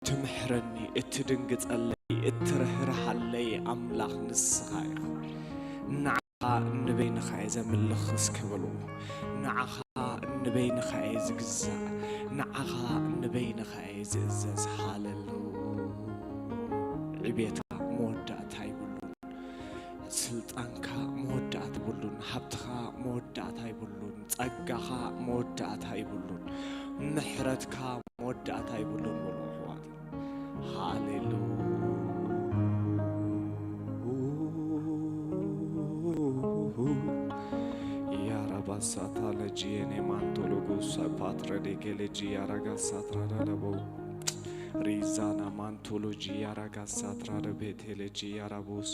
እትምሕረኒ፣ እትድንግጸለይ፣ እትርህርሃለይ ኣምላኽ ንስኻ ኢኻ። ንዓኻ ንበይንኻ እየ ዘምልኽ እስከ በልዎ። ንዓኻ ንበይንኻ እየ ዝግዛእ። ንዓኻ ንበይንኻ እየ ዝእዘዝ። ሃሌሉ። ዕቤትካ መወዳእታ ይብሉን። ስልጣንካ መወዳእታ ይብሉን። ሃብትኻ መወዳእታ ይብሉን። ጸጋኻ መወዳእታ ይብሉን። ምሕረትካ መወዳእታ ይብሉን በሉ ኣሕዋት። ሃሌሉ። ያራባሳታ ለጂ የኔ ማንቶሎጎስ ፓትረ ዴጌ ለጂ ያራጋሳትራ ዳለቦ ሪዛና ማንቶሎጂ ያራጋሳትራ ደቤቴ ለጂ ያራቦስ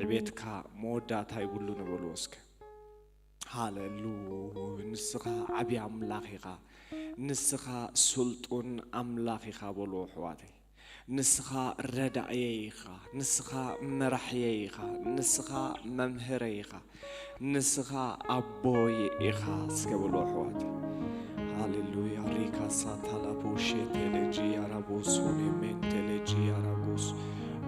ዕቤትካ መወዳእታ ይብሉ ነበሉ እስከ። ሃሌሉ። ንስኻ ዓቢ ኣምላኽ ኢኻ። ንስኻ ስልጡን ኣምላኽ ኢኻ በሉ ኣሕዋተይ። ንስኻ ረዳእየይ ኢኻ። ንስኻ መራሕየይ ኢኻ። ንስኻ መምህረይ ኢኻ። ንስኻ ኣቦይ ኢኻ እስከ በሉ ኣሕዋተይ። ሃሌሉያ። ሪካ ሳታላቦ ሼቴሌጂ ያራቦስ ሆኔ ሜንቴሌጂ ያራቦስ።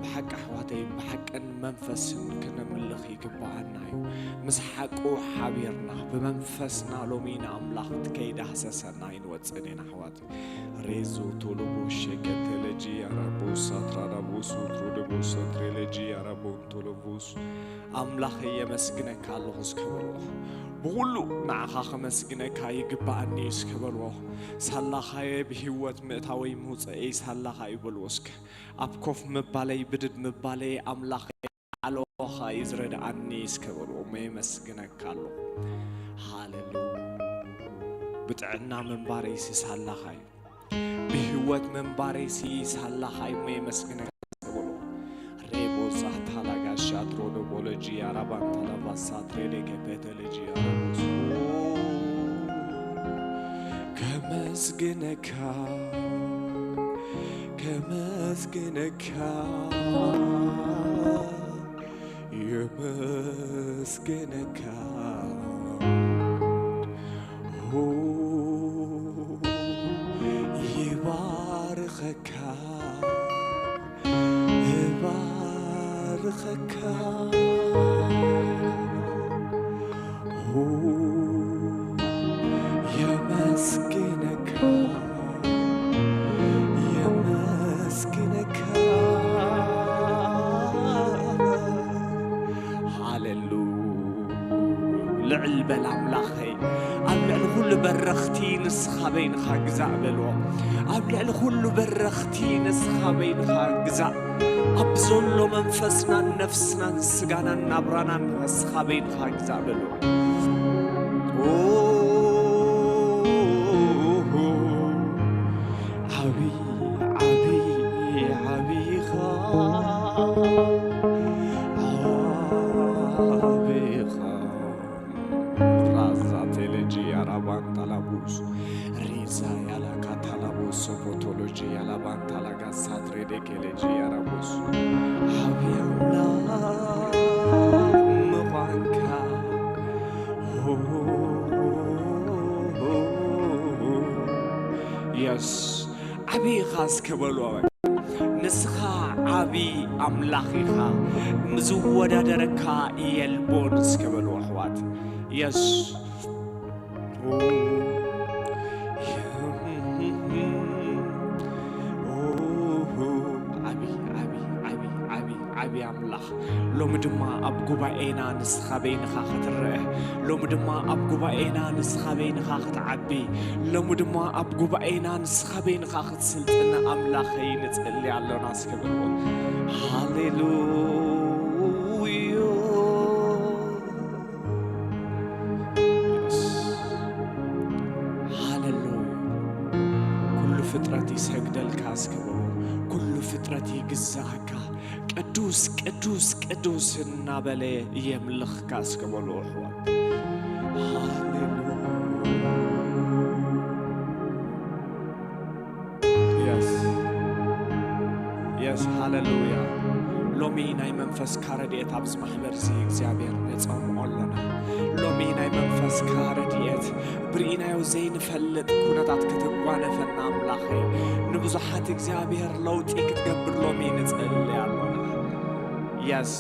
ብሓቂ ኣሕዋተይ፣ ብሓቅን መንፈስን ክነምልኽ ይግብኣና እዩ። ምስ ሓቁ ሓቢርና ብመንፈስና ሎሚ ንኣምላኽ ከይዳህሰሰና ኣይንወጽእን ኢና ኣሕዋት። ሬዞ ቶሎቦ ሸቀተለጂ ያራቦስ ሳትራዳቦስ ሩድቦስ ሰትሬለጂ ያራቦን ቶሎቦስ። ኣምላኸይ የመስግነካ ኣለኹ እስከ በልዎ። ብኹሉ ንዓኻ ከመስግነካ ይግብኣኒ እዩ እስከ በልዎ። ሳላኻየ ብህይወት ምእታወይ ምውፀኤይ ሳላኻ እዩ በልዎ እስከ። ኣብ ኮፍ ምባለይ ብድድ ምባለይ ኣምላኸይ ኣሎኻ እዩ ዝረድኣኒ እስከ በልዎ። እሞ የመስግነካ ኣለኹ። ሃሌሉ። ብጥዕና ምንባረይሲ ሳላኻ እዩ። ብህይወት ምንባረይሲ ሳላኻ እዩ። እሞ የመስግነካ እስከ በልዎ። ሬቦዛ ታላጋሻ ትሮዶ ቦሎጂ ያራባን ታላባሳ ትሬዴ ከፔተለጂ ያራቦስ። ከመስግነካ፣ ከመስግነካ፣ የመስግነካ። ኦ፣ ይባርኸካ፣ እባርኸካ። ኦ፣ የመስግነካ፣ የመስግነካ። ሃሌሉ። ልዕል በል ኣምላኸይ፣ ኣብ ልዕሊ ኩሉ በረኽቲ ንስኻ በይንኻ ግዛእ በልዎ። ኣብ ልዕሊ ኩሉ በረኽቲ ንስኻ በይንኻ ግዛእ። ኣብ ዘሎ መንፈስናን ነፍስናን ስጋናን ናብራናን ንስኻ በይንኻ ግዛእ በልዎ። ኦ፣ ዓቢ፣ ዓቢ፣ ዓቢ ኢኻ፣ ዓቢ ኢኻ። ራዛ ቴሌጂ ያራባን ታላቡስ፣ ሪዛ ያላካ ታላቡስ፣ ሶፖቶሎጂ ያላባን ታላጋ ሳትሬዴ ኬሌጂ ያራቡስ። ዓቢ ኣምላኽ ምዃንካ። የስ፣ ዓቢ ኢኻ እስከ በልዎ። ንስኻ ዓቢ ኣምላኽ ኢኻ፣ ዝወዳደረካ የልቦን እስከ በልዎ ኣሕዋት። የስ። ዓቢ፣ ዓቢ፣ ዓቢ፣ ዓቢ፣ ዓቢ ኣምላኽ። ሎሚ ድማ ኣብ ጉባኤና ንስኻ በይንኻ ክትረአ። ሎሚ ድማ ኣብ ጉባኤና ንስኻ በይንኻ ክትዓቢ። ሎሚ ድማ ኣብ ጉባኤና ንስኻ በይንኻ ክትስልጥን ኣምላኸይ ንጽሊ ኣሎና እስከ በልዎ። ሃሌሉያ። የስ። ሃሌሉያ። ኩሉ ፍጥረት ይሰግደልካ እስከ በልዎ። ኩሉ ፍጥረት ይግዛእካ። ቅዱስ፣ ቅዱስ፣ ቅዱስ እናበለ የምልኽካ እስከ በልዎ ኣሕዋት። ሃሌሉያ። የስ፣ የስ፣ ሃሌሉያ። ሎሚ ናይ መንፈስካ ረድኤት ኣብዚ ማሕበር እዚ እግዚኣብሔር ነጸምዖ ኣሎና። ሎሚ ናይ መንፈስካ ረድኤት ብርኢናዮ ዘይንፈልጥ ኩነታት ከተጓነፈና ኣምላኸይ፣ ንብዙ ብዙሓት እግዚኣብሔር ለውጢ ክትገብር ሎሚ ንጸሊ ኣሎና። የስ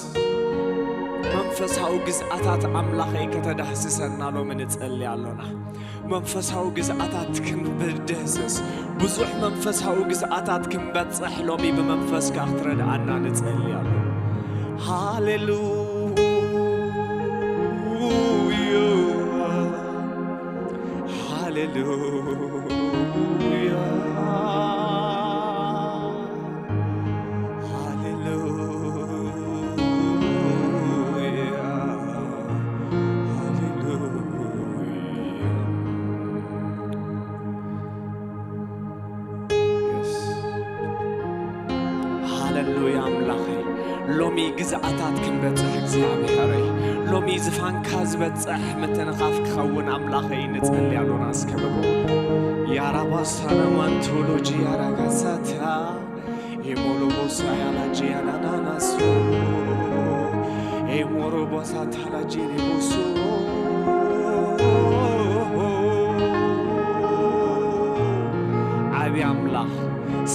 መንፈሳዊ ግዝኣታት ኣምላኸይ ከተዳህስሰና ሎሚ ንጸሊ ኣሎና። መንፈሳዊ ግዝኣታት ክንብድህስስ ብዙሕ መንፈሳዊ ግዝኣታት ክንበጽሕ ሎሚ ብመንፈስካ ክትረድኣና ንጸሊ ኣሎና። ሃሌሉያ፣ ሃሌሉያ፣ ሃሌሉያ፣ ሃሌሉያ። የስ። ሃሌሉያ ኣምላኸይ፣ ሎሚ ግዝኣታት ክንበጽሕ እግዚኣብሔረይ፣ ሎሚ ዝፋንካ ዝበጽሕ ምትንኻፍ ክኸውን ኣምላኸይ ንጸሊ ኣሎና እስከ በሉ። ያራባሳና ማንቶሎጂ ያራጋሳታ ኤሞሎቦሳ ያላጂ ያናናናሶ ኤሞሮቦሳ ታላጂ ኔቦሶ ዓቢ ኣምላኽ፣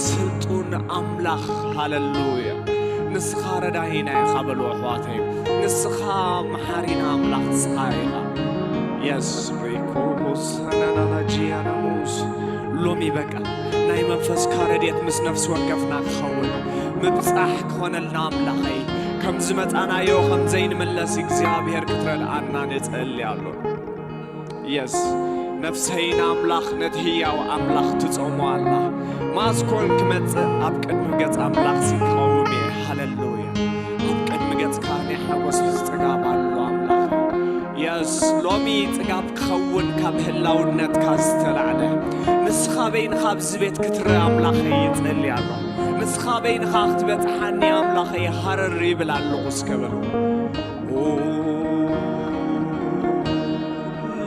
ስልጡን ኣምላኽ፣ ሃሌሉያ። ንስኻ ረዳኢና ኢኻ በሉ ኣሕዋተይ፣ ንስኻ መሓሪና ኣምላኽ ንስኻ ኢኻ። የስ ሪኮቦሳናናላጂያናሞስ ሎሚ በቃ ናይ መንፈስካ ረድኤት ምስ ነፍሲ ወከፍና ክኸውን ምብጻሕ ክኾነልና ኣምላኸይ፣ ከም ዝመጻናዮ ከም ዘይንምለስ እግዚኣብሔር ክትረድኣና ንጸሊ ኣሎ። የስ ነፍሰይ ንኣምላኽ ነቲ ህያው ኣምላኽ ትጾሞ ኣላ። ማስኮን ክመጽእ ኣብ ቅድሚ ገጽ ኣምላኽ ሲ ክቐውም እየ። ሃሌሉያ። ኣብ ቅድሚ ገጽካ ናይ ሓጎስ ጽጋብ ኣሎ ኣምላኽ። የስ ሎሚ ጽጋብ ክኸውን ካብ ህላውነትካ ዝተላዕለ ንስኻ በይንኻ ኣብዚ ቤት ክትረአ ኣምላኸይ ይጸሊ ኣለኹ። ንስኻ በይንኻ ክትበጽሓኒ ኣምላኸይ ሃረር ይብል ኣለኹ እስከ በሉ።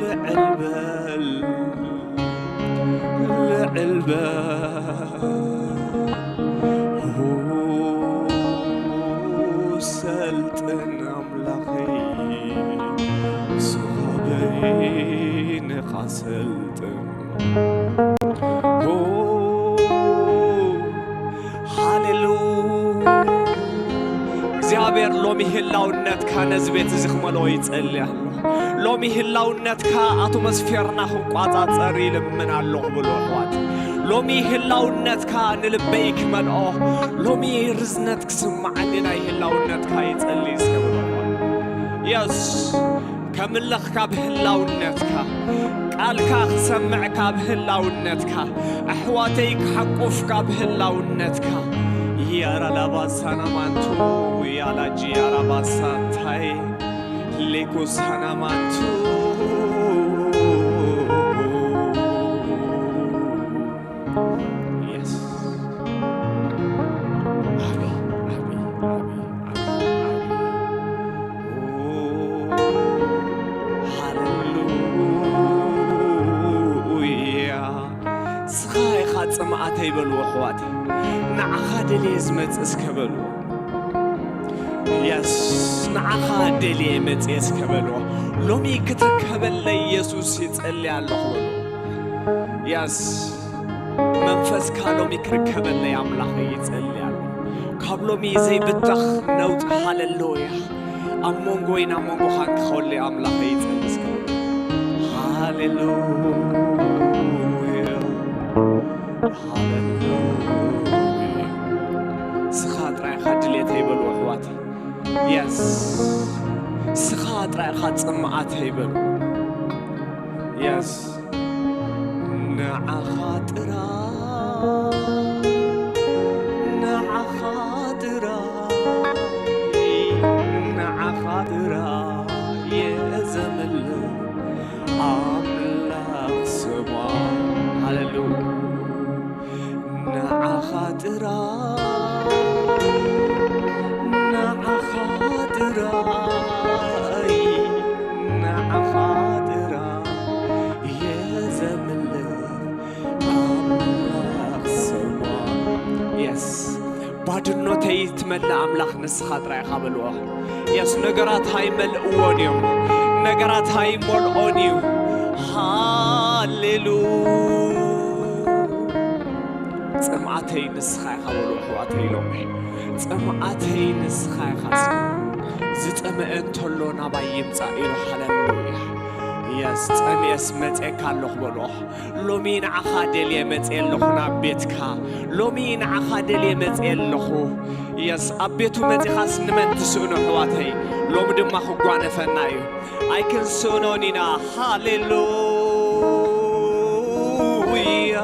ልዕል በል ልዕል በል ሰልጥን ኣምላኸይ ንስኻ በይንኻ ሰልጥን። ሃሌሉያ። እግዚኣብሔር ሎሚ ህላውነትካ ነዚ ቤት እዚ ክመልኦ ይጸሊ ኣሎ። ሎሚ ህላውነትካ ኣቶሞስፌርና ክቋጻጸር ይልምን ኣለኹ ብሉ ኣሕዋት። ሎሚ ህላውነትካ ንልበይ ክመልኦ፣ ሎሚ ርዝነት ክስምዓኒ ናይ ህላውነትካ ይጸሊ እስከ ብሉ ኣሕዋት። የስ ከምልኽ ካብ ህላውነትካ፣ ቃልካ ክሰምዕ ካብ ህላውነትካ፣ ኣሕዋተይ ክሓቁፍ ካብ ህላውነትካ። ያራላባሳና ማንቱ ያላጂ ያራባሳታይ ሌኮሳና ማንቱ። የስ። ኣቢ፣ ኣቢ፣ ኣቢ፣ ኣቢ፣ ኣቢ። ኦ፣ ሃሌሉያ። ስኻ ኢኻ ጽምኣተይ በሉ ኣሕዋተይ። ንዓኻ ደልየ ዝመጽእ እስከ በሉ። የስ፣ ንዓኻ ደልየ መጽየ እስከ በሉ። ሎሚ ክትርከበለይ የሱስ ይጸሊ ኣለኹ በሉ። የስ፣ መንፈስካ ሎሚ ክርከበለይ ኣምላኸይ ይጸሊ ኣለኹ። ካብ ሎሚ ዘይብተኽ ነውጽ ሃሌሉያ። ኣብ መንጎይን ኣብ መንጎኻን ክኸውለይ ኣምላኸይ ይጸሊ እስከ። ሃሌሉያ። ሃሌሉያ። ስኻ ጥራይ ኢኻ ድሌተይ በሉ ኣሕዋት። የስ። ስኻ ጥራይ ኢኻ ጽምኣተይ በሉ። የስ። ንዓኻ ጥራይ፣ ንዓኻ ጥራይ፣ ንዓኻ ጥራይ እየ ዘምልኽ ኣምላኽ ሰማይ። ሃሌሉያ። ንዓኻ ጥራይ፣ ንዓኻ ጥራይ፣ ንዓኻ ጥራይ እየ ዘምልኽ ኣምላኽ ሰማይ። የስ፣ ባድኖተይ ትመልእ ኣምላኽ ንስኻ ጥራይ ኢኻ በልዎ። የስ፣ ነገራት ኣይመልእዎን እዮም፣ ነገራት ኣይመልኦን እዩ። ሃሌሉያ። ጽምኣተይ ንስኻ ኢኻ በሉ ኣሕዋተይ ኢሎም። ጽምኣተይ ንስኻ ኢኻ። ዝጸመአ እንተሎ ናባይ ይምጻእ ኢሉ። ሃለሉያ። የስ፣ ጸምኤስ መጼካ ኣለኹ በሎ። ሎሚ ንዓኻ ደልየ መጼ ኣለኹ ናብ ቤትካ። ሎሚ ንዓኻ ደልየ መጼ ኣለኹ። የስ፣ ኣብ ቤቱ መጺኻስ ንመን ትስእኖ ኣሕዋተይ? ሎሚ ድማ ክጓነፈና እዩ። ኣይክንስእኖን ኢና። ሃሌሉያ።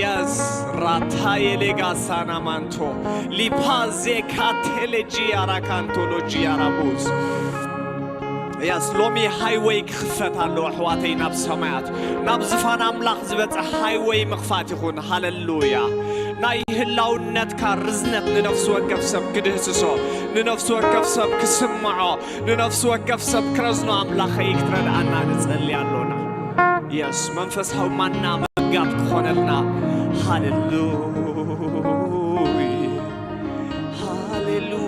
የስ፣ ራታየ ሌጋሳና ማንቶ ሊፓዜ ካቴሌጂ ኣራካንቶሎጂ ኣራቡዝ። የስ፣ ሎሚ ሃይወይ ክኽፈት ኣሎ ኣሕዋተይ፣ ናብ ሰማያት ናብ ዝፋን ኣምላኽ ዝበጽሕ ሃይወይ ምኽፋት ይኹን። ሃለሉያ። ናይ ህላውነትካ ርዝነት ንነፍሲ ወከፍ ሰብ ክድህስሶ፣ ንነፍሲ ወከፍ ሰብ ክስምዖ፣ ንነፍሲ ወከፍ ሰብ ክረዝኖ ኣምላኸይ ክትረድኣና ንጸሊ ኣሎና። የስ፣ መንፈሳዊ ማና መጋብ ክኾነልና። ሃሌሉያ፣ ሃሌሉያ።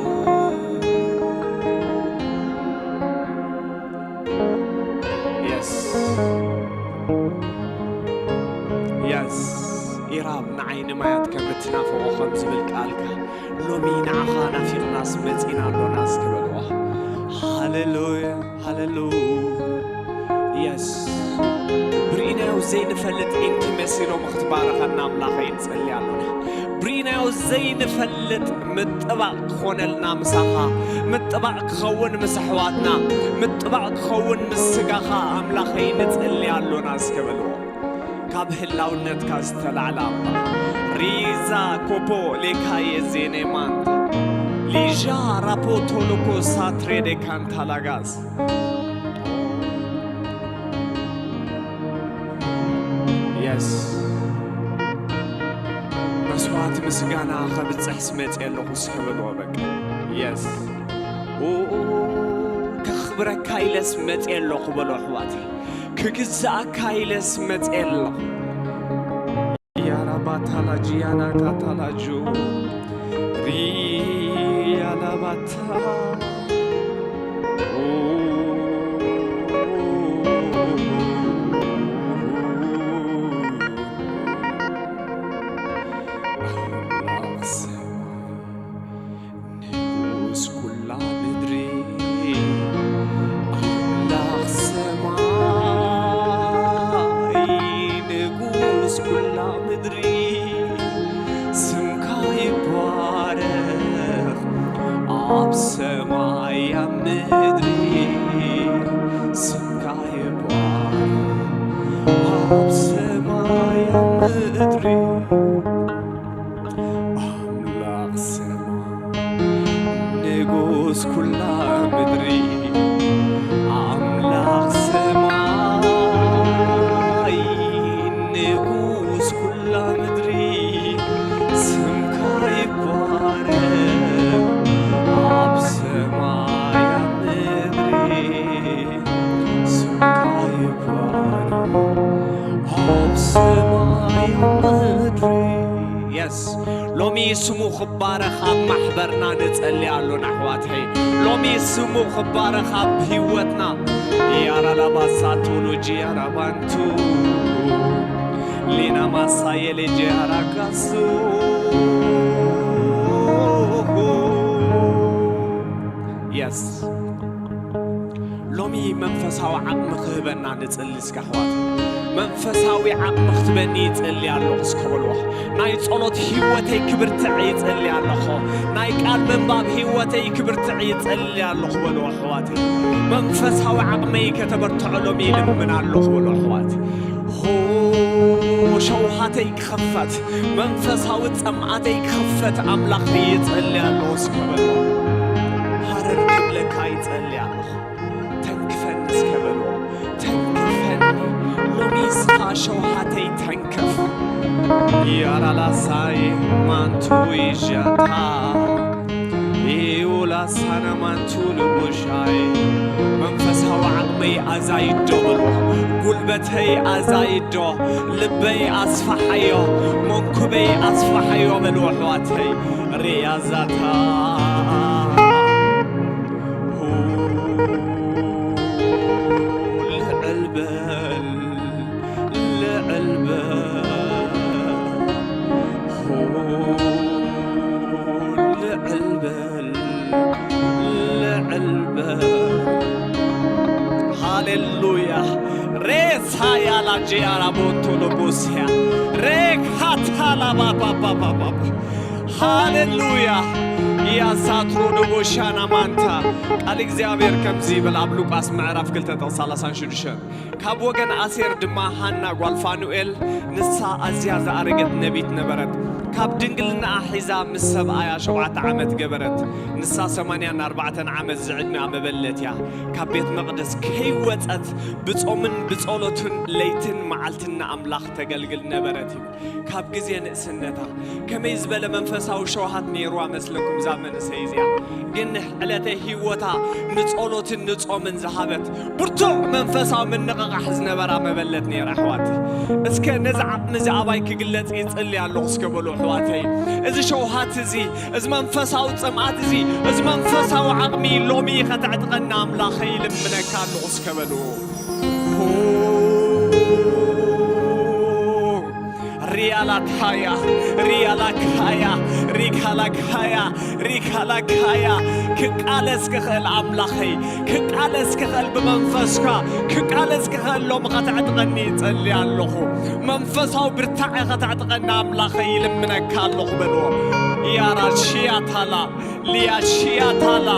የስ፣ የስ። ኢራብ ንዓይኒ ማያት ከም እትናፍቖ ከም ዝብል ቃልካ፣ ሎሚ ንዓኻ ናፊቕናስ መጺና ኣሎናስ ክበልዋ። ሃሌሉያ፣ ሃሌሉያ። የስ፣ ብርኢናዮ ዘይንፈልጥ ኢንቲመሲ ሎሚ ክትባረኸና ኣምላኸይ ንጸሊ ኣሎና። ብርኢናዮ ዘይንፈልጥ ምጥባቕ ክኾነልና ምሳኻ፣ ምጥባቕ ክኸውን ምስ ኣሕዋትና፣ ምጥባቕ ክኸውን ምስ ስጋኻ ኣምላኸይ ንጸሊ ኣሎናስ ክበልዎ። ካብ ህላውነትካ ዝተላዕለ ኣምላኽ። ሪዛ ኮፖ ሌካየ ዜኔማንት ሊዣ ራፖ ቶሎኮ ሳትሬ ዴ ካንታላጋስ። የስ፣ መስዋዕቲ ምስጋና ከብጽሕስ መጽየ ኣለኹ እስኪ በልዎ በቃ። የስ፣ ኡ፣ ከኽብረካ ኢለስ መጽየ ኣለኹ በሎ ኣሕዋተይ። ክግዝኣካ ኢለስ መጽየ ኣለኹ። ያራባታላጂ ያናካታላጁ ሪያላባታ። ኣምላኽ ሰማይ ንጉስ ኩላ ምድሪ፣ ኣምላኽ ሰማይ ንጉስ ኩላ ምድሪ፣ ስምካ ይባረኽ ኣብ ሰማይ ኣብ ምድሪ፣ ስምካ ይባረኽ ኣብ ሰማይ ኣብ ምድሪ። ኣምላኽ ሰማይ ንጉስ ኩላ ምድሪ፣ ኣምላኽ ሰማይ ንጉስ ኩላ ምድሪ፣ ስምካ ይባረኽ ኣብ ሰማይ ኣብ ምድሪ። ስምካ ይባረኽ ኣብ ሰማይ ምድሪ። የስ፣ ሎሚ ስሙ ክባረኽ ኣብ ማሕበርና ንጸሊ ኣሎና ኣሕዋተይ። ሎሚ ስሙ ክባረኽ ኣብ ህይወትና። ያራላባሳቶሎጂ ያራባንቱ ሊና ማሳየሌ ጄ ኣራጋሱ። የስ፣ ሎሚ መንፈሳዊ ዓቕሚ ክህበና ንጽሊ እስከ ኣሕዋት። መንፈሳዊ ዓቕሚ ክትበኒ ይጽሊ ኣለኹ እስከ በልዎ። ናይ ጸሎት ህይወተይ ክብርትዕ ይጽሊ ኣለኹ። ናይ ቃል ምንባብ ህይወተይ ክብርትዕ ይጽሊ ኣለኹ በልዎ ኣሕዋት። መንፈሳዊ ዓቕመይ ከተበርትዖ ሎሚ ይልምን ኣለኹ በልዎ ኣሕዋት። ሆ፣ ሸውሃተይ ክኸፈት፣ መንፈሳዊ ጸምኣተይ ክኸፈት ኣምላኽ ይጽሊ ኣለኹ እስከ በልዎ። ሃረር ክብለካ ይጸሊ ኣለኹ። ተንክፈኒ እስከ በልዎ። ተንክፈኒ። ሎሚ ንስኻ ሸውሃተይ ተንክፍ። ያራላሳይ ማንቱ ይሻታ። ኢውላሳና ማንቱ ልቡሻይ። መንፈሳዊ ዓቕመይ ኣዛይዶ በልዎ። ጉልበተይ ኣዛይዶ። ልበይ ኣስፋሓዮ። መንኩበይ ኣስፋሓዮ በልዎ ኣሕዋተይ። ርያዛታ። ልዕል በል፣ ልዕል በል። ልዕል በል፣ ልዕል በል። ሃሌሉያ። ሬሳ ያላ ጂያራ ቦንቶ ሎቦስያ። ሬካታ ላባባባባባ። ሃሌሉያ። ኢያሳትሮ ዶቦሻና ማንታ። ቃል እግዚኣብሔር ከምዚ ይብል ኣብ ሉቃስ ምዕራፍ ክልተ ጥቕሲ ሰላሳን ሽዱሽተን። ካብ ወገን ኣሴር ድማ ሃና ጓል ፋኑኤል፣ ንሳ ኣዝያ ዝኣረገት ነቢት ነበረት። ካብ ድንግልናኣ ሒዛ ምስ ሰብኣያ ሸውዓተ ዓመት ገበረት። ንሳ ሰማንያን ኣርባዕተን ዓመት ዝዕድሚኣ መበለት እያ። ካብ ቤት መቕደስ ከይወጸት ብጾምን ብጸሎትን ለይትን መዓልትን ንኣምላኽ ተገልግል ነበረት እዩ። ካብ ግዜ ንእስነታ ከመይ ዝበለ መንፈሳዊ ሸውሃት ነይርዋ መስለኩም እዛ መንእሰይ እዚኣ? ግን ዕለተ ህይወታ ንጸሎትን ንጾምን ዝሃበት ብርቱዕ መንፈሳዊ ምንቕቓሕ ዝነበራ መበለት ነይራ ኣሕዋት። እስከ ነዚ ዓቕሚ እዚ ኣባይ ክግለጽ ይጽሊ ኣለኹ እስከ በሉ ኣሕዋተይ። እዚ ሸውሃት እዚ፣ እዚ መንፈሳዊ ጽምኣት እዚ፣ እዚ መንፈሳዊ ዓቕሚ ሎሚ ከተዕጥቀና ኣምላኸይ ይልምነካ ኣለኹ እስከ በሉ። ሪያላካያ፣ ሪያላካያ፣ ሪካላካያ፣ ሪካላካያ። ክቃለስ ክኽእል ኣምላኸይ፣ ክቃለስ ክኽእል ብመንፈስካ፣ ክቃለስ ክኽእል ሎሚ ከተዕጥቀኒ ይጸሊ ኣለኹ። መንፈሳዊ ብርታዐ ከተዕጥቀና ኣምላኸይ ይልምነካ ኣለኹ በልዎ። ያራሽያታላ ሊያሺያታላ፣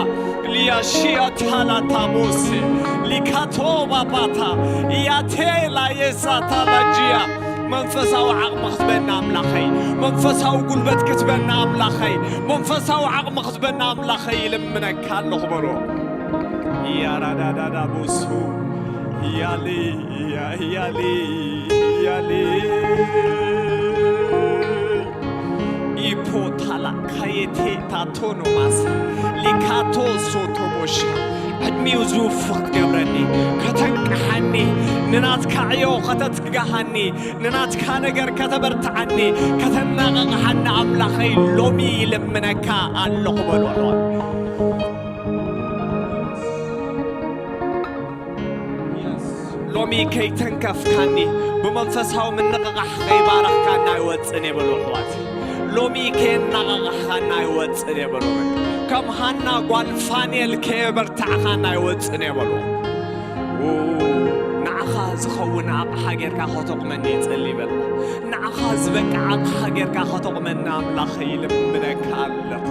ሊያሺያታላ ታሞስ፣ ሊካቶ ባባታ፣ ኢያቴላ የሳታላ ጂያ። መንፈሳዊ ዓቕሚ ክትበና ኣምላኸይ፣ መንፈሳዊ ጉልበት ክትበና ኣምላኸይ፣ መንፈሳዊ ዓቕሚ ክትበና ኣምላኸይ ይልምነካ ኣለኹ በሎ። ያራዳዳዳ ቦሱ፣ ያሊ፣ ያ-፣ ያሊ፣ ያሊ። ኢፖታላ ካየቴ ታቶኖማስ ሊካቶ ሶቶቦሻ። ዕድሚኡ ዝውፍኽ ክገብረኒ፣ ከተንቅሓኒ፣ ንናትካ ዕዮ ከተትግሃኒ፣ ንናትካ ነገር ከተበርትዓኒ፣ ከተናቕቕሓኒ ኣምላኸይ ሎሚ ይልምነካ ኣለኹ በሎ። ሎሚ ከይተንከፍካኒ፣ ብመንፈሳዊ ምንቕቓሕ ከይባረኽካኒ ኣይወጽእን እየ በሉ ኣሕዋት። ሎሚ ከየናቓቓሕካኒ ኣይወጽእን እየ በሉ። ከም ሃና ጓል ፋንኤል ከየበርታዕካኒ ኣይወጽእን እየ በሉ። ው፣ ንዓኻ ዝኸውን ኣቕሓ ጌርካ ከተቑመኒ ይጽሊ በሉ። ንዓኻ ዝበቅዕ ኣቕሓ ጌርካ ከተቑመኒ ኣምላኸይ ይልምነካ ኣለኹ።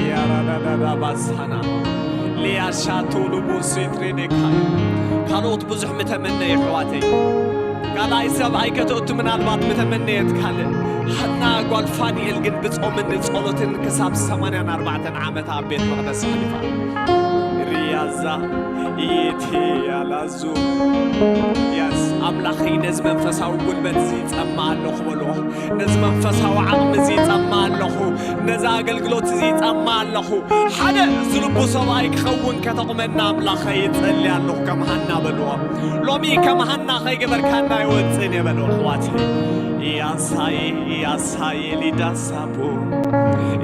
ያራዳዳዳ ባሳና ሊያሻቶ ልቡስ ትሬዴካ። ካልኦት ብዙሕ ምተመነ የሕዋተይ። ካልኣይ ሰብኣይ ከተእቱ ምናልባት ምተመነየት ካልእ። ሃና ጓል ፋንኤል ግን ብጾምን ጸሎትን ክሳብ ሰማንያን ኣርባዕተን ዓመታ ኣብ ቤት መቕደስ ኣሕሊፋ። ሪያዛ ኢቴ ያላዙ። የስ፣ ኣምላኸይ ነዚ መንፈሳዊ ጉልበት እዚ ይጸማ ኣለኹ በልዎ። ነዚ መንፈሳዊ ዓቕሚ እዚ ይጸማ ኣለኹ። ነዚ ኣገልግሎት እዚ ይጸማ ኣለኹ። ሓደ ዝልቡ ሰብኣይ ክኸውን ከተቑመና ኣምላኸይ ይጸሊ ኣለኹ ከም ሃና በልዎ። ሎሚ ከም ሃና ከይገበርካና ኣይወጽእን እየ በልዎ ኣሕዋት። ያሳየ፣ ያሳየ ሊዳሳቦ፣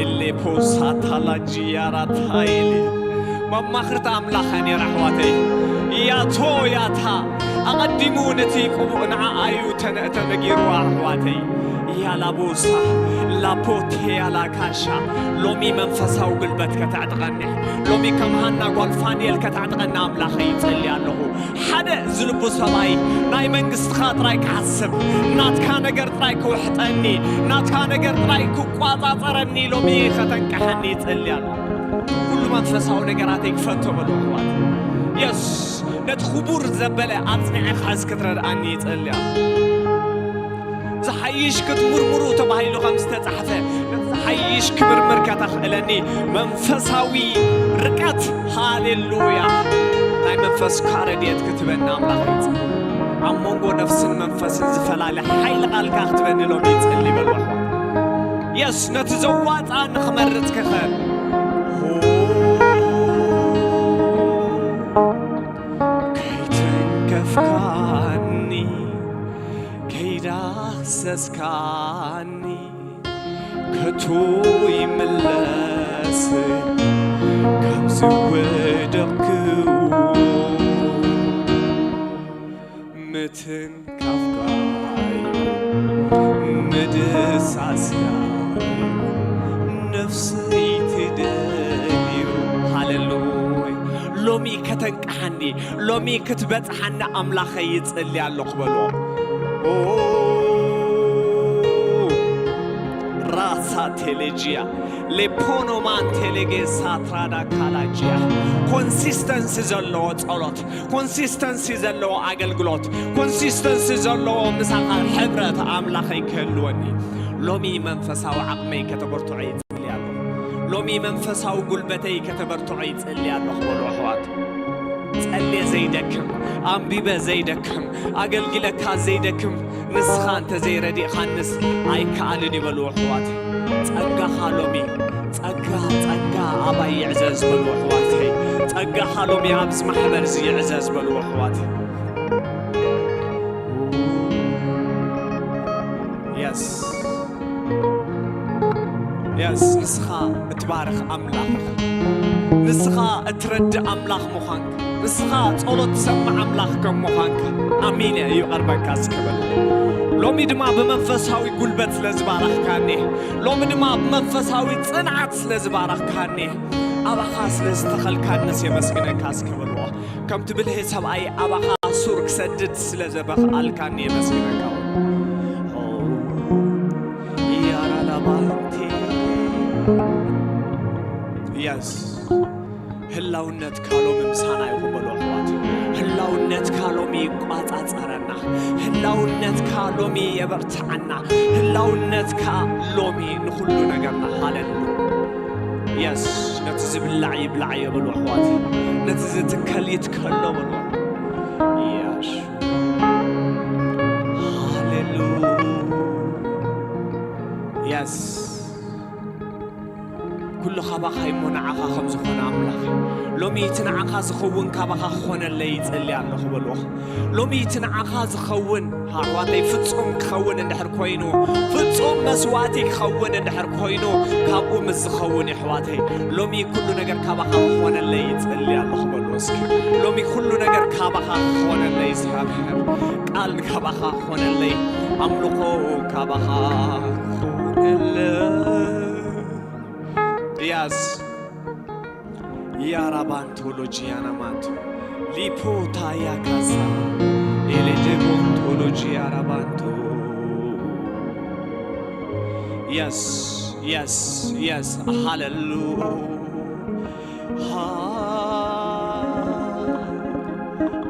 ኢሌፖሳታላጂያራታይሊ። መማኽርቲ ኣምላኽ ነይራ ኣሕዋተይ። ያቶ ያታ ኣቐዲሙ ነቲ ቅቡእ ንዓኣ እዩ ተነ-፣ ተነጊርዋ ኣሕዋተይ። ያላቦሳ ላፖቴ ያላካሻ። ሎሚ መንፈሳዊ ጉልበት ከተዕጥቀኒ። ሎሚ ከም ሃና ጓል ፋንኤል ከተዕጥቀና ኣምላኸይ ይጸሊ ኣለኹ። ሓደ ዝልቡ ሰብኣይ ናይ መንግስትኻ ጥራይ ክሓስብ፣ ናትካ ነገር ጥራይ ክውሕጠኒ፣ ናትካ ነገር ጥራይ ክቋጻጸረኒ ሎሚ ከተንቅሐኒ ይጸሊ ኣለኹ። ኩሉ መንፈሳዊ ነገራተይ ክፈቶ በሉ ኣሕዋት። የስ፣ ነቲ ክቡር ዘበለ ኣጽኒዐ ክሕዝ ክትረድኣኒ ይጸሊ ኣለኹ። ዝሓይሽ ክትምርምሩ ተባሂሉ ከም ዝተጻሕፈ፣ ነቲ ዝሓይሽ ክምርምር ከተኽእለኒ መንፈሳዊ ርቀት፣ ሃሌሉያ፣ ናይ መንፈስካ ረድኤት ክትበና ኣምላኽ ይጽ-፣ ኣብ መንጎ ነፍስን መንፈስን ዝፈላለ ሓይሊ ቃልካ ክትበኒ ሎሚ ይጽሊ በሉ ኣሕዋት። የስ፣ ነቲ ዘዋጽኣኒ ክመርጽ ክኽእል። ከይተንከፍካኒ፣ ከይዳህሰስካኒ፣ ከቶ ይምለስ ካብ ዝወደቕክዎ። ምትንካፍካ እዩ ምድስ ሳስያ ነፍሰይ ትደልዩ። ሃሌሉያ። ሎሚ ከተንቅሓኒ፣ ሎሚ ክትበጽሓኒ ኣምላኸይ ይጽሊ ኣለኹ በልዎ። ኦ፣ ራሳ ቴሌጂያ፣ ሌፖኖማን ቴሌጌ ሳትራዳ ካላጂያ። ኮንሲስተንሲ ዘለዎ ጸሎት፣ ኮንሲስተንሲ ዘለዎ ኣገልግሎት፣ ኮንሲስተንሲ ዘለዎ ምሳኻ ሕብረት ኣምላኸይ ክህልወኒ። ሎሚ መንፈሳዊ ዓቕመይ ከተበርትዖ ይጽሊ ኣለኹ። ሎሚ መንፈሳዊ ጉልበተይ ከተበርትዖ ይጽሊ ኣለኹ በሉ ኣሕዋት። ጸልየ ዘይደክም፣ ኣንቢበ ዘይደክም፣ ኣገልጊለካ ዘይደክም፣ ንስኻ እንተ ዘይረዲእኻንስ ኣይከኣልን እዩ በሉ ኣሕዋት። ጸጋኻ ሎሚ፣ ጸጋ፣ ጸጋ ኣባይ ይዕዘዝ በሉ ኣሕዋተይ። ጸጋኻ ሎሚ ኣብዚ ማሕበር እዚ ይዕዘዝ በሉ ኣሕዋት። የስ። የስ፣ ንስኻ እትባርኽ ኣምላኽ ኢኻ። ንስኻ እትረድእ ኣምላኽ ምዃንካ፣ ንስኻ ጸሎት ትሰምዕ ኣምላኽ ከም ምዃንካ ኣሚነ ይቐርበካ እስከ በል። ሎሚ ድማ ብመንፈሳዊ ጉልበት ስለ ዝባረኽካኒ፣ ሎሚ ድማ ብመንፈሳዊ ጽንዓት ስለ ዝባረኽካኒ፣ ኣባኻ ስለ ዝተኸልካንስ የመስግነካ እስከ በልዎ። ከምቲ ብልህ ሰብኣይ ኣባኻ ሱር ክሰድድ ስለ ዘበኽኣልካኒ የመስግነካ። ያራላባንቲ የስ፣ ህላውነትካ ሎሚ ምሳና ይኹን በሉ ኣሕዋት። ህላውነትካ ሎሚ ይቋጻጸረና። ህላውነትካ ሎሚ የበርትዓና። ህላውነትካ ሎሚ ንኹሉ ነገርና። ሃሌሉያ። የስ፣ ነቲ ዝብላዕ ይብላዕ እየ በሉ ኣሕዋት። ነቲ ዝትከል ይትከሎ በሉ። የስ። ሃሌሉያ። የስ። ኩሉ ካባኻ እሞ ንዓኻ ከም ዝኾነ ኣምላኽ፣ ሎሚ እቲ ንዓኻ ዝኸውን ካባኻ ክኾነለይ ይጸሊ ኣለኹ በልዎ። ሎሚ እቲ ንዓኻ ዝኸውን ኣሕዋተይ ፍጹም ክኸውን እንድሕር ኮይኑ፣ ፍጹም መስዋእቲ ክኸውን እንድሕር ኮይኑ፣ ካብኡ ምስ ዝኸውን ኣሕዋተይ፣ ሎሚ ኩሉ ነገር ካባኻ ክኾነለይ ይጸሊ ኣለኹ በልዎ እስኪ። ሎሚ ኩሉ ነገር ካባኻ ክኾነለይ እግዚኣብሔር፣ ቃል ካባኻ ክኾነለይ፣ ኣምልኾ ካባኻ ክኾነለይ። ያስ ያራባንቶሎጂ ያናማንቶ ሊፖታያ ካሳ ኤሌጀቦንቶሎጂ ያራባንቶ። የስ፣ የስ፣ የስ። ሃሌሉ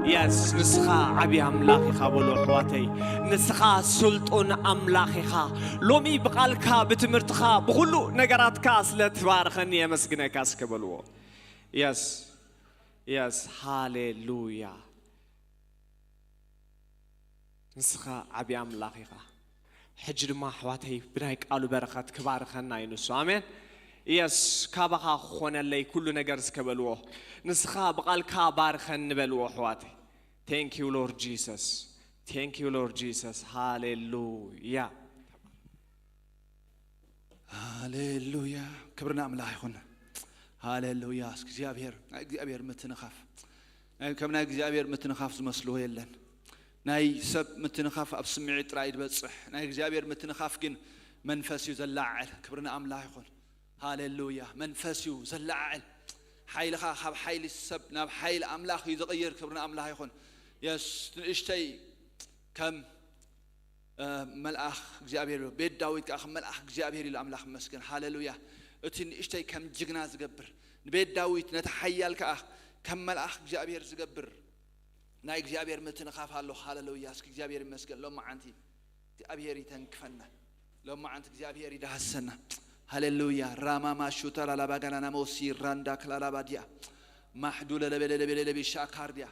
የስ። ንስኻ ዓብዪ ኣምላኽ ኢኻ በሉ ኣሕዋተይ። ንስኻ ስልጡን ኣምላኽ ኢኻ። ሎሚ ብቓልካ፣ ብትምህርትኻ፣ ብኹሉ ነገራትካ ስለ ትባርኸኒ የመስግነካ እስከ በልዎ። የስ፣ የስ። ሃሌሉያ። ንስኻ ዓብዪ ኣምላኽ ኢኻ። ሕጂ ድማ ኣሕዋተይ ብናይ ቃሉ በረኸት ክባርኸና እዩ ንሱ። ኣሜን። የስ፣ ካባኻ ክኾነለይ ኩሉ ነገር እስከ በልዎ። ንስኻ ብቓልካ ባርኸኒ በልዎ ኣሕዋተይ። Thank you Lord Jesus. Thank you Lord Jesus. ሃሌሉያ። ሃሌሉያ። ክብሪ ንኣምላኽ ይኹን። ሃሌሉያ። እስኪ እግዚኣብሔር፣ ናይ እግዚኣብሔር ምትንኻፍ፣ ናይ፣ ከም ናይ እግዚኣብሔር ምትንኻፍ ዝመስልዎ የለን። ናይ ሰብ ምትንኻፍ ኣብ ስምዒት ጥራይ ዝበጽሕ፣ ናይ እግዚኣብሔር ምትንኻፍ ግን መንፈስ እዩ ዘላዕል። ክብሪ ንኣምላኽ ይኹን። ሃሌሉያ። መንፈስ እዩ ዘላዕል። ሓይልኻ ካብ ሓይሊ ሰብ ናብ ሓይሊ ኣምላኽ እዩ ዝቕይር። ክብሪ ንኣምላኽ ይኹን። የስ፣ ንእሽተይ ከም እ፣ መልኣኽ እግዚኣብሔር እዩ። ቤት ዳዊት ከኣ ከም መልኣኽ እግዚኣብሔር ኢሉ ኣምላኽ ይመስገን። ሃሌሉያ። እቲ ንእሽተይ ከም ጅግና ዝገብር፣ ንቤት ዳዊት ነቲ ሓያል ከኣ ከም መልኣኽ እግዚኣብሔር ዝገብር ናይ እግዚኣብሔር ምትንኻፍ ኣሎ። ሃሌሉያ። እስኪ እግዚኣብሔር ይመስገን። ሎማዓንቲ እግዚኣብሔር ይተንክፈና። ሎማዓንቲ እግዚኣብሔር ይዳህሰና። ሃሌሉያ። ራማማ ሹታ ላላባ ጋናና መውሲ ራንዳ ክላላባ ድያ ማሕዱ ለለቤለለቤለለቤ ሻካር ድያ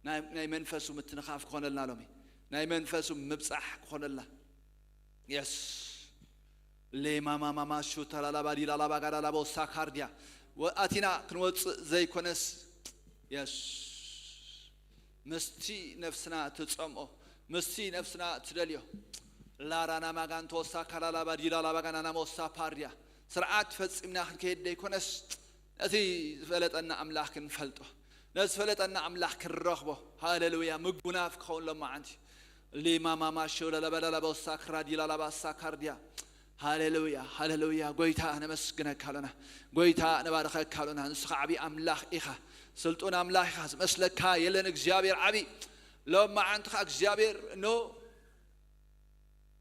ናይ፣ ናይ መንፈሱ ምትንኻፍ ክኾነልና ሎሚ። ናይ መንፈሱ ምብጻሕ ክኾነልና። የስ። ሌማማማማ ሹታ ላላባ ዲላላባ ጋዳላባ ወሳካር ድያ። ወ-፣ ኣቲና ክንወጽእ ዘይኮነስ፣ የስ። ምስቲ ነፍስና ትጸምኦ፣ ምስቲ ነፍስና ትደልዮ። ላራና ማጋንቶ ወሳካ ላላባ ዲላላባ ጋናና መወሳ ፓር ድያ። ስርዓት ፈጺምና ክንከይድ ዘይኮነስ፣ ነቲ ዝፈለጠና ኣምላኽ ክንፈልጦ፣ ነቲ ዝፈለጠና ኣምላኽ ክንረኽቦ። ሃሌሉያ። ምጉናፍ ክኸውን ሎማዓንቲ። ሊማማማ ሸውለለበለለበ ወሳክራ ዲላላባ ሳካር ድያ። ሃሌሉያ፣ ሃሌሉያ። ጎይታ ነመስግነካ ኣሎና። ጎይታ ነባርኸካ ኣሎና። ንስኻ ዓቢ ኣምላኽ ኢኻ። ስልጡን ኣምላኽ ኢኻ። ዝመስለካ የለን እግዚኣብሔር ዓቢ። ሎም መዓንቲ ኸኣ እግዚኣብሔር እኖ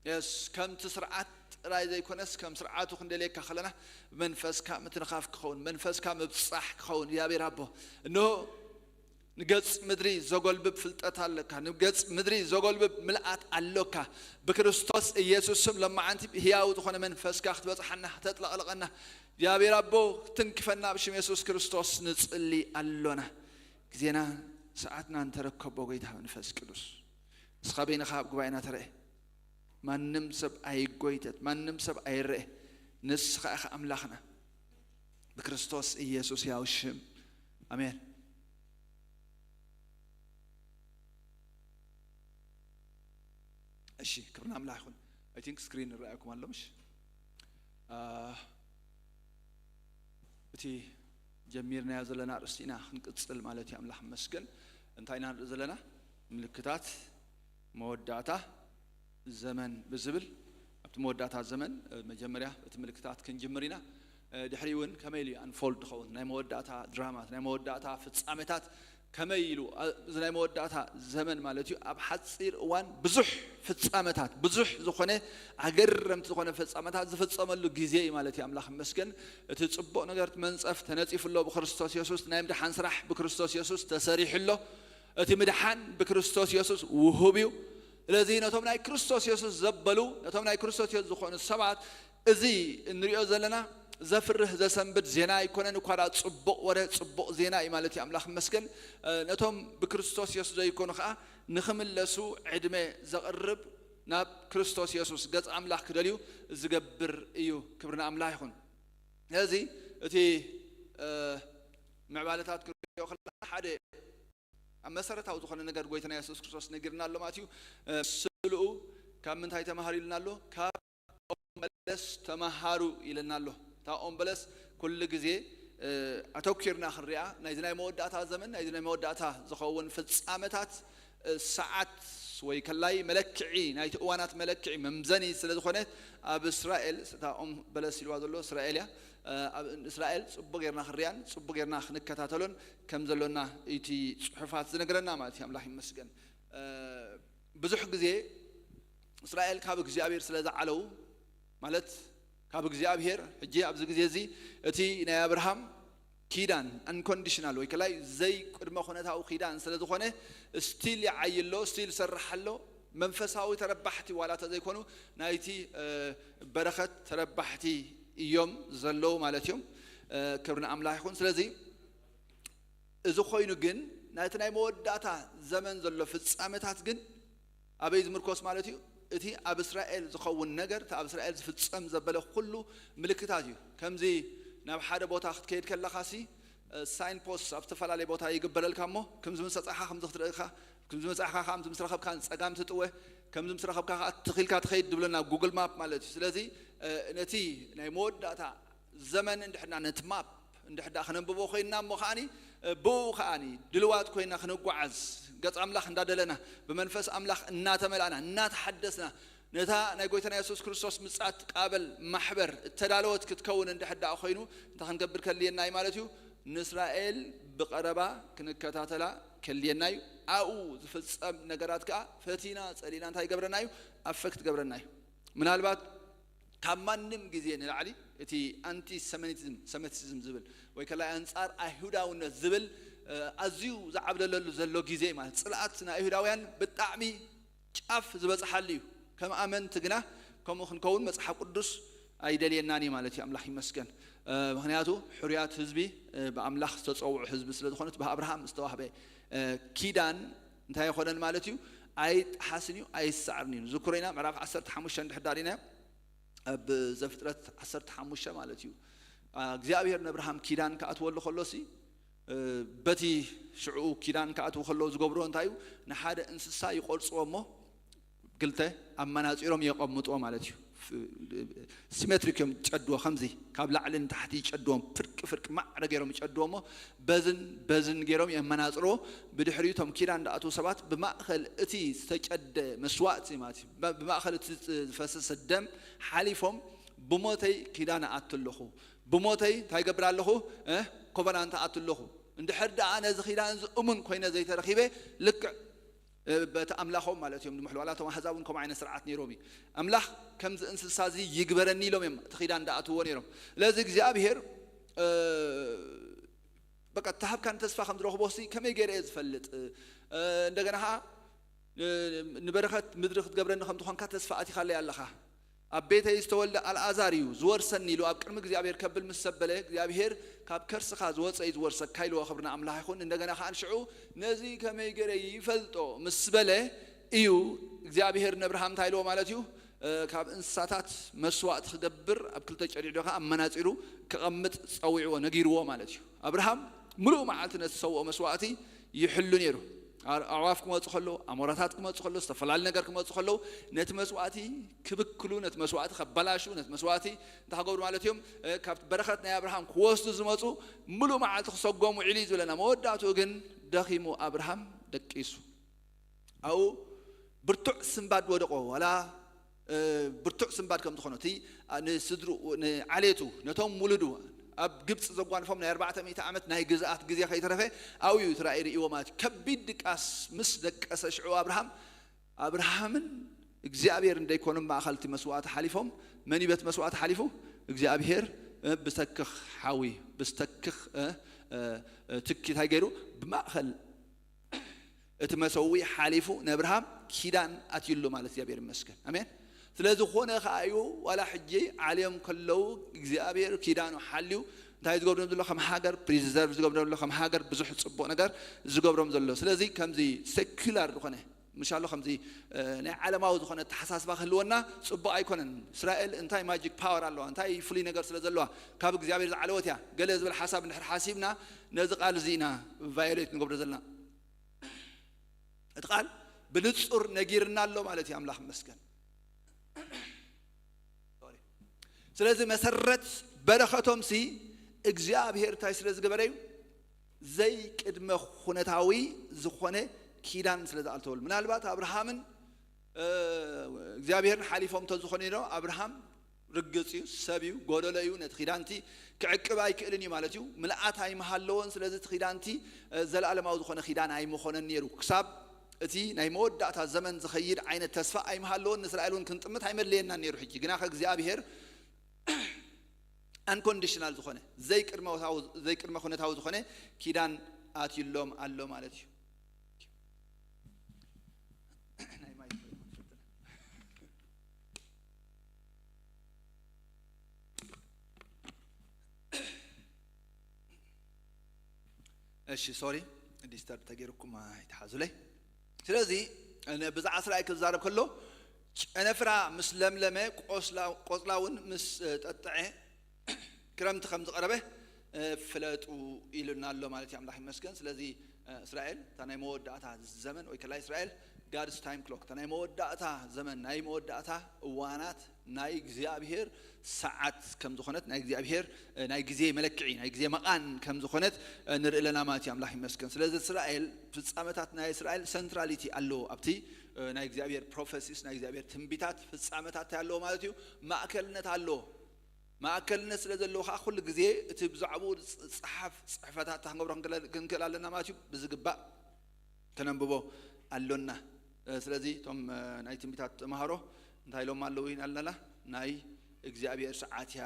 የስ ከምቲ ስርዓት ጥራይ ዘይኮነስ ከም ስርዓቱ ክንደልየካ ከለና መንፈስካ ምትንኻፍ ክኸውን መንፈስካ ምብጻሕ ክኸውን እግዚኣብሔር ኣቦ እኖ ንገጽ ምድሪ ዘጎልብብ ፍልጠት ኣለካ። ንገጽ ምድሪ ዘጎልብብ ምልኣት ኣሎካ። ብክርስቶስ ኢየሱስ ስም ለማዓንቲ ህያው ዝኾነ መንፈስካ ክትበጽሓና፣ ከተጥለቕልቐና፣ እግዚኣብሔር ኣቦ ክትንክፈና ኣብ ሽም የሱስ ክርስቶስ ንጽሊ ኣሎና። ግዜና ሰዓትና እንተረከቦ ጎይታ መንፈስ ቅዱስ ንስኻ በይንኻ ኣብ ጉባኤና ተረኤ። ማንም ሰብ ኣይጎይተት፣ ማንም ሰብ ኣይረኤ። ንስኻ ኢኻ ኣምላኽና። ብክርስቶስ ኢየሱስ ያው ሽም። ኣሜን። እሺ፣ ክብሪ ንኣምላኽ ይኹን። I think screen ይረኣየኩም ኣሎ፣ ምሽ? አ፣ እቲ ጀሚርናዮ ዘለና ኣርእስቲ ኢና ክንቅጽል ማለት እዩ። ኣምላኽ ይመስገን። እንታይ ኢና ንርኢ ዘለና? ምልክታት መወዳእታ ዘመን ብዝብል፣ ኣብቲ መወዳእታ ዘመን፣ እ፣ መጀመርያ እቲ ምልክታት ክንጅምር ኢና። እ፣ ድሕሪ እውን ከመይ ኢሉ እዩ ኣንፎልድ ዝኸውን? ናይ መወዳእታ ድራማት፣ ናይ መወዳእታ ፍጻሜታት ከመይ ኢሉ፣ እ፣ እዚ ናይ መወዳእታ ዘመን ማለት እዩ፣ ኣብ ሓጺር እዋን ብዙሕ ፍጻመታት፣ ብዙሕ ዝኾነ ኣገረምቲ ዝኾነ ፍጻመታት ዝፍጸመሉ ግዜ እዩ ማለት እዩ። ኣምላኽ ይመስገን። እቲ ጽቡቕ ነገር፣ እቲ መንጸፍ ተነጺፉ ኣሎ ብክርስቶስ የሱስ። ናይ ምድሓን ስራሕ ብክርስቶስ የሱስ ተሰሪሑ ኣሎ። እቲ ምድሓን ብክርስቶስ የሱስ ውሁብ እዩ። ስለዚ ነቶም ናይ ክርስቶስ የሱስ ዘበሉ፣ ነቶም ናይ ክርስቶስ የሱስ ዝኾኑ ሰባት፣ እዚ እንሪኦ ዘለና ዘፍርህ ዘሰንብድ ዜና ኣይኮነን፣ እኳ ደኣ ጽቡቕ ወረ፣ ጽቡቕ ዜና እዩ ማለት እዩ። ኣምላኽ ይመስገን። እ፣ ነቶም ብክርስቶስ የሱስ ዘይኮኑ ኸኣ ንኽምለሱ ዕድመ ዘቕርብ፣ ናብ ክርስቶስ የሱስ ገጽ ኣምላኽ ክደልዩ ዝገብር እዩ። ክብሪ ንኣምላኽ ይኹን። ስለዚ እቲ፣ እ፣ ምዕባለታት ክንሪኦ ከለና ሓደ ኣብ መሰረታዊ ዝኾነ ነገር ጎይታና የሱስ ክርስቶስ ነጊርና ኣሎ ማለት እዩ። እ፣ ስእልኡ ካብ ምንታይ ተማሃሩ ኢልና ኣሎ? ካብ ኦም በለስ ተማሃሩ ኢልና ኣሎ። እታ ኦም በለስ ኩሉ ግዜ፣ እ፣ ኣተኲርና ክንሪኣ፣ ናይዚ ናይ መወዳእታ ዘመን፣ ናይዚ ናይ መወዳእታ ዝኸውን ፍጻመታት፣ እ፣ ሰዓት ወይ ከላይ መለክዒ፣ ናይቲ እዋናት መለክዒ መምዘኒ ስለ ዝኾነ፣ ኣብ እስራኤል፣ እታ ኦም በለስ ኢልዋ ዘሎ እስራኤል እያ። እ፣ ኣብ እስራኤል ጽቡቕ ጌርና ክንሪኣን ጽቡቕ ጌርና ክንከታተሎን ከም ዘሎና እቲ ጽሑፋት ዝነግረና ማለት እዩ። ኣምላኽ ይመስገን። እ፣ ብዙሕ ግዜ እስራኤል ካብ እግዚኣብሔር ስለ ዝዓለዉ፣ ማለት ካብ እግዚኣብሔር፣ ሕጂ ኣብዚ ግዜ እዚ እቲ ናይ ኣብርሃም ኪዳን፣ ኣንኮንዲሽናል ወይ ከላይ ዘይቅድመ ኩነታዊ ኪዳን ስለ ዝኾነ፣ ስቲል ይዓይ ኣሎ፣ ስቲል ይሰርሕ ኣሎ። መንፈሳዊ ተረባሕቲ ዋላ እንተ ዘይኮኑ፣ ናይቲ፣ እ፣ በረኸት ተረባሕቲ እዮም ዘለዉ ማለት እዮም። እ፣ ክብሪ ንኣምላኽ ይኹን። ስለዚ እዚ ኮይኑ ግን፣ ናይቲ ናይ መወዳእታ ዘመን ዘሎ ፍጻመታት ግን ኣበይ ዝምርኮስ ማለት እዩ? እቲ ኣብ እስራኤል ዝኸውን ነገር፣ እቲ ኣብ እስራኤል ዝፍጸም ዘበለ ኩሉ ምልክታት እዩ። ከምዚ ናብ ሓደ ቦታ ክትከይድ ከለኻሲ፣ እ፣ ሳይን ፖስት ኣብ ዝተፈላለየ ቦታ ይግበረልካ እሞ፣ ከምዚ ምስ በጻሕካ ከምዚ ክትርኢ ኢኻ፣ ከምዚ በጻሕካ ከምዚ ምስ ረኸብካ ንጸጋም ትጥወ፣ ከምዚ ምስ ረኸብካ ከኣ ትኽ ኢልካ ትኸይድ ዝብለና ጉግል ማፕ ማለት እዩ። ስለዚ፣ እ፣ ነቲ ናይ መወዳእታ ዘመን እንድሕና ነቲ ማፕ እንድሕዳ ከነንብቦ ኮይንና እሞ ከኣኒ፣ እ፣ ብኡ ከኣኒ ድልዋት ኮይና ክንጓዓዝ፣ ገጽ ኣምላኽ እንዳደለና፣ ብመንፈስ ኣምላኽ እናተመላእና፣ እናተሓደስና፣ ነታ ናይ ጎይታና የሱስ ክርስቶስ ምጽኣት ትቃበል ማሕበር እተዳለወት ክትከውን እንድሕዳ ኮይኑ፣ እንታይ ክንገብር ከድልየና እዩ ማለት እዩ? ንእስራኤል ብቐረባ ክንከታተላ ከድልየና እዩ። ኣብኡ ዝፍጸም ነገራት ከኣ ፈቲና፣ ጸሊእና እንታይ ይገብረና እዩ? ኣፈክት ትገብረና እዩ። ምናልባት ካብ ማንም ግዜ ንላዕሊ እቲ ኣንቲ ሰሜቲዝም፣ ሰሜቲዝም ዝብል ወይ ከላይ ኣንጻር ኣይሁዳውነት ዝብል፣ እ፣ ኣዝዩ ዝዓብለለሉ ዘሎ ግዜ ማለት፣ ጽልኣት ናይ ኣይሁዳውያን ብጣዕሚ ጫፍ ዝበጽሓሉ እዩ። ከም ኣመንቲ ግና ከምኡ ክንከውን መጽሓፍ ቅዱስ ኣይደልየናን እዩ ማለት እዩ። ኣምላኽ ይመስገን። እ፣ ምኽንያቱ ሕሩያት ህዝቢ፣ እ፣ ብኣምላኽ ዝተጸውዑ ህዝቢ ስለ ዝኾኑት፣ ብኣብርሃም ዝተዋህበ፣ እ፣ ኪዳን እንታይ ኣይኮነን ማለት እዩ? ኣይጠሓስን እዩ፣ ኣይሰዓርን እዩ። ዝክሮ ኢና ምዕራፍ ዓሰርተ ሓሙሽተ እንድሕር ዳሪና ኣብ ዘፍጥረት ዓሰርተ ሓሙሽተ ማለት እዩ። ኣ፣ እግዚኣብሔር ነብርሃም ኪዳን ክኣትወሉ ከሎሲ፣ እ፣ በቲ ሽዑ ኪዳን ክኣትዉ ከለዉ ዝገብርዎ እንታይ እዩ? ንሓደ እንስሳ ይቆርጽዎ እሞ፣ ክልተ ኣመናጺሮም የቐምጥዎ ማለት እዩ። ፍ-፣ ሲሜትሪክ እዮም ዝጨድዎ፣ ከምዚ ካብ ላዕሊ ንታሕቲ ይጨድዎም፣ ፍርቂ ፍርቂ ማዕረ ገይሮም ይጨድዎ እሞ፣ በዝን በዝን ገይሮም የመናጽርዎ። ብድሕሪኡ እቶም ኪዳን ዝኣትዉ ሰባት ብማእከል እቲ ዝተጨደ መስዋእቲ ማለት እዩ፣ ብ-፣ ብማእከል እቲ ዝ-፣ ዝፈሰሰ ደም ሓሊፎም ብሞተይ ኪዳን ኣቱ ኣለኹ፣ ብሞተይ እንታይ ገብር ኣለኹ? ኮቨናንት ኣቱ ኣለኹ። እንድሕር ደኣ ነዚ ኪዳን እዚ እሙን ኮይነ ዘይተረኺበ፣ ልክዕ በቲ ኣምላኾም ማለት እዮም ዝምሕሉ። ዋላ እቶም ኣህዛብ እውን ከምኡ ዓይነት ስርዓት ነይሮም እዩ። ኣምላኽ ከምዚ እንስሳ እዚ ይግበረኒ ኢሎም እዮም እቲ ኪዳን ዝኣትውዎ ነይሮም። ስለዚ እግዚኣብሔር በቃ እተሃብካን ተስፋ ከም ዝረኽቦ ሲ ከመይ ገይረ እየ ዝፈልጥ? እንደገና ከዓ ንበረኸት ምድሪ ክትገብረኒ ከም ዝኾንካ ተስፋ ኣቲኻለይ ኣለኻ። ኣብ ቤተይ ዝተወልደ ኣልኣዛር እዩ ዝወርሰኒ ኢሉ ኣብ ቅድሚ እግዚኣብሔር ከብል ምስ ሰበለ፣ እግዚኣብሔር ካብ ከርስኻ ዝወፀ እዩ ዝወርሰካ ኢልዎ። ክብርና ኣምላኽ ይኹን። እንደገና ከዓ ንሽዑ ነዚ ከመይ ገይረ ይፈልጦ ምስ በለ እዩ እግዚኣብሔር ነብርሃም እንታይ ኢልዎ ማለት እዩ? ካብ እንስሳታት መስዋእቲ ክገብር ኣብ ክልተ ጨዲዑ ከዓ ኣመናፂሩ ክቐምጥ ፀዊዕዎ ነጊርዎ ማለት እዩ። ኣብርሃም ምሉእ መዓልቲ ነቲ ዝሰውኦ መስዋእቲ ይሕሉ ነይሩ። ኣዕዋፍ ክመፁ ከለዉ፣ ኣሞራታት ክመፁ ከለዉ፣ ዝተፈላለዩ ነገር ክመፁ ከለዉ ነቲ መስዋእቲ ክብክሉ፣ ነቲ መስዋእቲ ከበላሹ፣ ነቲ መስዋእቲ እንታይ ክገብሩ ማለት እዮም? ካብ በረኸት ናይ ኣብርሃም ክወስዱ ዝመፁ ምሉእ መዓልቲ ክሰጎም ውዒሉ እዩ ዝብለና። መወዳእትኡ ግን ደኺሙ ኣብርሃም ደቂሱ። ኣብኡ ብርቱዕ ስንባድ ወደቆ። ዋላ ብርቱዕ ስንባድ ከም ዝኾነ እቲ ንስድሩ ንዓሌቱ ነቶም ውሉዱ ኣብ ግብፂ ዘጓንፎም ናይ ኣርባዕተ ሚእቲ ዓመት ናይ ግዝኣት ግዜ ከይተረፈ ኣብኡ እዩ እቲ ራእይ ርእይዎ ማለት እዩ። ከቢድ ድቃስ ምስ ደቀሰ ሽዑ ኣብርሃም ኣብርሃምን እግዚኣብሔር እንደይኮኑ ማእኸል እቲ መስዋእቲ ሓሊፎም፣ መን እዩ በቲ መስዋእቲ ሓሊፉ? እግዚኣብሔር ብሰክኽ ሓዊ ብስተክኽ ትኪ እንታይ ገይሩ ብማእኸል እቲ መሰዊ ሓሊፉ ነብርሃም ኪዳን ኣትዩሉ ማለት እግዚኣብሔር ይመስገን። ኣሜን። ስለዝኾነ ከዓ እዩ ዋላ ሕጂ ዓልዮም ከለዉ እግዚኣብሔር ኪዳኑ ሓልዩ እንታይ ዝገብሮም ዘሎ ከም ሃገር ፕሪዘርቭ ዝገብሮም ዘሎ ከም ሃገር ብዙሕ ፅቡቕ ነገር ዝገብሮም ዘሎ። ስለዚ ከምዚ ሴኩላር ዝኾነ ምሻሎ ከምዚ ናይ ዓለማዊ ዝኾነ ኣተሓሳስባ ክህልወና ፅቡቕ ኣይኮነን። እስራኤል እንታይ ማጂክ ፓወር ኣለዋ፣ እንታይ ፍሉይ ነገር ስለ ዘለዋ ካብ እግዚኣብሔር ዝዓለወት እያ ገለ ዝብል ሓሳብ እንድሕር ሓሲብና ነዚ ቃል እዚ ኢና ቫዮሌት ንገብሮ ዘለና። እቲ ቃል ብንጹር ነጊርና ኣሎ ማለት እዩ። ኣምላኽ ይመስገን። ስለዚ መሰረት በረኸቶም ሲ እግዚኣብሔር እንታይ ስለ ዝገበረ እዩ? ዘይቅድመ ኩነታዊ ዝኾነ ኪዳን ስለ ዝኣልተወሉ። ምናልባት ኣብርሃምን እግዚኣብሔርን ሓሊፎም እንተዝኾኑ ዶ ኣብርሃም ርግጽ እዩ፣ ሰብ እዩ፣ ጎደሎ እዩ፣ ነቲ ኪዳንቲ ክዕቅብ ኣይክእልን እዩ ማለት እዩ። ምልኣት ኣይምሃለዎን። ስለዚ እቲ ኪዳንቲ ዘለኣለማዊ ዝኾነ ኪዳን ኣይምኾነን ነይሩ። ክሳብ እቲ ናይ መወዳእታ ዘመን ዝኸይድ ዓይነት ተስፋ ኣይምሃለዎን። ንእስራኤል እውን ክንጥምት ኣይመድለየናን ነይሩ። ሕጂ ግና ከእግዚኣብሔር ኣንኮንዲሽናል ዝኾነ ዘይቅድመ ኩነታዊ ዝኾነ ኪዳን ኣትዩሎም ኣሎ ማለት እዩ። እሺ ሶሪ ዲስተርብ ተገይርኩም ኣይትሓዙለይ። ስለዚ ብዛዕባ እስራኤል ክዛረብ ከሎ ጨነፍራ ምስ ለምለመ ቆፅላ እውን ምስ ጠጥዐ ክረምቲ ከም ዝቐረበ ፍለጡ ኢሉና ኣሎ ማለት እዩ። ኣምላኽ ይመስገን። ስለዚ እስራኤል እታ ናይ መወዳእታ ዘመን ወይ ከላይ እስራኤል ጋድስ ታይም ክሎክ እታ ናይ መወዳእታ ዘመን ናይ መወዳእታ እዋናት ናይ እግዚኣብሔር ሰዓት ከም ዝኾነት ናይ እግዚኣብሔር ናይ ግዜ መለክዒ ናይ ግዜ መቓን ከም ዝኾነት ንርኢ ኣለና ማለት እዩ። ኣምላኽ ይመስገን። ስለዚ እስራኤል ፍጻመታት ናይ እስራኤል ሰንትራሊቲ ኣለዎ ኣብቲ ናይ እግዚኣብሔር ፕሮፌሲስ ናይ እግዚኣብሔር ትንቢታት ፍጻመታት ኣለዎ ማለት እዩ። ማእከልነት ኣለዎ። ማእከልነት ስለ ዘለዎ ከዓ ኩሉ ግዜ እቲ ብዛዕባኡ ዝፀሓፍ ፅሕፈታት ክንገብሮ ክንክእል ኣለና ማለት እዩ። ብዝግባእ ከነንብቦ ኣሎና። ስለዚ እቶም ናይ ትንቢታት ተምሃሮ እንታይ ኢሎም ኣለዉ ኣለና ናይ እግዚኣብሔር ሰዓት እያ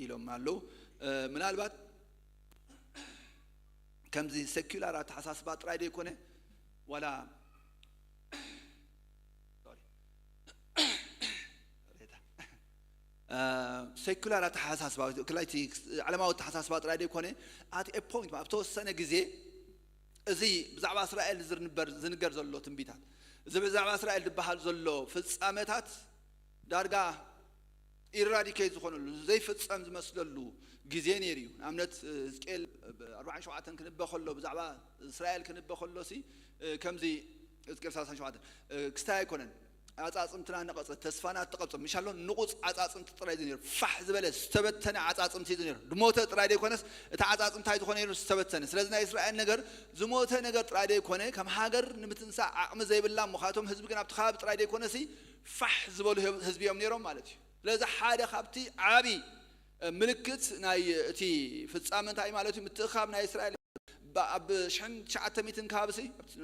ኢሎም ኣለዉ። ምናልባት ከምዚ ሰኪላር ኣተሓሳስባ ጥራይ ዘይኮነ ዋላ ሰኩላር ኣተሓሳስባ ክላይቲ ዓለማዊ ኣተሓሳስባ ጥራይ ዘይኮነ ኣት ፖይንት ኣብ ተወሰነ ግዜ እዚ ብዛዕባ እስራኤል ዝንበር ዝንገር ዘሎ ትንቢታት እዚ ብዛዕባ እስራኤል ዝበሃል ዘሎ ፍጻመታት ዳርጋ ኢራዲኬት ዝኾነሉ ዘይፍጸም ዝመስለሉ ግዜ ነይሩ እዩ። ንኣብነት ሕዝቅኤል ኣርባዓን ሸውዓተን ክንበ ከሎ ብዛዕባ እስራኤል ክንበ ከሎ ሲ ከምዚ ሕዝቅኤል ሰላሳን ሸውዓተን ክስታይ ኣይኮነን ኣጻጽምትና ነቐጸ ተስፋና ተቐብጸ ምሻሎ ንቑጽ ኣጻጽምቲ ጥራይ እዩ ነይሩ። ፋሕ ዝበለ ዝተበተነ ኣጻጽምቲ እዩ ነይሩ። ዝሞተ ጥራይ ዘይኮነስ እቲ ኣጻጽምቲ እንታይ ዝኾነ ነይሩ ዝተበተነ። ስለዚ ናይ እስራኤል ነገር ዝሞተ ነገር ጥራይ ዘይኮነ ከም ሃገር ንምትንሳእ ዓቕሚ ዘይብላ ምዃቶም ህዝቢ ግን ኣብቲ ከባቢ ጥራይ ዘይኮነ ሲ ፋሕ ዝበሉ ህዝቢ እዮም ነይሮም ማለት እዩ። ስለዚ ሓደ ካብቲ ዓቢ ምልክት ናይ እቲ ፍጻመ እንታይ ማለት እዩ? ምትእኻብ ናይ እስራኤል ብ- ኣብ ሽሕን ትሽዓተ ሚእትን ከባቢ ሲ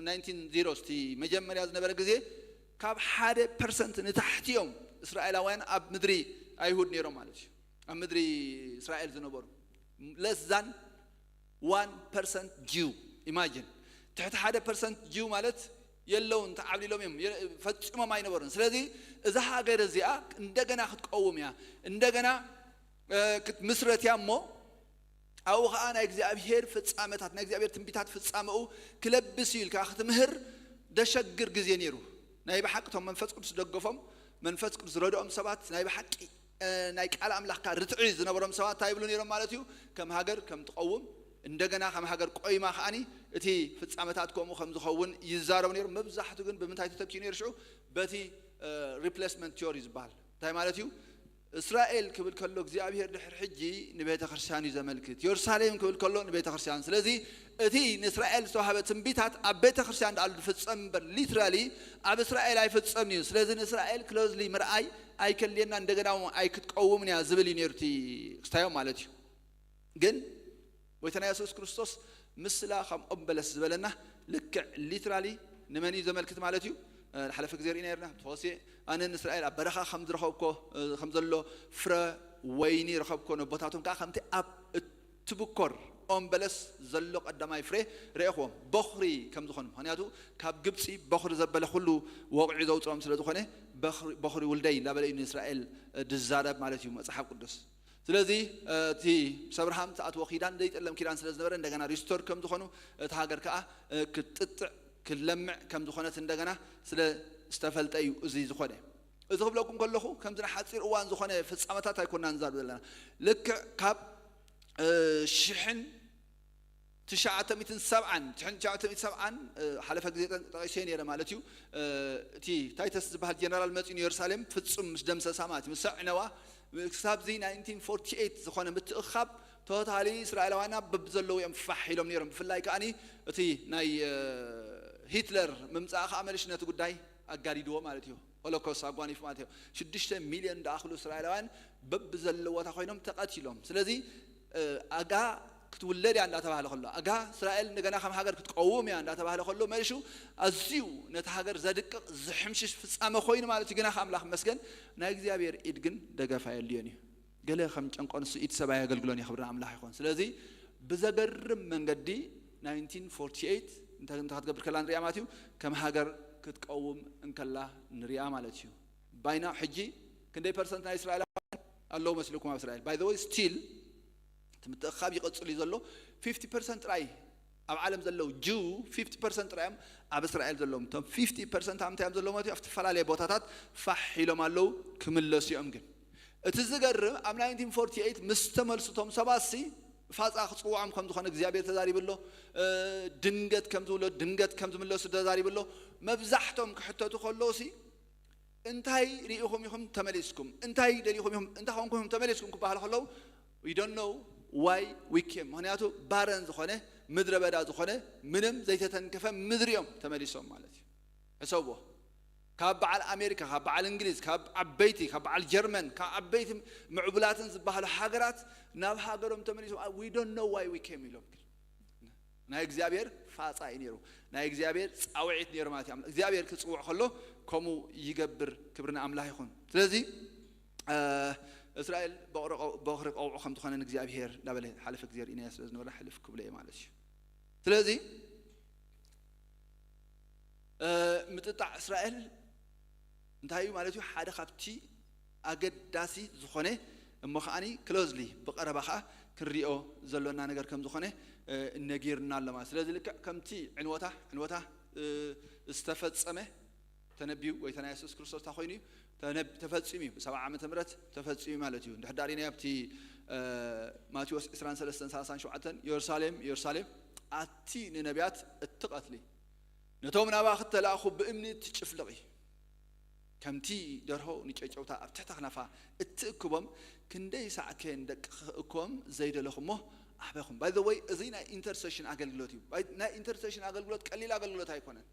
ናይንቲን ዜሮ እቲ መጀመርያ ዝነበረ ግዜ ካብ ሓደ ፐርሰንት ንታሕቲ እዮም እስራኤላውያን ኣብ ምድሪ ኣይሁድ ነይሮም ማለት እዩ። ኣብ ምድሪ እስራኤል ዝነበሩ less than one percent Jew. Imagine ትሕቲ ሓደ ፐርሰንት ጂው ማለት የለውን፣ ተዓብሊሎም እዮም፣ የ- ፈጺሞም ኣይነበሩን። ስለዚ እዛ ሃገር እዚኣ እንደገና ክትቀውም እያ፣ እንደገና ክትምስረት እያ እሞ ኣብኡ ከዓ ናይ እግዚኣብሔር ፍጻመታት ናይ እግዚኣብሔር ትንቢታት ፍጻመኡ ክለብስ እዩ ኢልካ ክትምህር ደሸግር ግዜ ነይሩ። ናይ ብሓቂ እቶም መንፈስ ቅዱስ ደገፎም መንፈስ ቅዱስ ዝረድኦም ሰባት ናይ ብሓቂ ናይ ቃል ኣምላኽካ ርትዒ ዝነበሮም ሰባት እንታይ ይብሉ ነይሮም ማለት እዩ? ከም ሃገር ከም ትቐውም እንደገና ከም ሃገር ቆይማ ከዓኒ እቲ ፍጻመታት ከምኡ ከም ዝኸውን ይዛረቡ ነይሮም። መብዛሕቱ ግን ብምንታይ ተተኪኡ ነይሩ ሽዑ? በቲ ሪፕሌስመንት ቲዮሪ ዝበሃል እንታይ ማለት እዩ? እስራኤል ክብል ከሎ እግዚኣብሔር ድሕር ሕጂ ንቤተ ክርስቲያን እዩ ዘመልክት። የሩሳሌም ክብል ከሎ ንቤተ ክርስቲያን። ስለዚ እቲ ንእስራኤል ዝተዋህበ ትንቢታት ኣብ ቤተ ክርስቲያን ደኣሉ ዝፍጸም እምበር ሊትራሊ ኣብ እስራኤል ኣይፍጸምን እዩ። ስለዚ ንእስራኤል ክሎዝሊ ምርኣይ ኣይከልየና እንደገና ኣይክትቀውምን እያ ዝብል እዩ ነይሩ እቲ ክስታዮም ማለት እዩ። ግን ጎይታና የሱስ ክርስቶስ ምስላ ከም ኦም በለስ ዝበለና ልክዕ ሊትራሊ ንመን እዩ ዘመልክት ማለት እዩ? ሓለፈ ግዜ ርኢና ነርና ተወሲ ኣነ ንእስራኤል ኣብ በረኻ ከም ዝረኸብኮ ከም ዘሎ ፍረ ወይኒ ረኸብኮ ነቦታቶም ከዓ ከምቲ ኣብ እትብኮር ኦም በለስ ዘሎ ቀዳማይ ፍሬ ረእኽዎም በኽሪ ከም ዝኾኑ። ምክንያቱ ካብ ግብፂ በኽሪ ዘበለ ኩሉ ወቕዒ ዘውፅኦም ስለ ዝኾነ በኽሪ ውልደይ እንዳበለ እዩ ንእስራኤል ድዛረብ ማለት እዩ መፅሓፍ ቅዱስ። ስለዚ እቲ ምስ ኣብርሃም ተኣትዎ ኪዳን ዘይጠለም ኪዳን ስለ ዝነበረ እንደገና ሪስቶር ከም ዝኾኑ እቲ ሃገር ከዓ ክትጥጥዕ ክለምዕ ከም ዝኾነት እንደገና ስለ ዝተፈልጠ እዩ እዚ ዝኾነ። እዚ ክብለኩም ከለኹ ከምዚ ንሓፂር እዋን ዝኾነ ፍጻመታት ኣይኮና ንዛር ዘለና። ልክዕ ካብ ሽሕን ትሽዓተ ሚእትን ሰብዓን ትሽን ትሽዓተ ሚእትን ሰብዓን ሓለፈ ግዜ ጠቂሰ ነይረ ማለት እዩ። እቲ ታይተስ ዝበሃል ጀነራል መፂኡ ንየሩሳሌም ፍጹም ምስ ደምሰሳ ማለት እዩ ምስ ዕነዋ ክሳብዚ ናይንቲን ፎርቲ ኤይት ዝኾነ ምትእኻብ ቶታሊ እስራኤላውያና በብዘለዉ እዮም ፋሕ ኢሎም ነይሮም። ብፍላይ ከዓኒ እቲ ናይ ሂትለር ምምፃእ ከዓ መልሽ ነቲ ጉዳይ ኣጋዲድዎ ማለት እዩ። ሆሎኮስት ኣጓኒፉ ማለት እዩ። ሽዱሽተ ሚልዮን ደኣኽሉ እስራኤላውያን በብዘለዎ ቦታ ኮይኖም ተቐቲሎም። ስለዚ ኣጋ ክትውለድ እያ እንዳተባህለ ከሎ ኣጋ እስራኤል እንደገና ከም ሃገር ክትቀውም እያ እንዳተባህለ ከሎ መልሹ ኣዝዩ ነቲ ሃገር ዘድቅቕ ዝሕምሽሽ ፍጻመ ኮይኑ ማለት እዩ። ግና ኣምላኽ መስገን ናይ እግዚኣብሔር ኢድ ግን ደገፍ ኣየድልዮን እዩ። ገለ ከም ጨንቆ ንሱ ኢድ ሰብ ኣየገልግሎን እዩ። ክብሪ ኣምላኽ ይኹን። ስለዚ ብዘገርም መንገዲ ናይንቲን ፎርቲ ኤይት እንታይ እንታይ ክትገብር ከላ ንሪኣ ማለት እዩ። ከም ሃገር ክትቀውም እንከላ ንሪኣ ማለት እዩ። ባይና ሕጂ ክንደይ ፐርሰንት ናይ እስራኤላውያን ኣለዉ መስልኩም ኣብ እስራኤል? By the way still እቲ ምትእኻብ ይቐጽል እዩ ዘሎ። ፊፍቲ ፐርሰንት ጥራይ ኣብ ዓለም ዘለዉ ጅው ፊፍቲ ፐርሰንት ጥራይ እዮም ኣብ እስራኤል ዘለዉ። እቶም ፊፍቲ ፐርሰንት ኣብ ምንታይ እዮም ዘለዉ ማለት እዩ? ኣብ ዝተፈላለየ ቦታታት ፋሕ ኢሎም ኣለዉ። ክምለሱ እዮም ግን እቲ ዝገርም ኣብ ናይንቲን ፎርቲ ኤይት ምስ ተመልሱ እቶም ሰባት ሲ ፋፃ ክፅውዖም ከም ዝኾነ እግዚኣብሔር ተዛሪቡ ኣሎ። ድንገት ከም ዝውለዱ ድንገት ከም ዝምለሱ ተዛሪቡ ኣሎ። መብዛሕቶም ክሕተቱ ከለዉ ሲ እንታይ ርኢኹም ኢኹም ተመሊስኩም? እንታይ ደሊኹም ኢኹም? እንታይ ኮንኩም ኢኹም ተመሊስኩም ክበሃሉ ከለዉ we don't know why we came። ምክንያቱ ባረን ዝኾነ ምድረ በዳ ዝኾነ ምንም ዘይተተንከፈ ምድሪ እዮም ተመሊሶም ማለት እዩ። ሕሰብዎ። ካብ በዓል ኣሜሪካ፣ ካብ በዓል እንግሊዝ፣ ካብ ዓበይቲ፣ ካብ በዓል ጀርመን፣ ካብ ዓበይቲ ምዕቡላትን ዝበሃሉ ሃገራት ናብ ሃገሮም ተመሊሶም we don't know why we came ኢሎም ናይ እግዚኣብሔር ፋፃ እዩ ነይሩ። ናይ እግዚኣብሔር ፃውዒት ነይሩ ማለት እዩ። እግዚኣብሔር ክፅውዕ ከሎ ከምኡ ይገብር። ክብሪ ንኣምላኽ ይኹን። ስለዚ እስራኤል በቕሪ ቀውዖ ከም ዝኾነ ንእግዚኣብሔር እንዳበለ ሓለፈ ግዜ ርኢናዮ ስለ ዝነበረ ሕልፍ ክብሎ እየ ማለት እዩ። ስለዚ ምጥጣዕ እስራኤል እንታይ እዩ ማለት እዩ? ሓደ ካብቲ ኣገዳሲ ዝኾነ እሞ ከዓኒ ክሎዝሊ ብቐረባ ከዓ ክንሪኦ ዘሎና ነገር ከም ዝኾነ ነጊርና ኣሎ ማለት። ስለዚ ልክዕ ከምቲ ዕንወታ ዕንወታ ዝተፈጸመ ተነቢዩ ጎይታና የሱስ ክርስቶስ እንታይ ኮይኑ እዩ ተፈጺሙ እዩ። ብሰብዓ ዓመተ ምህረት ተፈጺሙ ማለት እዩ። እንድሕር ዳሪና ኣብቲ ማቴዎስ ዕስራን ሰለስተን ሰላሳን ሸውዓተን የሩሳሌም የሩሳሌም ኣቲ ንነቢያት እትቐትሊ ነቶም ናባኺ እተላእኹ ብእምኒ እትጭፍልቒ ከምቲ ደርሆ ንጨጨውታ ኣብ ትሕቲ ኣኽናፋ እትእክቦም ክንደይ ሳዕከ ንደቅኺ ክእክቦም ዘይደለኹ እሞ ኣበኹም። By the way እዚ ናይ ኢንተርሴሽን ኣገልግሎት እዩ። ናይ ኢንተርሴሽን ኣገልግሎት ቀሊል ኣገልግሎት ኣይኮነን።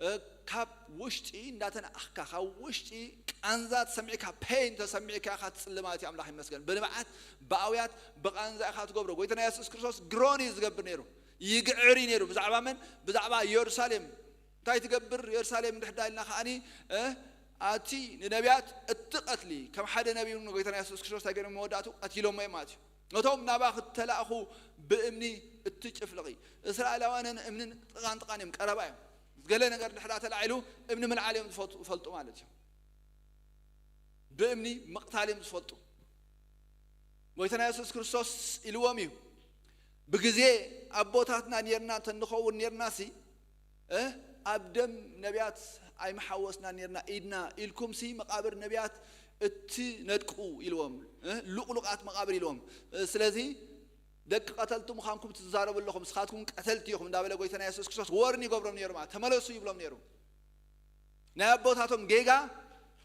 እ፣ ካብ ውሽጢ እንዳተነኣኽካ፣ ካብ ውሽጢ ቃንዛ ተሰሚዕካ፣ ፔን ተሰሚዕካ ኢኻ ትጽሊ ማለት እዩ። ኣምላኽ ይመስገን። ብንብዓት፣ ብኣውያት፣ ብቃንዛ ኢኻ ትገብሮ። ጎይታና የሱስ ክርስቶስ ግሮን እዩ ዝገብር ነይሩ፣ ይግዕር እዩ ነይሩ። ብዛዕባ መን? ብዛዕባ የሩሳሌም። እንታይ ትገብር የሩሳሌም እንድሕር ዳልና ከኣኒ፣ እ፣ ኣቲ ንነቢያት እትቐትሊ፣ ከም ሓደ ነቢይ እውን ጎይታና የሱስ ክርስቶስ እንታይ ገይሮም መወዳእቱ ቀቲሎሞ እዮም ማለት እዩ። ነቶም ናባኺ እተላእኹ ብእምኒ እትጭፍልቒ። እስራኤላውያንን እምንን ጥቓን ጥቓን እዮም፣ ቀረባ እዮም። ገለ ነገር እንድሕር ተላዒሉ እምኒ ምልዓል እዮም ዝፈቱ-፣ ዝፈልጡ ማለት እዩ። ብእምኒ ምቕታል እዮም ዝፈልጡ። ጎይታና የሱስ ክርስቶስ ኢልዎም እዩ፣ ብግዜ ኣቦታትና ኔርና እንተንኸውን ኔርናሲ፣ እ፣ ኣብ ደም ነቢያት ኣይምሓወስና ኔርና ኢድና ኢልኩምሲ መቓብር ነቢያት እትነድቁ ኢልዎም፣ እ፣ ልቑሉቓት መቓብር ኢልዎም። እ፣ ስለዚ ደቂ ቀተልቲ ምዃንኩም ትዛረቡ ኣለኹም፣ ንስኻትኩም ቀተልቲ ኢኹም እንዳበለ ጎይታና የሱስ ክርስቶስ ወርን ይገብሮም ነይሩ ማለት፣ ተመለሱ ይብሎም ነይሩ። ናይ ኣቦታቶም ጌጋ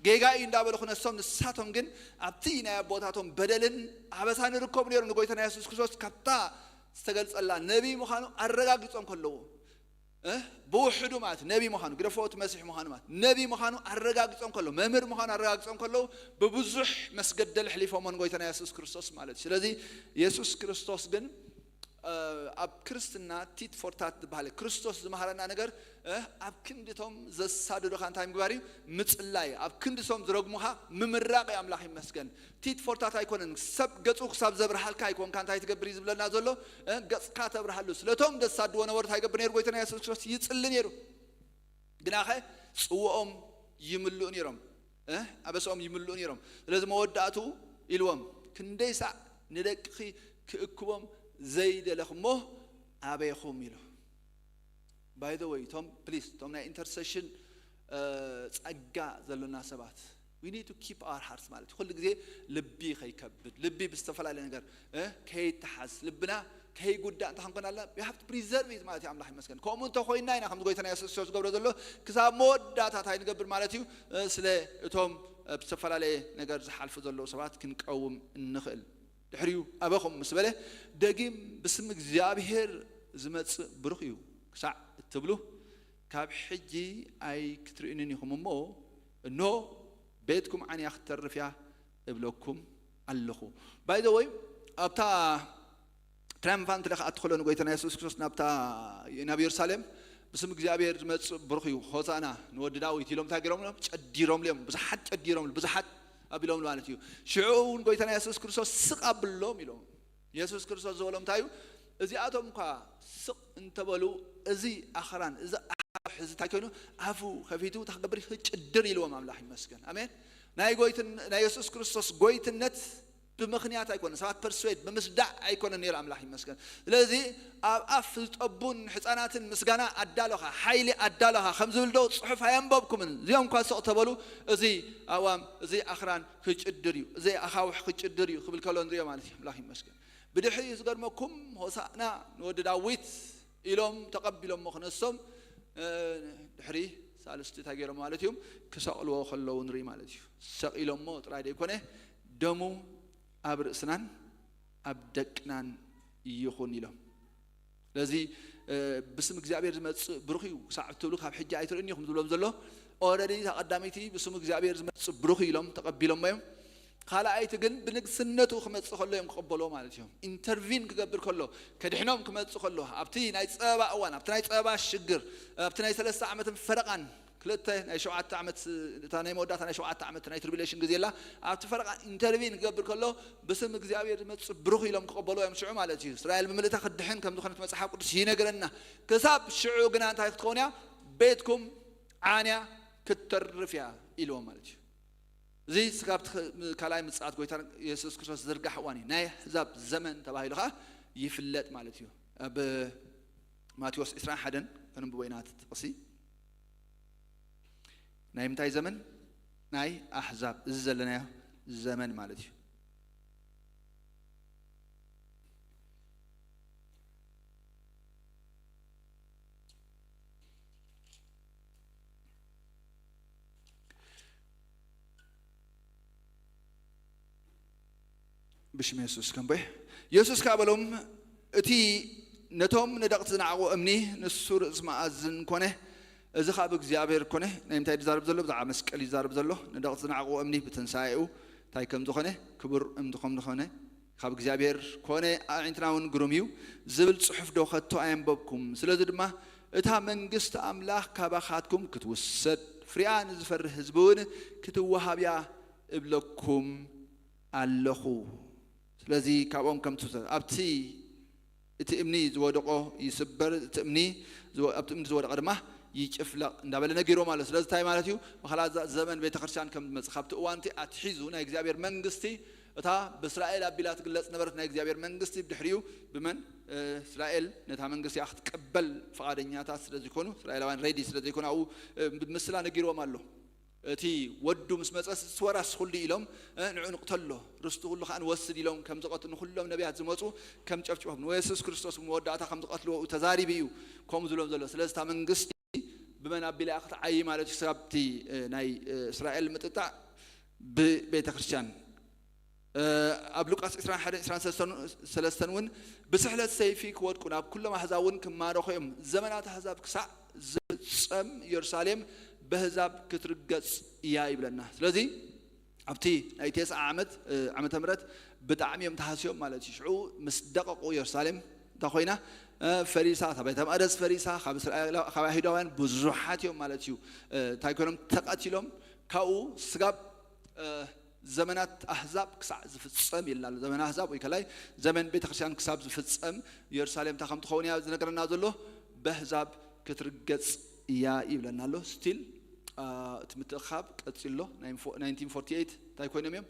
ጌጋ እዩ እንዳበሉ ክነሶም፣ ንሳቶም ግን ኣብቲ ናይ ኣቦታቶም በደልን ኣበሳን ይርከቡ ነይሩ። ንጎይታና የሱስ ክርስቶስ ካብታ ዝተገልጸላ ነቢይ ምዃኑ ኣረጋጊጾም ከለዉ፣ እ፣ ብውሕዱ ማለት ነቢይ ምዃኑ፣ ግደፎ እቲ መሲሕ ምዃኑ ማለት ነቢይ ምዃኑ ኣረጋጊጾም ከለዉ፣ መምህር ምዃኑ ኣረጋጊጾም ከለዉ፣ ብብዙሕ መስገደል ኣሕሊፎሞ ንጎይታና የሱስ ክርስቶስ ማለት እዩ። ስለዚ የሱስ ክርስቶስ ግን፣ እ፣ ኣብ ክርስትና ቲት ፎር ታት ዝበሃል ክርስቶስ ዝመሃረና ነገር፣ እ፣ ኣብ ክንድቶም ዘሳድዱኻ እንታይ ምግባር እዩ? ምጽላይ። ኣብ ክንድቶም ዝረግሙኻ ምምራቕ እዩ። ኣምላኽ ይመስገን። ቲት ፎር ታት ኣይኮነን። ሰብ ገጹ ክሳብ ዘብርሃልካ ኣይኮንካ እንታይ ትገብር እዩ ዝብለና ዘሎ? እ፣ ገጽካ ተብርሃሉ። ስለቶም ዘሳድዎ ነበሩ እንታይ ይገብር ነይሩ? ጎይታና የሱስ ክርስቶስ ይጽሊ ነይሩ። ግናኸ ጽውኦም ይምልኡ ነይሮም። እ፣ ኣበስኦም ይምልኡ ነይሮም። ስለዚ መወዳእቱ ኢልዎም፣ ክንደይ ሳዕ ንደቅኺ ክእክቦም ዘይደለኹሞ ኣበይኹም ኢሉ። By the way፣ ቶም ፕሊስ፣ ቶም ናይ ኢንተርሴሽን፣ እ፣ ጸጋ ዘሎና ሰባት፣ we need to keep our hearts ማለት እዩ። ኩሉ ግዜ ልቢ ከይከብድ፣ ልቢ ብዝተፈላለየ ነገር፣ እ፣ ከይተሓዝ፣ ልብና ከይጉዳእ እንታይ ክንኮን ኣለና? We have to preserve it ማለት እዩ። ኣምላኽ ይመስገን። ከምኡ እንተኾይንና ኢና ከምዚ ጎይታና የሱስ ክርስቶስ ዝገብሮ ዘሎ ክሳብ መወዳእታ እንታይ ንገብር ማለት እዩ? እ፣ ስለ እቶም፣ እ፣ ብዝተፈላለየ ነገር ዝሓልፉ ዘለዉ ሰባት ክንቀውም እንኽእል። ድሕሪኡ ኣበኹም ምስ በለ፣ ደጊም ብስም እግዚኣብሔር ዝመጽእ ብሩኽ እዩ ክሳዕ እትብሉ፣ ካብ ሕጂ ኣይክትርእዩንን ኢኹም እሞ፣ እንሆ ቤትኩም ዓንያ ክትተርፍ እያ እብለኩም ኣለኹ። By the way፣ ኣብታ ትራያምፋንት ኢለ ክኣቱ ከሎ ንጎይታና የሱስ ክርስቶስ ናብታ፣ ናብ የሩሳሌም ብስም እግዚኣብሔር ዝመጽእ ብሩኽ እዩ፣ ሆሳዕና ንወዲ ዳዊት ኢሎም እንታይ ገይሮም? ጨዲሮምሉ እዮም። ብዙሓት ጨዲሮምሉ፣ ብዙሓት ኣቢሎምሉ ማለት እዩ። ሽዑ እውን ጎይታና የሱስ ክርስቶስ ስቕ ኣብሎም ኢሎም። የሱስ ክርስቶስ ዝበሎም እንታይ እዩ? እዚኣቶም እኳ ስቕ እንተበሉ፣ እዚ ኣኽራን፣ እዚ ኣኻውሕ፣ እዚ እንታይ ኮይኑ ኣፉ ከፊቱ እንታይ ክገብር? ክጭድር ኢልዎም። ኣምላኽ ይመስገን። ኣሜን። ናይ ጎይትን-፣ ናይ የሱስ ክርስቶስ ጎይትነት ብምኽንያት ኣይኮነን። ሰባት ፐርስዌድ ብምስዳዕ ኣይኮነን ነይሩ። ኣምላኽ ይመስገን። ስለዚ ኣብ ኣፍ ዝጠቡን ሕፃናትን ምስጋና ኣዳለኻ፣ ሓይሊ ኣዳለኻ ከም ዝብል ዶ ጽሑፍ ኣየንበብኩምን? እዚኦም እኳ ስቕ ተበሉ፣ እዚ ኣእዋም፣ እዚ ኣኽራን ክጭድር እዩ፣ እዚ ኣኻውሕ ክጭድር እዩ ክብል ከሎ ንሪኦ ማለት እዩ። ኣምላኽ ይመስገን። ብድሕሪኡ ዝገርመኩም፣ ሆሳዕና ንወዲ ዳዊት ኢሎም ተቐቢሎሞ ክነሶም፣ እ፣ ድሕሪ ሳልስቲ እንታይ ገይሮም ማለት እዮም? ክሰቕልዎ ከለዉ ንርኢ ማለት እዩ። ሰቒሎሞ ጥራይ ዘይኮነ፣ ደሙ ኣብ ርእስናን ኣብ ደቅናን ይኹን ኢሎም። ስለዚ፣ እ፣ ብስም እግዚኣብሔር ዝመጽእ ብሩኽ እዩ ክሳዕ እትብሉ ካብ ሕጂ ኣይትርእዩን ኢኹም ዝብሎም ዘሎ። ኦረዲ እታ ቀዳመይቲ ብስም እግዚኣብሔር ዝመጽእ ብሩኽ እዩ ኢሎም ተቐቢሎሞ እዮም። ካልኣይቲ ግን ብንግስነቱ ክመጽእ ከሎ እዮም ክቕበልዎ ማለት እዮም። ኢንተርቪን ክገብር ከሎ፣ ከድሕኖም ክመጽእ ከሎ፣ ኣብቲ ናይ ጸበባ እዋን፣ ኣብቲ ናይ ጸበባ ሽግር፣ ኣብቲ ናይ ሰለስተ ዓመትን ፈረቓን፣ ክልተ ናይ ሸውዓተ ዓመት፣ እታ ናይ መወዳእታ ናይ ሸውዓተ ዓመት ናይ ትሪቢሌሽን ግዜ ኣላ፣ ኣብቲ ፈረቓ ኢንተርቪን ክገብር ከሎ፣ ብስም እግዚኣብሔር ዝመጽእ ብሩኽ ኢሎም ክቕበልዎ እዮም ሽዑ ማለት እዩ። እስራኤል ብምልእታ ክትድሕን ከም ዝኾነት መጽሓፍ ቅዱስ ይነግረና። ክሳብ ሽዑ ግና እንታይ ክትኸውን እያ? ቤትኩም ዓንያ ክትተርፍ እያ ኢልዎም ማለት እዩ። እዚ ስጋብ ትኽ-፣ ካልኣይ ምጽኣት ጎይታ የሱስ ክርስቶስ ዝርጋሕ እዋን እዩ። ናይ ኣሕዛብ ዘመን ተባሂሉ ኸኣ ይፍለጥ ማለት እዩ። ኣብ ማቴዎስ ዕስራን ሓደን ከነንብቦ ኢና እቲ ጥቕሲ። ናይ ምንታይ ዘመን? ናይ ኣሕዛብ፣ እዚ ዘለናዮ ዘመን ማለት እዩ። ብሽም የሱስ ከንቦይ። የሱስ ከኣ በሎም፣ እቲ ነቶም ነደቕቲ ዝነዓቑ እምኒ፣ ንሱ ርእሲ መኣዝን ኮነ። እዚ ካብ እግዚኣብሔር ኮነ። ናይ ምንታይ ዝዛረብ ዘሎ? ብዛዕባ መስቀል ይዛረብ ዘሎ። ንደቕቲ ዝነዓቕዎ እምኒ ብትንሳኤኡ እንታይ ከም ዝኾነ፣ ክቡር እምኒ ከም ዝኾነ፣ ካብ እግዚኣብሔር ኮነ፣ ኣዒንትና እውን ግሩም እዩ ዝብል ጽሑፍ ዶ ከቶ ኣየንበብኩም? ስለዚ ድማ እታ መንግስቲ ኣምላኽ ካባኻትኩም ክትውሰድ፣ ፍሪኣ ንዝፈርህ ህዝቢ እውን ክትወሃብ እያ እብለኩም ኣለኹ። ስለዚ ካብኦም ከም ትውሰድ፣ ኣብቲ እቲ እምኒ ዝወደቆ ይስበር፣ እቲ እምኒ ዝወ-፣ ኣብቲ እምኒ ዝወደቀ ድማ ይጭፍለቕ እንዳበለ ነጊሮም ኣሎ። ስለዚ እንታይ ማለት እዩ? በኸላ ዘ-፣ ዘመን ቤተክርስትያን ከም ዝመጽእ፣ ካብቲ እዋንቲ ኣትሒዙ ናይ እግዚኣብሔር መንግስቲ፣ እታ ብእስራኤል ኣቢላ ትግለጽ ነበረት ናይ እግዚኣብሔር መንግስቲ፣ ብድሕሪኡ ብመን? እ፣ እስራኤል ነታ መንግስቲ ክትቀበል ፍቓደኛታት ስለ ዘይኮኑ፣ እስራኤላውያን ሬዲ ስለ ዘይኮኑ፣ ኣብኡ፣ እ፣ ብምስላ ነጊርዎም ኣሎ። እቲ ወዱ ምስ መጸ፣ "እትወራስ ኩሉ" ኢሎም፣ እ፣ "ንዑ ንቕተሎ፣ ርስቱ ኩሉ ከኣ ንወስድ" ኢሎም ከም ዝቐት-፣ ንኹሎም ነቢያት ዝመጹ ከም ጨፍጭፎም፣ ንየሱስ ክርስቶስ መወዳእታ ከም ዝቐትልዎ ተዛሪቡ እዩ ከምኡ ዝብሎም ዘሎ። ስለዚ እታ መንግስቲ ብመን ኣቢላ እያ ክትዓዪ ማለት እዩ? ስጋብ እቲ፣ እ፣ ናይ፣ እ፣ እስራኤል ምጥጣዕ ብቤተ ክርስቲያን። እ፣ ኣብ ሉቃስ ዕስራን ሓደን ዕስራን ሰለስተን እውን፣ "ብስሕለት ሰይፊ ክወድቁ፣ ናብ ኩሎም ኣህዛብ እውን ክማረኹ እዮም። ዘመናት ኣህዛብ ክሳዕ ዝፍጸም፣ ኢየሩሳሌም በህዛብ ክትርገጽ እያ" ይብለና። ስለዚ ኣብቲ ናይ ተስዓ ዓመት፣ እ፣ ዓመተ ምህረት ብጣዕሚ እዮም ተሃስዮም ማለት እዩ። ሽዑ ምስ ደቐቑ፣ ኢየሩሳሌም እንታይ ኮይና? እ፣ ፈሪሳ፣ እታ ቤተ መቕደስ ፈሪሳ፣ ካብ እስራኤል፣ ካብ ኣይሁዳውያን ብዙሓት እዮም ማለት እዩ፣ እ፣ እንታይ ኮይኖም? ተቐቲሎም። ካብኡ ስጋብ፣ እ፣ ዘመናት ኣህዛብ ክሳዕ ዝፍጸም ይላል። ዘመን ኣህዛብ ወይ ከላይ ዘመን ቤተክርስትያን ክሳብ ዝፍጸም፣ ኢየሩሳሌም እንታይ ከም ትኸውን እያ ዝነግረና ዘሎ። በህዛብ ክትርገጽ እያ ይብለና ኣሎ። ስቲል፣ እ፣ እቲ ምትእኻብ ቀጺሎ። ናይንቲን ፎርቲ ኤይት እንታይ ኮይኖም እዮም?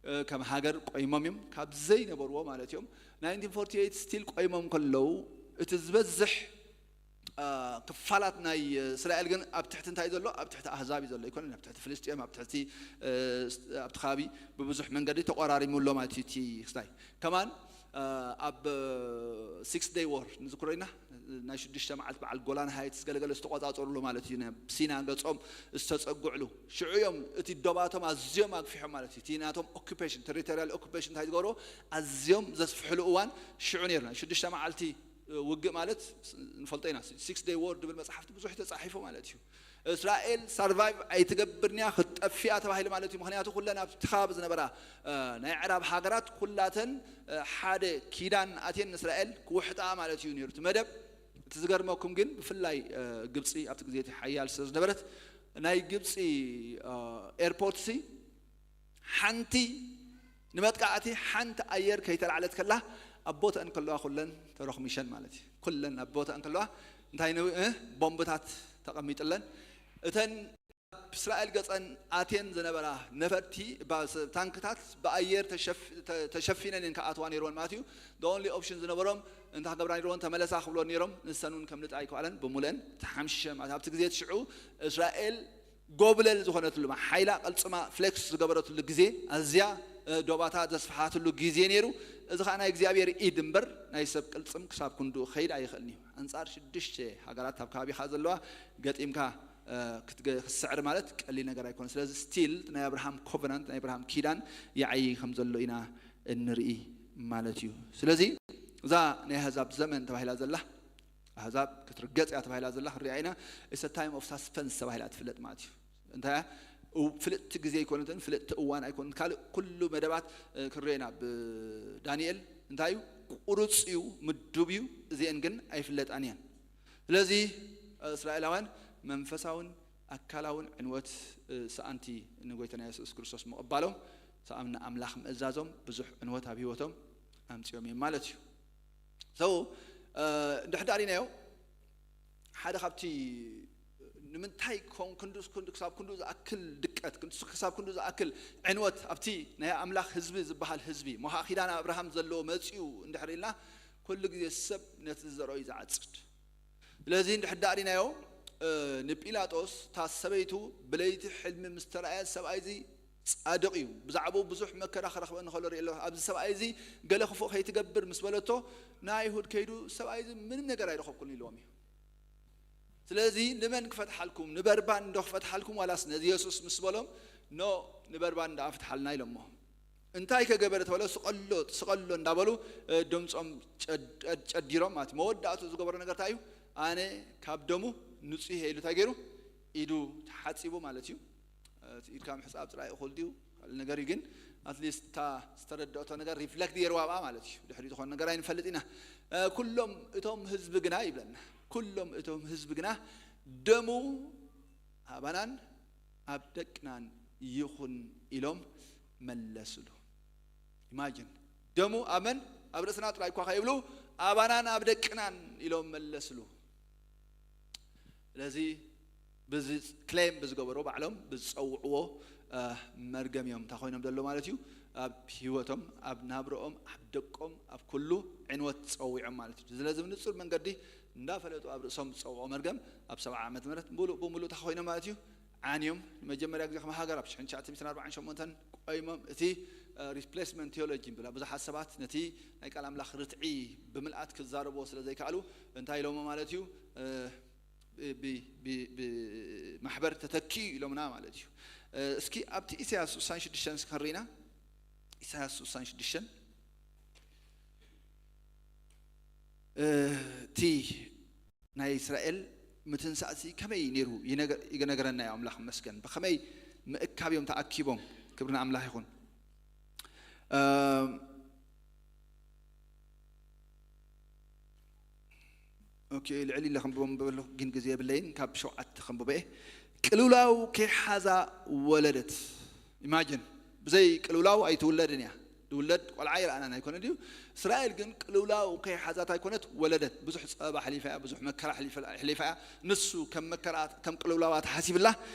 እ፣ ከም ሃገር ቆይሞም እዮም፣ ካብ ዘይነበርዎ ማለት እዮም። ናይንቲን ፎርቲ ኤይት ስቲል ቆይሞም ከለዉ፣ እቲ ዝበዝሕ፣ እ፣ ክፋላት ናይ እስራኤል ግን ኣብ ትሕቲ እንታይ ዘሎ? ኣብ ትሕቲ ኣህዛብ እዩ ዘሎ። ኣይኮነን ኣብ ትሕቲ ፍልስጤም፣ ኣብ ትሕቲ፣ እ፣ ኣብቲ ከባቢ ብብዙሕ መንገዲ ተቆራሪሙ ኣሎ ማለት እዩ። እቲ ክስታይ ከማን፣ እ፣ ኣብ ሲክስ ደይ ዎር ንዝክሮ ኢና፣ ናይ ሽዱሽተ መዓልቲ በዓል ጎላን ሃይትስ ገለገለ ዝተቆጻጸሩሉ ማለት እዩ። ናብ ሲና ገጾም ዝተጸግዕሉ ሽዑ እዮም። እቲ ዶባቶም ኣዝዮም ኣግፊሖም ማለት እዩ። እቲ ናቶም ኦኩፔሽን፣ ቴሪቶሪያል ኦኩፔሽን እንታይ ዝገብሮ ኣዝዮም ዘስፍሕሉ እዋን ሽዑ ነይሩ። ናይ ሽዱሽተ መዓልቲ፣ እ፣ ውግእ ማለት ንፈልጦ ኢና። ሲክስ ደይ ዎር ድብል መጽሓፍቲ ብዙሕ ተጻሒፉ ማለት እዩ። እስራኤል ሳርቫይቭ ኣይትገብርንያ፣ ክትጠፍያ ተባሂሉ ማለት እዩ። ምኽንያቱ ኩለን ኣብቲ ከባቢ ዝነበራ፣ እ፣ ናይ ዕራብ ሃገራት ኩላተን፣ እ፣ ሓደ ኪዳን ኣትየን ንእስራኤል ክውሕጣ ማለት እዩ ነይሩ እቲ መደብ። እቲ ዝገርመኩም ግን ብፍላይ፣ እ፣ ግብጺ ኣብቲ ግዜ እቲ ሓያል ስለ ዝነበረት ናይ ግብጺ፣ እ፣ ኤርፖርት ሲ ሓንቲ ንመጥቃዕቲ ሓንቲ ኣየር ከይተላዕለት ከላ ኣብ ቦታኣን ከለዋ ኩለን ተረኽሚሸን ማለት እዩ። ኩለን ኣብ ቦታኣን ከለዋ እንታይ ን-፣ እ፣ ቦምብታት ተቐሚጥለን። እተን ኣብ እስራኤል ገጸን ኣትየን ዝነበራ ነፈርቲ፣ ባ-፣ ስ-፣ ታንክታት ብኣየር ተሸፍ-፣ ተ-፣ ተሸፊነን እየን ክኣትዋ ነይርወን ማለት እዩ። The only option ዝነበሮም እንታይ ክገብራ ነይርወን? ተመለሳ ክብልወን ነይሮም። ንሰን እውን ከም ንጣ ኣይከኣለን፣ ብምሉአን ተሓምሽሸ ማለት። ኣብቲ ግዜ እቲ ሽዑ እስራኤል ጎብለል ዝኾነትሉ፣ ሓይላ ቅልጽማ ፍሌክስ ዝገበረትሉ ግዜ፣ ኣዝያ፣ እ፣ ዶባታ ዘስፍሓትሉ ግዜ ነይሩ። እዚ ኸዓ ናይ እግዚኣብሔር ኢድ እምበር ናይ ሰብ ቅልጽም ክሳብ ክንድኡ ክኸይድ ኣይኽእልን እዩ። ኣንጻር ሽዱሽተ ሃገራት ኣብ ከባቢኻ ዘለዋ ገጢምካ፣ እ፣ ክትገ-፣ ክትስዕር ማለት ቀሊል ነገር ኣይኮነን። ስለዚ ስቲል ናይ ኣብርሃም ኮቨናንት፣ ናይ ኣብርሃም ኪዳን ይዓዪ ከም ዘሎ ኢና እንርኢ ማለት እዩ። ስለዚ እዛ ናይ ኣህዛብ ዘመን ተባሂላ ዘላ፣ ኣህዛብ ክትርገጽ እያ ተባሂላ ዘላ ክንሪኣ ኢና። It's a time of suspense ተባሂላ ትፍለጥ ማለት እዩ። እንታይ እያ? እው-፣ ፍልጥቲ ግዜ ኣይኮነትን፣ ፍልጥቲ እዋን ኣይኮነትን። ካልእ ኩሉ መደባት፣ እ፣ ክንሪኦ ኢና። ብዳንኤል እንታይ እዩ? ቁሩጽ እዩ፣ ምዱብ እዩ፣ እዚአን ግን ኣይፍለጣን እየን። ስለዚ፣ እ፣ እስራኤላውያን መንፈሳውን ኣካላውን ዕንወት፣ እ፣ ሰኣንቲ ንጎይታና የሱስ ክርስቶስ ምቕባሎም፣ ሰኣምና ኣምላኽ ምእዛዞም ብዙሕ ዕንወት ኣብ ህይወቶም ኣምጺኦም እዮም ማለት እዩ። So፣ እ፣ እንድሕር ዳሪናዮ፣ ሓደ ካብቲ ንምንታይ ኮን-፣ ክንዱ-፣ ክንዱ-፣ ክሳብ ክንዱ ዝኣክል ድቀት፣ ክንዱ-፣ ክሳብ ክንዱ ዝኣክል ዕንወት ኣብቲ ናይ ኣምላኽ ህዝቢ ዝበሃል ህዝቢ፣ ሞሃ ኪዳን ኣብርሃም ዘለዎ መጺኡ እንድሕር ኢልና፣ ኩሉ ግዜ ሰብ ነቲ ዝዘርኦ እዩ ዝዓጽድ። ስለዚ እንድሕር ዳሪናዮ፣ እ፣ ንጲላጦስ፣ እታ ሰበይቱ ብለይቲ ሕልሚ ምስ ተራእያ፣ ሰብኣይ እዚ ጻድቕ እዩ፣ ብዛዕባኡ ብዙሕ መከራ ክረኽበኒ ከሎ ርኢ ኣለኹ፣ ኣብዚ ሰብኣይ እዚ ገለ ክፉእ ከይትገብር ምስ በለቶ፣ ንኣይሁድ ከይዱ፣ ሰብኣይ እዚ ምንም ነገር ኣይረኸብኩን ኢልዎም እዩ። ስለዚ ንመን ክፈትሓልኩም? ንበርባን እንዶ ክፈትሓልኩም ዋላስ ነዚ የሱስ ምስ በሎም፣ ኖ፣ ንበርባን እንዳ ፍትሓልና ኢሎሞ። እንታይ ከገበረ ተበሎ? ስቐሎ፣ ስቐሎ እንዳበሉ፣ እ፣ ድምፆም ጨድ-፣ ጨድ-፣ ጨዲሮም ማለት እዩ። መወዳእቱ ዝገበሮ ነገር እንታይ እዩ? ኣነ ካብ ደሙ ንጹህ ኢሉ እንታይ ገይሩ? ኢዱ ተሓጺቡ ማለት እዩ። እቲ ኢድካ ምሕጻብ ጥራይ እኹል ድዩ? ካልእ ነገር እዩ፣ ግን ኣትሊስት እታ ዝተረድኦቶ ነገር ሪፍለክት ገይርዋ ኣብኣ ማለት እዩ። ድሕሪ ዝኾነ ነገር ኣይንፈልጥ ኢና። ኩሎም እቶም ህዝቢ ግና ይብለና፣ ኩሎም እቶም ህዝቢ ግና ደሙ ኣባናን ኣብ ደቅናን ይኹን ኢሎም መለስሉ። ኢማጂን፣ ደሙ ኣመን ኣብ ርእስና ጥራይ እኳ ከይብሉ ኣባናን ኣብ ደቅናን ኢሎም መለስሉ። ስለዚ ብዚ ክሌም ብዝገበሩ ባዕሎም ብዝፀውዕዎ መርገም እዮም እንታይ ኮይኖም ዘሎ ማለት እዩ። ኣብ ህይወቶም፣ ኣብ ናብረኦም፣ ኣብ ደቆም፣ ኣብ ኩሉ ዕንወት ፀዊዖም ማለት እዩ። ስለዚ ብንፁር መንገዲ እንዳፈለጡ ኣብ ርእሶም ዝፀውዖ መርገም ኣብ ሰብዓ ዓመት ምህረት ሙሉእ ብሙሉእ እንታይ ኮይኖም ማለት እዩ። ዓንዮም ንመጀመርያ ግዜ ከም ሃገር ኣብ ሽሕን ትሽዓተ ሚእትን ኣርባዓን ሸሞንተን ቆይሞም። እቲ ሪፕሌስመንት ቴዎሎጂ ብላ ብዙሓት ሰባት ነቲ ናይ ቃል ኣምላኽ ርትዒ ብምልኣት ክዛረብዎ ስለ ዘይከኣሉ እንታይ ኢሎሞ ማለት እዩ። ብማሕበር ተተኪዩ ኢሎምና ማለት እዩ። እስኪ ኣብቲ ኢሳያስ ስሳን ሽዱሽተን እስኪ ክንርኢና። ኢሳያስ ስሳን ሽዱሽተን እቲ ናይ እስራኤል ምትንሳእሲ ከመይ ነይሩ ይነገረና እዩ። ኣምላኽ መስገን ብኸመይ ምእካብ እዮም ተኣኪቦም። ክብርና ኣምላኽ ይኹን። ኦኬ፣ ልዕል ኢለ ከንብቦ ምበለኹ ግን ግዜ የብለይን። ካብ ሸውዓተ ከንብቦ እየ። ቅልውላው ከይሓዛ ወለደት። ኢማጅን፣ ብዘይ ቅልውላው ኣይትውለድን እያ። ዝውለድ ቆልዓ ይረኣና ኣይኮነ ድዩ? እስራኤል ግን ቅልውላው ከይሓዛት ኣይኮነት ወለደት። ብዙሕ ጸበባ ሓሊፋ እያ፣ ብዙሕ መከራ ሓሊፋ እያ። ንሱ ከም መከራ ከም ቅልውላዋ ተሓሲብላ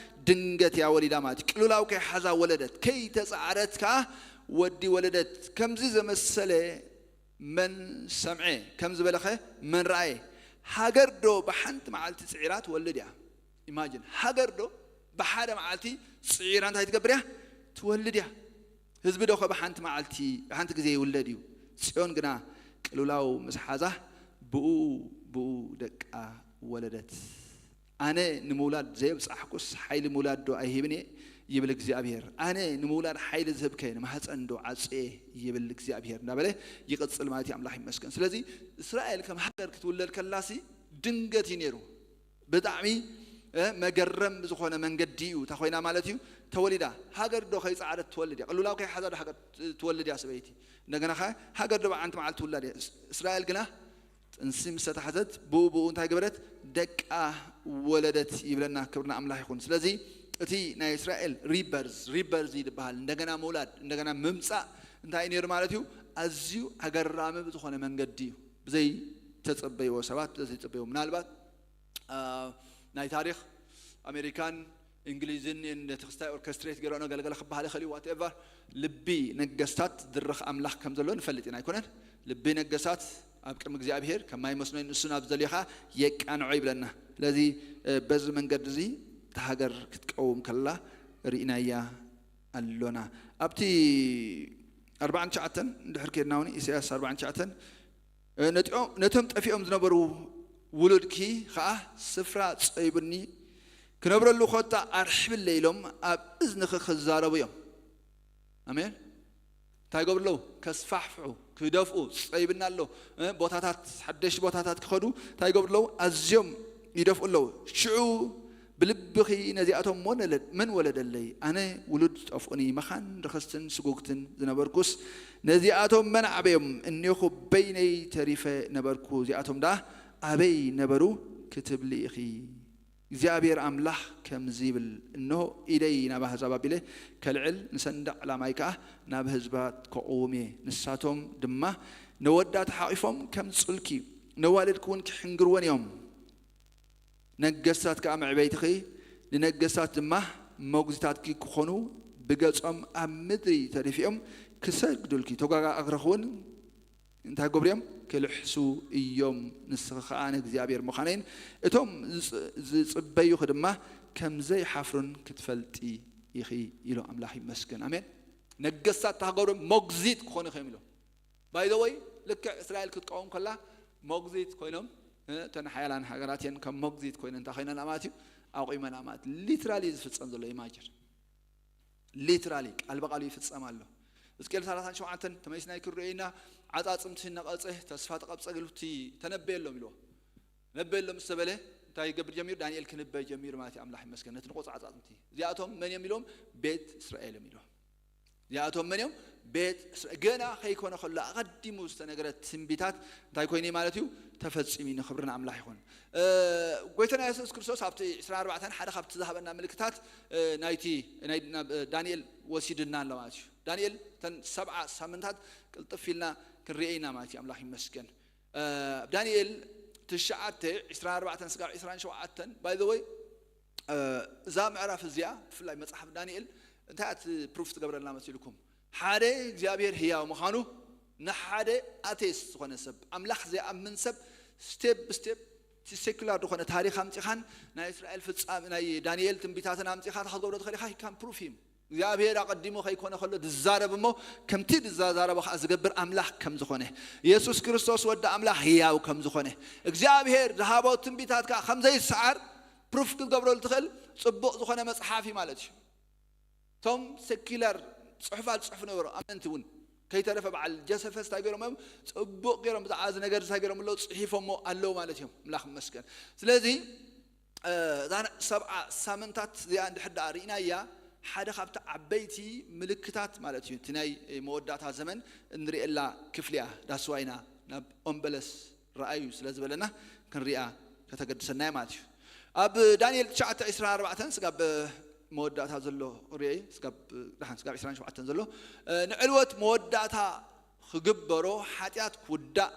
ድንገት እያ ወሊዳ ማለት እዩ። ቅልውላው ከይሓዛ ወለደት፣ ከይተጻዕረት ከኣ ወዲ ወለደት። ከምዚ ዘመሰለ መን ሰምዐ፣ ከም ዝበለኸ መን ረኣየ? ሃገር ዶ ብሓንቲ መዓልቲ ጽዒራ ትወልድ እያ? ኢማጅን፣ ሃገር ዶ ብሓደ መዓልቲ ጽዒራ እንታይ ትገብር እያ? ትወልድ እያ። ህዝቢ ዶ ከ ብሓንቲ መዓልቲ፣ ብሓንቲ ግዜ ይውለድ እዩ? ጽዮን ግና ቅልውላው ምስ ሓዛ ብኡ ብኡ ደቃ ወለደት። ኣነ ንምውላድ ዘየብጻሕኩስ ሓይሊ ምውላድ ዶ ኣይህብን እየ? ይብል እግዚኣብሔር። ኣነ ንምውላድ ሓይሊ ዝህብከ ንማህፀን ዶ ዓጽየ? ይብል እግዚኣብሔር እንዳበለ ይቕጽል ማለት እዩ። ኣምላኽ ይመስገን። ስለዚ እስራኤል ከም ሃገር ክትውለድ ከላሲ ድንገት እዩ ነይሩ። ብጣዕሚ መገረም ዝኾነ መንገዲ እዩ። እታ ኮይና ማለት እዩ ተወሊዳ። ሃገር ዶ ከይፀዓደት ትወልድ እያ? ቅልውላው ከይሓዛ ዶ ሃገር ትወልድ እያ ሰበይቲ? እንደገና ከ ሃገር ዶ ብዓንቲ መዓልቲ ትውላድ እያ? እስራኤል ግና ጥንሲ ምስ ተታሕዘት ብኡ ብኡ እንታይ ገበረት? ደቃ ወለደት ይብለና። ክብርና ኣምላኽ ይኹን። ስለዚ እቲ ናይ እስራኤል ሪበርዝ፣ ሪበርዝ ይድበሃል፣ እንደገና ምውላድ፣ እንደገና ምምፃእ እንታይ እዩ ነይሩ ማለት እዩ? ኣዝዩ ኣገራሚ ብዝኾነ መንገዲ እዩ። ብዘይ ተጸበይዎ፣ ሰባት ብዘይ ተጸበይዎ። ምናልባት ናይ ታሪኽ ኣሜሪካን እንግሊዝን ነቲ ክስታይ ኦርኬስትሬት ገይረኦ ገለገለ ክበሃል ይኽእል እዩ። ዋትኤቨር፣ ልቢ ነገስታት ዝድርኽ ኣምላኽ ከም ዘሎ ንፈልጥ ኢና ኣይኮነን? ልቢ ነገስታት ኣብ ቅድሚ እግዚኣብሔር ከም ማይ መስኖ ንሱ ናብ ዝደልዮ ኸዓ የቃንዖ ይብለና። ስለዚ በዚ መንገዲ እዚ እታ ሃገር ክትቀውም ከላ ርኢናያ ኣሎና። ኣብቲ ኣርባዓን ትሽዓተን እንድሕር ኬድና እውን ኢሳያስ ኣርባዓን ትሽዓተን ነቶም ጠፊኦም ዝነበሩ ውሉድኪ ኸዓ ስፍራ ጸይቡኒ ክነብረሉ ኮታ ኣርሕብለ ኢሎም ኣብ እዝንኺ ክዛረቡ እዮም። ኣሜን። እንታይ ገብሩ ኣለዉ? ከስፋሕፍሑ፣ ክደፍኡ፣ ጸይብና ኣሎ። ቦታታት፣ ሓደሽቲ ቦታታት ክኸዱ እንታይ ገብሩ ኣለዉ? ኣዝዮም ይደፍኡ ኣለዉ። ሽዑ ብልብኺ ነዚኣቶም መን ወለደለይ? ኣነ ውሉድ ዝጠፍኡኒ መኻን ርኽስትን ስጉግትን ዝነበርኩስ ነዚኣቶም መን ዓበዮም? እኔኹ በይነይ ተሪፈ ነበርኩ፣ እዚኣቶም ደኣ ኣበይ ነበሩ ክትብሊ ኢኺ። እግዚኣብሔር ኣምላኽ ከምዚ ይብል፣ እንሆ ኢደይ ናብ ኣህዛብ ኣቢለ ከልዕል፣ ንሰንዳዕ ዕላማይ ከኣ ናብ ህዝባት ከቕውም እየ። ንሳቶም ድማ ነወዳ ተሓቒፎም ከምጽኡልኪ፣ ነዋልድኪ እውን ክሕንግርወን እዮም። ነገስታት ከኣ መዕበይትኺ፣ ንነገስታት ድማ መጉዚታትኪ ክኾኑ፣ ብገጾም ኣብ ምድሪ ተደፊኦም ክሰግዱልኪ፣ ተጓጋ እግርኺ እውን እንታይ ክገብሩ እዮም? ክልሕሱ እዮም። ንስኺ ኸኣ ንእግዚኣብሔር ምዃነይን እቶም ዝጽበዩኺ ድማ ከም ዘይሓፍሩን ክትፈልጢ ኢኺ ኢሉ። ኣምላኽ ይመስገን። ኣሜን። ነገስታት እንታይ ክገብሩ እዮም? መጉዚት ክኾኑ እዮም ኢሉ። ባይ ዘ ወይ ልክዕ እስራኤል ክትቀውም ከላ መጉዚት ኮይኖም፣ እተን ሓያላን ሃገራት እየን ከም መጉዚት ኮይነን እንታይ ኮይነን ማለት እዩ? ኣቑመን ማለት ሊትራሊ ዝፍጸም ዘሎ ኢማጅን። ሊትራሊ ቃል ብቃሉ ይፍጸም ኣሎ። ሕዝቅኤል ሰላሳን ሸውዓተን ተመሊስና ይክርኦ ኢና። ዓጻጽምቲ ነቐጸ፣ ተስፋ ተቐብጸ ግሉቲ ተነበየሎም ኢልዎ። ነበየሎም ምስ ተበለ እንታይ ይገብር ጀሚሩ? ዳንኤል ክንበ ጀሚሩ ማለት እዩ። ኣምላኽ ይመስገን። ነቲ ንቆጻጻጽምቲ እዚኣቶም መን እዮም ኢሎም? ቤት እስራኤል እዮም ኢሎም። እዚኣቶም መን እዮም? ቤት እስራኤል። ገና ከይኮነ ከሎ ኣቐዲሙ ዝተነገረ ትንቢታት እንታይ ኮይኑ እዩ ማለት እዩ? ተፈጺሙ እዩ። ክብሪ ንኣምላኽ ይኹን። እ፣ ጎይታና የሱስ ክርስቶስ ኣብቲ ዕስራን ኣርባዕተን ሓደ ካብቲ ዝሃበና ምልክታት፣ እ፣ ናይቲ ናይ ናብ፣ እ፣ ዳንኤል ወሲድና ኣሎ ማለት እዩ። ዳንኤል እተን ሰብዓ ሳምንታት ቅልጥፍ ኢልና ክንሪኦ ኢና ማለት እዩ። ኣምላኽ ይመስገን። እ፣ ኣብ ዳንኤል ትሽዓተ ዕስራን ኣርባዕተን ስጋብ ዕስራን ሸውዓተን፣ by the way፣ እ፣ እዛ ምዕራፍ እዚኣ ብፍላይ መጽሓፍ ዳንኤል እንታይ እያ ፕሩፍ ትገብረልና መሲልኩም? ሓደ እግዚኣብሔር ህያው ምዃኑ ንሓደ ኣቴስት ዝኾነ ሰብ፣ ኣምላኽ ዘይኣምን ሰብ፣ ስቴፕ ብስቴፕ እቲ ሴኩላር ዝኾነ ታሪኽ ኣምጺኻን ናይ እስራኤል ፍጻሜ፣ ናይ ዳንኤል ትንቢታትን ኣምጺኻ እንታይ ክትገብሮ ትኽእል ኢኻ? He can prove him። እግዚኣብሔር ኣቐዲሙ ከይኮነ ከሎ ዝዛረብ እሞ ከምቲ ዝዛረቦ ከዓ ዝገብር ኣምላኽ ከም ዝኾነ፣ የሱስ ክርስቶስ ወዲ ኣምላኽ ህያው ከም ዝኾነ፣ እግዚኣብሔር ዝሃቦ ትንቢታት ከዓ ከም ዘይሰዓር ፕሩፍ ክትገብረሉ ትኽእል ጽቡቕ ዝኾነ መጽሓፍ እዩ ማለት እዩ። እቶም ሴኩላር ጽሑፋት ዝጽሕፉ ነበሩ፣ ኣመንቲ እውን ከይተረፈ በዓል ጀሰፈስ እንታይ ገይሮም እዮም? ጽቡቕ ገይሮም ብዛዕባ እዚ ነገር እንታይ ገይሮም ኣለዉ? ጽሒፎሞ ኣለዉ ማለት እዮም። ኣምላኽ ይመስገን። ስለዚ፣ እ፣ እዛ ሰብዓ ሳምንታት እዚኣ እንድሕር ደኣ ርኢናያ፣ ሓደ ካብቲ ዓበይቲ ምልክታት ማለት እዩ፣ እቲ ናይ መወዳእታ ዘመን እንርእየላ ክፍሊ እያ። ዳስዋይና ናብ ኦምበለስ ረኣዩ ስለ ዝበለና ክንሪኣ ከተገድሰና እያ ማለት እዩ። ኣብ ዳንኤል ትሽዓተ ዕስራን ኣርባዕተን ስጋብ መወዳእታ ዘሎ ርኤ፣ ስጋብ ደሓን ስጋብ ዕስራን ሸውዓተን ዘሎ፣ እ፣ ንዕልወት መወዳእታ ክግበሮ፣ ሓጢኣት ክውዳእ፣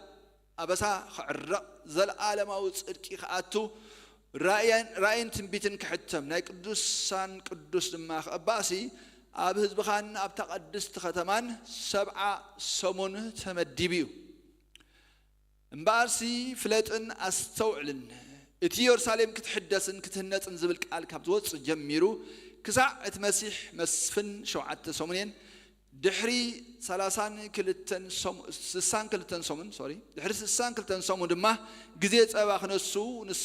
ኣበሳ ክዕረቕ፣ ዘለኣለማዊ ጽድቂ ክኣቱ፣ ራእያን፣ ራእይን ትንቢትን ክሕተም፣ ናይ ቅዱሳን ቅዱስ ድማ ክቕባእሲ፣ ኣብ ህዝብኻን ኣብታ ቅድስቲ ከተማን ሰብዓ ሰሙን ተመዲቡ እዩ። እምበኣርሲ ፍለጥን ኣስተውዕልን፣ እቲ የሩሳሌም ክትሕደስን ክትህነጽን ዝብል ቃል ካብ ዝወጽእ ጀሚሩ፣ ክሳዕ እቲ መሲሕ መስፍን ሸውዓተ ሰሙን እየን፣ ድሕሪ ሰላሳን ክልተን ሰሙ-፣ ስሳን ክልተን ሰሙን፣ ሶሪ፣ ድሕሪ ስሳን ክልተን ሰሙን ድማ ግዜ ጸባ ክነሱ፣ ንሳ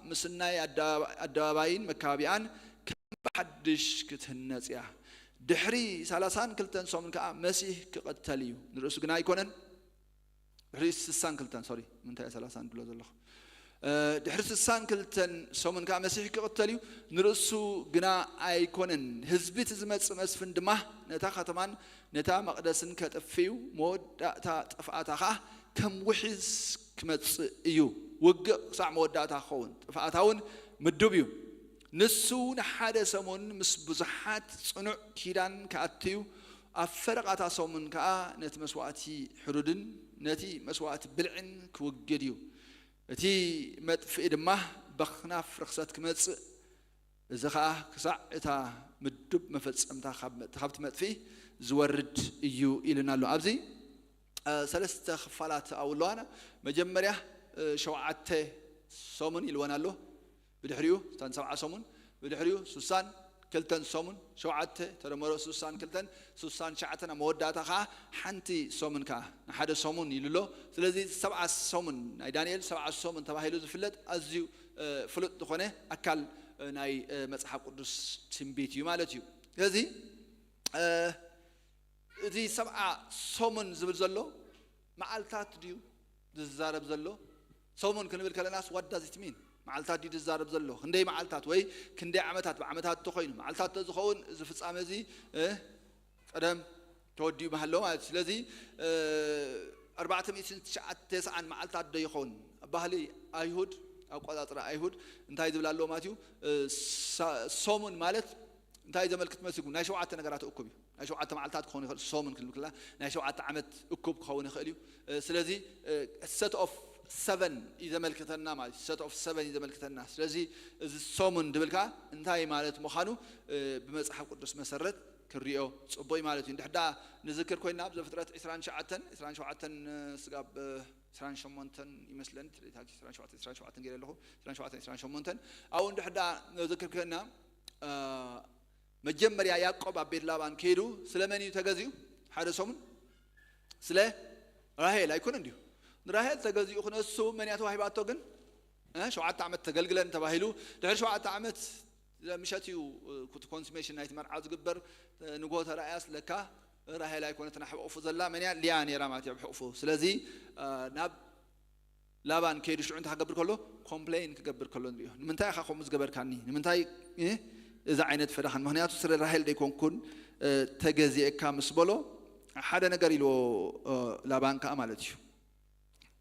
ምስናይ ኣደባባ-፣ ኣደባባይን መካቢኣን ከም ብሓድሽ ክትህነጽ እያ። ድሕሪ ሰላሳን ክልተን ሰሙን ከኣ መሲሕ ክቕተል እዩ። ንርእሱ ግና ኣይኮነን። ድሕሪ ስሳን ክልተን፣ ሶሪ፣ ምንታይ እየ ሰላሳን ድብሎ ዘለኹ? እ፣ ድሕሪ ስሳን ክልተን ሰሙን ከኣ መሲሕ ክቕተል እዩ። ንርእሱ ግና ኣይኮነን። ህዝቢ እቲ ዝመጽእ መስፍን ድማ ነታ ከተማን ነታ መቕደስን ከጥፍእ እዩ። መወዳእታ ጥፍኣታ ከኣ ከም ውሒዝ ክመጽእ እዩ። ውግእ ክሳዕ መወዳእታ ክኸውን፣ ጥፍኣታ እውን ምዱብ እዩ። ንሱ ንሓደ ሰሙን ምስ ብዙሓት ጽኑዕ ኪዳን ክኣቱ እዩ። ኣብ ፈረቓታ ሰሙን ከኣ ነቲ መስዋእቲ ሕሩድን ነቲ መስዋእቲ ብልዕን ክውግድ እዩ። እቲ መጥፍኢ ድማ በኽናፍ ርኽሰት ክመጽእ፣ እዚ ኸኣ ክሳዕ እታ ምዱብ መፈጸምታ ካብ መ-፣ ካብቲ መጥፍኢ ዝወርድ እዩ ኢሉና ኣሎ። ኣብዚ፣ እ፣ ሰለስተ ክፋላት ኣብኡ ኣለዋና። መጀመርያ፣ እ፣ ሸውዓተ ሰሙን ኢልወን ኣሎ። ብድሕሪኡ እተን ሰብዓ ሰሙን፣ ብድሕሪኡ ስሳን ክልተን ሰሙን፣ ሸውዓተ ተደመሮ ስሳን ክልተን፣ ስሳን ትሽዓተን፣ ኣብ መወዳእታ ኸዓ ሓንቲ ሰሙን ከኣ ንሓደ ሰሙን ኢሉ ኣሎ። ስለዚ ሰብዓ ሰሙን፣ ናይ ዳንኤል ሰብዓ ሰሙን ተባሂሉ ዝፍለጥ ኣዝዩ፣ እ፣ ፍሉጥ ዝኾነ ኣካል፣ እ፣ ናይ፣ እ፣ መጽሓፍ ቅዱስ ትንቢት እዩ ማለት እዩ። ስለዚ፣ እ፣ እቲ ሰብዓ ሰሙን ዝብል ዘሎ መዓልታት ድዩ ዝዛረብ ዘሎ? ሰሙን ክንብል ከለናስ what does it mean? መዓልታት ድዩ ዝዛረብ ዘሎ? ክንደይ መዓልታት ወይ ክንደይ ዓመታት? ብዓመታት እንተኾይኑ መዓልታት እንተዝኸውን እዚ ፍጻመ እዚ፣ እ፣ ቀደም ተወዲኡ ምሃሎ ማለት እዩ። ስለዚ፣ እ፣ ኣርባዕተ ሚእትን ትሽዓተ ተስዓን መዓልታት ዶ ይኸውን? ኣብ ባህሊ ኣይሁድ፣ ኣቆጻጽራ ኣይሁድ እንታይ ዝብል ኣለዎ ማለት እዩ? እ፣ ሳ-፣ ሰሙን ማለት እንታይ ዘመልክት መሲልኩም? ናይ ሸውዓተ ነገራት እኩብ እዩ። ናይ ሸውዓተ መዓልታት ክኸውን ይኽእል፣ ሰሙን ክንብል ከለና ናይ ሸውዓተ ዓመት እኩብ ክኸውን ይኽእል እዩ። እ፣ ስለዚ፣ እ፣ set of seven እዩ ዘመልክተና ማለት እዩ። Set of seven እዩ ዘመልክተና። ስለዚ እዚ ሰሙን ድብል ከኣ እንታይ ማለት ምዃኑ፣ እ፣ ብመጽሓፍ ቅዱስ መሰረት ክሪኦ ጽቡቕ እዩ ማለት እዩ። እንድሕር ደኣ ንዝክር ኮይና ኣብ ዘፍጥረት ዕስራን ትሽዓተን፣ ዕስራን ሸውዓተን፣ እ፣ ስጋብ፣ እ፣ ዕስራን ሸሞንተን ይመስለኒ፣ ትሬታኪ ዕስራን ሸውዓተን፣ ዕስራን ሸውዓተን ገይረ ኣለኹ፣ ዕስራን ሸውዓተን፣ ዕስራን ሸሞንተን፣ ኣብኡ እንድሕር ደኣ ንዝክር ኮይና፣ እ፣ መጀመርያ ያዕቆብ ኣብ ቤት ላባን ከይዱ ስለ መን እዩ ተገዚኡ? ሓደ ሰሙን ስለ ራሄል ኣይኮነን ድዩ? ንራሄል ተገዚኡ ክነሱ መን እያ ተዋሂባቶ ግን? እ፣ ሸውዓተ ዓመት ተገልግለን ተባሂሉ፣ ድሕሪ ሸውዓተ ዓመት ምሸት እዩ፣ እ፣ እቲ ኮንሱሜሽን ናይቲ መርዓ ዝግበር፣ እ፣ ንግሆ ተራእያስ ለካ ራሄል ኣይኮነትን ኣብ ሕቑፉ ዘላ፣ መን እያ? ሊያ ነይራ ማለት እዩ ኣብ ሕቑፉ። ስለዚ፣ እ፣ ናብ ላባን ከይዱ ሽዑ እንታይ ክገብር ከሎ፣ ኮምፕሌን ክገብር ከሎ ንሪኦ። ንምንታይ ኢኻ ከምኡ ዝገበርካኒ? ንምንታይ እ፣ እዚ ዓይነት ፈዳኻን? ምኽንያቱ ስለ ራሄል ደይኮንኩን እ፣ ተገዚእካ ምስ በሎ፣ ሓደ ነገር ኢልዎ እ፣ ላባን ከኣ ማለት እዩ።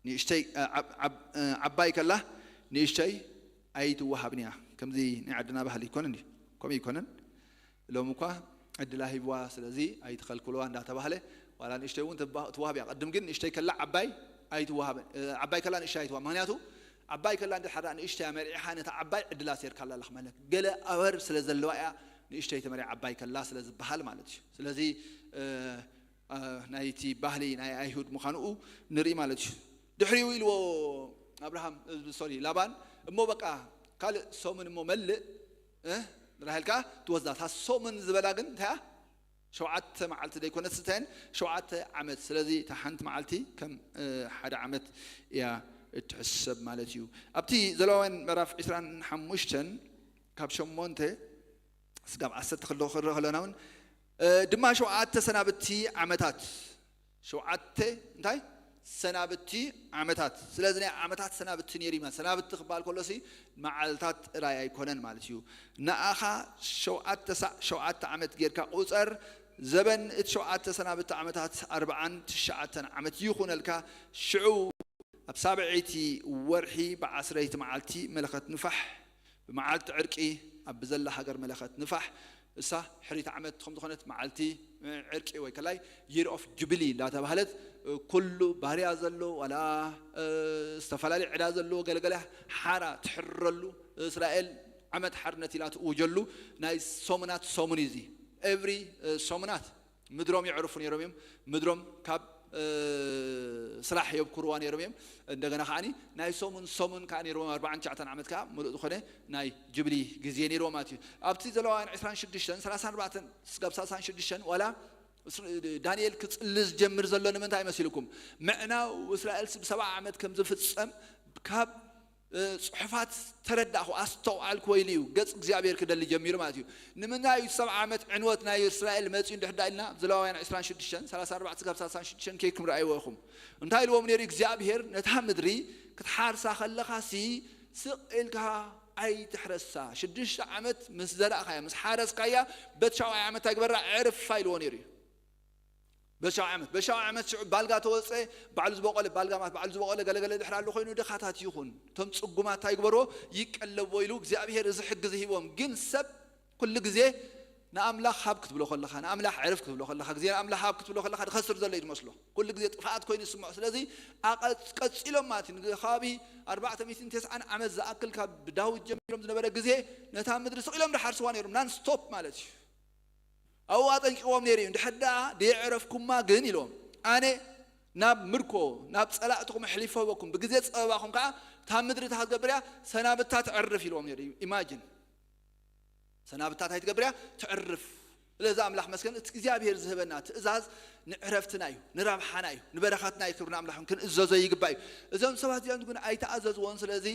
ንእሽተይ እ፣ ዓብ- ዓብ- እ፣ ዓባይ ከላ ንእሽተይ ኣይትወሃብን እያ። ከምዚ ናይ ዓድና ባህሊ ይኮነን እዩ። ከምኡ ይኮነን። ሎም እኳ ዕድላ ሂብዋ፣ ስለዚ ኣይትኸልክልዋ እንዳተባህለ፣ ዋላ ንእሽተይ እውን ትባ- ትወሃብ እያ። ቅድም ግን ንእሽተይ ከላ ዓባይ ኣይትወሃብን፣ እ፣ ዓባይ ከላ ንእሽተይ ኣይትወሃብ። ምኽንያቱ ዓባይ ከላ እንድሕር ንእሽተይ መሪዕኻ፣ ነታ ዓባይ ዕድላ ሴርካላ ኣለኻ ማለት፣ ገለ ኣወር ስለ ዘለዋ እያ ንእሽተይ ተመሪዓ ዓባይ ከላ ስለ ዝበሃል ማለት እዩ። ስለዚ እ፣ እ፣ ናይቲ ባህሊ ናይ ኣይሁድ ምዃንኡ ንርኢ ማለት እዩ። ድሕሪኡ ኢልዎ ኣብርሃም፣ እ፣ ሶሪ፣ ላባን፣ እሞ በቃ ካልእ ሰሙን እሞ መልእ እ፣ ንራሄል ከኣ ትወስዳ። እታ ሰሙን ዝበላ ግን እንታይ እያ? ሸውዓተ መዓልቲ ዘይኮነት ስታይን ሸውዓተ ዓመት። ስለዚ እታ ሓንቲ መዓልቲ ከም እ፣ ሓደ ዓመት እያ እትሕሰብ ማለት እዩ። ኣብቲ ዘለዋውያን ምዕራፍ ዕስራን ሓሙሽተን ካብ ሸሞንተ ስጋብ ዓሰርተ ክልተ ክርኢ ከለና እውን እ፣ ድማ ሸውዓተ ሰናብቲ ዓመታት፣ ሸውዓተ እንታይ ሰናብቲ ዓመታት። ስለዚ ናይ ዓመታት ሰናብቲ ነይሩ እዩ። ሰናብቲ ክበሃል ከሎሲ መዓልታት ጥራይ ኣይኮነን ማለት እዩ። ንኣኻ ሸውዓተ ሳዕ ሸውዓተ ዓመት ጌርካ ቁጸር፣ ዘበን እቲ ሸውዓተ ሰናብቲ ዓመታት ኣርብዓን ትሽዓተን ዓመት ይኹነልካ። ሽዑ ኣብ ሳብዐይቲ ወርሒ ብዓስረይቲ መዓልቲ መለኸት ንፋሕ፣ ብመዓልቲ ዕርቂ ኣብ ብዘላ ሃገር መለኸት ንፋሕ። እሳ ሕሪት ዓመት ከም ዝኾነት መዓልቲ ዕርቂ ወይ ከላይ year of jubilee እንዳተባህለት፣ ኩሉ ባርያ ዘሎ ዋላ እ፣ ዝተፈላለየ ዕዳ ዘለዎ ገለገለ ሓራ ትሕረሉ፣ እስራኤል ዓመት ሓርነት ኢላ ትእውጀሉ ናይ ሰሙናት ሰሙን እዩ እዚ። ኤቭሪ እ፣ ሰሙናት ምድሮም የዕርፉ ነይሮም እዮም። ምድሮም ካብ እ፣ ስራሕ የብኩርዋ ነይሮም እዮም። እንደገና ከዓኒ ናይ ሰሙን ሰሙን ከዓ ነይሮም፣ ኣርባዓን ትሽዓተን ዓመት ከዓ ምሉእ ዝኾነ ናይ ጁብሊ ግዜ ነይሮም ማለት እዩ። ኣብቲ ዘለዋውያን ዕስራን ሽዱሽተን፣ ሰላሳን ኣርባዕተን ስጋብ ሰላሳን ሽዱሽተን ዋላ ዳንኤል ክጽሊ ዝጀምር ዘሎ ንምንታይ መሲልኩም? ምዕናው እስራኤል ብሰብዓ ዓመት ከም ዝፍጸም ካብ እ፣ ጽሑፋት ተረዳእኹ፣ ኣስተውዓልኩ፣ ወይሉ እዩ፣ ገጽ እግዚኣብሔር ክደሊ ጀሚሩ ማለት እዩ። ንምንታይ እዩ ሰብዓ ዓመት ዕንወት ናይ እስራኤል መጺኡ እንድሕር ዳ ኢልና፣ ዘለዋውያን ዕስራን ሽዱሽተን፣ ሰላሳን ኣርባዕተን ክሳብ ሰላሳን ሽዱሽተን ከይድኩም ረኣይዎ ኢኹም። እንታይ ኢልዎም ነይሩ እግዚኣብሔር? ነታ ምድሪ ክትሓርሳ ከለኻሲ ስቕ ኢልካ ኣይትሕረሳ። ሽዱሽተ ዓመት ምስ ዘራእካያ፣ ምስ ሓረስካያ፣ በቲ ሻውዓይ ዓመት እንታይ ግበራ? ዕርፋ ኢልዎ ነይሩ እዩ። በሻው ዓመት በሻው ዓመት ሽዑ ባልጋ ተወፀ። ባዕሉ ዝበቆለ ባልጋ ማለት ባዕሉ ዝበቆለ ገለገለ ድሕር ኣሎ ኮይኑ ድኻታት ይኹን እቶም ፅጉማት እንታይ ይግበርዎ? ይቀለብዎ ኢሉ እግዚኣብሔር እዚ ሕጊ ዝሂቦም። ግን ሰብ ኩሉ ግዜ ንኣምላኽ ሃብ ክትብሎ ከለኻ፣ ንኣምላኽ ዕርፍ ክትብሎ ከለኻ፣ ግዜ ንኣምላኽ ሃብ ክትብሎ ከለኻ ድኸስር ዘሎ እዩ ዝመስሎ። ኩሉ ግዜ ጥፍኣት ኮይኑ ይስምዖ። ስለዚ ኣቐ- ቀፂሎም ማለት እዩ። ከባቢ ኣርባዕተ ሚእትን ተስዓን ዓመት ዝኣክል ካብ ዳዊት ጀሚሮም ዝነበረ ግዜ ነታ ምድሪ ስቕ ኢሎም ድሓርስዋ ነይሮም፣ ናን ስቶፕ ማለት እዩ። ኣብኡ ኣጠንቂቕዎም ነይሩ እዩ። እንድሕር ደኣ ደየዕረፍኩማ ግን ኢልዎም፣ ኣነ ናብ ምርኮ ናብ ጸላእትኹም ኣሕሊፈ ህበኩም፣ ብግዜ ጸበባኹም ከኣ እታ ምድሪ እታ ክትገብር እያ፣ ሰናብታ ትዕርፍ ኢልዎም ነይሩ እዩ። ኢማጂን፣ ሰናብታ እንታይ ትገብር እያ? ትዕርፍ። ስለዚ ኣምላኽ መስገን፣ እቲ እግዚኣብሔር ዝህበና ትእዛዝ ንዕረፍትና እዩ፣ ንረብሓና እዩ፣ ንበረኸትና እዩ። ክብሪ ንኣምላኽ ይኹን። ክንእዘዞ ይግባእ እዩ። እዞም ሰባት እዚኦም ግን ኣይተኣዘዝዎን። ስለዚ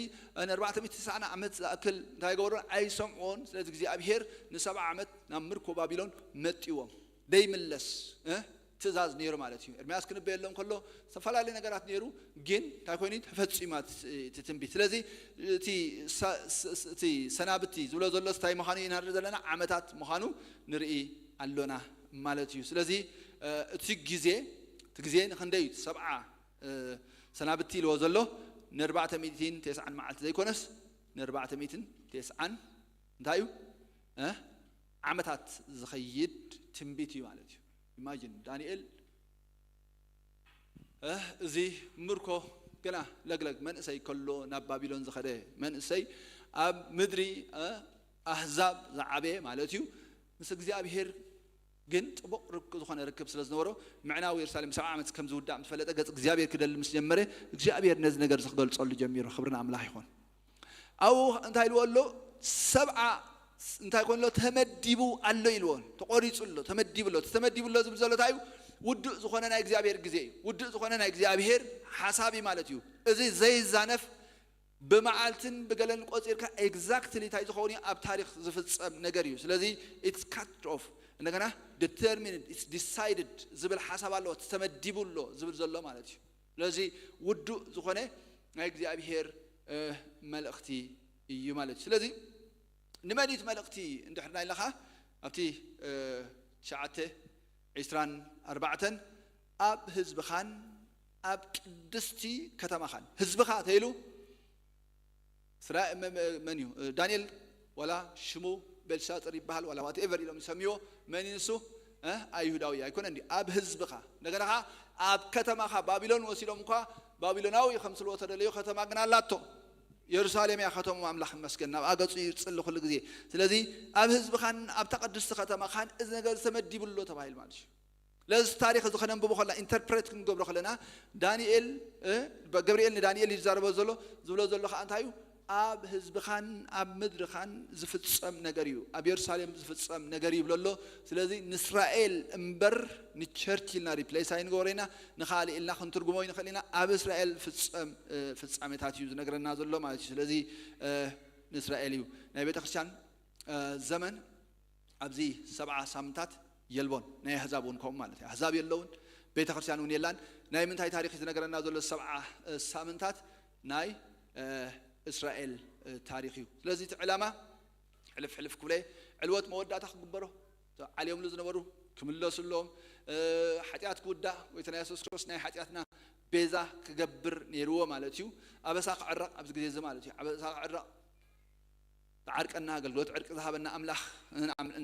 ንኣርባዕተ ሚእቲ ተስዓን ዓመት ዝኣክል እንታይ ገበሩን? ኣይሰምዕዎን። ስለዚ እግዚኣብሔር ንሰብዓ ዓመት ናብ ምርኮ ባቢሎን መጥዎም ደይምለስ እ? ትእዛዝ ነይሩ ማለት እዩ። ኤርምያስ ክንበየሎም ከሎ ዝተፈላለዩ ነገራት ነይሩ፣ ግን እንታይ ኮይኑ ተፈጺማ እቲ እቲ ትንቢት። ስለዚ እቲ ሳ- ስ- ስ- እቲ ሰናብቲ ዝብሎ ዘሎ እንታይ ምዃኑ ኢና ንርኢ ዘለና፣ ዓመታት ምዃኑ ንርኢ ኣሎና ማለት እዩ። ስለዚ እ፣ እቲ ግዜ እቲ ግዜ ንክንደይ እዩ? ሰብዓ እ፣ ሰናብቲ ኢልዎ ዘሎ ንኣርባዕተ ሚእትን ተስዓን መዓልቲ ዘይኮነስ ንኣርባዕተ ሚእትን ተስዓን እንታይ እዩ እ? ዓመታት ዝኸይድ ትንቢት እዩ ማለት እዩ። ኢማጂን ዳንኤል እ፣ እዚ ምርኮ ገና ለግለግ መንእሰይ ከሎ ናብ ባቢሎን ዝኸደ መንእሰይ ኣብ ምድሪ እ፣ ኣህዛብ ዝዓበየ ማለት እዩ። ምስ እግዚኣብሔር ግን ጥቡቕ ርክ- ዝኾነ ርክብ ስለ ዝነበሮ ምዕናው የሩሳሌም ሰብዓ ዓመት ከም ዝውዳእ ምስ ፈለጠ ገጽ እግዚኣብሔር ክደሊ ምስ ጀመረ እግዚኣብሔር ነዚ ነገር እዚ ክገልጸሉ ጀሚሩ። ክብሪ ንኣምላኽ ይኹን። ኣብኡ እንታይ ኢልዎ ኣሎ? ሰብዓ እንታይ ኮን ኣሎ? ተመዲቡ ኣሎ ኢልዎ። ተቆሪጹ ኣሎ፣ ተመዲቡ ኣሎ። እቲ ተመዲቡ ኣሎ ዝብል ዘሎ እንታይ እዩ? ውዱእ ዝኾነ ናይ እግዚኣብሔር ግዜ እዩ። ውዱእ ዝኾነ ናይ እግዚኣብሔር ሓሳብ እዩ ማለት እዩ። እዚ ዘይዛነፍ ብመዓልትን ብገለን ቆጺርካ ኤግዛክትሊ እንታይ ዝኸውን እዩ? ኣብ ታሪኽ ዝፍጸም ነገር እዩ። ስለዚ ኢትስ ካት ኦፍ እንደገና ዲተርሚንድ ኢትስ ዲሳይድድ ዝብል ሓሳብ ኣለዎ። ተመዲቡ ኣሎ ዝብል ዘሎ ማለት እዩ። ስለዚ ውዱእ ዝኾነ ናይ እግዚኣብሔር መልእኽቲ እዩ ማለት እዩ። ስለዚ ንመን እዩ እቲ መልእኽቲ እንድሕር ናይለኻ ኣብቲ ትሽዓተ ዒስራን ኣርባዕተን ኣብ ህዝብኻን ኣብ ቅድስቲ ከተማኻን፣ ህዝብኻ ተይሉ ስራ መን እዩ? ዳንኤል ዋላ ሽሙ ቤልሻጽር ይበሃል ዋላ ዋትኤቨር ኢሎም ይሰምይዎ፣ መን እዩ ንሱ? ኣይሁዳዊ ኣይኮነ እንዲ ኣብ ህዝብኻ፣ እንደገና ኸዓ ኣብ ከተማኻ ባቢሎን ወሲዶም እኳ ባቢሎናዊ ከም ስልዎ ተደለዩ፣ ከተማ ግን ኣላቶ። የሩሳሌም እያ ከተማ ኣምላኽ ይመስገን፣ ናብ ኣገጹ ይጽሊ ኩሉ ግዜ። ስለዚ ኣብ ህዝብኻን ኣብታ ቅድስቲ ከተማኻን እዚ ነገር ተመዲቡ ኣሎ ተባሂሉ ማለት እዩ። ለዚ ታሪኽ እዚ ከነንብቦ ከለና ኢንተርፕሬት ክንገብሮ ከለና ዳንኤል ገብርኤል ንዳንኤል ይዛረቦ ዘሎ ዝብሎ ዘሎ ከዓ እንታይ እዩ? ኣብ ህዝብኻን ኣብ ምድርኻን ዝፍጸም ነገር እዩ፣ ኣብ የሩሳሌም ዝፍጸም ነገር እዩ ይብሎ ኣሎ። ስለዚ ንእስራኤል እምበር ንቸርች ኢልና ሪፕሌስ ኣይንገብሮ ኢና፣ ንኻልእ ኢልና ክንትርጉሞ ይንኽእል ኢና። ኣብ እስራኤል ፍጸም ፍጻሜታት እዩ ዝነግረና ዘሎ ማለት እዩ። ስለዚ ንእስራኤል እዩ ናይ ቤተክርስትያን ዘመን ኣብዚ ሰብዓ ሳምንታት የልቦን። ናይ ኣህዛብ እውን ከምኡ ማለት እዩ። ኣህዛብ የለውን፣ ቤተ ክርስቲያን እውን የላን። ናይ ምንታይ ታሪኽ እዩ ዝነገረና ዘሎ? ሰብዓ ሳምንታት ናይ እስራኤል ታሪኽ እዩ። ስለዚ እቲ ዕላማ ሕልፍ ሕልፍ ክብለ ዕልወት መወዳእታ ክግበሮ፣ ዓልዮምሉ ዝነበሩ ክምለሱሎም፣ ሓጢኣት ክውዳእ፣ ጎይታና የሱስ ክርስቶስ ናይ ሓጢኣትና ቤዛ ክገብር ነይርዎ ማለት እዩ። ኣበሳ ክዕረቕ ኣብዚ ግዜ እዚ ማለት እዩ። ኣበሳ ክዕረቕ ዝዓርቀና ኣገልግሎት ዕርቂ ዝሃበና ኣምላኽ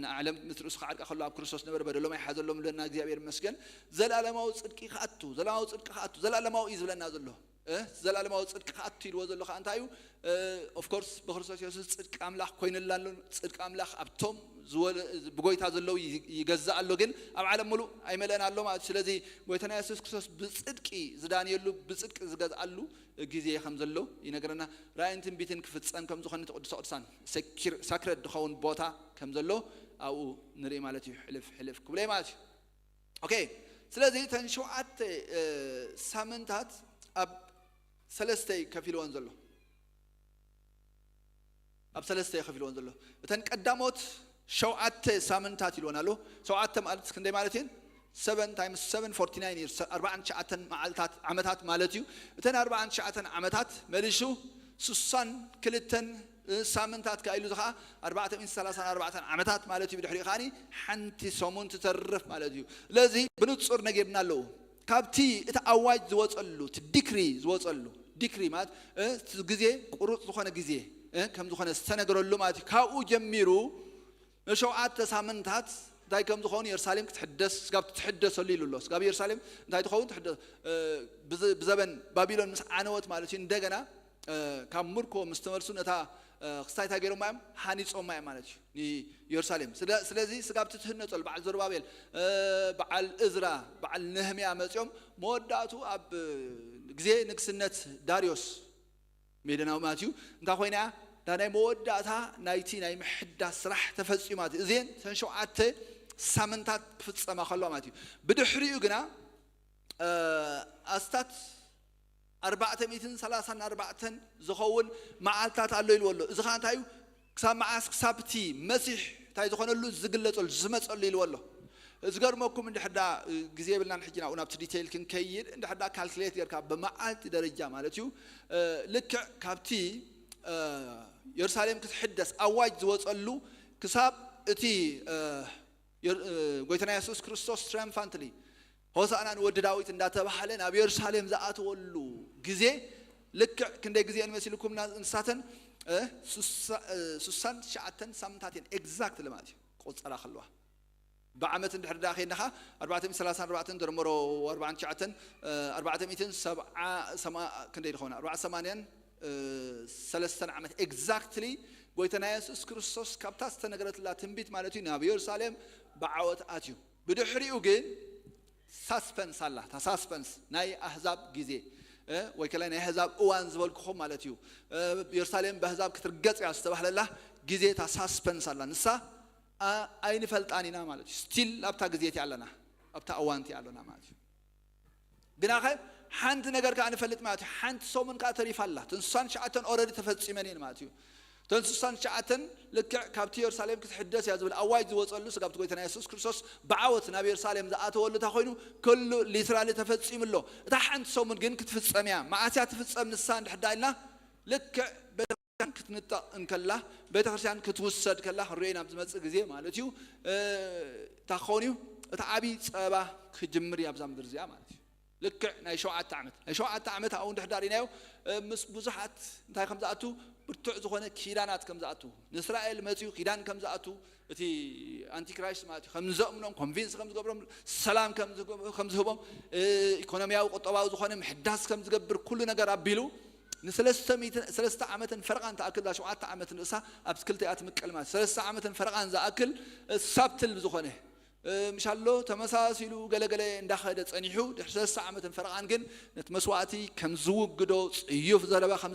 ንዓለም ምስ ርእሱ ክዓርቃ ከሎ ኣብ ክርስቶስ ነበረ፣ በደሎም ኣይሓዘሎም ብለና እግዚኣብሔር ይመስገን። ዘላለማዊ ጽድቂ ክኣቱ፣ ዘላለማዊ ጽድቂ ክኣቱ፣ ዘላለማዊ እዩ ዝብለና ዘሎ። ዘላለማዊ ጽድቂ ክኣቱ ኢልዎ ዘሎ ከዓ እንታይ እዩ? ኦፍኮርስ ብክርስቶስ የሱስ ጽድቂ ኣምላኽ ኮይንላ ኣሎ። ጽድቂ ኣምላኽ ኣብቶም ብጎይታ ዘለዉ ይገዛእ ኣሎ፣ ግን ኣብ ዓለም ሙሉእ ኣይመለእን ኣሎ ማለት እዩ። ስለዚ ጎይታና የሱስ ክርስቶስ ብጽድቂ ዝዳንየሉ፣ ብጽድቂ ዝገዝኣሉ ግዜ ከም ዘሎ ይነግረና። ራእይን ትንቢትን ክፍጸም ከም ዝኾነ እቲ ቅዱስ ቅዱሳን ሳክረድ ዝኸውን ቦታ ከም ዘሎ ኣብኡ ንርኢ ማለት እዩ። ሕልፍ ሕልፍ ክብለ ማለት እዩ። ኦኬ፣ ስለዚ እተን ሸውዓተ ሳምንታት ኣብ ሰለስተ ከፊልወን ዘሎ ኣብ ሰለስተ ከፊልወን ዘሎ እተን ቀዳሞት ሸውዓተ ሳምንታት ኢልወን ኣሎ። ሸውዓተ ማለት ክንደይ ማለት እየን? ሰቨን ታይምስ ሰቨን ፎርቲ ናይን ይርስ፣ ኣርባዓን ትሽዓተን መዓልታት ዓመታት ማለት እዩ። እተን ኣርባዓን ትሽዓተን ዓመታት መሊሱ ስሳን ክልተን ሳምንታት ከኣ ኢሉ ዝኸዓ ኣርባዕተ ሚእቲ ሰላሳን ኣርባዕተን ዓመታት ማለት እዩ። ብድሕሪኡ ከዓኒ ሓንቲ ሰሙን ትተርፍ ማለት እዩ። ስለዚ ብንጹር ነጊርና ኣለዉ። ካብቲ እቲ ኣዋጅ ዝወጸሉ፣ እቲ ዲክሪ ዝወጸሉ፣ ዲክሪ ማለት እቲ ግዜ ቁሩጽ ዝኾነ ግዜ ከም ዝኾነ ዝተነገረሉ ማለት እዩ። ካብኡ ጀሚሩ ንሸውዓተ ሳምንታት እንታይ ከም ዝኾኑ፣ የሩሳሌም ክትሕደስ፣ ስጋብ ትሕደሰሉ ኢሉ ኣሎ። ስጋብ የሩሳሌም እንታይ ትኸውን? ብዘበን ባቢሎን ምስ ዓነወት ማለት እዩ። እንደገና ካብ ምርኮ ምስ ተመልሱ ነታ ክስታይ እንታይ ገይሮማ እዮም? ሃኒጾማ እዮም ማለት እዩ ንየሩሳሌም። ስለዚ ስጋብ ትትህነጸሉ በዓል ዘሩባቤል፣ በዓል እዝራ፣ በዓል ነህምያ መጺኦም መወዳእቱ ኣብ ግዜ ንግስነት ዳርዮስ ሜደናዊ ማለት እዩ። እንታይ ኮይና እያ? እታ ናይ መወዳእታ ናይቲ ናይ ምሕዳስ ስራሕ ተፈጺማ። እዚን እተን ሸውዓተ ሳምንታት ክፍጸማ ከለዋ ማለት እዩ። ብድሕሪኡ ግና ኣስታት ኣርባዕተ ሚእትን ሰላሳን ኣርባዕተን ዝኸውን መዓልታት ኣሎ ኢልዎ ኣሎ። እዚ ኸዓ እንታይ እዩ? ክሳብ መዓስ? ክሳብ እቲ መሲሕ እንታይ ዝኾነሉ ዝግለጸሉ ዝመጸሉ ኢልዎ ኣሎ። ዝገርመኩም እንድሕር ደኣ ግዜ የብልናን ሕጂ ናብኡ ናብቲ ዲቴይል ክንከይድ፣ እንድሕር ደኣ ካልኩሌት ጌርካ ብመዓልቲ ደረጃ ማለት እዩ ልክዕ ካብቲ የሩሳሌም ክትሕደስ ኣዋጅ ዝወጸሉ ክሳብ እቲ ጎይታና የሱስ ክርስቶስ ትራያምፋንትሊ ሆሳዕና ንወዲ ዳዊት እንዳተባህለ ናብ የሩሳሌም ዝኣተወሉ ግዜ ልክዕ ክንደይ ግዜ እየን መሲልኩም? ንሳተን ሱሳን ትሽዓተን ሳምንታት እየን ኤግዛክትሊ ማለት እዩ ቆጸራ ከለዋ። ብዓመት እንድሕር ደኣ ኸይድናኻ ኣርባዕተ ሚእትን ሰላሳን ኣርባዕተን ደርመሮ ኣርባዓን ትሽዓተን ኣርባዕተ ሚእትን ሰብዓ ክንደይ ዝኾነ ኣርባዓ ሰማንያን ሰለስተን ዓመት ኤግዛክትሊ ጎይታና የሱስ ክርስቶስ ካብታ ዝተነገረትላ ትንቢት ማለት እዩ ናብ የሩሳሌም ብዓወት ኣትዩ። ብድሕሪኡ ግን ሳስፐንስ ኣላ። እታ ሳስፐንስ ናይ ኣህዛብ ግዜ ወይ ከላይ ናይ ኣህዛብ እዋን ዝበልኩኹም ማለት እዩ። የሩሳሌም ብኣህዛብ ክትርገጽ እያ ዝተባህለላ ግዜ እታ ሳስፐንስ ኣላ። ንሳ ኣይንፈልጣን ኢና ማለት እዩ። ስቲል ኣብታ ግዜ እቲኣ ኣለና፣ ኣብታ እዋን እቲኣ ኣለና ማለት እዩ። ግናኸ ሓንቲ ነገር ከዓ ንፈልጥ ማለት እዩ። ሓንቲ ሰሙን ከዓ ተሪፋ ኣላ። እተን ስሳን ትሽዓተን ኦረዲ ተፈጺመን እየን ማለት እዩ። እተን ስሳን ትሽዓተን ልክዕ ካብቲ የሩሳሌም ክትሕደስ እያ ዝብል ኣዋጅ ዝወፀሉ ስጋብቲ ጎይታና የሱስ ክርስቶስ ብዓወት ናብ የሩሳሌም ዝኣተወሉ እታ ኮይኑ፣ ኩሉ ሊትራሊ ተፈፂሙ ኣሎ። እታ ሓንቲ ሰሙን ግን ክትፍፀም እያ። መዓስ እያ ትፍፀም ንሳ እንድሕር ዳ ኢልና፣ ልክዕ ቤተክርስትያን ክትንጠቕ እንከላ፣ ቤተክርስትያን ክትውሰድ ከላ ክንሪኦ ኢና ኣብዚ መፅእ ግዜ ማለት እዩ። እታ ክኸውን እዩ፣ እቲ ዓብዪ ፀበባ ክጅምር እዩ ኣብዛ ምድር እዚኣ ማለት እዩ። ልክዕ ናይ ሸውዓተ ዓመት ናይ ሸውዓተ ዓመት ኣብኡ እንድሕር ዳ ሪናዮ፣ ምስ ብዙሓት እንታይ ከም ዝኣቱ ብርቱዕ ዝኾነ ኪዳናት ከም ዝኣቱ፣ ንእስራኤል መፅኡ ኪዳን ከም ዝኣቱ፣ እቲ ኣንቲክራይስት ማለት እዩ ከም ዘእምኖም፣ ኮንቪንስ ከም ዝገብሮም፣ ሰላም ከም ዝህቦም፣ ኢኮኖሚያዊ ቁጠባዊ ዝኾነ ምሕዳስ ከም ዝገብር ኩሉ ነገር ኣቢሉ ንሰለስተ ዓመትን ፈረቓን ትኣክል እዛ ሸውዓተ ዓመት ንእሳ ኣብ ክልተ እያ ትምቀል ማለት ሰለስተ ዓመትን ፈረቓን ዝኣክል ሳብትል ዝኾነ ምሻሎ ተመሳሲሉ ገለገለ እንዳኸደ ጸኒሑ ድሕሪ ሰለስተ ዓመትን ፈረቓን ግን ነቲ መስዋእቲ ከም ዝውግዶ ጽዩፍ ዘረባ ከም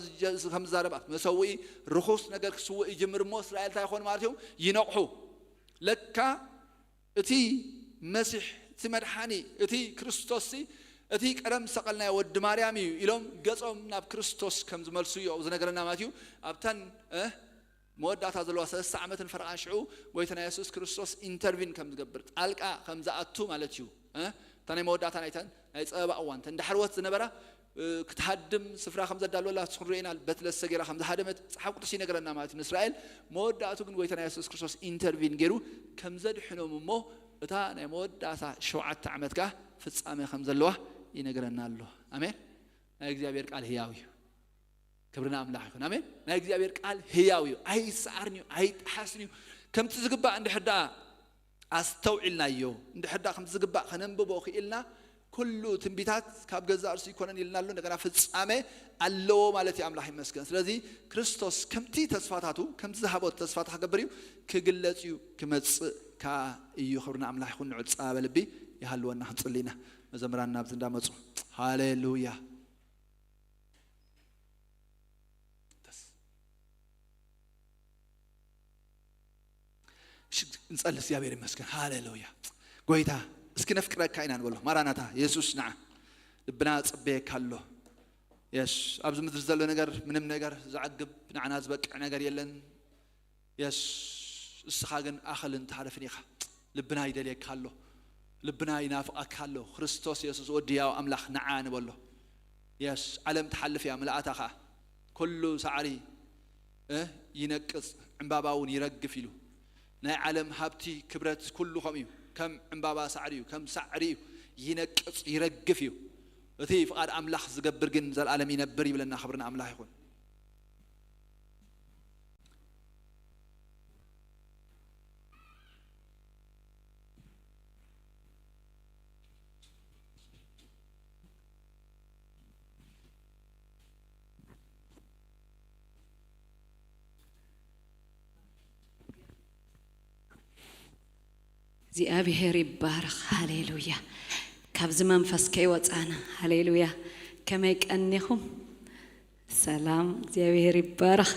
ዝዛረብ ኣብቲ መሰውኢ ርኹስ ነገር ክስውእ ይጅምር እሞ እስራኤል እንታይ ይኾን ማለት እዩ ይነቕሑ። ለካ እቲ መሲሕ እቲ መድሓኒ እቲ ክርስቶስሲ እቲ ቀደም ሰቐልናዮ ወዲ ማርያም እዩ ኢሎም ገጾም ናብ ክርስቶስ ከም ዝመልሱ እዩ ዝነገረና ማለት እዩ። ኣብተን መወዳእታ ዘለዋ ሰለስተ ዓመትን ፈረቓን ሽዑ ጎይታና የሱስ ክርስቶስ ኢንተርቪን ከም ዝገብር ጣልቃ ከም ዝኣቱ ማለት እዩ። እታ ናይ መወዳእታ ናይተን ናይ ፀበባ እዋን ተን ዳሕርወት ዝነበራ ክትሃድም ስፍራ ከም ዘዳለወላ ንስኹም ርኢና በትለሰ ገይራ ከም ዝሃደመት ፀሓፍ ቅዱስ ይነገረና ማለት እዩ። ንእስራኤል መወዳእቱ ግን ጎይታና የሱስ ክርስቶስ ኢንተርቪን ገይሩ ከም ዘድሕኖም እሞ እታ ናይ መወዳእታ ሸውዓተ ዓመት ከኣ ፍጻሜ ከም ዘለዋ ይነገረና ኣሎ። ኣሜን። ናይ እግዚኣብሔር ቃል ህያው እዩ። ክብሪ ንኣምላኽ ይኹን። ኣሜን። ናይ እግዚኣብሔር ቃል ህያው እዩ፣ ኣይሰዓርን እዩ፣ ኣይጠሓስን እዩ። ከምቲ ዝግባእ እንድሕር ደኣ ኣስተውዒልናዮ፣ እንድሕር ደኣ ከምቲ ዝግባእ ከነንብቦ ክኢልና፣ ኩሉ ትንቢታት ካብ ገዛእ ርእሱ ይኮነን ኢልና ኣሎ፣ እንደገና ፍጻሜ ኣለዎ ማለት እዩ። ኣምላኽ ይመስገን። ስለዚ ክርስቶስ ከምቲ ተስፋታቱ፣ ከምቲ ዝሃቦ ተስፋ ክገብር እዩ፣ ክግለጽ እዩ፣ ክመጽእ ከኣ እዩ። ክብሪ ንኣምላኽ ይኹን። ንዑ ጸባበ ልቢ ይሃልወና። ክንጽሊ ኢና። መዘምራን ናብዚ እንዳመጹ ሃሌሉያ። ደስ። እሺ፣ እንጸሊ። እግዚኣብሔር ይመስገን። ሃሌሉያ። ጎይታ፣ እስኪ ነፍቅረካ ኢና ንበሎ። ማራናታ፣ የሱስ ንዓ። ልብና ጽበየካ ኣሎ። የስ፣ ኣብዚ ምድሪ ዘሎ ነገር፣ ምንም ነገር ዘዕግብ፣ ንዓና ዝበቅዕ ነገር የለን። የስ፣ እስኻ ግን ኣኸልን ተሃረፍን ኢኻ። ልብና ይደልየካ ኣሎ። ልብና ይናፍቐካ ኣሎ። ክርስቶስ የሱስ ወዲ ያው ኣምላኽ ንዓ ንበሎ። የስ፣ ዓለም ትሓልፍ እያ፣ ምልኣታ ኸኣ። ኩሉ ሳዕሪ፣ እ፣ ይነቅጽ፣ ዕምባባ እውን ይረግፍ ኢሉ። ናይ ዓለም ሃብቲ፣ ክብረት፣ ኩሉ ከምኡ እዩ። ከም ዕምባባ ሳዕሪ እዩ፣ ከም ሳዕሪ እዩ። ይነቅጽ፣ ይረግፍ እዩ። እቲ ፍቓድ ኣምላኽ ዝገብር ግን ዘልኣለም ይነብር ይብለና። ክብሪ ንኣምላኽ ይኹን። እግዚኣብሔር ይባረኽ። ሃሌሉያ። ካብዚ መንፈስ ከይወፃና። ሃሌሉያ። ከመይ ቀኒኹም? ሰላም። እግዚኣብሔር ይባረኽ።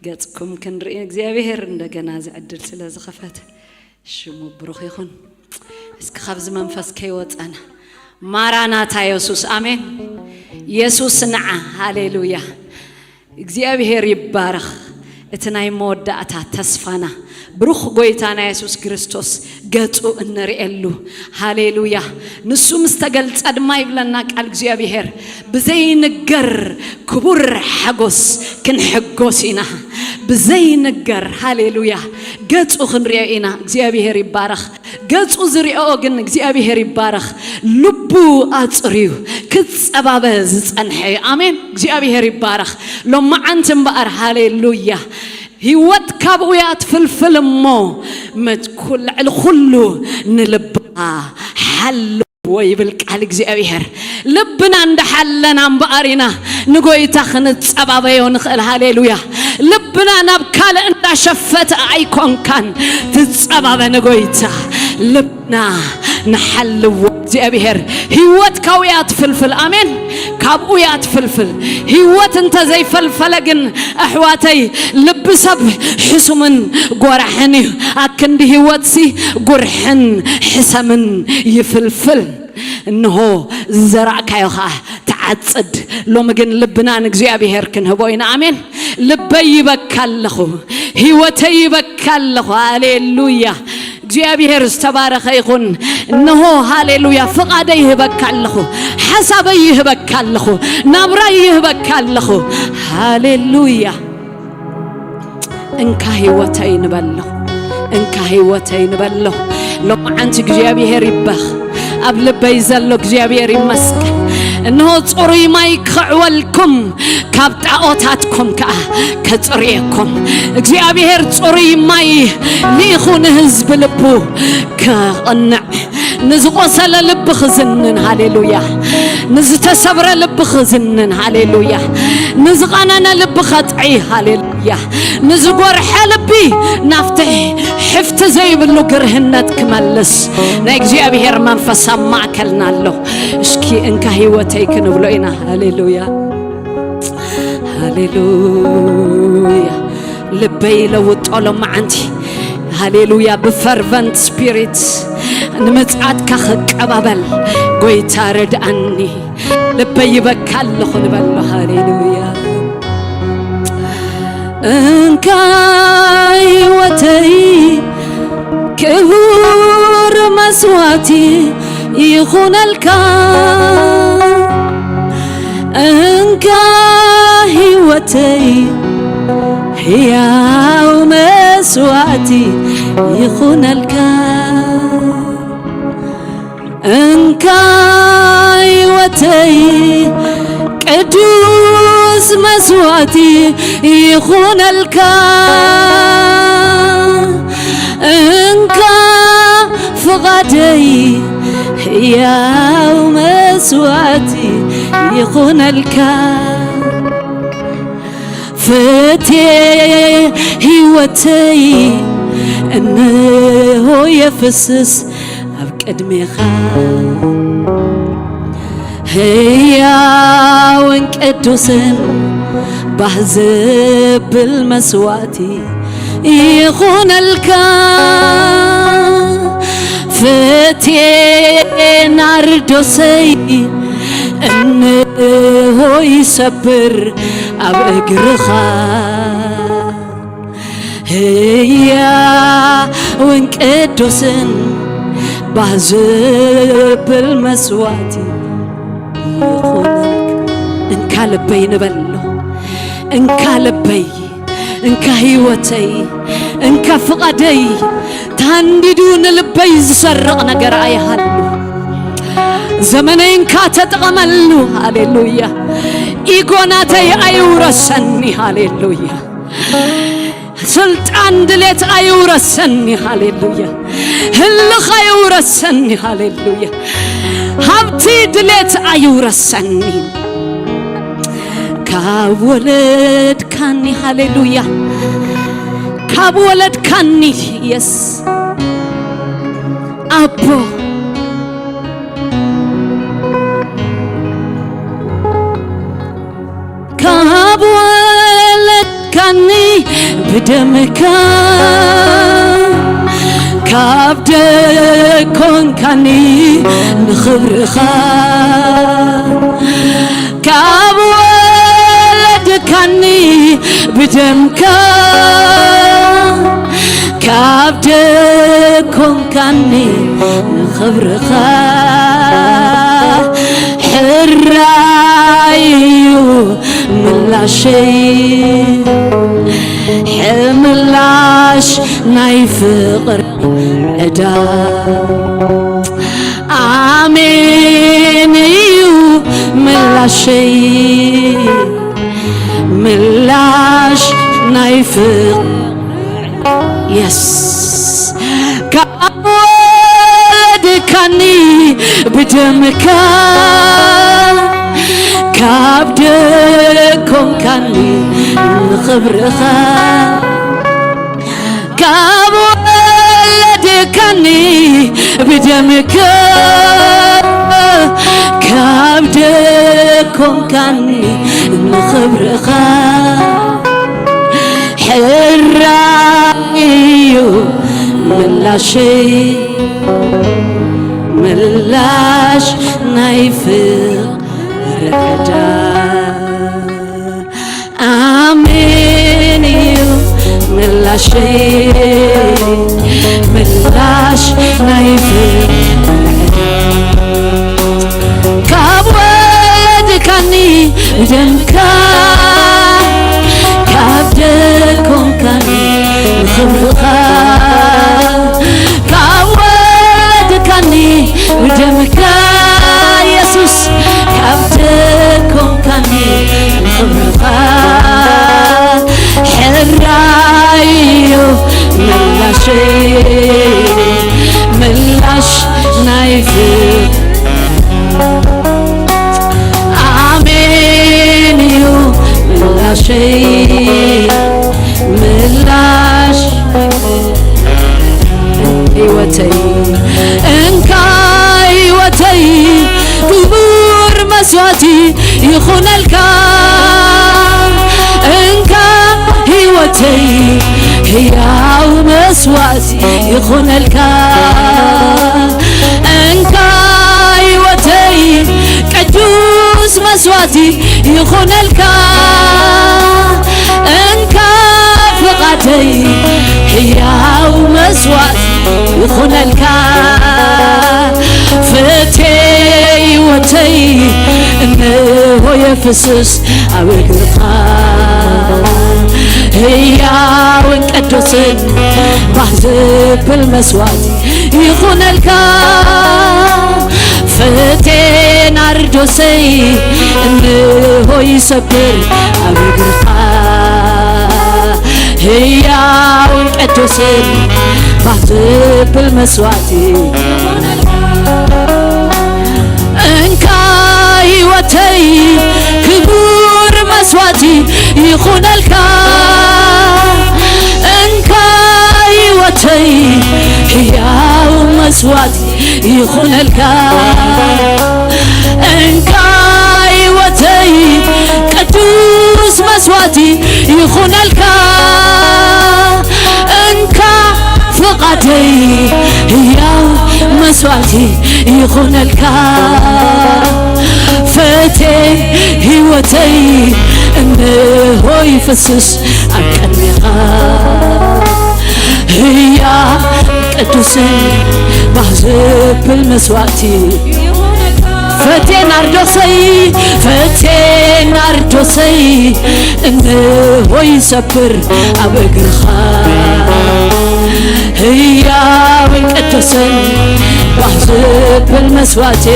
ገጽኩም ክንርኢ እግዚኣብሔር እንደገና እዚ ዕድል ስለ ዝኸፈተ ሽሙ ብሩኽ ይኹን። እስኪ ካብዚ መንፈስ ከይወፃና። ማራናታ የሱስ። ኣሜን። የሱስ ንዓ። ሃሌሉያ። እግዚኣብሔር ይባረኽ። እቲ ናይ መወዳእታ ተስፋና ብሩኽ ጎይታና የሱስ ክርስቶስ ገጹ እንርእየሉ። ሃሌሉያ። ንሱ ምስ ተገልጸ ድማ ይብለና ቃል እግዚኣብሔር፣ ብዘይንገር ክቡር ሓጎስ ክንሕጎስ ኢና። ብዘይንገር፣ ሃሌሉያ፣ ገጹ ክንርእዮ ኢና። እግዚኣብሔር ይባረኽ። ገጹ ዝሪኦ ግን እግዚኣብሔር ይባረኽ። ልቡ ኣጽርዩ ክጸባበ ዝጸንሐ እዩ። ኣሜን። እግዚኣብሔር ይባረኽ። ሎማዓንቲ እምበኣር፣ ሃሌሉያ፣ ህይወት ካብኡ እያ ትፍልፍል እሞ፣ መት-፣ ኩ-፣ ልዕሊ ኩሉ ንልብኻ ሓልዎ ይብል ቃል እግዚኣብሔር። ልብና እንዳሓለና እምበኣር ኢና ንጎይታ ክንጸባበዮ ንኽእል። ሃሌሉያ። ልብና ናብ ካልእ እንዳሸፈተ ኣይኮንካን ትጸባበ ንጎይታ። ልብና ንሓልዎ። እግዚኣብሔር ህይወት ካብኡ እያ ትፍልፍል። ኣሜን። ካብኡ እያ ትፍልፍል። ህይወት እንተዘይፈልፈለ ግን ኣሕዋተይ፣ ልቢ ሰብ ሕሱምን ጎራሕን እዩ። ኣክንዲ ህይወትሲ ጉርሕን ሕሰምን ይፍልፍል። እንሆ ዝዘራእካዮ ኸዓ ተዓ ክንዓጽድ፣ ሎሚ ግን ልብና ንእግዚኣብሔር ክንህቦ ኢና። ኣሜን። ልበይ ይበካ ኣለኹ፣ ህይወተይ ይበካ ኣለኹ። ሃሌሉያ። እግዚኣብሔር ዝተባረኸ ይኹን። እንሆ፣ ሃሌሉያ፣ ፍቓደይ ይህበካ ኣለኹ፣ ሓሳበይ ይህበካ ኣለኹ፣ ናብራይ ይህበካ ኣለኹ። ሃሌሉያ። እንካ ህይወተይ ንበሎ፣ እንካ ህይወተይ ንበሎ። ሎማዓንቲ እግዚኣብሔር ይባኽ። ኣብ ልበይ ዘሎ እግዚኣብሔር ይመስገን። እንሆ ጽሩይ ማይ ክዕወልኩም፣ ካብ ጣዖታትኩም ከኣ ከጽርየኩም። እግዚኣብሔር ጽሩይ ማይ ልኢኹ ንህዝቢ ልቡ ከቕንዕ፣ ንዝቖሰለ ልቢ ክዝንን፣ ሃሌሉያ። ንዝተሰብረ ልቢ ክዝንን፣ ሃሌሉያ። ንዝቐነነ ልቢ ከጥዒ፣ ሃሌሉያ። ንዝጎርሐ ልቢ ናብቲ ሕፍቲ ዘይብሉ ግርህነት ክመልስ ናይ እግዚኣብሔር መንፈስ ኣብ ማእከልና ኣሎ። እስኪ እንካ ህይወተይ ክንብሎ ኢና። ሃሌሉያ፣ ሃሌሉያ። ልበይ ለውጦ ሎማዓንቲ። ሃሌሉያ። ብፈርቨንት ስፒሪት ንምጽኣትካ ክቀባበል፣ ጎይታ ርድኣኒ። ልበይ ይበካ ኣለኹ ንበሎ። ሃሌሉያ። እንካ ህይወተይ ክቡር መስዋዕቲ ይኹነልካ። እንካ ህይወተይ ህያው መስዋዕቲ ይኹነልካ። እንካ ህይወተይ ቅዱስ መስዋዕቲ ይኹነልካ። እንካ ፍቓደይ ህያው መስዋዕቲ ይኹነልካ። ፍትየ ህይወተይ እንሆ የፍስስ ኣብ ቅድሜኻ። ህያውን ቅዱስን ባህ ዘብል መስዋዕቲ ይኹነልካ። ፍትየ ናርዶሰይ እንሆ ይሰብር ኣብ እግርኻ። ህያውን ቅዱስን ባህ ዘብል መስዋዕቲ ይኹነልካ። እንካ ልበይ ንበሎ፣ እንካ ልበይ፣ እንካ ህይወተይ፣ እንካ ፍቓደይ። ታንዲዱ ንልበይ ዝሰርቕ ነገር ኣይሃሉ። ዘመነይ እንካ ተጠቐመሉ። ሃሌሉያ። ኢጎናተይ ኣይውረሰኒ። ሃሌሉያ። ስልጣን ድሌት ኣይውረሰኒ። ሃሌሉያ። ህልኽ ኣይውረሰኒ። ሃሌሉያ። ሃብቲ ድሌት ኣይውረሰኒ። ካብ ወለድካኒ፣ ሃሌሉያ፣ ካብ ወለድካኒ፣ የስ፣ ኣቦ፣ ካብ ወለድካኒ ብደምካ፣ ካብ ደኮንካኒ ንኽብርኻ፣ ካብ ወለድካኒ ብደምካ፣ ካብ ደኮንካኒ ንኽብርኻ፣ ሕራይ እዩ ምላሸይ፣ ሕምላሽ ናይ ፍቕሪ ዕዳ። ኣሜን እዩ ምላሸይ፣ ምላሽ ናይ ፍቕሪ፣ የስ፣ ካብ ወለድካኒ ብደምካ፣ ካብ ደኮንካኒ ንኽብርኻ፣ ካብ ወለድካኒ ብደምካ፣ ካብ ደኮንካኒ ንኽብርኻ፣ ሕራይ እዩ ምላሸይ፣ ምላሽ ናይ ፍቕሪ ረዳ ኣሜን እዩ ምላሸይ፣ ምላሽ ናይ ፍቕሪ ካብ ወድካኒ ብደምካ ካብ ደኮንካኒ ንኽብርኻ ካብ ወድካኒ ብደምካ የሱስ ካብ ደኮንካኒ ንኽብርኻ ሕራይ እዩ ምላሸይ ምላሽ ናይ ፍቕሪ ኣሜን እዩ ምላሸይ ምላሽ ህይወተይ እንካ ህይወተይ ክቡር መስዋዕቲ ይኹነልካ እንካ ህይወተይ ህያው መስዋዕቲ ይኹነልካ እንካ ህይወተይ ቅዱስ መስዋዕቲ ይኹነልካ እንካ ፍቓደይ ህያው መስዋዕቲ ይኹነልካ ፍትየ ህይወተይ እንሆ የፍስስ ኣብ እግርኻ ህያውን ቅዱስን ባህ ዘብል መስዋዕቲ ይኹነልካ ፍትየ ናርዶሰይ እንሆ ይሰብር ኣብ እግርኻ ህያውን ቅዱስን ባህ ዘብል መስዋዕቲ እንካ ህይወተይ ክቡር መስዋዕቲ ይኹነልካ እንካ ህይወተይ ህያው መስዋዕቲ ይኹነልካ እንካ ህይወተይ ቅዱስ መስዋዕቲ ይኹነልካ እንካ ፍቓደይ ህያው መስዋዕቲ ይኹነልካ ፈትየ ህይወተይ እንሆ ይፍስስ ኣብ ቅድሜኻ ህያ ቅዱስን ባህ ዘብል መስዋዕቲ ፈትየ ናርዶሰይ ፈትየ ናርዶሰይ እንሆ ይሰብር ኣብ እግርኻ ህያውን ቅዱስን ባህ ዘብል መስዋዕቲ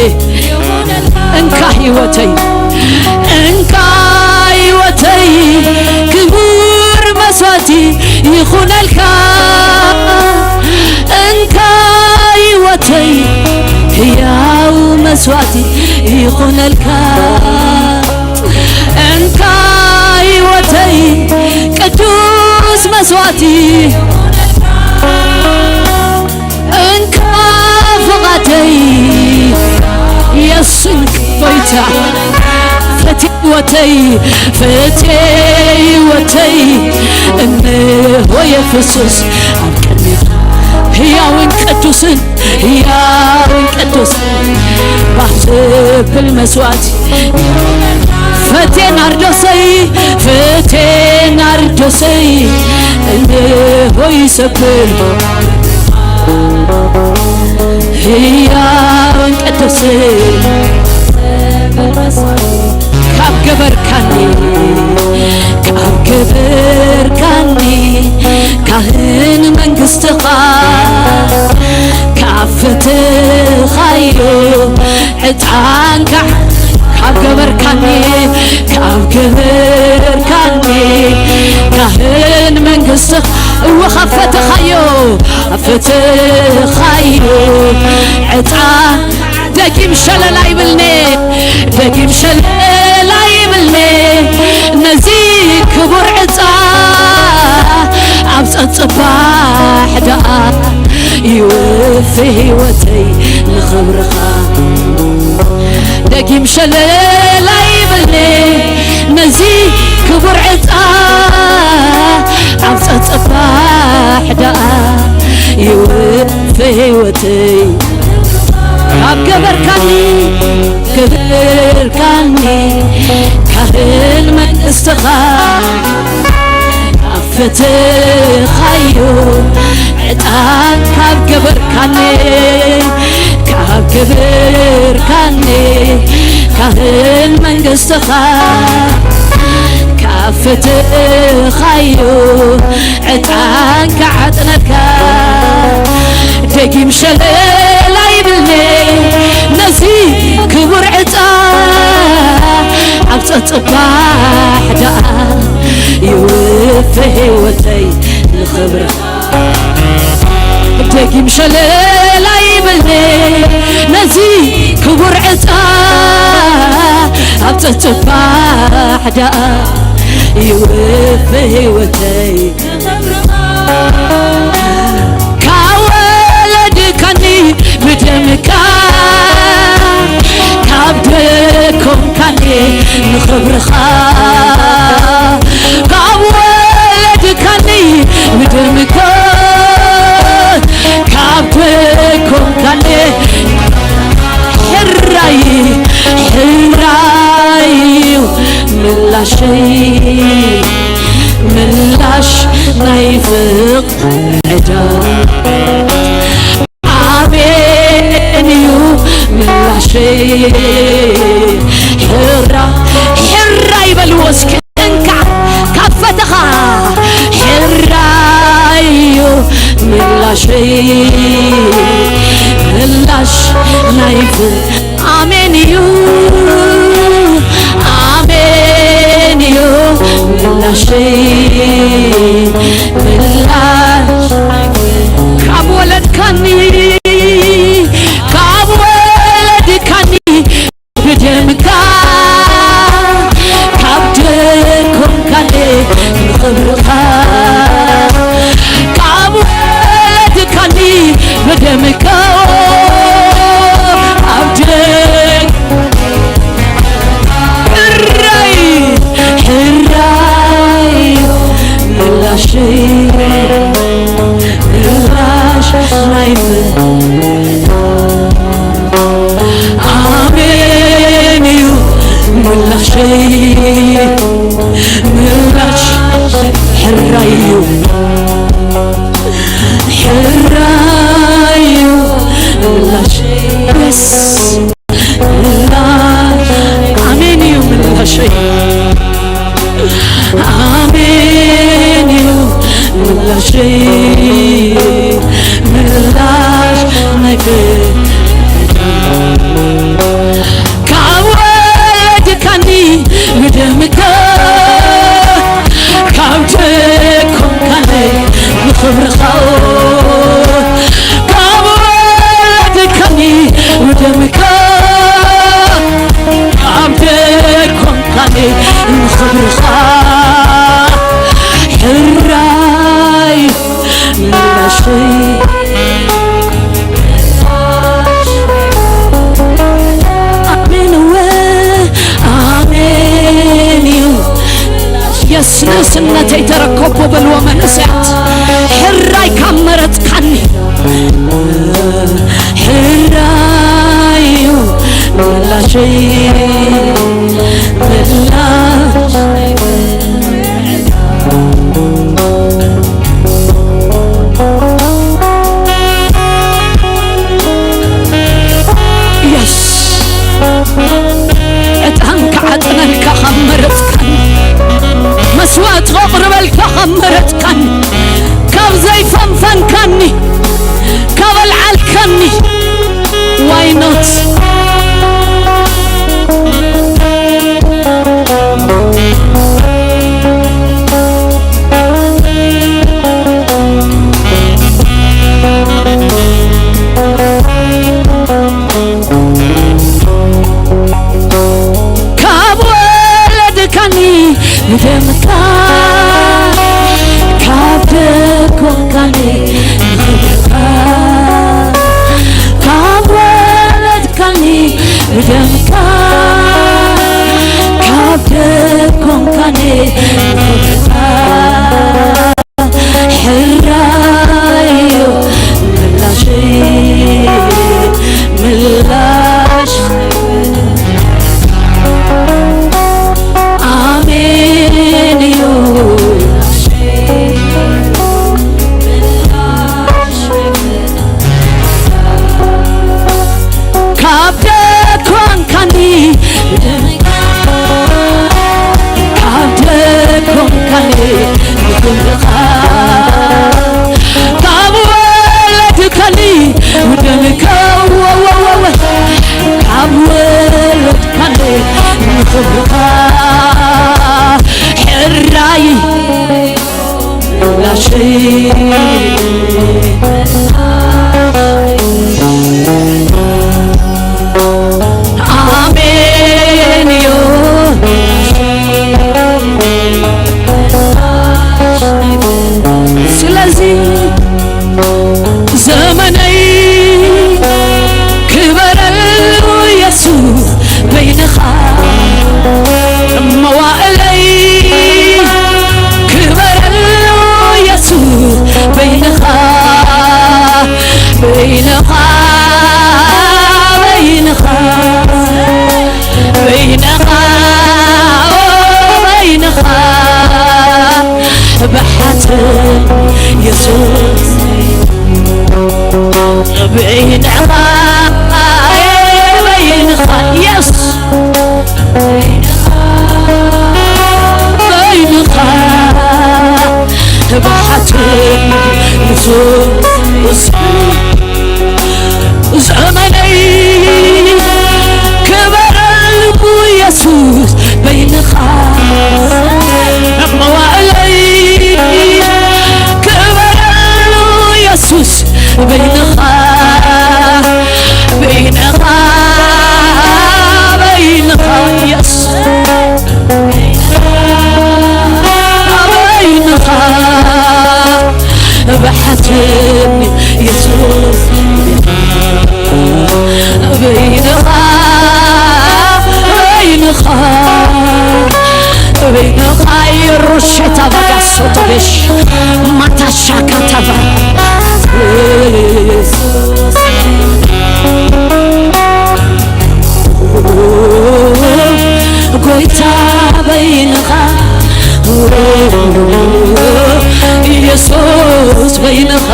እንካ ህይወተይ እንካ ህይወተይ ክቡር መስዋዕቲ ይኹነልካ እንካ ህይወተይ ህያው መስዋዕቲ ይኹነልካ እንካ ህይወተይ ቅዱስ መስዋዕቲ እንካ ፍቓደይ የሱስ ጎይታ ፈትየ ህይወተይ ፈትየ ህይወተይ እንሆ የፍስስ ኣብ ቅድሜኻ ህያውን ቅዱስን ህያውን ቅዱስን ባህ ዘብል መስዋዕቲ ፈትየ ናርዶሰይ ፈትየ ናርዶሰይ እንሆ ይሰብል ህያውን ቅዱስን ካብ ገበርካኒ ካብ ገበርካኒ ካህን መንግስትኻ ካብ ፈተኻዮ ዕጣንካ ካብ ገበርካኒ ካብ ገበርካኒ ካህን መንግስትኻ እወ ካብ ፈተኻዮ ካብ ፈተኻዮ ዕጣን ደጊም ሸለል ኣይብልኒ ደጊም ሸለል ኣይብልኒ ነዚ ክቡር ዕፃ ኣብ ፀፅባሕ ደኣ ይወፊ ህይወተይ ንኽብርኻ ደጊም ሸለል ኣይብልኒ ነዚ ክቡር ዕፃ ኣብ ፀፅባሕ ደኣ ይወፊ ህይወተይ ካብ ገበርካኒ ክብር ካኒ ፈተኻዮ ዕጣን ካብ ገበርካኒ፣ ካብ ገበርካኒ ካህን መንግስትኻ፣ ካብ ፈተኻዮ ዕጣን ክዓጥነካ፣ ደጊም ሸለል ኣይብልኒ ነዚ ክቡር ዕጣን ኣብ ጸጽባሕ ደኣ ይውፍ ህይወተይ ንኽብርኻ። ደጊም ሸለል ኣይብልኒ ነዚ ክቡር ዕጣን ኣብ ጸጽባሕ ደኣ ይውፍ ህይወተይ። ካብ ወለድካኒ ብደምካ፣ ካብ ደኮንካኒ ንኽብርኻ፣ ካብ ወለድካኒ ብደምካ፣ ካብ ደኮንካኒ ሕራይ፣ ሕራይ እዩ ምላሸይ፣ ምላሽ ናይ ፍቕሪ ዕዳ። ኣሜን እዩ ምላሸይ። ሕራ፣ ሕራይ በልዎ እስኪ እንካዕ ካብ ፈተኻ። ሕራይ እዩ ምላሸይ፣ ምላሽ ናይ ፍቕሪ ኣሜን እዩ፣ ኣሜን እዩ ምላሸይ፣ ምላሽ ካብ ወለድካኒ፣ ካብ ወለድካኒ ብደምካ፣ ካብ ደኮንካኒ ንኽብርኻ፣ ካብ ወለድካኒ ብደምካ፣ ኣብ ደግ ሕራይ፣ ሕራይ ምላሸይ፣ ምላሽ ናይ ፍ-፣ ኣሜን እዩ ምላሸይ፣ ምላሽ ሕራይ እዩ፣ ሕራይ እዩ ምላሸይ። የስ ምላሽ፣ ኣሜን እዩ ምላሸይ፣ ኣሜን እዩ ምላሸይ፣ ምላሽ ናይ ፍቕሪ ካብ ወለድካኒ ብደምካ፣ ካብ ደኮንካኒ ንኽብርኻ፣ ካብ ወለድካኒ ብደምካ፣ ካብ ደኮንካኒ ንኽብርኻ፣ ሕራይ ምላሸይ። ኣሜን እወ፣ ኣሜን እዩ። የስ ንእስነተይ ተረከቦ በልዎ መንእሰያት። ሕራይ ካብ መረጽካኒ፣ ሕራይ እዩ ምላሸይ፣ ምላሽ የስ ዕጣን ክዓጥነልካ ካብ መረጽካኒ፣ መስዋእቲ ከቕርበልካ ካብ መረጽካኒ፣ ካብ ዘይፈንፈንካኒ፣ ካብ ኣልዓልካኒ፣ why not? ካብ ወለድካኒ ብደምካ፣ ካብ ደኮንካኒ ንኽብርካ፣ ካብ ወለድካኒ ብደምካ፣ ካብ ደኮንካኒ ንኽብርካ፣ ሕራይ እዩ ምላሸይ፣ ምላሽ። ኣሜን በይንኻ፣ በይንኻ፣ የስ፣ በይንኻ ብሓትም ንሱ ዘመነይ ክበረሉ የሱስ በይንኻ፣ መዋእለይ ክበረሉ የሱስ በይንኻ፣ በይንኻ፣ በይንኻ፣ የሱስ በይንኻ ብሓትም የሱስ በይንኻ፣ በይንኻ፣ በይንኻ ይሩሸታ ባጋሶቶቤሽ ማታሻካታባ ጎይታ በይንኻ ኢየሱስ በይንኻ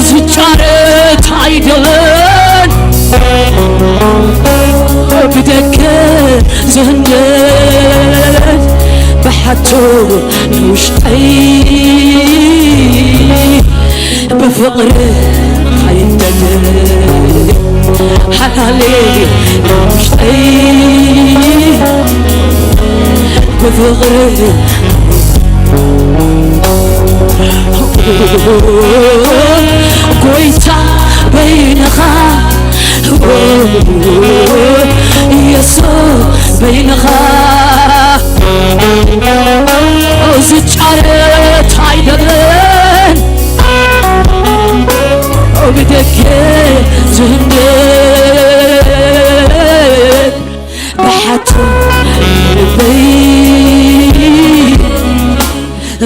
ዝጫረት ኣይደለን ብደገ ዝህነድ ብሓቱ ንውሽጠይ ብፍቕሪ ኣይደገ ሓላሌ ንውሽጠይ ብፍቕሪ ጎይታ በይንኻ ኢየሱስ በይንኻ ዝጫረት ኣይደለን ብደገ ዝህንደድ ብሓቱ ልበይ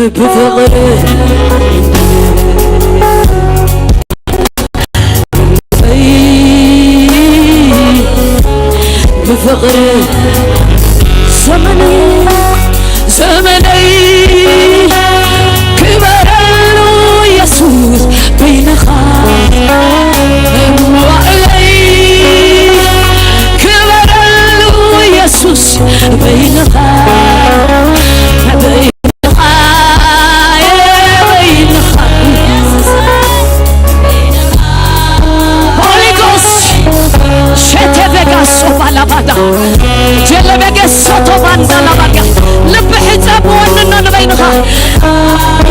ብፍቕሪ ብፍቕሪ ዘመነይ ዘመነይ ክበረሉ የሱስ በይንኻ መዋእለይ ክበረሉ የሱስ በይንኻ በይንኻ በይንኻ Holy Ghost ሸተበጋ ሶባላባዳ ጀለበገ ሶቶባንዳላባጋ ልቢ ሕፀብ ወንኖ ንበይንኻ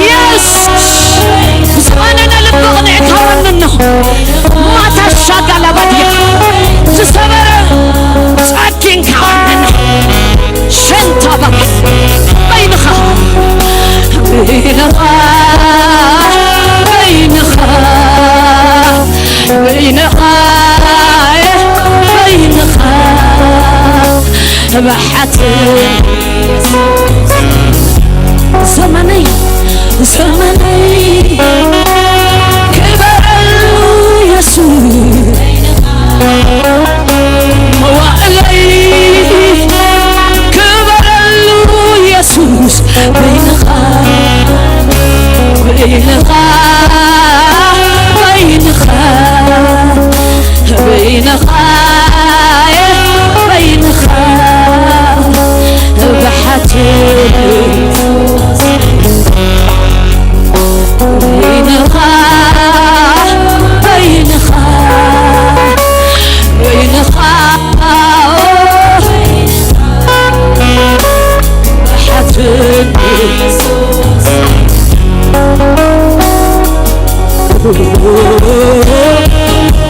የስ ዝባነነ ልቢ ቅንዕካ ወንኖ ማታሻጋላባድያ ዝሰበረ ጸኪንካ ወንኖ ሸንታ በቃ በይንኻ በይንኻ በይንኻ በይንኻ በይንኻ ብሓት ዘመነይ ዘመነይ ክበረሉ የሱስ መዋእለይ ክበረሉ የሱስ በይንኻ በይንኻ በይንኻ በይንኻ በይንኻ ብሓትት በይንኻ በይንኻ በይንኻ ሓትት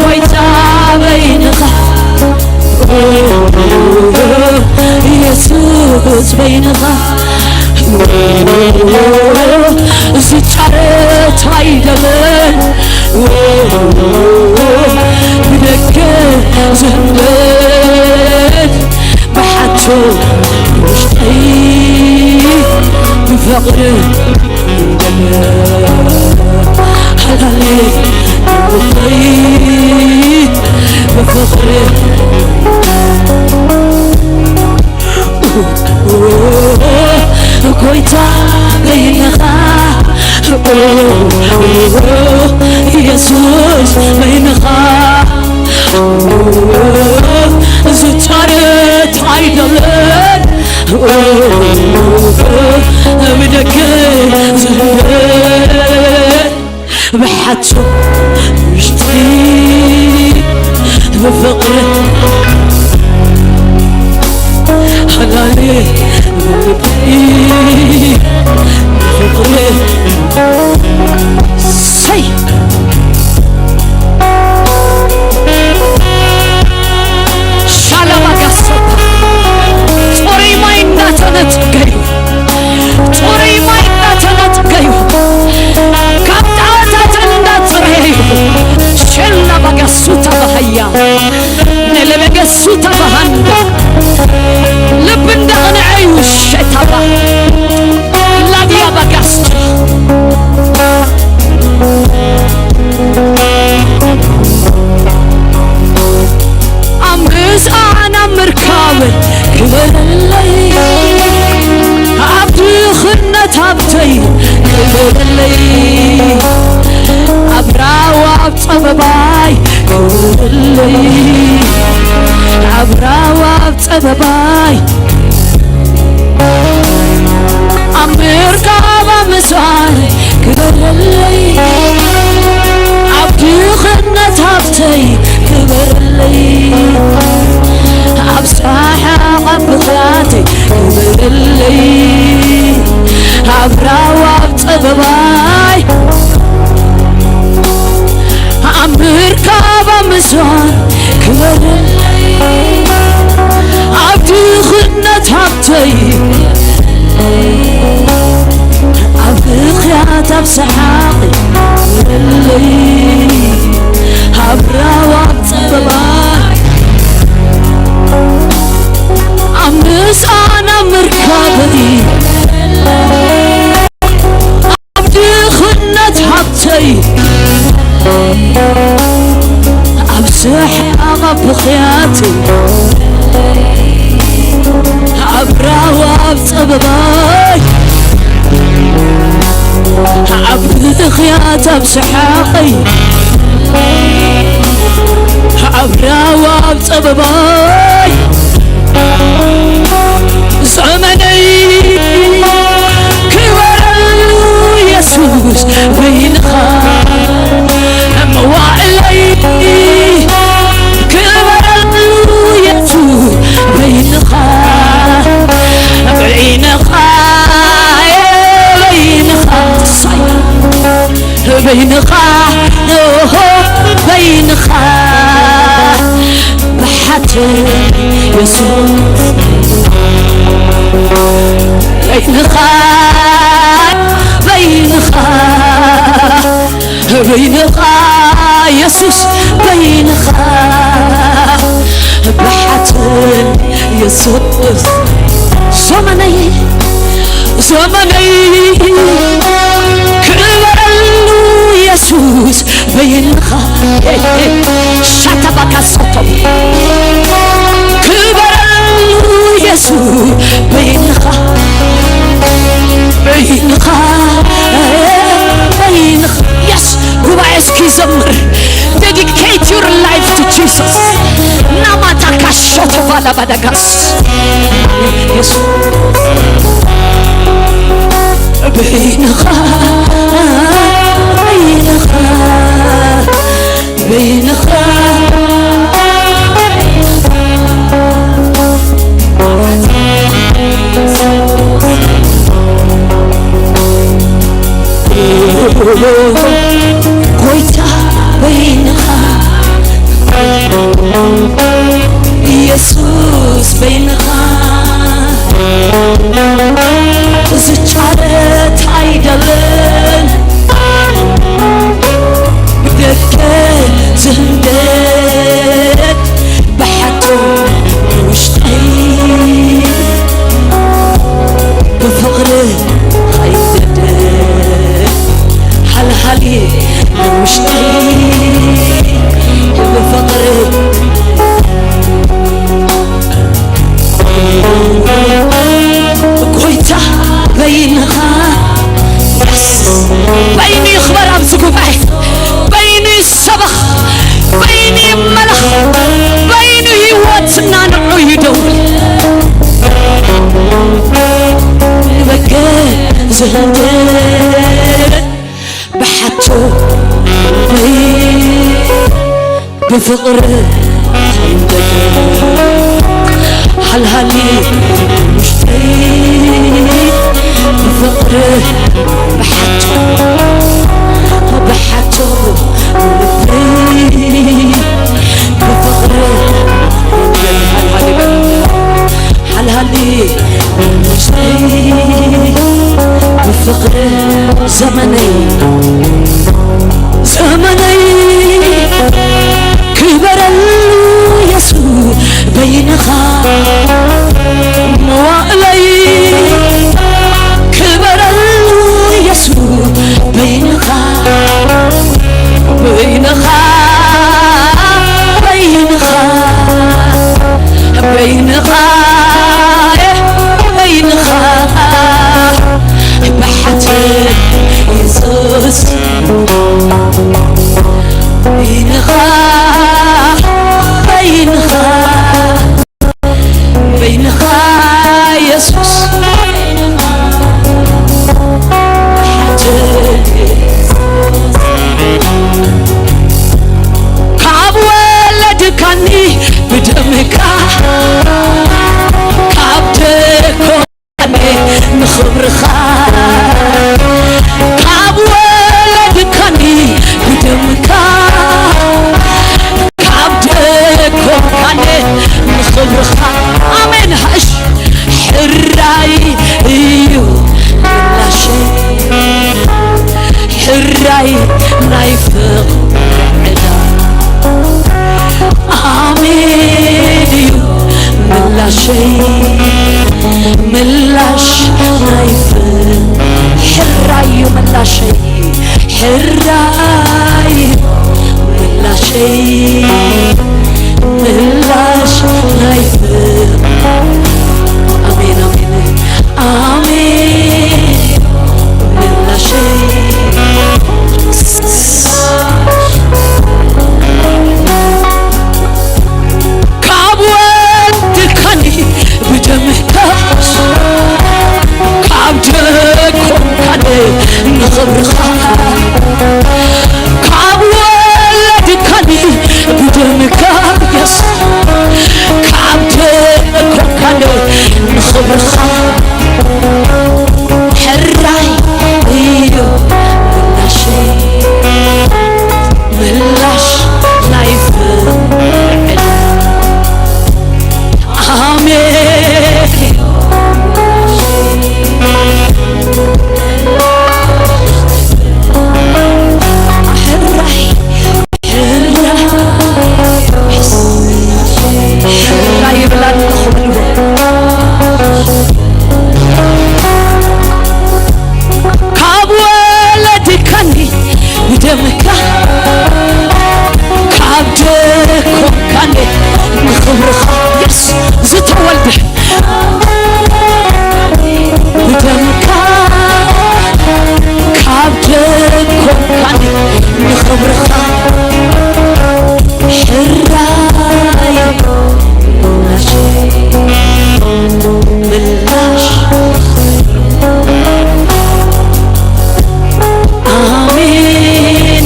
ጎይታ በይንኻ ኢየሱስ በይንኻ ዝጫረት ኣይደለን ብደገ ዝህንበድ ብሓቱ ውሽጠይ ብፍቕሪ ሓላሊ ውሽጠይ ብፍቕሪ ጎይታ በይንኻ ኢየሱስ በይንኻ ዝጫረት ኣይደለን። ብደገ ዝህለ ብሓቱ ውሽጢ ብፍቕሪ ሃላሌ ብልቢ ብፍቕሪ ሰይ ሻላባጋሶታ ጽሩይ ማይ እንዳተነጽገዩ፣ ጽሩይ ማይ እንዳተነጽገዩ፣ ካብ ጣዖታት እንዳጸረዩ፣ ሸላባጋሱታ በሃያ፣ ነለበገሱታ በሃንዳ፣ ልቢ እንዳቕንዐዩ ሸታባ፣ ላዲያ ባጋስቱ። ኣብ ምስኣን ኣብ ምርካብ ክበረለይ፣ ኣብ ድኽነት ሃብተይ ክበረለይ፣ ኣብ ራዋ ኣብ ጸበባይ ክበረለይ፣ ኣብ ራዋ ኣብ ጸበባይ ኣብ ምርካብ ኣብ ምስኣን ክበረለይ፣ ኣብ ድኽነት ሃብተይ ክበረለይ፣ ኣብ ሰሓቕ ኣብ ብኽያተይ ክበረለይ፣ ኣብ ራዋ ኣብ ጸበባይ ኣብ ምርካብ ኣብ ምስኣን ክበረለይ፣ ኣብ ድኽነት ሃብተይ ኣብ ብኽያት ኣብ ሰሓቕ ክበረለይ፣ ኣብ ራዋ ኣብ ጸበባይ ኣብ ምስኣን ኣብ ምርካበይ ኣብ ድኽነት ሃብተይ ኣብ ስሕቓ ብኽያተይ ኣብ ራዋ ኣብ ጸበባይ ኣብ ብኽያት ኣብ ሰሓቐይ ኣብ ራዋ ኣብ ጸበባይ ዘመነይ ክበረሉ የሱስ በይንኻ መዋእለይ ክበረሉ የሱስ በይንኻ በይንኻ በይንኻ በይንኻ ኦሆ በይንኻ ብሓትር የሱስ በይንኻ በይንኻ በይንኻ የሱስ በይንኻ ብሓትር የሱስ ዘመነይ ዘመነይ ክበረሉ የሱስ በይንኻ ሻታባካሶቶ ክበረሉ የሱስ በይንኻ በይንኻ በይንኻ የስ ጉባኤ እስኪ ዘምር dedicate your life to Jesus ናማታካ ሸቶፋላ ባዳጋስ የሱስ በይንኻ በይንኻ በይንኻ ጎይታ በይንኻ ኢየሱስ በይንኻ ትህንድድ ብሓቶይ ብፍቕሪ ትህንድድ ሃልሃሊ ውሽጠይ ብፍቕሪ ብሓቶ ብሓቶ ልበይ ብፍቕሪ ሃልሃሊ በል። ሃልሃሊ ውሽጠይ ብፍቕሪ ዘመነይ ዘመነይ ክበረሉ የሱ በይንኻ መዋእለይ ክበረሉ የሱ በይንኻ በይንኻ በይንኻ በይንኻ በይንኻ ብሓትት የሱስ በይንኻ በይንኻ በይንኻ የሱስ ካብ ወለድካኒ ብደምካ ካብ ደኮ ንኽብርኻ ካብ ወለድካኒ ብደምካ ካብ ደኮካኒ ንኽብርኻ ኣሜን ሃሽ ሕራይ እዩ ምላሽ ሕራይ ናይ ፍቕሪ ዕዳ ኣሜን እዩ ምላሸይ ምላሽ ናይ ፍቕሪ ሕራይ እዩ ምላሸይ ሕራይ ምላሸይ ምላሽ ናይ ፍቕሪ ኣሜን ኣሜን ኣሜን ምላሸይ ካብ ወድካኒ ብደምካ ካብ ደኮካኒ ንኽብርኻ ካብ ወለድካኒ ብደምካ የስ ካብ ደኮካኒ ንኽብርኻ ሕራይ እዩ ምላሸይ ምላሽ ናይ ፍቕሪ ኣሜን ሕራይ ሕራይ ይብላል ካብ ወለድካኒ ብደምካ ካብ ደኮካኒ ንኽብርኻ የስ ዝተወልደ ብደምካ ካብ ደኮካኒ ንኽብርኻ ሕራይ ምላሽ ምላሽ ኣሜን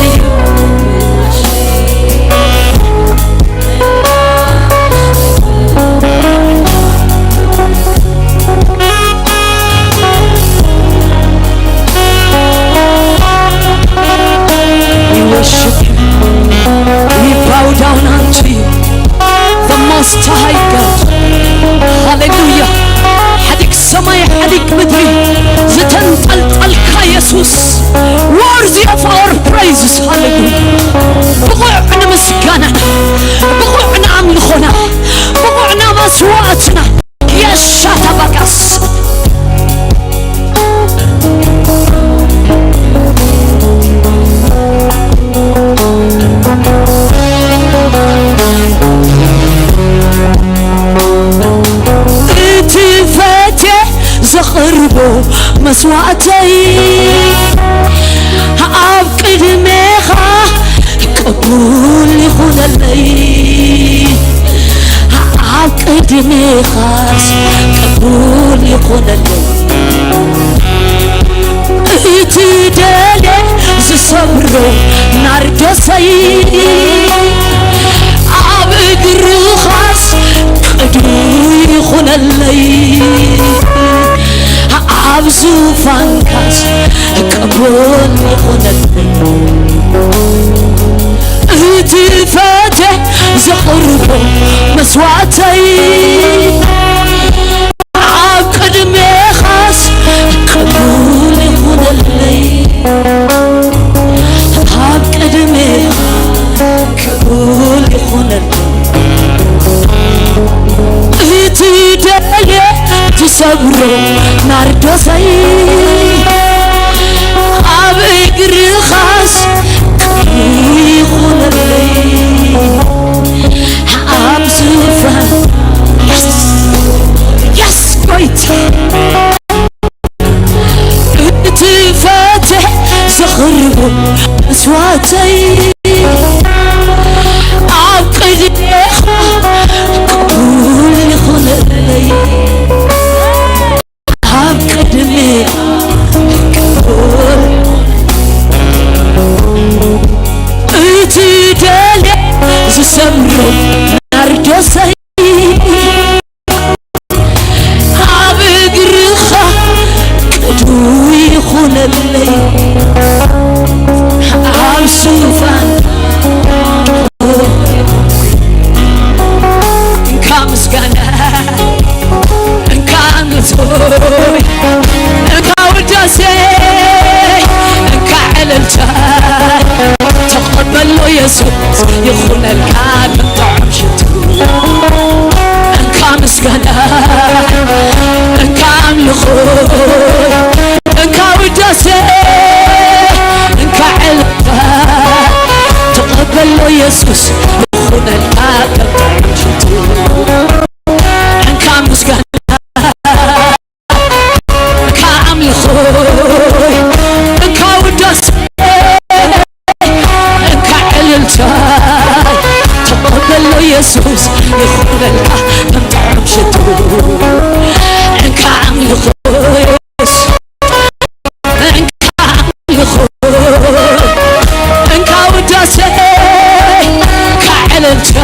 እዩ We worship you. We bow down unto you, the Most High God. Hallelujah. ሓዲግ ሰማይ ሓዲግ ምድሪ ዝተንጠልጠልካ የሱስ worthy of our praises. Hallelujah. ብቑዕ ንምስጋናና ብቑዕ ንኣምልኾና ብቑዕ ንመስዋእትና የሻታ ባጋስ እቲ ፈትየ ዘቕርቦ መስዋእተይ ኣብ ቅድሜኻ ቅቡል ይኹነለይ ኣብ ቅድሜኻስ ቅቡል ይኹነለይ ዝሰብሮ ናርዶሰይ ኣብ እግርኻስ ቅዱይ ይኹነለይ፣ ኣብ ዙፋንካስ ቅቡል ይኹነለይ። እቲ ፈትየ ዘቕርቦ መስዋዕተይ ኣብ ቅድሜኻስ ቅቡል ይኹነለይ፣ ኣብ ቅድሜኻ ቅቡል ይኹነለይ። እቲ ደልየ ዝሰብሮ ናርዶሰይ ኣብ እግርኻስ ቅቡል ይኹነለይ፣ ኣብ ዙፋን የስ የስ ጎይታ እቲ ፈትየ ዘቕርቦ መስዋዕተይ ኣብ ቅድሜኻ ቅቡል ይኹነለይ፣ ኣብ ቅድሜኻ ቅቡል። እቲ ደልየ ዝሰምሮ ናርዶሰይ ኣብ እግርኻ ቅዱይ ይኹነለይ፣ ኣብ ዙፋን እንካ ምስጋና፣ እንካ ኣምልኾይ፣ እንካ ውዳሴ፣ እንካ ዕልልታ ተቐበሎ የሱስ ይኹነልካ ከም ጥዑም ሽቱ። እንካ ምስጋና፣ እንካ ኣምልኾ፣ እንካ ውዳሴ፣ እንካ ዕልልታ ተቐበሎ የሱስ ይኹነልካ ከም ጥዑም ሽቱ። እንካ ምስጋና፣ እንካ ኣምልኾ፣ እንካ ውዳሴ፣ እንካ ዕልልታ ተቐበሎ የሱስ ይኹነልካ ከም ጥዑም ሽቱ። እንካ ኣምልኾ የሱስ፣ እንካ ኣምልኾ፣ እንካ ውዳሴ፣ እንካ ዕልልታ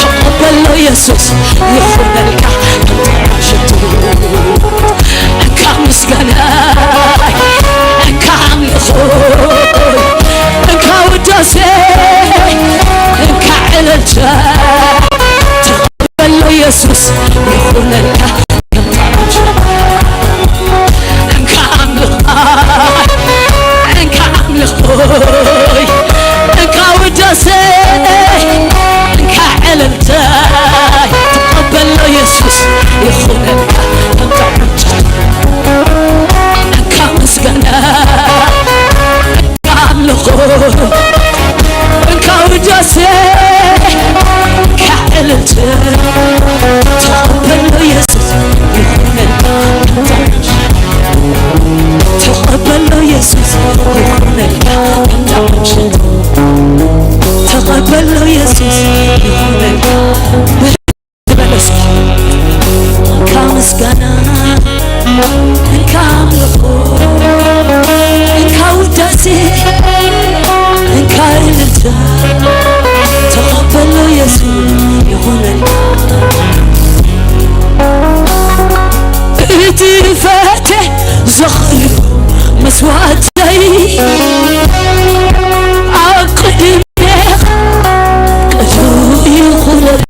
ተቐበሎ የሱስ ይኹነልካ ከም ጥዑም ሽቱ። እንካ ምስጋና፣ እንካ ኣምልኾ፣ እንካ ውዳሴ፣ እንካ ዕልልታ ተቐበሎ የሱስ ይኹነልካ ከም ጥዑም ሽቱ። እንካ ኣምልኾ፣ እንካ ኣምልኾይ፣ እንካ ውዳሴ፣ እንካ ዕልልታ ተቐበሎ የሱስ ይኹነልካ ከም ጥዑም ሽቱ። እንካ ምስጋና፣ እንካ ኣምልኾ፣ እንካ ውዳሴ፣ እንካ ዕልልታ ተቐበሎ የሱስ ይኹነልካ ከም ጥዑም ሽቱ። ተቐበሎ የሱስ ይኹነልካ ከም ጥዑም ሽቱ። ተቐበሎ የሱስ ይኹነልካ። በል እስኪ። እንካ ምስጋና፣ እንካ ኣምልኾ፣ እንካ ውዳሴ፣ እንካ እልልታ ተቐበሎ የሱስ ይኹነልካ። እቲ ፈትየ ዘኽብር መስዋዕተይ ኣብ ቅድሜኻ ቅዱስ ይኹነለይ፣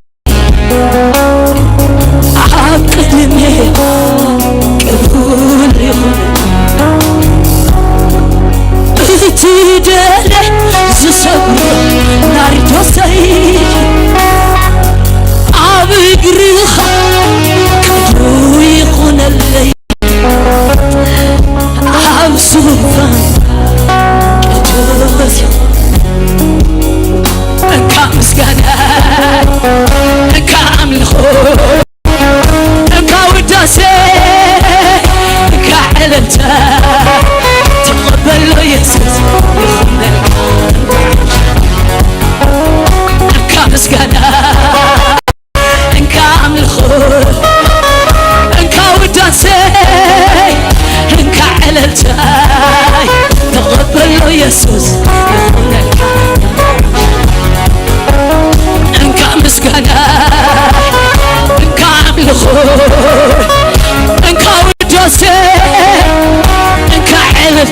ኣብ ቅድሜኻ ቅቡል ይኹነለይ። እቲ ደለ ዝሰብሮ ናርዶሰይ ኣብ እግርኻ ቅዱስ ይኹነለይ፣ ኣብ ዙፋን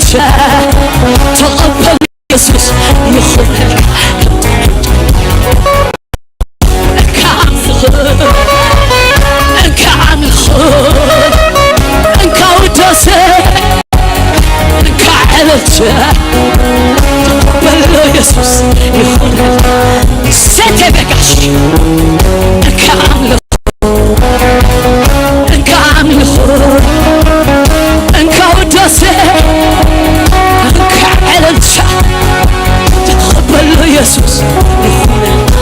ተቐበል። ኢየሱስ ይኹነልካ። እንካ ኣምልኾ፣ እንካ ኣምልኾ፣ እንካ ውዳሴ፣ እንካ ዕልልታ። ተቐበሎ ኢየሱስ ይኹነልካ። ሴቴ ቤጋሽ፣ እንካ ኣምልኾ፣ እንካ ኣምልኾ፣ እንካ ውዳሴ፣ እንካ ዕልልታ። ተቐበሎ ኢየሱስ ይኹነልካ።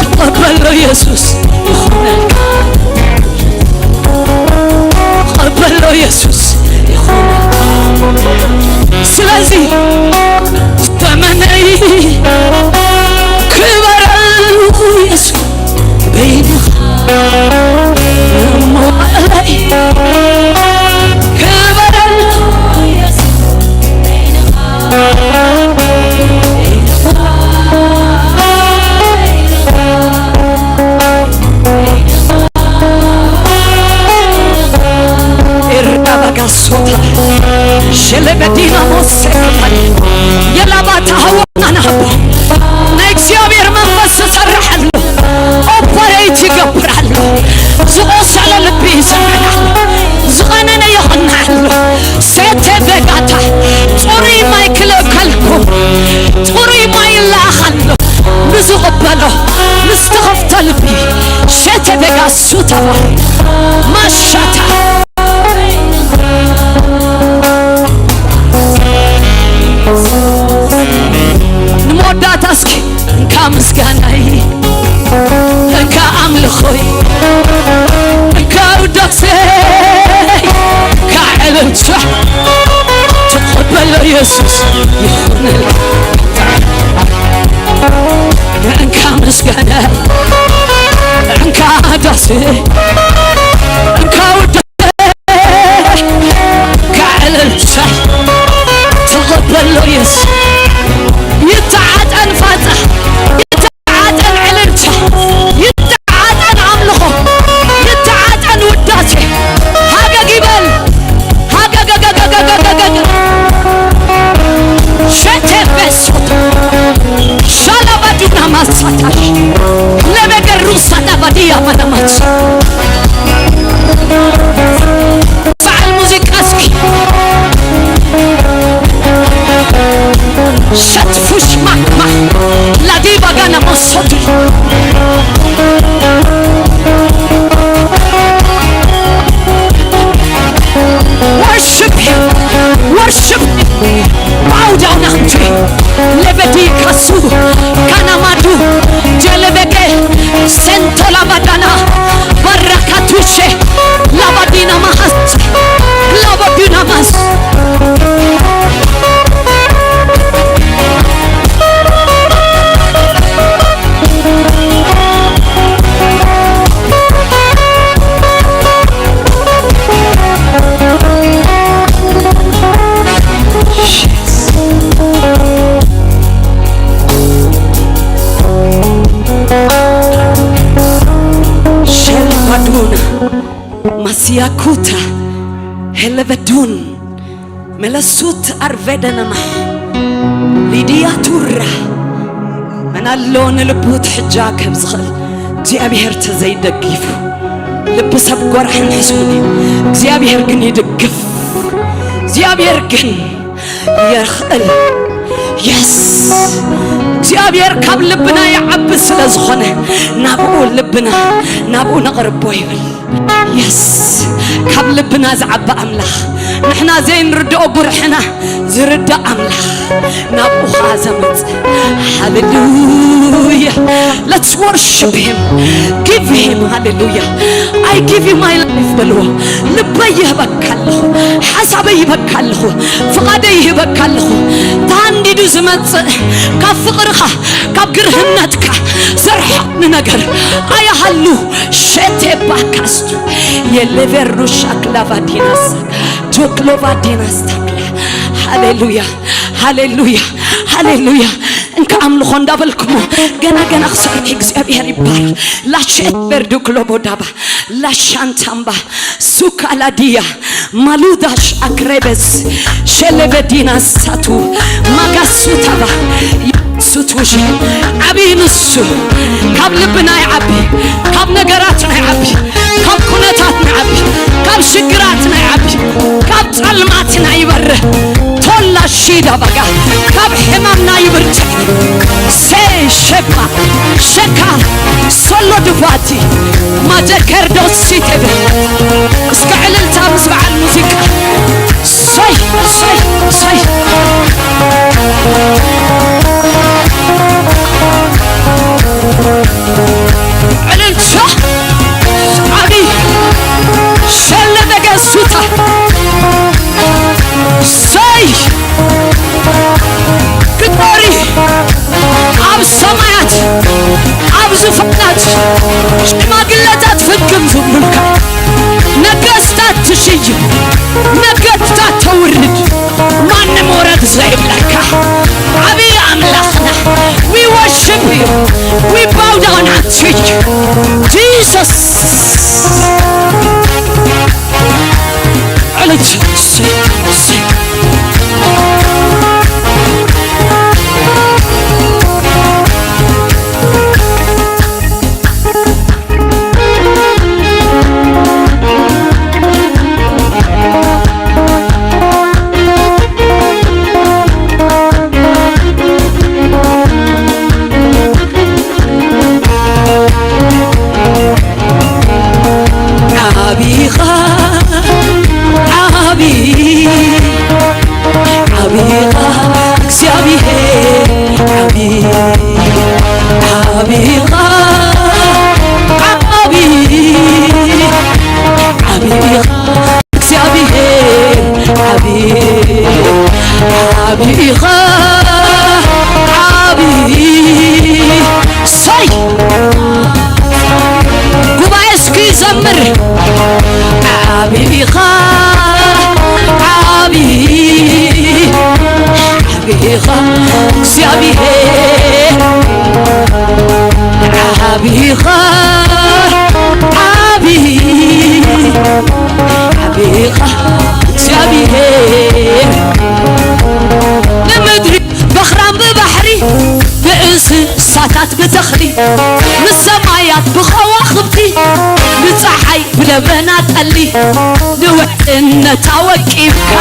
ተቐበሎ ኢየሱስ ይኹነልካ። ተቐበሎ ኢየሱስ ይኹነልካ። ስለዚ ዘመነይ ክበረሉ ኢየሱስ በይንኻ መዋእለይ ክበረሉ ኢየሱስ በይንኻ ኤርዳባጋሶታ ሸለበዲና ሞሴ የላባታ ሃወና ናቦ ናይ እግዚኣብሔር መንፈስ ዝሰርሕ ኣሎ። ኦፐሬት ይገብር ኣሎ። ዝቆሰለ ልቢ ይስምዕና ኣሎ። ዝቐነነ የቐንዕ ኣሎ። ሴቴ ቬጋታ ጽሩይ ማይ ክልእከልኩም። ጽሩይ ማይ ይለኣኽ ኣሎ። ንዝቕበሎ ምስ ተኸፍተ ልቢ ሸተ ቤጋ ሱተባ ማሻታ ንመወዳእታ እስኪ እንካ ምስጋናይ እንካ ኣምልኾይ እንካ ውዳሴ እንካ ዕልልታ ተቐበሎ ኢየሱስ ይኹነልካ። እንካ ምስጋና እንካ ዳሴ እንካ ውዳሴ እንካ ዕልልታ ተቐበሎ ኢየሱስ። ይተዓጠን ፋጻ፣ ይተዓጠን ዕልልታ፣ ይተዓጠን ኣምልኾ፣ ይተዓጠን ውዳሴ። ሃገግ ይበል፣ ሃገገገገገገገገ ሸቴ ቤሶት ሻላባዲና ማሳታሽ ለበገሩ ሳዳባዲያ ማናማች በዓል ሙዚቃ እስኪ ሸትፉሽ ማማ ላዲ ባጋና ሞሶቱ Worship him. Worship him. Bow down unto him. Lebedi kasu kanamadu jelebeke sentola badana barakatushe labadina mahas labadina mas. ሸልባዱና ማስያኩታ ሄለበዱን መለሱት ኣርቬደነማ ሊድያ ቱራ መን ኣሎ ንልቡ ትሕጃ ከም ዝኽእል እግዚኣብሔር ተዘይደጊፉ ልቢ ሰብ ጎራሕን ሕሱን እዩ። እግዚኣብሔር ግን ይድግፍ። እግዚኣብሔር ግን የኽእል። የስ እግዚኣብሔር ካብ ልብና ይዓቢ ስለ ዝኾነ ናብኡ ልብና ናብኡ ነቕርቦ ይብል። የስ ካብ ልብና ዝዓቢ ኣምላኽ ንሕና ዘይንርድኦ ጉርሕና ዝርዳእ ኣምላኽ ናብኡ ኸዓ ዘመጽእ። ሃሌሉያ። Let's worship him. Give him ሃሌሉያ። I give you my life በልዎ። ልበይ ይህበካ ኣለኹ፣ ሓሳበይ ይህበካ ኣለኹ፣ ፍቓደይ ይህበካ ኣለኹ። ተሃንዲዱ ዝመጽእ ካብ ፍቕርኻ ካብ ግርህነትካ ዘርሕቕ ንነገር ኣያሃሉ ሸቴ ባካስቱ የሌቬርኑ ሻክላቫዲናሳ ጆክሎቫዲናስ ታክላ ሃሌሉያ ሃሌሉያ ሃሌሉያ። እንካ ኣምልኾ እንዳበልኩሞ፣ ገና ገና ክሰርሕ እግዚኣብሔር ይባል። ላሸት በርዱ ክሎቦዳባ ላሻንታምባ ሱካላዲያ ማሉዳሽ ኣክሬበስ ሸለበዲና ሳቱ ማጋሱታባ ሱቱሽ ዓብዪ ንሱ። ካብ ልብና ይዓቢ፣ ካብ ነገራትና ይዓቢ፣ ካብ ኩነታትና ይዓቢ፣ ካብ ሽግራትና ይዓቢ፣ ካብ ጸልማትና ይበርህ። ቶላ ሺዳ ባጋ ካብ ሕማምና ይብርትዕ። ሴ ሸባ ሸካ ሶሎ ድፋቲ ማጀከርዶ ሲቴብ እስከ ዕልልታ ምስ በዓል ሙዚቃ። ሰይ ሰይ ሰይ። ዕልልታ ዓቢ ሸለበገ ሱታ። ሰይ ግበሪ። ኣብ ሰማያት ኣብ ዙፋናት ሽማግለታት ፍግም ዝብሉልካ፣ ነገስታት ትሽይም፣ ነገስታት ተውርድ፣ ማንም ወረድ ዘይብለካ ዓብዪ ኣምላኽና። We worship you. We bow down at your feet. Jesus. ዕልልታ። ዓቢኻ ዓቢ ዓቢኻ እግዚኣብሔር ዓቢ ዓቢኻ ዓቢ ዓቢኻ እግዚኣብሔር ዓቢ ዓቢኻ ዓቢ ሰይ ጉባኤ እስኪ ዘምር። ዓቢኻ ዓቢ ዓቢኻ እግዚኣብሔር ዓቢኻ ዓቢ ዓቢኻ እግዚኣብሔር ንምድሪ በኽራን ብባሕሪ ብእንስሳታት ብተኽሊ ምስ ሰማያት ብኸዋኽብቲ ብፀሓይ ብደበና ጠሊ ንውሕልነታ ወቂብካ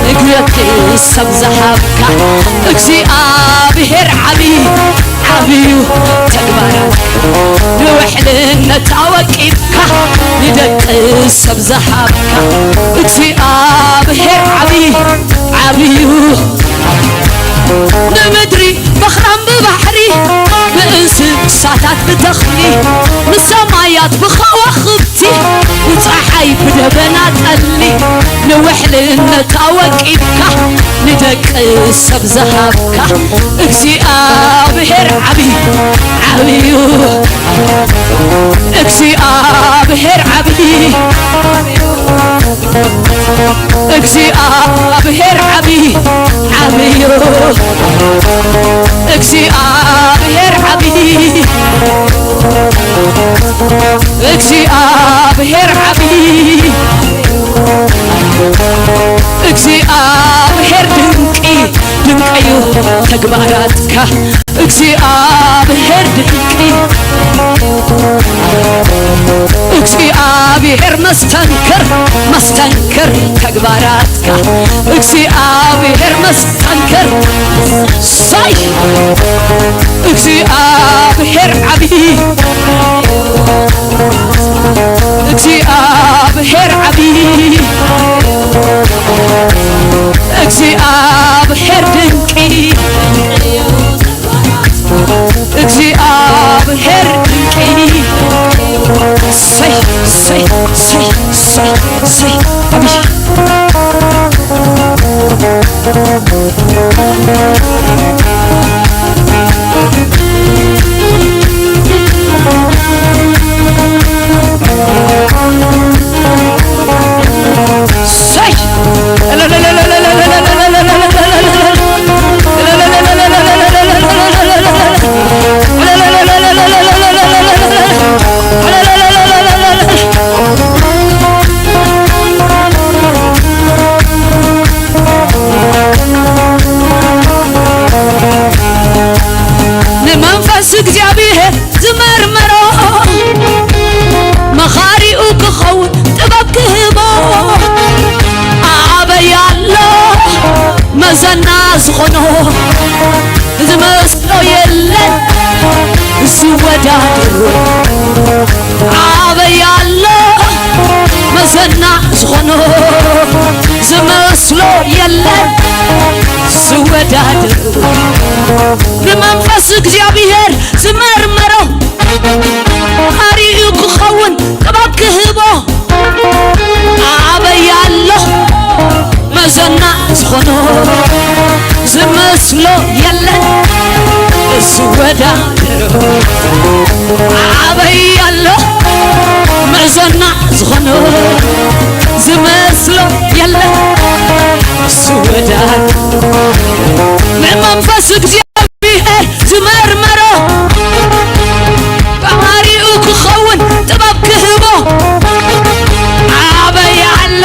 ንግረቲ ሰብ ዝሃብካ እግዚኣብሔር ዓብዪ ዓብዩ ተግባራት ንውሕልነታ ወቂብካ ንደቂ ሰብ ዝሃብካ እግዚኣብሔር ዓብዪ ዓብዩ ንምድሪ በኽራን ብባሕሪ ብእንስሳታት ብተኽሊ ንሰማያት ብኸዋኽብቲ ብፀሓይ ብደበና ጠሊ ንውሕልነታ ወቂብካ ንደቂ ሰብ ዝሃብካ እግዚኣብሔር ዓብዪ ዓብዩ እግዚኣብሔር ዓብዪ እግዚኣብሔር ዓብዪ ዓብዩ እግዚኣብሔር ዓብዪ እግዚኣብሔር ዓብዪ እግዚኣብሔር ድንቂ ድንቂ እዩ ተግባራትካ እግዚኣብሔር ድንቂ እግዚኣብሔር መስተንክር መስተንክር ተግባራትካ እግዚኣብሔር መስተንክር ሳይ እግዚኣብሔር ዓብዪ እግዚኣብሔር ዓብዪ እግዚኣብሔር ድንቂ እግዚኣብሔር ድንቂ ሰይ ሰይ ሰይ ሰይ ሰይ ዓብዪ መዘና ዝኾኖ ዝመስሎ የለን ዝወዳደሮ። ኣበይ ኣሎ መዘና ዝኾኖ ዝመስሎ የለን ዝወዳደሮ። ንመንፈስ እግዚኣብሔር ዝመርመሮ ኣሪኡ ክኸውን ጥበብ ክህቦ ኣበይ ኣሎ መዘና ዝኾኖ ዝመስሎ የለን ዝወዳደሮ። ኣበይ ኣሎ መዘና ዝኾኖ ዝመስሎ የለን ዝወዳደሮ። ንመንፈስ እግዚኣብሔር ዝመርመሮ ባህሪኡ ክኸውን ጥበብ ክህቦ ኣበይ ኣሎ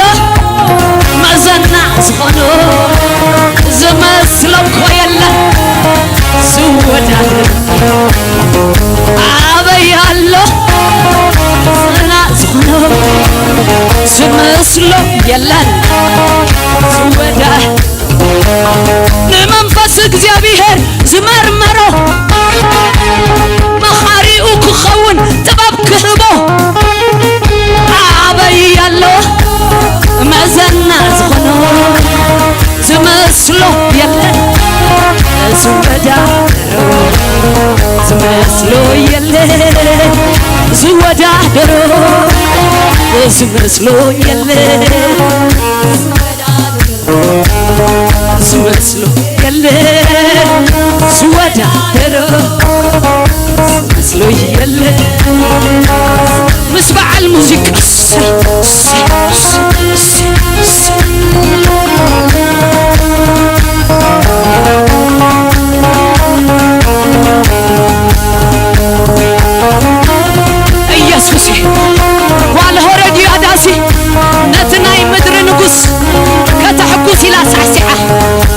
መዘና ዝኾኖ ዝመስሎ እኮ የለን ዝወዳደር ኣበይ ኣሎ መዘና ዝኾኖ ዝመስሎ የለን ዝወዳደር ንመንፈስ እግዚኣብሔር ዝመርመሮ መኻሪኡ ክኸውን ጥበብ ክህቦ ኣበይ ኣሎ መዘና ዝኾኖ ዝመስሎ የለን ዝወዳደሮ ዝመስሎ የለን ዝወዳደሮ ዝመስሎ የለን ዝመስሎ የለ ዝወዳደሮ ዝመስሎ የለ ምስ በዓል ሙዚቃ ኢየሱስ ጓል ሆረ ዲያዳሲ ነቲ ናይ ምድሪ ንጉስ ከተሕጉስ ኢላ ሳዕሲዓ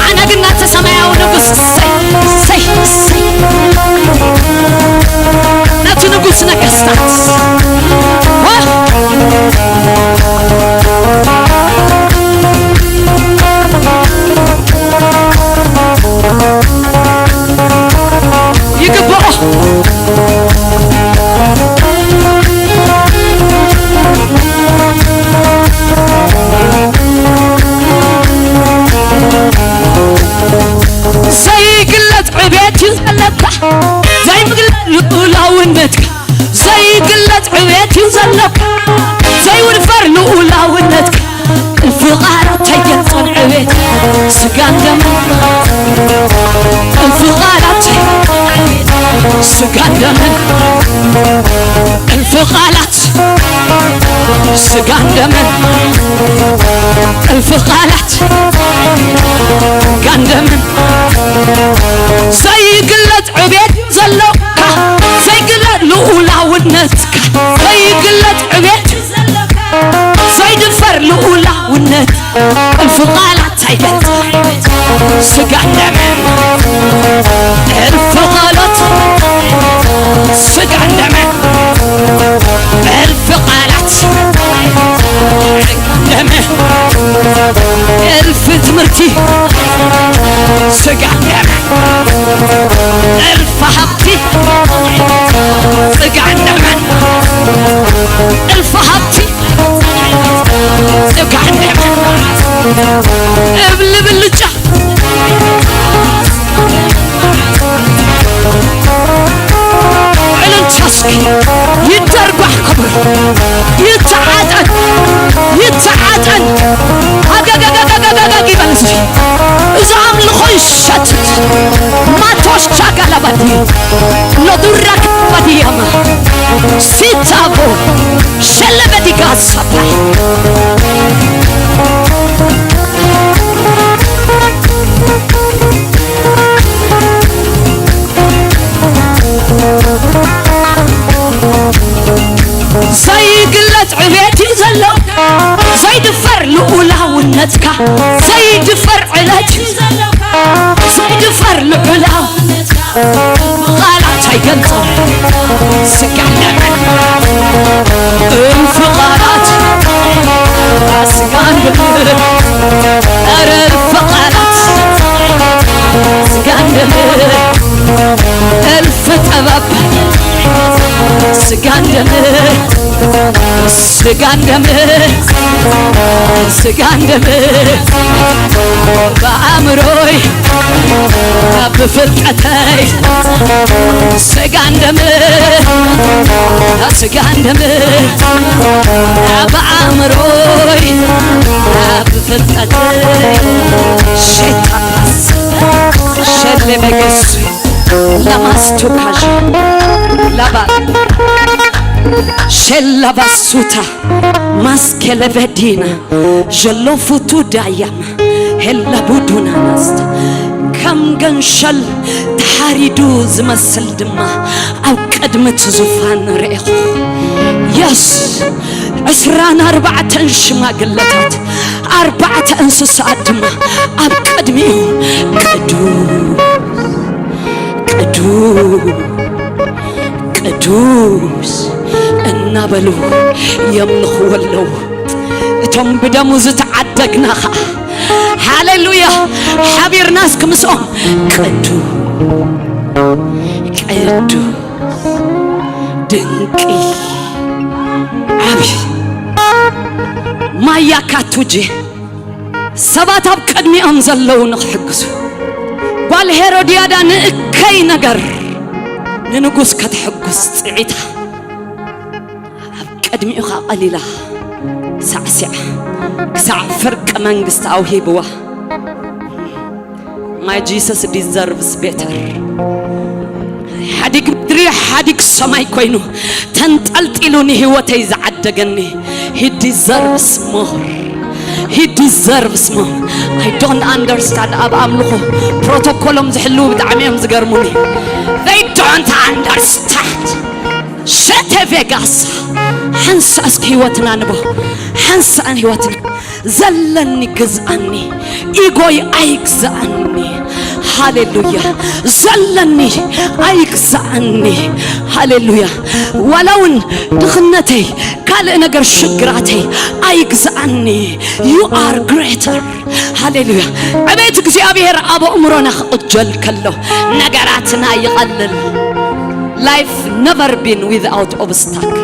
ኣነ ግን ናተ ሰማያዊ ንጉስ ሰይ ሰይ ሰይ ነቲ ንጉስ ነገስታት ይግብኦ ዘይግለጽ ዕቤት እዩ ዘለካ ዘይምግለጽ ልኡላውነትካ ዘይግለጽ ዕቤት እዩ ዘለካ ዘይውድፈር ልኡላውነትካ እልፊ ቃላት ኣይገልጾን ዕቤት ስጋን ደምን እልፊ ቃላት ስጋን ደምን እልፊ ቃላት ስጋን ደምን እልፊ ቃላት ስጋን ደምን ዘይግለጽ ዕቤት ዘለካ ዘይግለጽ ልኡላውነትካ ዘይግለጽ ዕቤት ዘይድፈር ልኡላውነት እልፊ ቃላት ኣይገልጽ ስጋን ደምን እልፊ ቃላት ስጋን ደምን እልፊ ቃላት ደምን እልፊ ትምህርቲ ስጋን ደምን እልፊ ሃብቲ ስጋን ደምን እልፊ ሃብቲ ስጋን ደምን እብሊ ብልጫ ዕልልታ እስኪ ይደርጓሕ ክብር ይተዓጠን ይተዓጠን ሃገገገገገገግ ይበል እስኪ እዚ ኣምልኾ ይሸትት ማቶሻ ጋላባዲ ሎዱራ ባዲያማ ሲታቦ ሸለበዲጋ ሳፓይ ዘይግለጽ ዕቤት እዩ ዘሎ ዘይድፈር ልኡላውነትካ ዘይድፈር ዕለት እዩ ዘሎ ዘይድፈር ልኡላውነትካ ቃላት ኣይገልጾ ስጋን ደምን እልፍ ቃላት ስጋን ደምን ኧረ እልፍ ቃላት ስጋን ደም፣ ስጋን ደም፣ ብኣእምሮይ፣ ብፍልጠተይ፣ ስጋን ደም፣ ስጋን ደም፣ ብኣእምሮይ፣ ብፍልጠተይ፣ ሸይጣን ሸሌ በጌሱ ለማስቱካሽ ለባ ሸላባሱታ ማስከለበዲና ጀሎፉቱ ዳያማ ሄላቡዱና ናስታ ከም ገንሸል ተሓሪዱ ዝመስል ድማ ኣብ ቅድሚ እቲ ዙፋን ርኤኹ። የስ ዕስራን ኣርባዕተን ሽማግለታት ኣርባዕተ እንስሳት ድማ ኣብ ቅድሚኡ ቅዱስ ቅዱስ ቅዱስ እናበሉ የምልኽዎ ኣለዉ። እቶም ብደሙ ዝተዓደግና ኸዓ ሃሌሉያ ሓቢርና እስኪ ምስኦም ቅዱስ ቅዱስ ድንቂ ዓብዪ ማያ ካቱጂ ሰባት ኣብ ቅድሚኦም ዘለዉ ንኽሕግዙ ጓል ሄሮድያዳ ንእከይ ነገር ንንጉስ ከተሕጉስ ጽዒታ ኣብ ቅድሚኡ ኸዓ ቀሊላ ሳዕሲዓ ክሳዕ ፍርቂ መንግስቲ ኣውሂብዋ። My Jesus deserves better። ሓዲግ ምድሪ ሓዲግ ሰማይ ኮይኑ ተንጠልጢሉ ንህይወተይ ዝዓደገኒ He deserves more. He deserves more. I don't understand። ኣብ ኣምልኾ ፕሮቶኮሎም ዝሕልዉ ብጣዕሚ እዮም ዝገርሙኒ። They don't understand። ሸተ ቬጋስ ሓንሳ እስኪ ህይወትና ንቦ ሓንሳ ህይወትና ዘለኒ ግዝኣኒ ኢጎይ ኣይግዝኣኒ። ሃሌሉያ ዘለኒ ኣይግዝኣኒ። ሃሌሉያ ዋላ እውን ድኽነተይ ካልእ ነገር ሽግራተይ ኣይግዝኣኒ። You are greater። ሃሌሉያ ዕቤት እግዚኣብሔር ኣብ ኣእምሮና ክቕጀል ከሎ ነገራትና ይቐልል። Life never been without obstacle።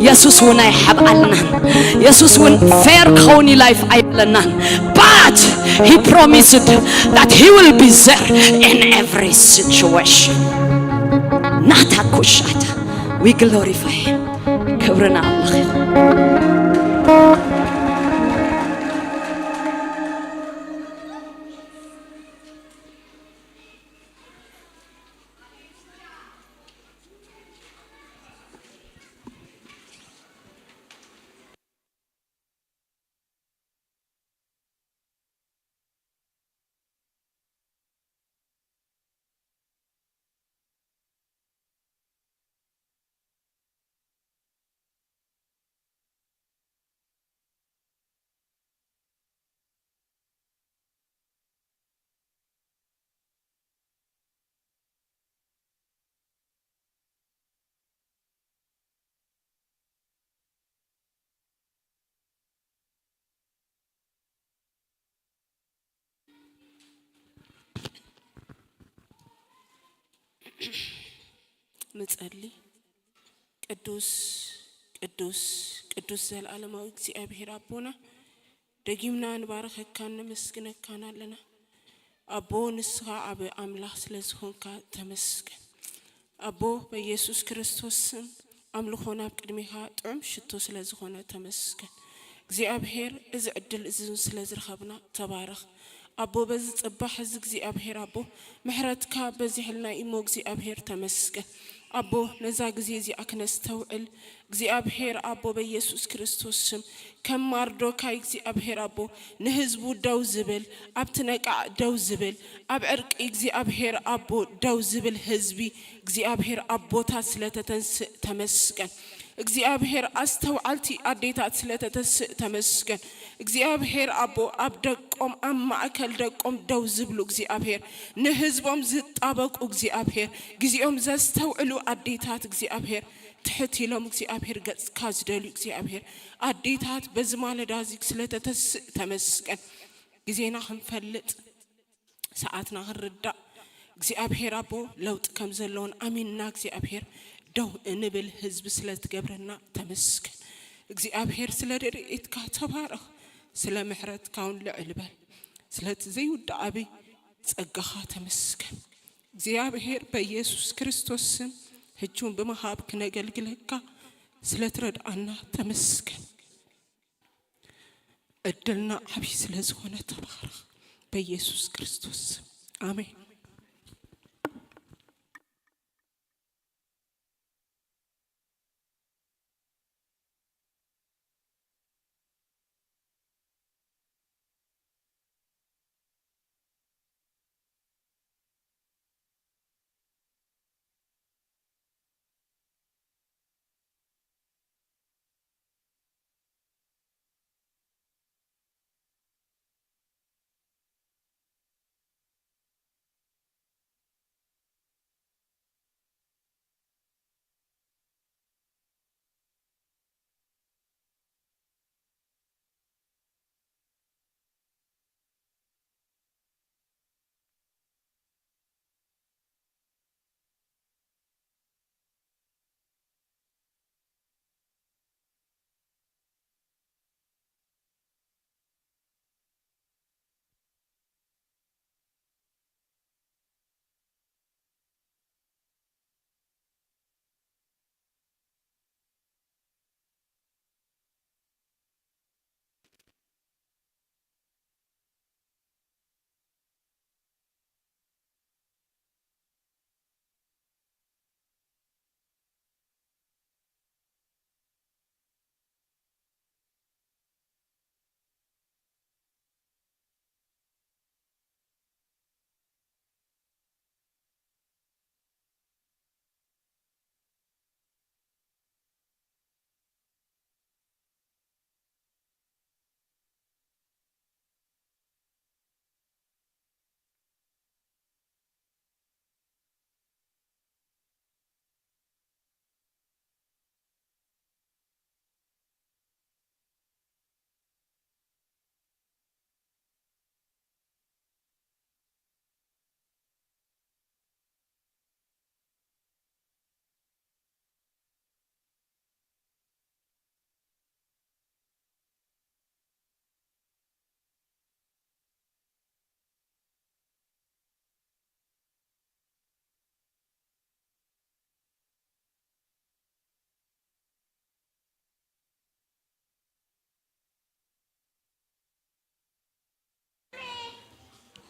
የሱስ እውን ኣይሓብኣልናን። የሱስ እውን ፌር ክኸውን እዩ ላይፍ ኣይብለናን። But he promised that he will be there in every situation። ናታ ኩሻታ we glorify him። ክብርና ኣምላኽ ይኹን። ንጸሊ። ቅዱስ ቅዱስ ቅዱስ ዘልኣለማዊ እግዚኣብሔር ኣቦና፣ ደጊምና ንባረኸካን ነመስግነካን ኣለና። ኣቦ፣ ንስኻ ኣብ ኣምላኽ ስለ ዝኾንካ ተመስገን። ኣቦ፣ በኢየሱስ ክርስቶስ ስም ኣምልኾ ናብ ቅድሜኻ ጥዑም ሽቶ ስለ ዝኾነ ተመስገን። እግዚኣብሔር፣ እዚ ዕድል እዚ ስለ ዝረኸብና ተባረኽ። ኣቦ፣ በዚ ጽባሕ እዚ እግዚኣብሔር ኣቦ፣ ምሕረትካ በዚሕልና እሞ እግዚኣብሔር ተመስገን። ኣቦ፣ ነዛ ግዜ እዚኣ ክነስተውዕል እግዚኣብሔር ኣቦ፣ በኢየሱስ ክርስቶስ ስም፣ ከም ማርዶካይ እግዚኣብሔር ኣቦ፣ ንህዝቡ ደው ዝብል፣ ኣብቲ ነቃዕ ደው ዝብል፣ ኣብ ዕርቂ እግዚኣብሔር ኣቦ ደው ዝብል ህዝቢ እግዚኣብሔር ኣቦታት ስለተተንስእ ተመስገን። እግዚኣብሔር ኣስተውዓልቲ ኣዴታት ስለተተስእ ተመስገን። እግዚኣብሔር ኣቦ ኣብ ደቆም፣ ኣብ ማእከል ደቆም ደው ዝብሉ እግዚኣብሔር፣ ንህዝቦም ዝጣበቁ እግዚኣብሔር፣ ግዜኦም ዘስተውዕሉ ኣዴታት እግዚኣብሔር፣ ትሕት ኢሎም እግዚኣብሔር ገጽካ ዝደልዩ እግዚኣብሔር፣ ኣዴታት በዚ ማለዳ እዚ ስለተተስእ ተመስገን። ግዜና ክንፈልጥ፣ ሰዓትና ክንርዳእ፣ እግዚኣብሔር ኣቦ ለውጢ ከም ዘለዎን ኣሚንና እግዚኣብሔር ደው እንብል ህዝቢ ስለ ትገብረና ተመስገን። እግዚኣብሔር ስለ ረድኤትካ ተባረኽ፣ ስለ ምሕረትካ እውን ልዕል በል። ስለቲ ዘይውዳእ ዓቢ ጸጋኻ ተመስገን። እግዚኣብሔር በኢየሱስ ክርስቶስ ስም ሕጂ እውን ብምሃብ ክነገልግለካ ስለ ትረድኣና ተመስገን። ዕድልና ዓቢ ስለ ዝኾነ ተባረኽ በኢየሱስ ክርስቶስ ስም። ኣሜን።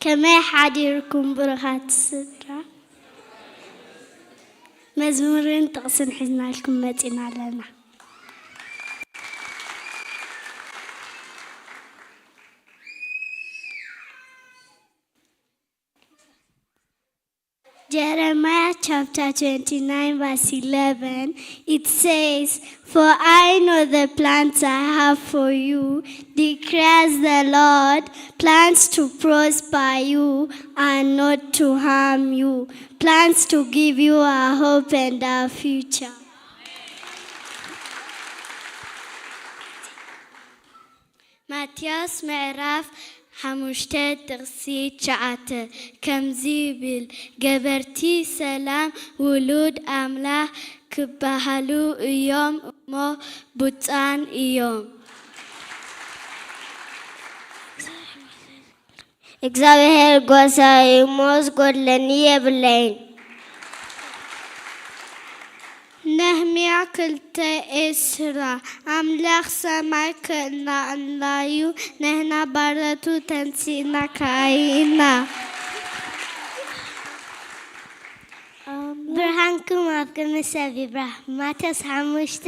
ከመይ ሓዲርኩም ብሩኻት ስድራ? መዝሙርን ጥቕስን ሒዝናልኩም መጺና ኣለና። Jeremiah chapter twenty-nine, verse eleven, it says, "For I know the plans I have for you, declares the Lord, plans to prosper you and not to harm you, plans to give you a hope and a future." ማቴዎስ ምዕራፍ ሓሙሽተ ጥቕሲ ትሽዓተ ከምዚ ይብል፣ "ገበርቲ ሰላም ውሉድ ኣምላኽ ክበሃሉ እዮም እሞ ብፁዓን እዮም።" እግዚኣብሔር ጐሳይ እሞ ዝጎድለኒ የብለይን። ነህምያ ክልተ ዕስራ፣ ኣምላኽ ሰማይ ክእላእላ'ዩ፣ ንሕና ባሮቱ ተንሲእና ከኣ ኢና። ብርሃንኩም ኣብ ቅድሚ ሰብ ይብራህ። ማቴዎስ ሓሙሽተ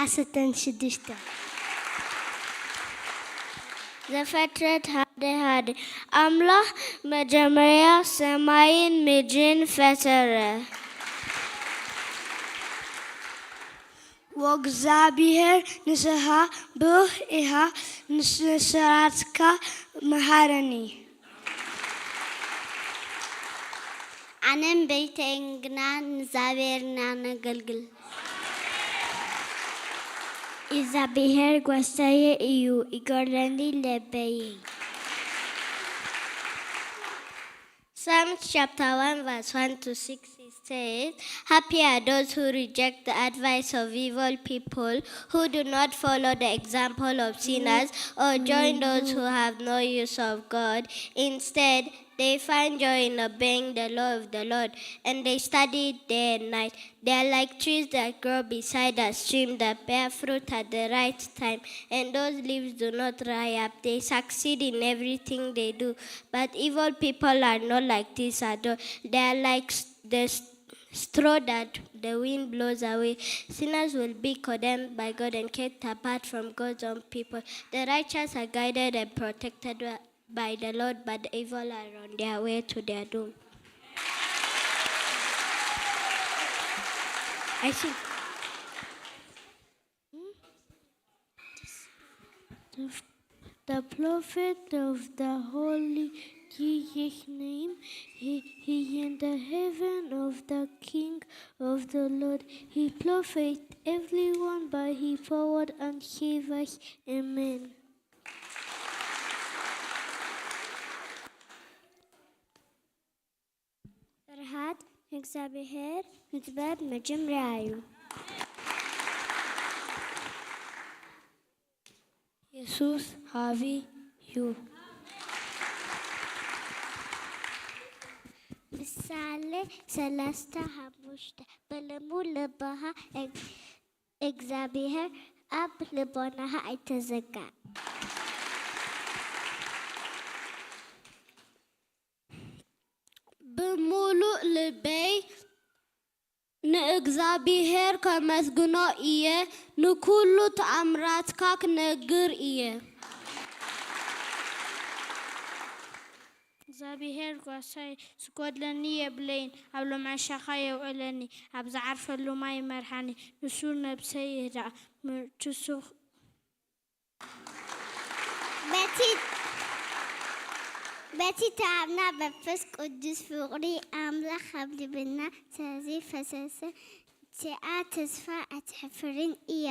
ዓሰርተ ሽዱሽተ። ዘፍጥረት ሓደ ሓደ፣ ኣምላኽ መጀመርያ ሰማይን ምድርን ፈጠረ። ወእግዚኣብሔር ንስኻ ብሩኽ ኢኻ፣ ንስራትካ መሃረኒ። ኣነን ቤተይን ግና ንእግዚኣብሔር ኢና ነገልግል። እግዚኣብሔር ጓሳየ እዩ፣ ይጎድለኒ ለበየ። Psalms chapter one, verse one to six. says, "Happy are those who reject the advice of evil people, who do not follow the example of sinners, or join those who have no use of God. Instead, they find joy in obeying the law of the Lord, and they study it day and night. They are like trees that grow beside a stream that bear fruit at the right time, and those leaves do not dry up. They succeed in everything they do." But evil people are not like this at all. They are like s- the s- straw that the wind blows away. Sinners will be condemned by God and kept apart from God's own people. The righteous are guided and protected by the Lord, but the evil are on their way to their doom. I think. The, the prophet of the holy Jewish name, he, he in the heaven of the King of the Lord. He profit everyone by his power and save us. Amen. ፍርሃት ንእግዚኣብሔር ንጥበብ መጀመርያ እዩ። የሱስ ሃቢ እዩ። ምሳሌ ሰለስተ ሓሙሽተ፣ ብልሙ ልባኻ እግ-፣ እግዚኣብሔር ኣብ ልቦናኻ ኣይተዘጋዕ። ብምሉእ ልበይ ንእግዚኣብሔር ከመስግኖ እየ፣ ንኩሉ ተኣምራትካ ክነግር እየ። እግዚኣብሔር ጓሳይ፣ ዝጎድለኒ የብለይን፣ ኣብ ሎምዓሻኻ የውዕለኒ፣ ኣብ ዝዓርፈሉ ማይ ይመርሓኒ፣ ንሱ ነብሰይ ይህድኣ፣ ምርትሱ በቲ፣ በቲ ተኣምና መንፈስ ቅዱስ ፍቕሪ ኣምላኽ ኣብ ልብና ስለዝፈሰሰ፣ እቲኣ ተስፋ ኣትሕፍርን እያ።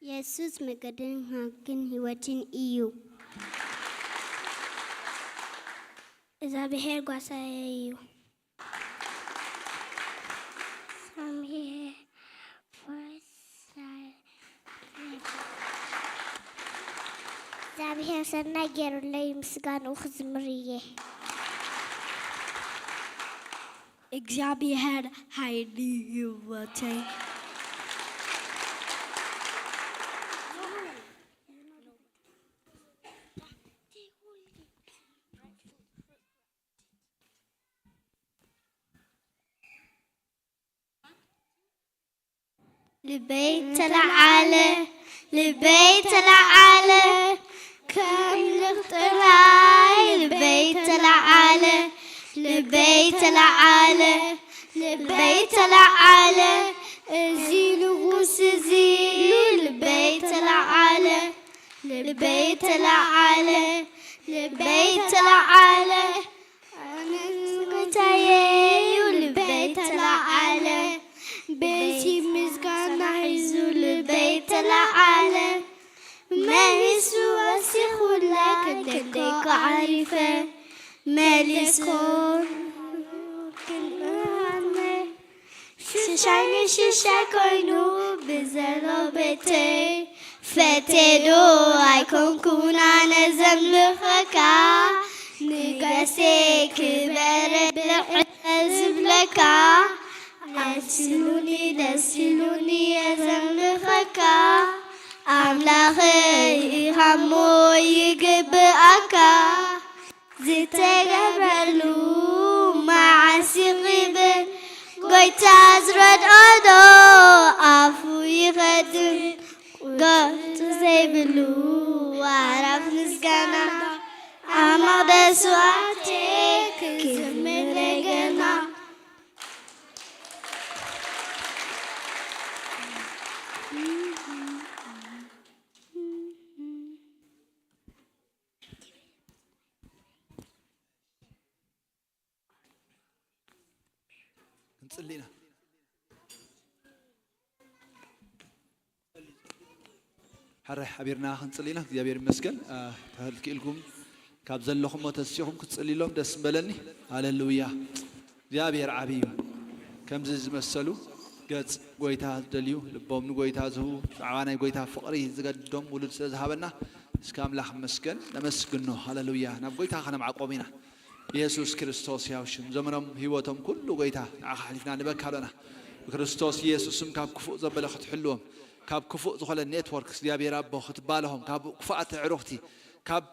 የሱስ መገድን ሓቅን ህይወትን እዩ። እግዚኣብሔር ጓሳየ እዩ። ሳምየ ወሳይ። እግዚኣብሔር ሰናይ ገይሩለይ ምስጋንኡ ክዝምር እየ። እግዚኣብሔር ሓይሊ ህይወተይ። ልበይ ተለዓለ፣ ልበይ ተለዓለ፣ ከምልኽ ጥራይ ልበይ ተለዓለ፣ ልበይ ተለዓለ፣ ልበይ ተለዓለ፣ እዚ ንጉስ እዚ ልበይ ተለዓለ፣ ልበይ ተለዓለ፣ ልበይ ተለዓለ። ኣነስ ጎይታየዩ ልበይ ተለዓለ፣ በዚ ምስጋና ሒዙ ልበይ ተለዓለ። መሊሱ ወሲኹላ ክንደይ ክዓሪፈ፣ መሊሱ ክንኣመ። ሽሻይ ንሽሻይ ኮይኑ ብዘሎ ቤተይ፣ ፈቴዶ ኣይኮንኩን ኣነ ዘምልኸካ፣ ንገሴ ክበረ ብልዕ ዝብለካ። ደስ ኢሉኒ፣ ደስ ኢሉኒ እየ ዘምልኸካ፣ ኣምላኸይ ኢኻ እሞ ይግብኣካ። ዝተገብረሉ መዓስ ይቕብል፣ ጎይታ ዝረድኦ ዶ ኣፉ ይኸድን? ገጹ ዘይብሉ ኣዕራፍ ምስጋና፣ ኣብ መቕደሱ ኣትየ ክዝምር እንደገና። ክንጽሊ ኢና። ሕራይ ሓቢርና ክንጽሊ ኢና። እግዚኣብሔር ይመስገን። እ፣ ተልክኢልኩም ካብ ዘለኹሞ ተሲኹም ክትጽልይሎም ደስ ምበለኒ። ሃሌሉያ። እግዚኣብሔር ዓብዪ እዩ። ከምዚ ዝመሰሉ ገጽ ጎይታ ዝደልዩ፣ ልቦም ንጎይታ ዝህቡ፣ ብዛዕባ ናይ ጎይታ ፍቕሪ ዝገድዶም ውሉድ ስለ ዝሃበና፣ እስከ ኣምላኽ ይመስገን፣ ነመስግኖ። ሃሌሉያ። ናብ ጎይታ ከነምዓቆም ኢና። ኢየሱስ ክርስቶስ ሕያው ሽም፣ ዘመኖም ህይወቶም ኩሉ ጎይታ ንዓኻ ኣሕሊፍና ንበካ ኣሎና። ብክርስቶስ ኢየሱስ ስም ካብ ክፉእ ዘበለ ክትሕልዎም፣ ካብ ክፉእ ዝኾነ ኔትወርክ እግዚኣብሔር ኣቦ ክትባልሆም፣ ካብ ክፉኣት ኣዕሩኽቲ፣ ካብ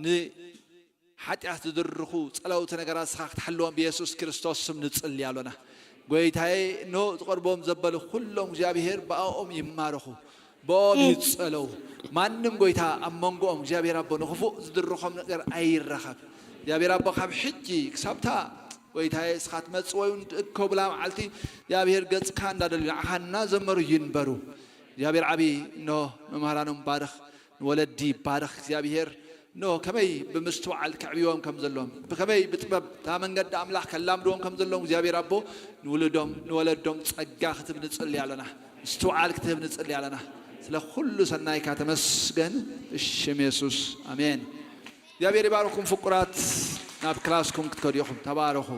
ንሓጢኣት ዝድርኹ ጸለውቲ ነገራት ንስኻ ክትሓልዎም ብኢየሱስ ክርስቶስ ስም ንጽሊ ኣሎና። ጎይታዬ፣ እነሆ ዝቐርቦም ዘበሉ ኩሎም እግዚኣብሔር ብኣኦም ይማረኹ። ብኦም ይጸለው። ማንም ጎይታ ኣብ መንጎኦም እግዚኣብሔር ኣቦ ንኽፉእ ዝድርኾም ነገር ኣይረኸብ። እግዚኣብሔር ኣቦ ካብ ሕጂ ክሳብታ ጎይታዬ እስኻ ትመጽእ ወይ እውን ትእከቡላ መዓልቲ እግዚኣብሔር ገጽካ እንዳደልዩ ንዓኻ እናዘመሩ ይንበሩ። እግዚኣብሔር ዓቢ እኖ መምህራኖም ባርኽ፣ ንወለዲ ባርኽ እግዚኣብሔር እኖ ከመይ ብምስትውዓል ከዕብይዎም ከም ዘለዎም ብከመይ ብጥበብ እታ መንገዲ ኣምላኽ ከላምድዎም ከም ዘለዎም እግዚኣብሔር ኣቦ ንውልዶም ንወለዶም ጸጋ ክትብ ንጽሊ ኣለና። ምስትውዓል ክትህብ ንጽሊ ኣለና። ስለ ኩሉ ሰናይካ ተመስገን። ብሽም የሱስ ኣሜን። እግዚኣብሔር ይባርኩም ፍቁራት። ናብ ክላስኩም ክትከዱ ኢኹም። ተባረኹ።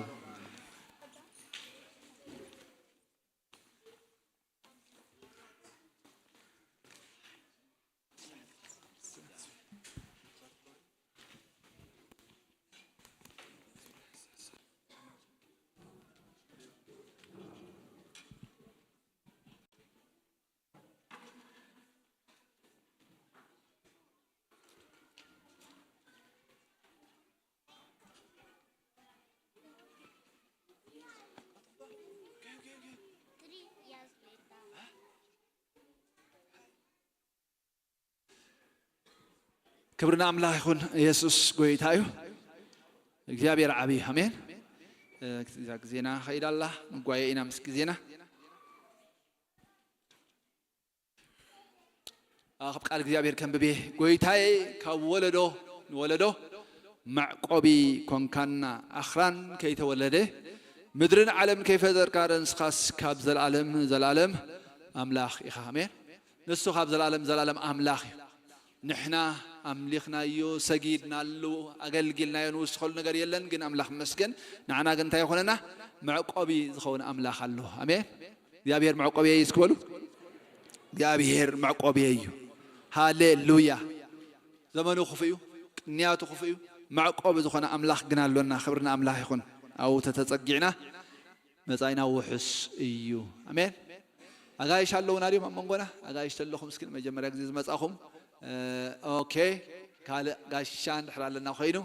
ክብሪ ንኣምላኽ ይኹን። ኢየሱስ ጎይታ እዩ። እግዚኣብሔር ዓብዪ። ኣሜን። እዛ ግዜና ኸይዳ ኣላ። ንጓየ ኢና ምስ ግዜና። ኣብ ቃል እግዚኣብሔር ከንብቤ። ጎይታዬ፣ ካብ ወለዶ ንወለዶ መዕቆቢ ኮንካና። ኣኽራን ከይተወለደ፣ ምድርን ዓለምን ከይፈጠርካ፣ ንስኻስ ካብ ዘልኣለም ዘልኣለም ኣምላኽ ኢኻ። ኣሜን። ንሱ ካብ ዘልኣለም ዘልኣለም ኣምላኽ እዩ። ንሕና ኣምሊኽናዮ፣ ሰጊድናሉ፣ ኣገልጊልናዮ፣ ንውስኸሉ ነገር የለን። ግን ኣምላኽ ይመስገን፣ ንዓና ግን እንታይ ይኾነና? መዕቆቢ ዝኸውን ኣምላኽ ኣሎ። ኣሜን። እግዚኣብሔር መዕቆብየይ እስኪ በሉ። እግዚኣብሔር መዕቆብየይ እዩ። ሃሌሉያ። ዘመኑ ክፉእ እዩ፣ ቅንያቱ ክፉእ እዩ። መዕቆቢ ዝኾነ ኣምላኽ ግን ኣሎና። ክብሪ ንኣምላኽ ይኹን። ኣብኡ ተተጸጊዕና መጻኢና ውሑስ እዩ። ኣሜን። ኣጋይሽ ኣለውና ድዮም ኣብ መንጎና? ኣጋይሽ ተለኹም እስኪ ንመጀመርያ ግዜ ዝመጻኹም። እ፣ ኦኬ። ካልእ ጋሻ እንድሕር ኣለና ኮይኑ።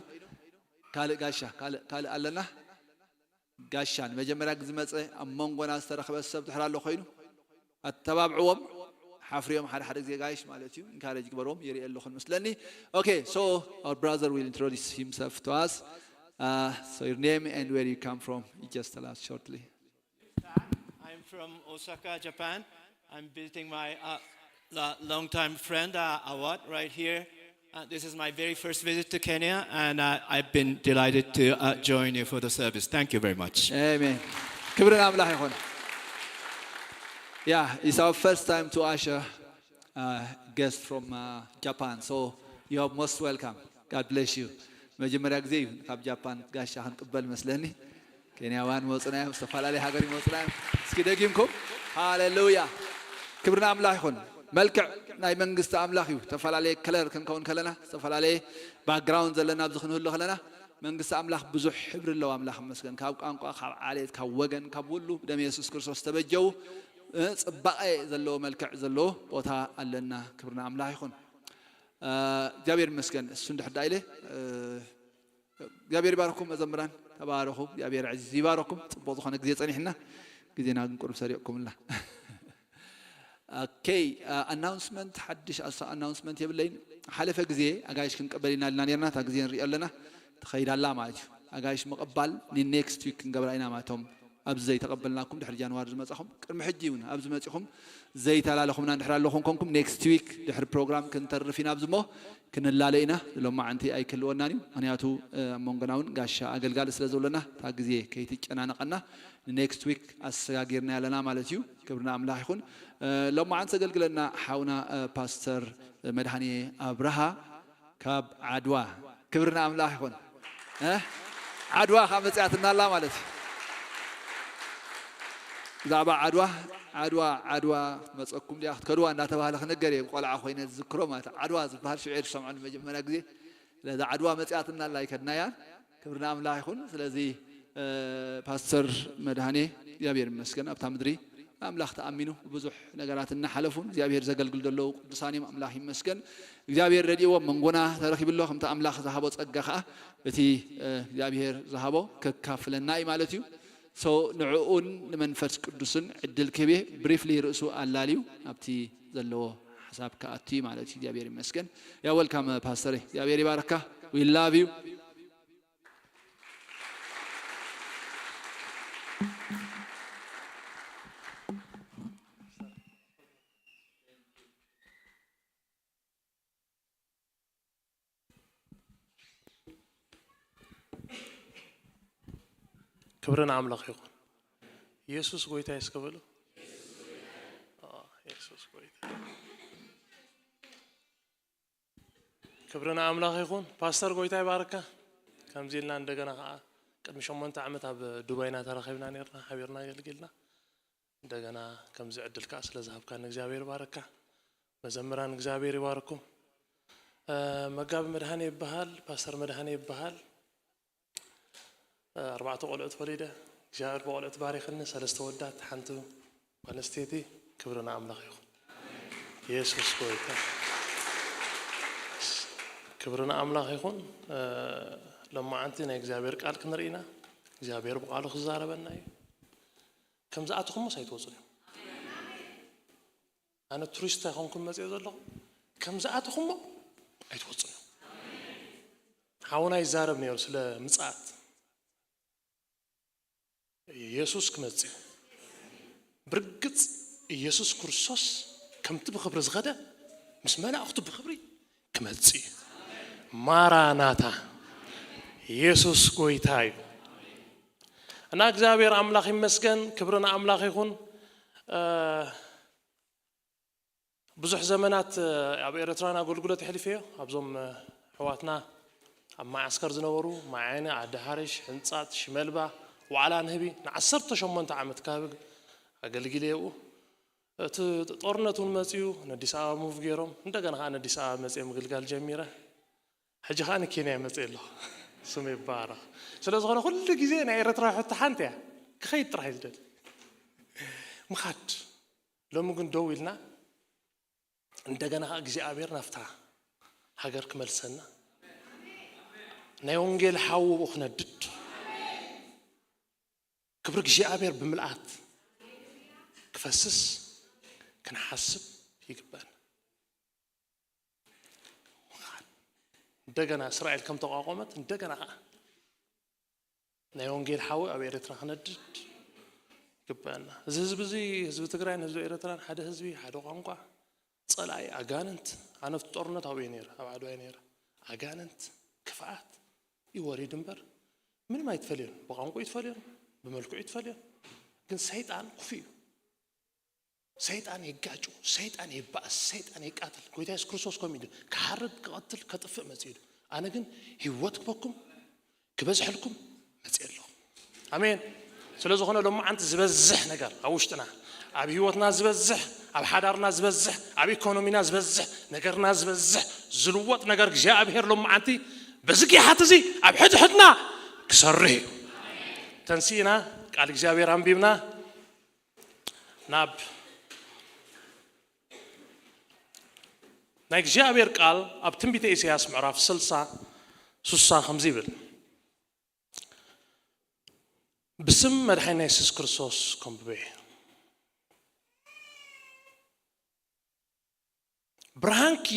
ካልእ ጋሻ፣ ካልእ፣ ካልእ ኣለና? ጋሻ ንመጀመርያ ግዜ ዝመጸ ኣብ መንጎና ዝተረኽበ ሰብ ድሕር ኣሎ ኮይኑ ኣተባብዕዎም። ሓፍርዮም ሓደ ሓደ ግዜ ጋይሽ ማለት እዩ። ኢንካሬጅ ግበርዎም። ይርኢ ኣለኹን መስለኒ። Okay, so our brother will introduce himself to us. Uh, so your name and where you come from. You just tell us shortly. I'm from Osaka, Japan. I'm visiting my uh, la- longtime friend uh, Awad right here. Uh, this is my very first visit to Kenya, and uh, I've been delighted to uh, join you for the service. Thank you very much. Amen. ክብሪ ንኣምላኽ ይኹን። Yeah, it's our first time to usher uh, guest from uh, Japan. So you are most welcome. God bless you. መጀመርያ ግዜ እዩ ካብ ጃፓን ጋሻ ክንቅበል መስለኒ። ኬንያውያን መፁና እዮም፣ ዝተፈላለየ ሃገር ይመፁና እዮም። እስኪ ደጊምኩም። ሃሌሉያ። ክብሪ ንኣምላኽ ይኹን። መልክዕ ናይ መንግስቲ ኣምላኽ እዩ። ዝተፈላለየ ከለር ክንከውን ከለና፣ ዝተፈላለየ ባክግራውንድ ዘለና ኣብዚ ክንህሉ ከለና፣ መንግስቲ ኣምላኽ ብዙሕ ሕብሪ ኣለዎ። ኣምላኽ ይመስገን። ካብ ቋንቋ፣ ካብ ዓሌት፣ ካብ ወገን፣ ካብ ውሉ ብደም የሱስ ክርስቶስ ዝተበጀው እ፣ ጽባቐ ዘለዎ መልክዕ ዘለዎ ቦታ ኣለና። ክብሪ ንኣምላኽ ይኹን። እ፣ እግዚኣብሔር ይመስገን። እሱ እንድሕር ደኣ ኢለ እ፣ እግዚኣብሔር ይባርኩም መዘምራን፣ ተባረኹ። እግዚኣብሔር ዕዚ ይባረኩም። ጽቡቕ ዝኾነ ግዜ ጸኒሕና፣ ግዜና ግን ቁሩብ ሰሪቕኩምልና። ኦኬ፣ ኣናውንስመንት ሓድሽ ኣናውንስመንት የብለይን። ሓለፈ ግዜ ኣጋይሽ ክንቀበል ኢና ኢልና ነርና፣ እታ ግዜ ንሪኦ ኣለና፣ ትኸይድ ኣላ ማለት እዩ። ኣጋይሽ ምቕባል ንኔክስት ዊክ ክንገብራ ኢና ማለት እቶም ኣብዚ ዘይተቐበልናኩም ድሕሪ ጃንዋሪ ዝመጻኹም ቅድሚ ሕጂ እውን ኣብዚ መጺኹም ዘይተላለኹምና እንድሕር ኣለኹም ኮንኩም ኔክስት ዊክ ድሕሪ ፕሮግራም ክንተርፍ ኢና ኣብዚ እሞ ክንላለ ኢና። ሎማዓንቲ ኣይክልወናን እዩ፣ ምክንያቱ ኣብ መንጎና እውን ጋሻ ኣገልጋሊ ስለ ዘብለና እታ ግዜ ከይትጨናነቐና ንኔክስት ዊክ ኣሰጋጊርና ኣለና ማለት እዩ። ክብርና ኣምላኽ ይኹን። ሎማዓንቲ ዘገልግለና ሓውና ፓስተር መድሃኔ ኣብርሃ ካብ ዓድዋ ክብሪ ንኣምላኽ ይኹን። እ? ዓድዋ ኸዓ መጺኣትና ኣላ ማለት እዩ። ብዛዕባ ዓድዋ፣ ዓድዋ፣ ዓድዋ ክትመጸኩም ድያ ክትከድዋ እንዳተባህለ ክነገር እየ። ቆልዓ ኮይነ ዝዝክሮ ማለት እዩ። ዓድዋ ዝበሃል ሽዑ እየ ዝሰምዖ ንመጀመርያ ግዜ። ስለዚ ዓድዋ መጺኣትና ኣላ ኣይከድናያን። ክብሪ ንኣምላኽ ይኹን። ስለዚ፣ እ፣ ፓስተር መድሃኔ እግዚኣብሔር ይመስገን ኣብታ ምድሪ ኣምላኽ ተኣሚኑ ብዙሕ ነገራት እናሓለፉ እግዚኣብሔር ዘገልግል ዘለዉ ቅዱሳን እዮም። ኣምላኽ ይመስገን። እግዚኣብሔር ረድእዎም መንጎና ተረኺቡ ኣሎ። ከምቲ ኣምላኽ ዝሃቦ ጸጋ ኸኣ እቲ፣ እ፣ እግዚኣብሔር ዝሃቦ ከካፍለና እዩ ማለት እዩ። So ንዕኡን ንመንፈስ ቅዱስን ዕድል ክህብ እየ። ብሪፍሊ ርእሱ ኣላልዩ ኣብቲ ዘለዎ ሓሳብ ክኣቱ እዩ ማለት እዩ። እግዚኣብሔር ይመስገን። ያ ወልካም ፓስተር፣ እግዚኣብሔር ይባርካ። We love you። ክብሪ ንኣምላኽ ይኹን። ኢየሱስ ጎይታ እዩ እስከ በሉ። ኦ፣ ኢየሱስ ጎይታ። ክብሪ ንኣምላኽ ይኹን። ፓስተር ጎይታ ይባርካ። ከምዚ ኢልና እንደገና ኸዓ ቅድሚ ሸሞንተ ዓመት ኣብ ዱባይ ኢና ተራኺብና ነርና፣ ሓቢርና ኣገልጊልና። እንደገና ከምዚ ዕድል ከኣ ስለ ዝሃብካኒ እግዚኣብሔር ይባርካ። መዘምራን እግዚኣብሔር ይባርኩም። እ፣ መጋቢ መድሃኔ ይበሃል፣ ፓስተር መድሃኔ ይበሃል። እ፣ ኣርባዕተ ቆልዑት ወሊደ፣ እግዚኣብሔር ብቆልዑት ባሪኽኒ፣ ሰለስተ ወዳት፣ ሓንቲ ጓል ኣንስተይቲ። ክብሪ ንኣምላኽ ይኹን። ኢየሱስ ጎይታ። ክብሪ ንኣምላኽ ይኹን። እ፣ ሎማዓንቲ ናይ እግዚኣብሔር ቃል ክንርኢ ኢና። እግዚኣብሔር ብቃሉ ክዛረበና እዩ። ከም ዝኣተኹሞስ ኣይትወጹን እዮም። ኣነ ቱሪስት ኣይኮንኩን መጽዮ ዘለኹ። ከም ዝኣተኹሞ ኣይትወጹን እዮም። ሓውና ይዛረብ ነይሩ ስለ ምጽኣት። ኢየሱስ ክመጽእ እዩ። ብርግጽ ኢየሱስ ክርስቶስ ከምቲ ብኽብሪ ዝኸደ ምስ መላእኽቱ ብኽብሪ ክመጽእ እዩ። ማራናታ፣ ኢየሱስ ጎይታ እዩ። እና እግዚኣብሔር ኣምላኽ ይመስገን፣ ክብሪ ንኣምላኽ ይኹን። እ፣ ብዙሕ ዘመናት፣ እ፣ ኣብ ኤርትራን ኣገልግሎት የሕሊፈዮ። ኣብዞም፣ እ፣ ኣሕዋትና ኣብ መዓስከር ዝነበሩ፣ ማዓይኒ፣ ዓዲ ሓርሽ፣ ሕንጻት፣ ሽመልባ፣ ዋዕላ ንህቢ ንዓሰርተ ሸሞንተ ዓመት ካብ ኣገልጊለ ኣብኡ። እቲ ጦርነት እውን መጺኡ፣ ነዲስ ኣበባ ሙቭ ገይሮም፣ እንደገና ኸዓ ነዲስ ኣበባ መጺኤ ምግልጋል ጀሚረ። ሕጂ ኸዓ ንኬንያ መጺኤ ኣለኹ። ስሙ ይባረኽ። ስለ ዝኾነ ኩሉ ግዜ ናይ ኤርትራ ሕቶ ሓንቲ እያ፣ ክኸይድ ጥራሕ እዩ ዝደሊ። ምኻድ። ሎሚ ግን ደው ኢልና፣ እንደገና ኸዓ እግዚኣብሔር ናብታ ሃገር ክመልሰና፣ ናይ ወንጌል ሓዊ ብኡ ክነድድ፣ ክብሪ እግዚኣብሔር ብምልኣት ክፈስስ ክንሓስብ ይግባና። እንደገና እስራኤል ከም ተቋቋመት፣ እንደገና ኸዓ ናይ ወንጌል ሓዊ ኣብ ኤርትራ ክነድድ ይግበኣና። እዚ ህዝቢ እዚ፣ ህዝቢ ትግራይን ህዝቢ ኤርትራን ሓደ ህዝቢ፣ ሓደ ቋንቋ፣ ጸላኢ ኣጋንንት፣ ኣነ ኣብቲ ጦርነት ኣብኡ እየ ነይረ፣ ኣብ ዓድዋ እየ ነይረ። ኣጋንንት፣ ክፍኣት እዩ ወሪዱ እምበር ምንም ኣይትፈልዮን። ብቋንቋ ይትፈልዮን፣ ብመልክዑ ይትፈልዮን። ግን ሰይጣን ክፉእ እዩ። ሰይጣን ይጋጩ፣ ሰይጣን ይባእስ፣ ሰይጣን ይቃትል። ጎይታ የሱስ ክርስቶስ ከምኡ ኢሉ፣ ክሓርድ፣ ክቐትል፣ ከጥፍእ መጺኡ ኢሉ። ኣነ ግን ህይወት ክበኩም፣ ክበዝሐልኩም መጺእ ኣለኹ። ኣሜን። ስለ ዝኾነ ሎማዓንቲ ዝበዝሕ ነገር ኣብ ውሽጥና፣ ኣብ ህይወትና ዝበዝሕ፣ ኣብ ሓዳርና ዝበዝሕ፣ ኣብ ኢኮኖሚና ዝበዝሕ፣ ነገርና ዝበዝሕ፣ ዝልወጥ ነገር እግዚኣብሔር ሎማዓንቲ በዚ ጊሓት እዚ ኣብ ሕድሕድና ክሰርሕ እዩ። ተንሲእና ቃል እግዚኣብሔር ኣንቢብና ናብ ናይ እግዚኣብሔር ቃል ኣብ ትንቢተ ኢሳያስ ምዕራፍ ስልሳ፣ ስሳ ከምዚ ይብል። ብስም መድሓኒና የሱስ ክርስቶስ ከንብበ እየ። ብርሃንኪ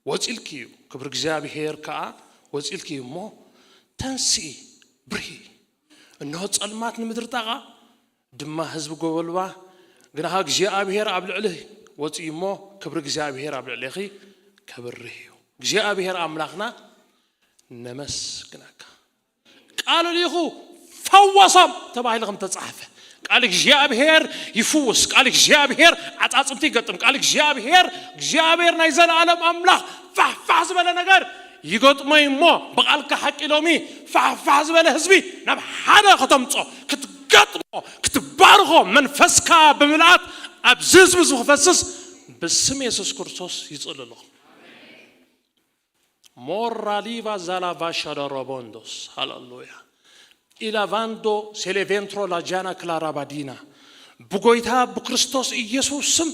ወጺልኪ እዩ፣ ክብሪ እግዚኣብሔር ከኣ ወጺልኪ እዩ እሞ፣ ተንስኢ፣ ብርሂ። እንሆ ጸልማት ንምድሪ ጣቓ፣ ድማ ህዝቢ ጎበልባ፣ ግናኻ እግዚኣብሔር ኣብ ልዕሊ ወጺኡ እሞ፣ ክብሪ እግዚኣብሔር ኣብ ልዕሌኺ ከብርህ እዩ። እግዚኣብሔር ኣምላኽና ነመስግነካ። ቃሉ ልኢኹ ፈወሶም ተባሂሉ ከም ተጻሕፈ፣ ቃል እግዚኣብሔር ይፍውስ፣ ቃል እግዚኣብሔር ዓጻጽምቲ ይገጥም፣ ቃል እግዚኣብሔር፣ እግዚኣብሔር ናይ ዘለኣለም ኣምላኽ ፋሕፋሕ ዝበለ ነገር ይገጥሞ እዩ እሞ፣ ብቓልካ ሓቂ ሎሚ ፋሕፋሕ ዝበለ ህዝቢ ናብ ሓደ ከተምጾ፣ ክትገጥሞ፣ ክትባርኾ፣ መንፈስካ ብምልኣት ኣብዚ ህዝቢ እዚ ክፈስስ ብስም የሱስ ክርስቶስ ይጽሊ ኣለኹ። ሞራሊቫ ዛላቫ ሻዳሮቦንዶስ። ሃሌሉያ። ኢላቫንዶ ሴሌቬንትሮ ላጃና ክላራባዲና። ብጎይታ ብክርስቶስ ኢየሱስ ስም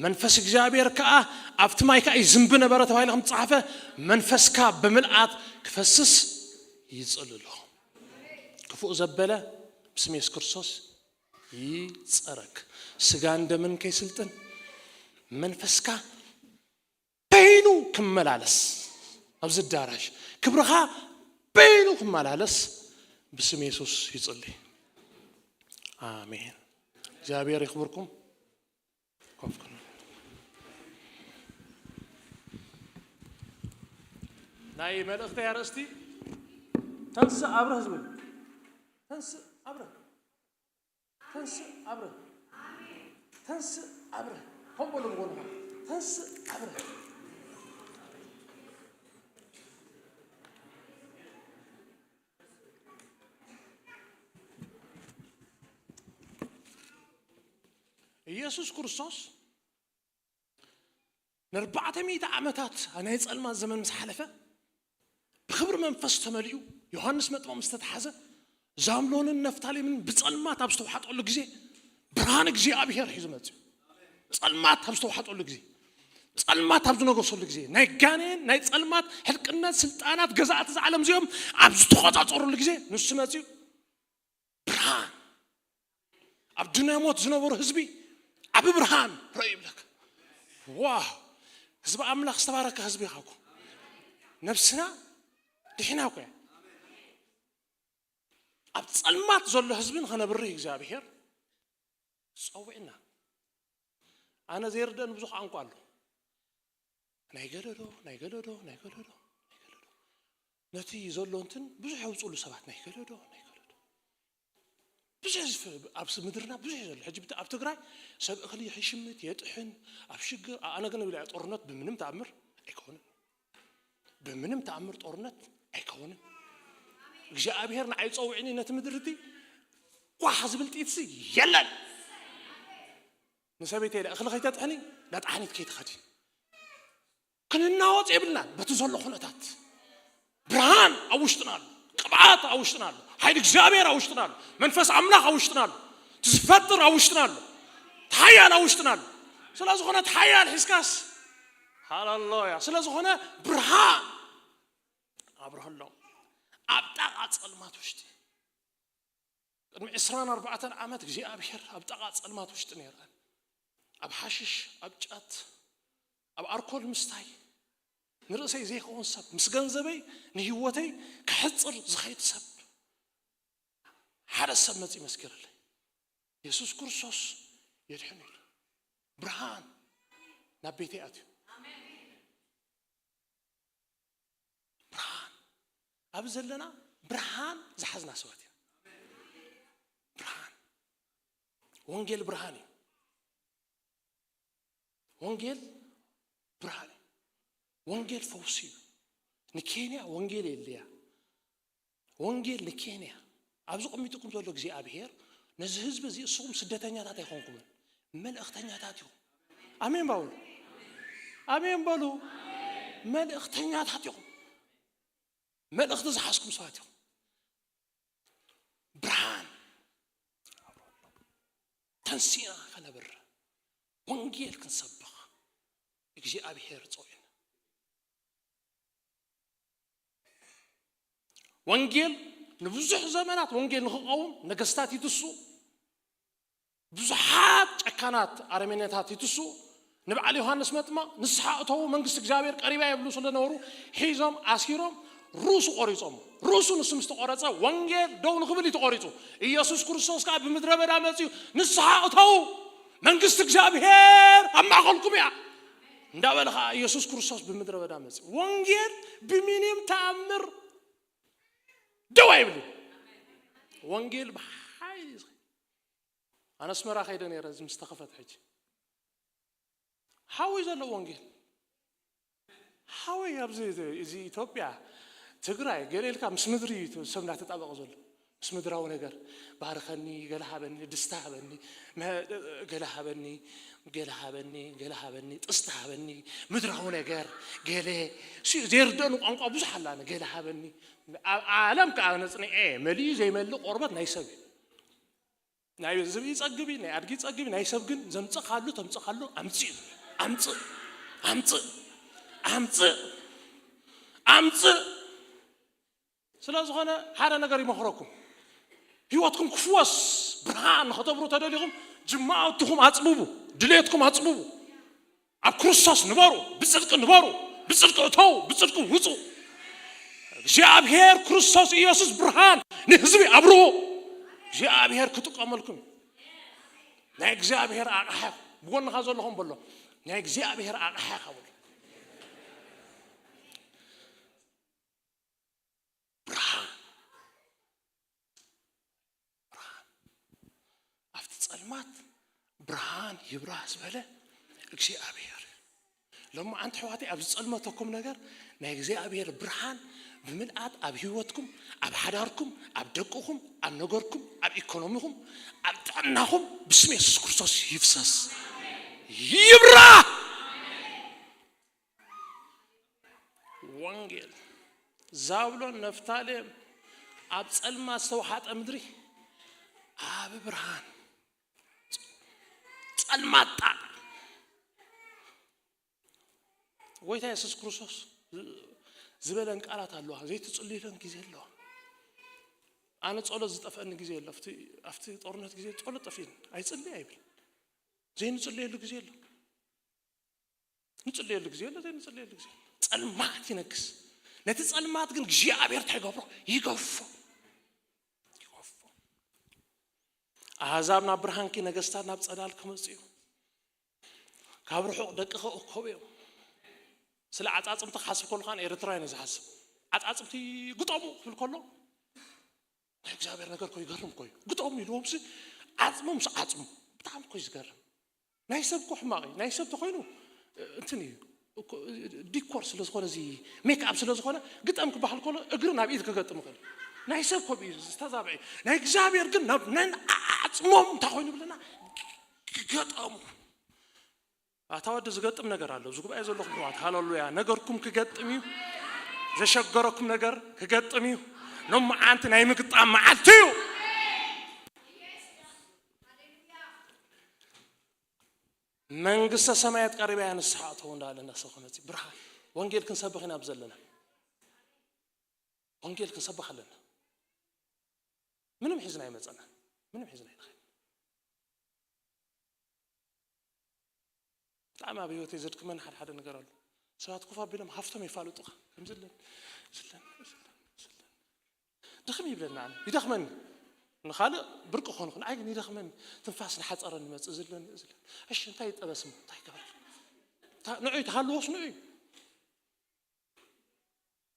መንፈስ እግዚኣብሔር ከኣ ኣብቲ ማይ ከኣ ይዝንቢ ነበረ ተባሂሉ ከም ዝተጻሕፈ፣ መንፈስካ ብምልኣት ክፈስስ ይጽሊ ኣለኹ። ክፉእ ዘበለ ብስም የሱስ ክርስቶስ ይጸረግ። ስጋን ደምን ከይስልጥን መንፈስካ በይኑ ክመላለስ፣ ኣብዚ ኣዳራሽ ክብርኻ በይኑ ክመላለስ ብስም የሱስ ይጽሊ። ኣሜን። እግዚኣብሔር ይኽብርኩም። ኮፍ ክኑ። ናይ መልእኽተይ ኣርእስቲ ተንስእ ኣብርህ ዝብል። ተንስእ ኣብርህ። ተንስእ ኣብርህ። ተንስእ ኣብርህ። ከም በሉ ብጎንኻ። ተንስእ ኣብርህ። ኢየሱስ ክርስቶስ ንኣርባዕተ ሚእቲ ዓመታት ናይ ጸልማት ዘመን ምስ ሓለፈ፣ ብኽብሪ መንፈስ ተመሊኡ፣ ዮሃንስ መጥምቕ ምስ ተታሕዘ፣ ዛብሎንን ነፍታሌምን ብጸልማት ኣብ ዝተዋሕጠሉ ግዜ፣ ብርሃን እግዚኣብሔር ሒዙ መጺኡ። ጸልማት ኣብ ዝተዋሕጠሉ ግዜ፣ ጸልማት ኣብ ዝነገሰሉ ግዜ፣ ናይ ጋኔን፣ ናይ ጸልማት፣ ሕልቅነት፣ ስልጣናት፣ ገዛእቲ እዚ ዓለም እዚኦም ኣብ ዝተቖጻጸሩሉ ግዜ፣ ንሱ መጺኡ። ብርሃን። ኣብ ዱንያ ሞት ዝነበሩ ህዝቢ ዓቢ ብርሃን ረእዩ ይብለካ። ዋው! ህዝቢ ኣምላኽ ዝተባረከ ህዝቢ ኢኻ እኮ። ነብስና ድሒና እኮ እያ። ኣብ ጸልማት ዘሎ ህዝቢ ንኸነብርህ እግዚኣብሔር ጸዊዕና። ኣነ ዘይርደን ብዙሕ ቋንቋ ኣሎ። ናይ ገለዶ፣ ናይ ገለዶ፣ ናይ ገለዶ፣ ናይ ገለዶ። ነቲ ዘሎ እንትን ብዙሕ የውፅሉ ሰባት፣ ናይ ገለዶ፣ ናይ ገለዶ። ብዙሕ ዝፍ-፣ ኣብ ስ-፣ ምድርና ብዙሕ እዩ ዘሎ። ሕጂ ብት-፣ ኣብ ትግራይ ሰብ እኽሊ ይሽምት፣ የጥሕን፣ ኣብ ሽግር፣ ኣ-፣ ኣነ ግን ብላ ጦርነት ብምንም ተኣምር ኣይከውንን። ብምንም ተኣምር ጦርነት ኣይከውንን። እግዚኣብሔር ንዓይ ጸውዕኒ ነቲ ምድሪ እቲ ኳሕ ዝብል ጥይትሲ የለን። ንሰበይተይ ኢለ እኽሊ ከይተጥሕኒ፣ ዳጣሕኒት ከይትኸዲ። ክንናወጽ የብልናን። በቲ ዘሎ ኩነታት ብርሃን ኣብ ውሽጥና ኣሎ። ቅብኣት ኣብ ውሽጥና ኣሎ። ሓይሊ እግዚኣብሔር ኣብ ውሽጥና ኣሎ። መንፈስ ኣምላኽ ኣብ ውሽጥና ኣሎ። እቲ ዝፈጥር ኣብ ውሽጥና ኣሎ። እቲ ሓያል ኣብ ውሽጥና ኣሎ። ስለ ዝኾነ እቲ ሓያል ሒዝካስ፣ ሃሌሉያ። ስለ ዝኾነ ብርሃን ኣብርሃሎም። ኣብ ጣቓ ጸልማት ውሽጢ ቅድሚ ዕስራን ኣርባዕተን ዓመት እግዚኣብሔር ኣብ ጣቓ ጸልማት ውሽጢ ነይረ። ኣብ ሓሽሽ፣ ኣብ ጫት፣ ኣብ ኣርኮል ምስታይ ንርእሰይ ዘይከውን ሰብ፣ ምስ ገንዘበይ ንህይወተይ ከሕጽር ዝኸይድ ሰብ፣ ሓደ ሰብ መጺኡ መስኪርለይ። የሱስ ክርስቶስ የድሕን ኢሉ። ብርሃን ናብ ቤተይ ኣትዩ። ብርሃን። ኣብ ዘለና ብርሃን ዝሓዝና ሰባት ኢና። ብርሃን። ወንጌል ብርሃን እዩ። ወንጌል ብርሃን እዩ። ወንጌል ፈውሲ እዩ። ንኬንያ ወንጌል የድልያ። ወንጌል ንኬንያ። ኣብዚ ቅሚጥኩም ዘሎ እግዚኣብሔር ነዚ ህዝቢ እዚ፣ እስኹም ስደተኛታት ኣይኮንኩምን፣ መልእኽተኛታት ኢኹም። ኣሜን በሉ። ኣሜን በሉ። መልእኽተኛታት ኢኹም። መልእኽቲ ዝሓዝኩም ሰባት ኢኹም። ብርሃን ተንሲእና ከነብር፣ ወንጌል ክንሰብኽ እግዚኣብሔር ጸዊዑና። ወንጌል ንብዙሕ ዘመናት ወንጌል ንኽቐውም ነገስታት ይትሱ፣ ብዙሓት ጨካናት ኣረሜኔታት ይትሱ። ንበዓል ዮሃንስ መጥምቕ ንስሓ እተዉ፣ መንግስቲ እግዚኣብሔር ቀሪባ ይብሉ ስለ ነበሩ፣ ሒዞም ኣሲሮም ርእሱ ቆሪጾም። ርእሱ ንሱ ምስ ተቆረጸ፣ ወንጌል ደው ንኽብል እዩ ተቆሪጹ። ኢየሱስ ክርስቶስ ከኣ ብምድረ በዳ መጺኡ፣ "ንስሓ እተዉ፣ መንግስቲ እግዚኣብሔር ኣብ ማእከልኩም እያ" እንዳበለ ከኣ ኢየሱስ ክርስቶስ ብምድረ በዳ መጺኡ። ወንጌል ብምንም ተኣምር ደው ኣይብልን። ወንጌል ብሓይሊ እዩ ዝኸይድ። ኣነ ኣስመራ ከይደ ነይረ፣ እዚ ምስ ተኸፈተ ሕጂ። ሓዊ ዘለዎ ወንጌል። ኣወይ ኣብዚ እዚ ኢትዮጵያ ትግራይ ገለ ኢልካ ምስ ምድሪ እዩ ሰብ እንዳተጣበቐ ዘሎ። ምስ ምድራዊ ነገር ባርኸኒ፣ ገለ ሃበኒ፣ ድስታ ሃበኒ፣ መ- ገለ ሃበኒ፣ ገለ ሃበኒ፣ ገለ ሃበኒ፣ ጥስታ ሃበኒ፣ ምድራዊ ነገር ገለ ሲ- ዘይርደአኒ ቋንቋ ብዙሕ ኣላነ፣ ገለ ሃበኒ። ኣብ ዓለም ከዓ ነፅንዐ መሊኡ ዘይመልእ ቆርበት ናይ ሰብ እዩ። ናይ ዝብኢ ጸግቢ ናይ ኣድጊ ጸግቢ ናይ ሰብ ግን ዘምጽእ ካሉ ተምጽእ ካሉ ኣምጽእ ኣምጽእ ኣምጽእ ኣምጽእ ኣምጽእ። ስለ ዝኾነ ሓደ ነገር ይመኽረኩም። ህይወትኩም ክፍወስ ብርሃን ንኸተብሩ ተደሊኹም ጅማውትኹም ኣጽብቡ፣ ድሌትኩም ኣጽብቡ። ኣብ ክርስቶስ ንበሩ፣ ብጽድቂ ንበሩ፣ ብጽድቂ እተዉ፣ ብጽድቂ ውጹ። እግዚኣብሔር ክርስቶስ ኢየሱስ ብርሃን ንህዝቢ ኣብርሁ። እግዚኣብሔር ክጥቀመልኩም እዩ። ናይ እግዚኣብሔር ኣቕሓ ኢኹም። ብጎንኻ ዘለኹም በሎ፣ ናይ እግዚኣብሔር ኣቕሓ ኢኻ በሎ። ብርሃን ብርሃን ኣብቲ ጸልማት ብርሃን ይብራህ ዝበለ እግዚኣብሔር። ሎሚ ኣንቲ ኣሕዋተይ ኣብ ዝጸልመተኩም ነገር ናይ እግዚኣብሔር ብርሃን ብምልኣት ኣብ ህይወትኩም፣ ኣብ ሓዳርኩም፣ ኣብ ደቅኹም፣ ኣብ ነገርኩም፣ ኣብ ኢኮኖሚኹም፣ ኣብ ጥዕናኹም ብስም የሱስ ክርስቶስ ይፍሰስ። ይብራህ። ወንጌል ዛብሎን ነፍታሌም ኣብ ጸልማት ዝተውሓጠ ምድሪ ኣብ ብርሃን ጸልማት ጣዕ ጎይታ የሱስ ክርስቶስ ዝበለን ቃላት ኣለዋ። ዘይትጽልዩለን ግዜ ኣለዋ። ኣነ ጸሎት ዝጠፍአኒ ግዜ ኣሎ። ኣብቲ ኣብቲ ጦርነት ግዜ ጸሎት ጠፊእኒ ኣይጽልይ ኣይብል። ዘይንጽልየሉ ግዜ ኣሎ። ንጽልየሉ ግዜ ኣሎ፣ ዘይንጽልየሉ ግዜ ኣሎ። ጸልማት ይነግስ። ነቲ ጸልማት ግን እግዚኣብሔር እንታይ ይገብሮ? ይገፎ። ይገፎ። ኣህዛብ ናብ ብርሃንኪ፣ ነገስታት ናብ ጸዳል ክመጽኡ እዮም። ካብ ርሑቕ ደቅኺ እኮቡ እዮም። ስለ ዓጻጽምቲ ክሓስብ ከሎ ከኣ ኤርትራውያን እዩ ዝሓስብ። ዓጻጽምቲ ግጠሙ ክብል ከሎ ናይ እግዚኣብሔር ነገር እኮ ይገርም እኮ እዩ። ግጠሙ ኢልዎም ሲ ዓጽሞም ሲ ዓጽሙ። ብጣዕሚ እኮ እዩ ዝገርም። ናይ ሰብ እኮ ሕማቕ እዩ። ናይ ሰብ ተኾይኑ እንትን እዩ እኮ፣ ዲኮር ስለ ዝኾነ፣ እዚ ሜክኣፕ ስለ ዝኾነ ግጠም ክበሃል ከሎ እግሪ ናብ ኢድ ክገጥም ይኽእል። ናይ ሰብ ከምኡ እዩ ዝተዛብዐ። ናይ እግዚኣብሔር ግን ናብ ነንዓዕጽሞም እንታይ ኮይኑ ብለና? ክገጠሙ። ኣታ ወዲ ዝገጥም ነገር ኣሎ። እዚ ጉባኤ ዘለኹም ኣሕዋት ሃለሉያ፣ ነገርኩም ክገጥም እዩ። ዘሸገረኩም ነገር ክገጥም እዩ። ኖመዓንቲ ናይ ምግጣም መዓልቲ እዩ። መንግስተ ሰማያት ቀሪባ እያ፣ ንስሓ እተው እንዳለ እናሰብኸ መፂ። ብርሃን ወንጌል ክንሰብኽ ኢና ኣብዚ ዘለና። ወንጌል ክንሰብኽ ኣለና። ምንም ሒዝና ኣይመፀና፣ ምንም ሒዝና ኣይንኸይድ። ብጣዕሚ ኣብ ህይወተይ ዘድክመን ሓደ ሓደ ነገር ኣሎ። ሰባት ኮፍ ኣቢሎም ሃፍቶም የፋልጡኻ። ከምዚ ኣለኒ፣ እዚ ኣለኒ፣ እዚ ኣለኒ፣ እዚ ኣለኒ። ድኽም ይብለኒ ኣነ፣ ይደኽመኒ። ንኻልእ ብርቂ ክኾን ይኽእል፣ ኣይ ግን ይደኽመኒ። ትንፋስ ንሓፀረኒ ይመፅእ፣ እዚ ኣለኒ፣ እዚ ኣለኒ። እሺ እንታይ ይጠበስ እሞ፣ እንታይ ይገበር? ንዑይ ተሃልዎስ ንዑይ።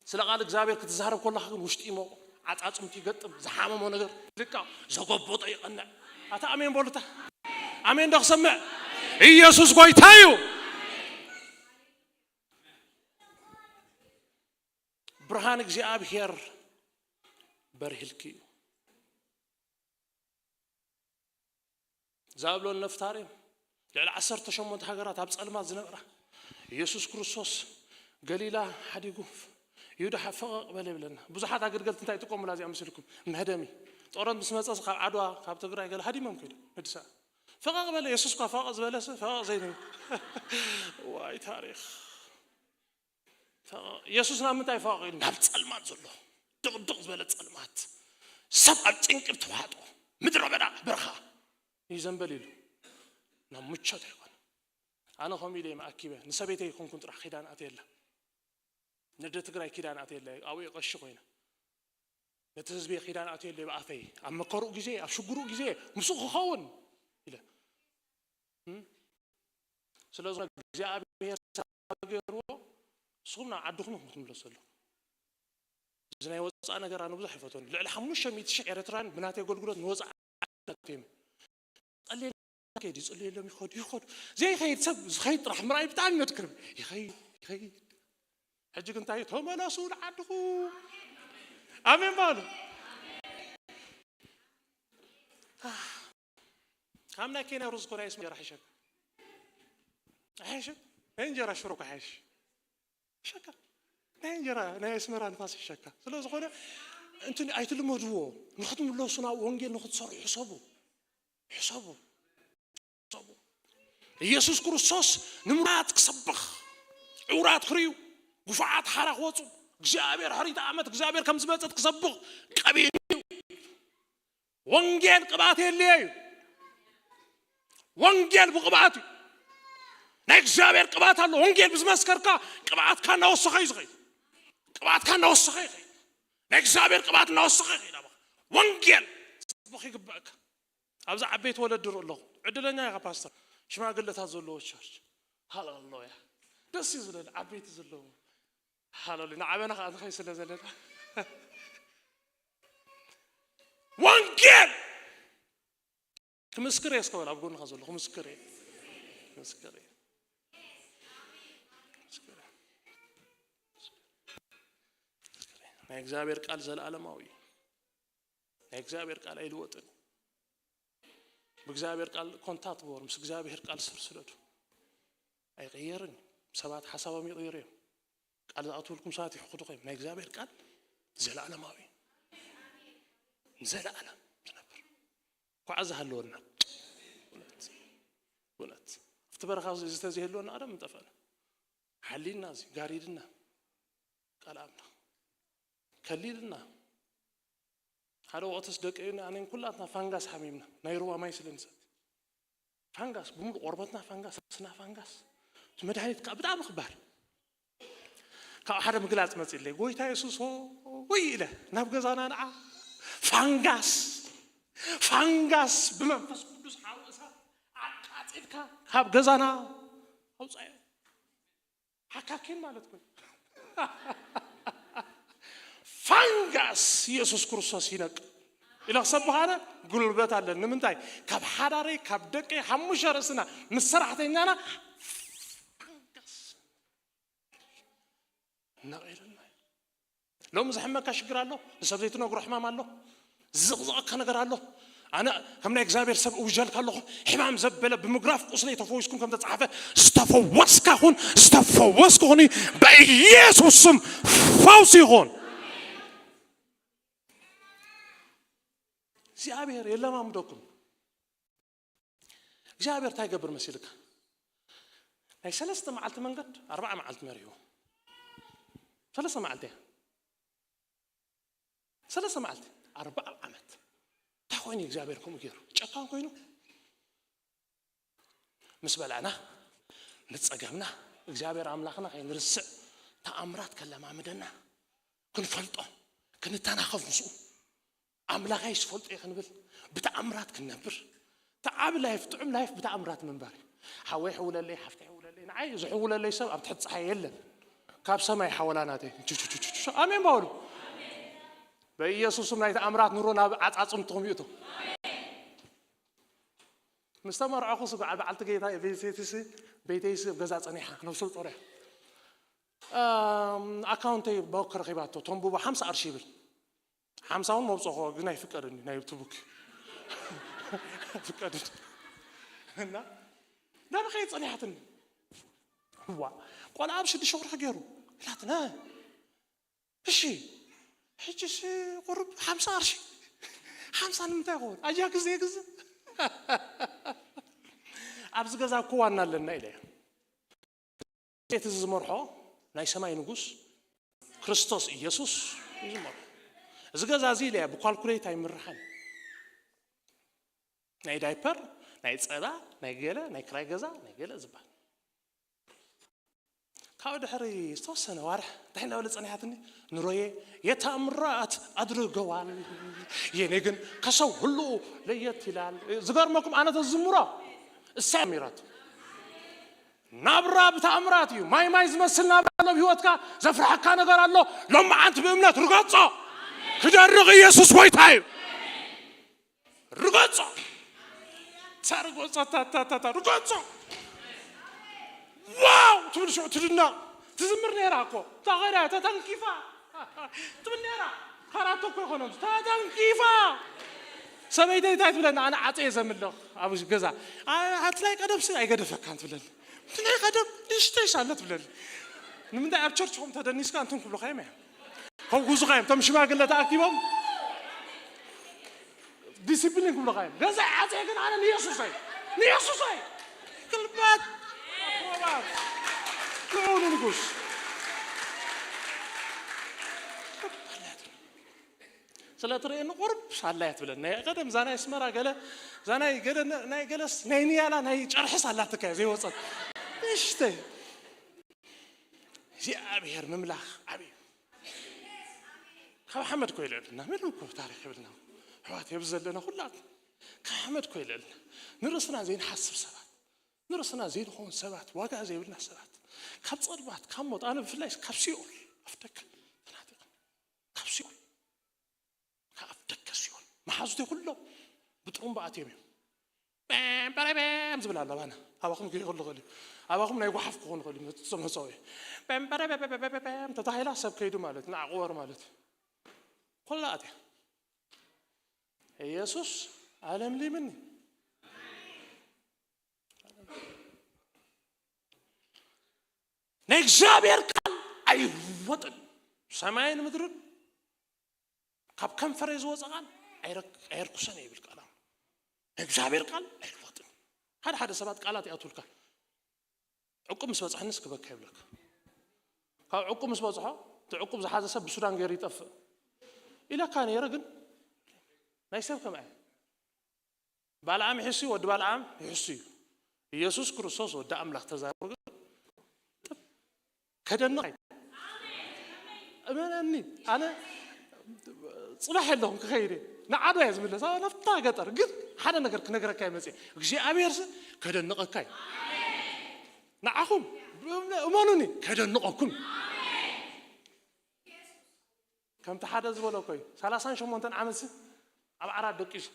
ስለ ቃል እግዚኣብሔር ክትዛረብ ከለኻ ግን ውሽጢ ይሞቕ፣ ዓጻጽምቲ ይገጥም፣ ዝሓመሞ ነገር ልቃ፣ ዘጎበጦ ይቐንዕ። ኣታ ኣሜን በሉታ። ኣሜን ዶ ክሰምዕ? ኢየሱስ ጎይታ እዩ። ብርሃን እግዚኣብሔር በርሂልኪ እዩ። ዛብሎን ነፍታሌም ልዕሊ ዓሰርተ ሸሞንተ ሃገራት ኣብ ጸልማት ዝነበራ፣ ኢየሱስ ክርስቶስ ገሊላ ሓዲጉ ይሁዳ ፈቐቕ በለ ይብለና። ብዙሓት ኣገልገልቲ እንታይ ይጥቀሙላ እዚኣ መሲልኩም? መህደሚ። ጦርነት ምስ መጸስ ካብ ዓድዋ፣ ካብ ትግራይ ገለ ሃዲሞም ከይዶም ነዲስ ኣበባ። ፈቐቕ በለ፣ የሱስ እኳ ፈቐቕ ዝበለስ ፈቐቕ ዘይንብል። ዋይ ታሪኽ። ፈቐቕ-፣ የሱስ ናብ ምንታይ ፈቐቕ ኢሉ? ናብ ጸልማት ዘሎ፣ ድቕድቕ ዝበለ ጸልማት። ሰብ ኣብ ጭንቂ ተዋሕጦ፣ ምድረ በዳ፣ በረኻ ይዘንበል ኢሉ። ናብ ምቾት ኣይኮነ። ኣነ ከምኡ ኢለ እየ መኣኪበ፣ ንሰበይተይ ኣይኮንኩን ጥራሕ ኪዳን ኣትየላ። ነደ ትግራይ ኪዳን ኣትየላ፣ ኣብኡ ቀሺ ኮይነ። ነቲ ህዝቢ ኪዳን ኣትየለ ብኣፈይ፣ ኣብ መከርኡ ግዜ፣ ኣብ ሽግሩ ግዜ ምስኡ ክኸውን ኢለ። እም? ስለ ዝኾነ እግዚኣብሔር ገይርዎ፣ ንስኹም ናብ ዓድኹም ኢኹም ክትምለሱ ዘለኹም። እዚ ናይ ወፃእ ነገር ኣነ ብዙሕ ኣይፈትዎን። ልዕሊ ሓሙሽተ ሚእቲ ሺሕ ኤርትራውያን ብናተይ ኣገልግሎት ንወፃእ ዓዲ እዮም። ጸልየሎም ከይዱ፣ ይጽልየሎም ይኸዱ፣ ይኸዱ። ዘይኸይድ ሰብ ዝኸይድ ጥራሕ ምርኣይ ብጣዕሚ መድክም። ይኸይድ፣ ይኸይድ። ሕጂ ግን እንታይ እዩ? ተመለሱ ንዓድኹም። ኣሜን በሉ። ካብ ናይ ኬንያ ሩዝ እኮ ናይ ኣስመራ ይሕሸካ። ኣይሕሽን? ናይ እንጀራ ሽሮ እኮ ይሓይሽ። ይሕሸካ። ናይ እንጀራ ናይ ኣስመራ ንፋስ ይሕሸካ። ስለ ዝኾነ እንትን ኣይትልመድዎ። ንኽትምለሱ ናብ ወንጌል ንኽትሰርሑ ሕሰቡ። ሕሰቡ። ሕሰቡ። ኢየሱስ ክርስቶስ ንምሩራት ክሰብኽ፣ ዕውራት ክርእዩ፣ ግፉዓት ሓራ ክወፁ፣ እግዚኣብሔር ሕሪት ዓመት እግዚኣብሔር ከም ዝመፀት ክሰብኽ ቀቢሉ እዩ። ወንጌል ቅብኣት የድልዮ እዩ። ወንጌል ብቅብኣት እዩ። ናይ እግዚኣብሔር ቅብኣት ኣሎ። ወንጌል ብዝመስከርካ ቅብኣትካ እናወሰኸ እዩ ዝኸይድ። ቅብኣትካ እናወሰኸ ይኸይድ። ናይ እግዚኣብሔር ቅብኣት እናወሰኸ ይኸይድ። ኣባ ወንጌል ጽቡቕ ይግበእካ። ኣብዚ ዓበይቲ ወለዲ ርእ ኣለኹ። ዕድለኛ ኢኻ ፓስተር። ሽማግለታት ዘለዎ ቸርች። ሃሌሉያ። ደስ እዩ ዝለኒ ዓበይቲ ዘለዎ። ሃሌሉያ። ንዓበና ከኣ ንኸይ ስለ ዘለና። ወንጌል ክምስክር እየ እስከ በል ኣብ ጎንኻ ዘሎ ክምስክር እየ። ክምስክር እየ። ክምስክር እየ። ናይ እግዚኣብሔር ቃል ዘለዓለማዊ እዩ። ናይ እግዚኣብሔር ቃል ኣይልወጥን። ብእግዚኣብሔር ቃል ኮንታክት ግበሩ። ምስ እግዚኣብሔር ቃል ስር ስደዱ። ኣይቕየርን እዩ። ሰባት ሓሳቦም ይቕይሩ እዮም። ቃል ዝኣትውልኩም ሰባት ይሕኽዱ ኮይም ናይ እግዚኣብሔር ቃል ዘለዓለማዊ እዩ። ንዘለዓለም ዝነብር ኳዓ ዝሃለወና እውነት እውነት ኣብቲ በረኻ እዚ ተዘይህልወና ቀደም ምጠፈእና። ሓሊልና እዚ ጋሪድና ቃል ኣምላኽ ከሊልና። ሓደ ወቕትስ ደቀይን ኣነን ኩላትና ፋንጋስ ሓሚምና ናይ ሩባ ማይ ስለ ንሰቲ ፋንጋስ ብምሉእ ቆርበትና ፋንጋስ ስና ፋንጋስ እቲ መድሃኒት ከዓ ብጣዕሚ ክባር። ካብ ሓደ ምግላፅ መፅለይ ጎይታ የሱስ ሆይ ኢለ ናብ ገዛና ንዓ ፋንጋስ ፋንጋስ ብመንፈስ ቅዱስ ሓዊ እሳት ኣቃፂልካ ካብ ገዛና ኣውፃዮ። ሓካኪን ማለት ኮይ ፋንጋስ ኢየሱስ ክርስቶስ ይነቅል ኢለ ክሰብኽ ኣነ ጉልበት ኣለኒ። ንምንታይ? ካብ ሓዳረይ ካብ ደቀይ ሓሙሽተ ርእስና ምስ ሰራሕተኛና ፋንጋስ ነቒልና። ሎሚ ዝሕመካ ሽግር ኣሎ፣ ንሰብ ዘይትነግሮ ሕማም ኣሎ፣ ዝቕዝቐካ ነገር ኣሎ። ኣነ ከም ናይ እግዚኣብሔር ሰብ እውጀልካ ኣለኹ። ሕማም ዘበለ ብምግራፍ ቁስለይ ተፈዊስኩም ከም ተጻሓፈ ዝተፈወስካ ኩን ዝተፈወስኩ ኩኒ። በኢየሱስ ስም ፈውስ ይኹን። እግዚኣብሔር የለማምደኩም። እግዚኣብሔር እንታይ ይገብር መሲልካ? ናይ ሰለስተ መዓልቲ መንገድ ኣርባዓ መዓልቲ መሪሕዎ። ሰለስተ መዓልቲ እያ። ሰለስተ መዓልቲ ኣርባዓ ዓመት እንታይ ኮይኑ እግዚኣብሔር ከምኡ ገይሩ ጨካን ኮይኑ ምስ በላዕና ምስ ጸገምና እግዚኣብሔር ኣምላኽና ከይንርስዕ ተኣምራት ከለማምደና ክንፈልጦ ክንተናኸፍ ምስኡ ኣምላኸይ ዝፈልጦ እየ ክንብል ብተኣምራት ክንነብር ተዓቢ ላይፍ ጥዑም ላይፍ ብተኣምራት ምንባር እዩ። ሓወይ ሕውለለይ ሓፍተይ ሕውለለይ ንዓይ ዝሕውለለይ ሰብ ኣብ ትሕቲ ፀሓይ የለን። ካብ ሰማይ ሓወላ ናተይ ቹቹቹቹቹ ኣሜን በሉ። በኢየሱስም ናይ ተኣምራት ኑሮ ናብ ዓፃፅምትኹም ይእቶ። ምስ ተመርዐኹ ስጓዕ በዓልቲ ጌታ ቤተይሲ ቤተይሲ ገዛ ፀኒሓ ነብሱ ፀርያ ኣካውንተይ ባንክ ረኺባቶ ተንቡቦ ሓምሳ ቅርሺ ይብል ሓምሳ እውን መውፅኦ ግን ኣይፍቀድን እዩ ናይ ትቡክ ፍቀድን እና ናበኸይ ፀኒሓትኒ ዋ ቆልዓ ኣብ ሽዱሽተ ወርሒ ገይሩ ኢላትና እሺ ሕጂስ ቁርብ ሓምሳ ቅርሺ ሓምሳ ንምንታይ ይኸውን ኣጃ ግዜ ግዝ ኣብዚ ገዛ እኮ ዋና ኣለና ኢለ እቲ ዝመርሖ ናይ ሰማይ ንጉስ ክርስቶስ ኢየሱስ እዩ ዝመርሖ። እዚ ገዛ እዚ ኢለ ብኳልኩሌት ኣይምርሓን። ናይ ዳይፐር፣ ናይ ጸባ፣ ናይ ገለ፣ ናይ ክራይ ገዛ፣ ናይ ገለ ዝበሃል። ካብ ድሕሪ ዝተወሰነ ዋርሕ እንታይ እንዳበለ ጸኒሓትኒ ንሮየ የታምራት ኣድርገዋል የኔ ግን ከሰው ሁሉ ለየት ይላል። ዝገርመኩም ኣነ ተዝምሮ እሳ ሚራት ናብራ ብተኣምራት እዩ። ማይ ማይ ዝመስል ናብራ ኣሎ ኣብ ህይወትካ ዘፍርሐካ ነገር ኣሎ። ሎመዓንቲ ብእምነት ርገጾ ክደርቕ ኢየሱስ ጎይታ እዩ። ርገጾ ታርጎጾ ታታታታ ርገጾ ዋው ትብል ሽዑ ትድነቕ። ትዝምር ነይራ እኮ። እታ ኸዳ ተተንኪፋ ትብል ነይራ። ካራቶ እኮ ይኾኖም። ተተንኪፋ። ሰበይተይ እንታይ ትብለና? ኣነ ዓፀ እየ ዘምልኽ ኣብ ገዛ። ኣይ፣ ኣቲ ናይ ቀደምሲ ኣይገደፈካን ትብለኒ። እቲ ናይ ቀደም ንእሽተይ ሳለ ትብለኒ። ንምንታይ ኣብ ቸርችኹም ተደኒስካ እንትን ክብሉኻ እዮም እዮም። ከውጉዙኻ እዮም። እቶም ሽማግለ ተኣኪቦም ዲሲፕሊን ክብሉኻ እዮም። ገዛ ዓፀ ግን ኣነ ንየሱሰይ፣ ንየሱሰይ። ክልባት ኣክሮባት። ንዑ ንንጉስ። ስለ ትርእየኒ ቁርብ ሳላ እያ ትብለኒ። ናይ ቀደም እዛ ናይ ኣስመራ ገለ፣ እዛ ናይ ገለ፣ ናይ ገለስ፣ ናይ ንያላ፣ ናይ ጨርሒ ሳላትካ እያ ዘይወጸት። ንእሽተይ። እግዚኣብሔር ምምላኽ ዓብዩ። ካብ ሓመድ ኮ ይልዕልና፣ ምንም እኮ ታሪኽ የብልና። ኣሕዋት፣ የብዚ ዘለና ኩላትና ካብ ሓመድ ኮ ይልዕልና። ንርእስና ዘይንሓስብ ሰባት፣ ንርእስና ዘይንኸውን ሰባት፣ ዋጋ ዘይብልና ሰባት፣ ካብ ጸልማት፣ ካብ ሞት፣ ኣነ ብፍላይ ካብ ሲኦል ኣፍደገ ተናጢቐ፣ ካብ ሲኦል፣ ካብ ኣፍደገ ሲኦል መሓዙተይ ኩሎም ብጥሩምባ ኣትዮም እዮም። በም በረ በም ዝብል ኣሎ ኣባና። ኣባኹም ከይክሉ ክእል እዩ። ኣባኹም ናይ ጓሓፍ ክኾኑ ክእል እዩ። መጽ-፣ መጸው እዩ። በም በረ በም ተታሂላ ሰብ ከይዱ ማለት እዩ። ንዓቕወር ማለት እዩ። ኩላ ኣትያ። ኢየሱስ ኣለምሊምኒ። ናይ እግዚኣብሔር ቃል ኣይወጥን። ሰማይን ምድርን ካብ ከንፈረይ ዝወፀ ቃል ኣይረክ-፣ ኣየርኩሰን ይብል ቃል ኣምላኽ። ናይ እግዚኣብሔር ቃል ኣይልወጥን። ሓደ ሓደ ሰባት ቃላት ይኣትውልካ። ዕቁብ ምስ በፅሐንስ ክበካ ይብለካ። ካብ ዕቁብ ምስ በፅሖ፣ እቲ ዕቁብ ዝሓዘ ሰብ ብሱዳን ገይሩ ይጠፍእ ኢለካ ነይረ፣ ግን ናይ ሰብ ከምኣ እዩ። ባልዓም ይሕሱ እዩ፣ ወዲ ባልዓም ይሕሱ እዩ። ኢየሱስ ክርስቶስ ወዲ ኣምላኽ ተዛረቡ ግን ጥብ ከደንቕ ኣይ-፣ እመነኒ፣ ኣነ ጽባሕ የለኹም ክኸይድ እየ። ንዓዶ እየ ዝምለስ፣ ኣብ ናብታ ገጠር። ግን ሓደ ነገር ክነግረካ እየ መጽየ። እግዚኣብሔርሲ ከደንቐካ እዩ። ንዓኹም እመኑኒ፣ ከደንቐኩም። ከምቲ ሓደ ዝበሎ እኮ እዩ። ሰላሳን ሸሞንተን ዓመትሲ ኣብ ዓራት ደቂሱ።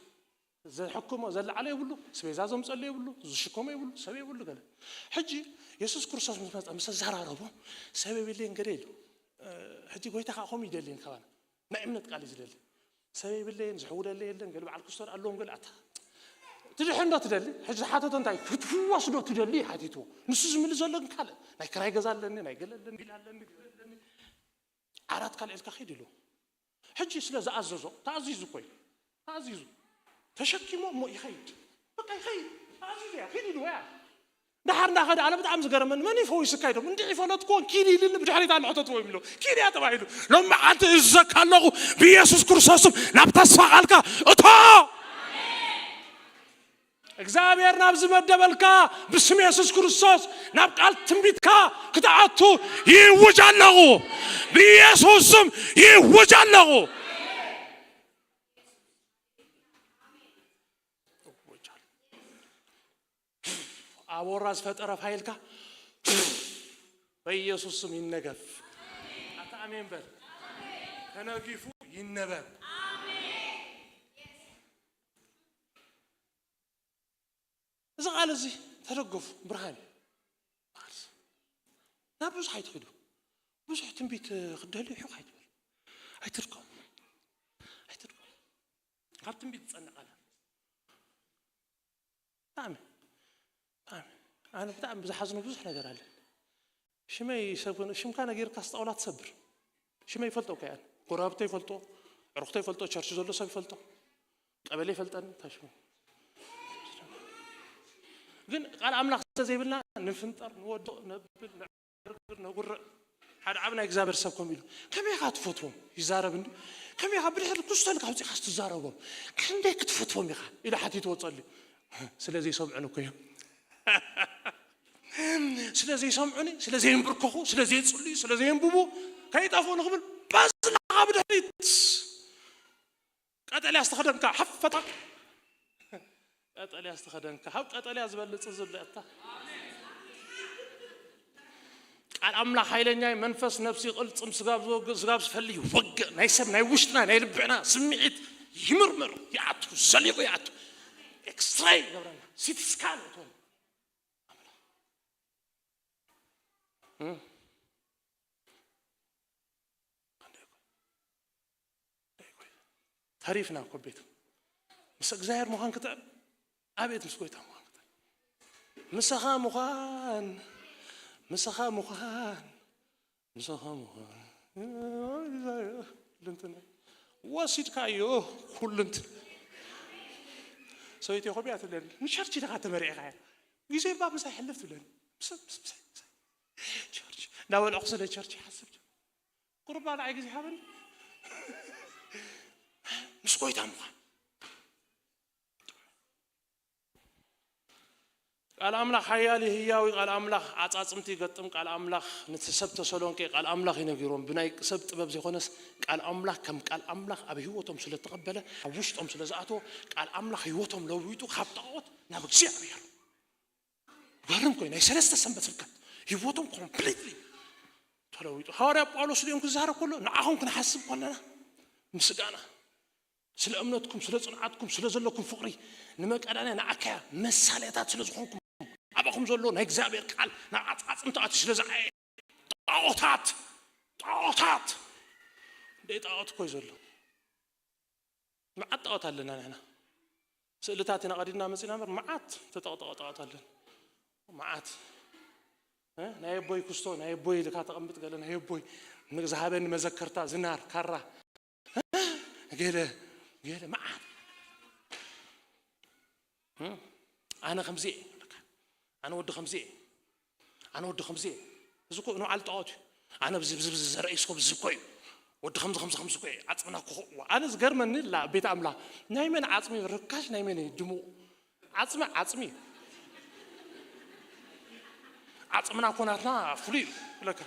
ዘሕክሞ፣ ዘለዓሎ የብሉ፣ ስቤዛ ዘምጸሉ የብሉ፣ ዝሽከሞ የብሉ፣ ሰብ የብሉ ገለ። ሕጂ የሱስ ክርስቶስ ምስ መጸ፣ ምስ ኣዘራረቦ፣ ሰብ የብለይን ገለ ኢሉ። እ፣ ሕጂ ጎይታ ከኣ ከምኡ ይደልየን ካባና። ናይ እምነት ቃል እዩ ዝደሊ። ሰብ የብለይን፣ ዝሕውለለይ የለን፣ ገለ በዓል ክስቶር ኣለዎም፣ ገለ ኣታ። ትድሕን ዶ ትደሊ? ሕጂ ዝሓተቶ እንታይ? ክትፍወስ ዶ ትደሊ? ሓቲትዎ። ንሱ ዝምልስ ዘሎ ግን ካልእ። ናይ ክራይ ገዛ ኣለኒ፣ ናይ ገለ ኣለኒ፣ ቢል ኣለኒ፣ ገለ ኣለኒ። ዓራት ካልእ ኢልካ ኺድ ኢሉ። ሕጂ ስለ ዝኣዘዞ፣ ተኣዚዙ እኮ እዩ። ተኣዚዙ። ተሸኪሞ እሞ ይኸይድ። በቃ ይኸይድ። ተኣዚዙ እያ፣ ኺድ ኢሉ እያ። ደሓር እንዳኸደ ኣነ ብጣዕሚ ዝገረመኒ፣ መን እዩ ፈዊስካ ኢሎም፣ እንዲዕ ይፈለጥክዎን ኪድ ኢልኒ ብድሕሪት ኣንሕተትዎ ይብሎ። ኪድ እያ ተባሂሉ። ሎሚ መዓልቲ እዝዘካ ኣለኹ፣ ብኢየሱስ ክርስቶስ ስም ናብ ተስፋ ቃልካ እቶ። እግዚኣብሔር ናብ ዝመደበልካ ብስም የሱስ ክርስቶስ ናብ ቃል ትንቢትካ ክትኣቱ ይውጅ ኣለኹ። ብኢየሱስ ስም ይውጅ ኣለኹ። ኣቦራ ዝፈጠረ ፋይልካ በኢየሱስ ስም ይነገፍ። ኣታ ኣሜን በል። ተነጊፉ ይነበብ። እዚ ቃል እዚ ተደገፉ፣ ብርሃን እዩ። ናብ ብዙሕ ኣይትኺዱ። ብዙሕ ትንቢት ክትደልዩ ሒቕ ኣይትበል። ኣይትድከሙ። ኣይትድከሙ። ካብ ትንቢት ዝጸንዕ ቃል ኣሎ። ብጣዕሚ፣ ብጣዕሚ። ኣነ ብጣዕሚ ብዝሓዝኖ ብዙሕ ነገር ኣለ። ሽመይ ሰብ፣ ሽምካ ነጊርካስ ጣውላ ትሰብር። ሽመይ ይፈልጦ እኮ እየ ኣነ። ጎረባብተይ ይፈልጦ፣ ዕሩኽተይ ይፈልጦ፣ ቸርች ዘሎ ሰብ ይፈልጦ። ቀበሌ ይፈልጠኒ፣ እንታይ ሽሙ? ግን ቃል ኣምላኽ ስለ ዘይብልና ንፍንጠር፣ ንወድቕ፣ ነብል፣ ነዕርግር፣ ነጉርዕ። ሓደ ዓቢ ናይ እግዚኣብሔር ሰብ ከምኡ ኢሉ፣ "ከመይ ኢኻ ትፈትዎም?" ይዛረብ እንዲ። "ከመይ ኢኻ ብድሕሪ ክስቶ ኢልካ ኣውጺእካስ ትዛረቦም? ክንደይ ክትፈትዎም ኢኻ?" ኢሉ ሓቲትዎ ጸልዩ። "ስለ ዘይሰምዑኒ እኮ እዮም። ስለ ዘይሰምዑኒ፣ ስለ ዘይንብርከኹ፣ ስለ ዘይጽልዩ፣ ስለ ዘየንብቡ፣ ከይጠፍኡ ንኽብል በዝለኻ ብድሕሪት ቀጠልያ ዝተኸደንካ ሓፈታ፣ ቀጠልያ ዝተኸደንካ፣ ካብ ቀጠልያ ዝበልጽ ዘሎ ኣታ። ቃል ኣምላኽ ሓይለኛ እዩ፣ መንፈስ ነፍሲ ይቕልጽም፣ ስጋብ ዝወግእ፣ ስጋብ ዝፈሊ ይወግእ። ናይ ሰብ፣ ናይ ውሽጥና፣ ናይ ልብዕና ስምዒት ይምርምር፣ ይኣቱ፣ ዘሊቑ ይኣቱ። ኤክስራይ ይገብረና፣ ሲቲ ስካን ይእትወና። ኣምላኽ። እም። ተሪፍና እኮ ቤት ምስ እግዚኣብሔር ምዃን ክጥዕም ኣቤት ምስ ጎይታ ምዃን ክጥዕም ምሳኻ ምዃን ምሳኻ ምዃን ምሳኻ ምዃን ኩልንትና ወሲድካዮ ኩልንት ሰበይቲ ኮቢያ ትብለኒ ንቸርች ኢኻ ተመሪዕካ እያ ግዜ ባ ምሳይ ሕልፍ ትብለኒ ቸርች እናበልዕኩ ስለ ቸርች ይሓስብ ቁርባ ንዓይ ግዜ ሃበኒ ምስ ጎይታ ምዃን ቃል ኣምላኽ ሓያል ህያዊ ቃል ኣምላኽ ዓጻጽምቲ ይገጥም ቃል ኣምላኽ ነቲ ሰብ ተሰሎንቄ ቃል ኣምላኽ እዩ ነጊሮም ብናይ ሰብ ጥበብ ዘይኮነስ ቃል ኣምላኽ ከም ቃል ኣምላኽ ኣብ ህይወቶም ስለ ተቐበለ ኣብ ውሽጦም ስለ ዝኣተወ ቃል ኣምላኽ ህይወቶም ለዊጡ ካብ ጣዖት ናብ እግዚኣብሔር ገርም ኮይኑ ናይ ሰለስተ ሰንበት ስብከት ህይወቶም ኮምፕሊትሊ ተለዊጡ ሃዋርያ ጳውሎስ ድኦም ክዛረብ ከሎ ንዓኹም ክንሓስብ ከለና ምስጋና ስለ እምነትኩም ስለ ጽንዓትኩም ስለ ዘለኩም ፍቕሪ ንመቀዳንያ ንኣካያ መሳለያታት ስለ ዝኾንኩም ኣባኹም ዘሎ ናይ እግዚኣብሔር ቃል ናብ ዓጻጽምቲ ኣትዩ ስለ ዝዓየ ጣዖታት ጣዖታት እንደ ጣዖት እኮ እዩ ዘሎ መዓት ጣዖት ኣለና ንሕና ስእልታት ኢና ቀዲድና መጺና እምበር መዓት ተጠቕጠቐ ጣዖት ኣለና መዓት ናይ ኣቦይ ክስቶ ናይ ኣቦይ ኢልካ ተቐምጥ ገለ ናይ ኣቦይ ንዝሃበኒ መዘከርታ ዝናር ካራ ገለ ገለ መዓት ኣነ ከምዚ እየ ኣነ ወዲ ከምዚ እየ ኣነ ወዲ ከምዚ እየ እዚ እኮ ንባዕሉ ጣዖት እዩ ኣነ ብዚ ብዚ ብዚ ዘርእይ ስኮ ብዚ እኮ እዩ ወዲ ከምዚ ከምዚ ከምዚ እኮ እዩ ዓፅምና ክኸዋ ኣነ ዝገርመኒ ላ ቤት ኣምላ ናይ መን ዓፅሚ ርካሽ ናይ መን እዩ ድሙቕ ዓፅሚ ዓፅሚ እዩ ዓፅምና እኮ ናትና ፍሉይ እዩ ብለካ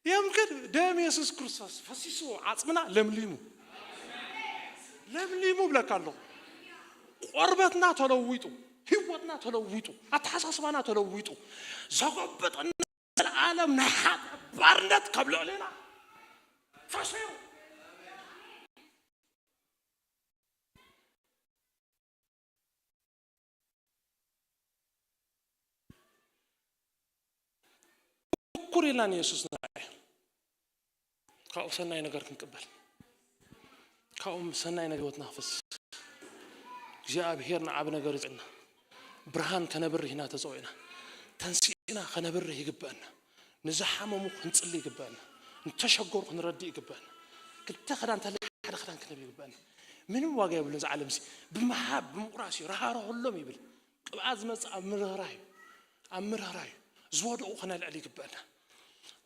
የምክን ደም የሱስ ክርስቶስ ፈሲስዎ ዓፅምና ለምሊሙ ለምሊሙ ብለካ ኣለኹ ቆርበትና ተለዊጡ ህይወትና ተለዊጡ ኣተሓሳስባና ተለዊጡ ዘጎበጠና ዘለዓለም ናይ ሓጢኣት ባርነት ካብ ልዕሌና ተሰይሩ ትኩር ኢልና ንየሱስ ንርኣዮ ካብኡ ሰናይ ነገር ክንቅበል ካብኡ ሰናይ ነገር ህይወትና ክፈስስ እግዚኣብሔር ንዓብ ነገር ይፅና ብርሃን ከነብርህ ኢና ተፀዊዕና ተንሲእና ከነብርህ ይግበአና ንዝሓመሙ ክንፅሊ ይግበአና ንተሸገሩ ክንረድእ ይግበአና ክልተ ክዳን ተለ ሓደ ክዳን ክንህብ ይግበአና ምንም ዋጋ የብሉን እዚ ዓለም እዚ ብምሃብ ብምቁራስ እዩ ራሃርሆሎም ይብል ቅብኣት ዝመፅእ ኣብ ምርህራህ እዩ ኣብ ምርህራህ እዩ ዝወደቑ ክነልዕል ይግበአና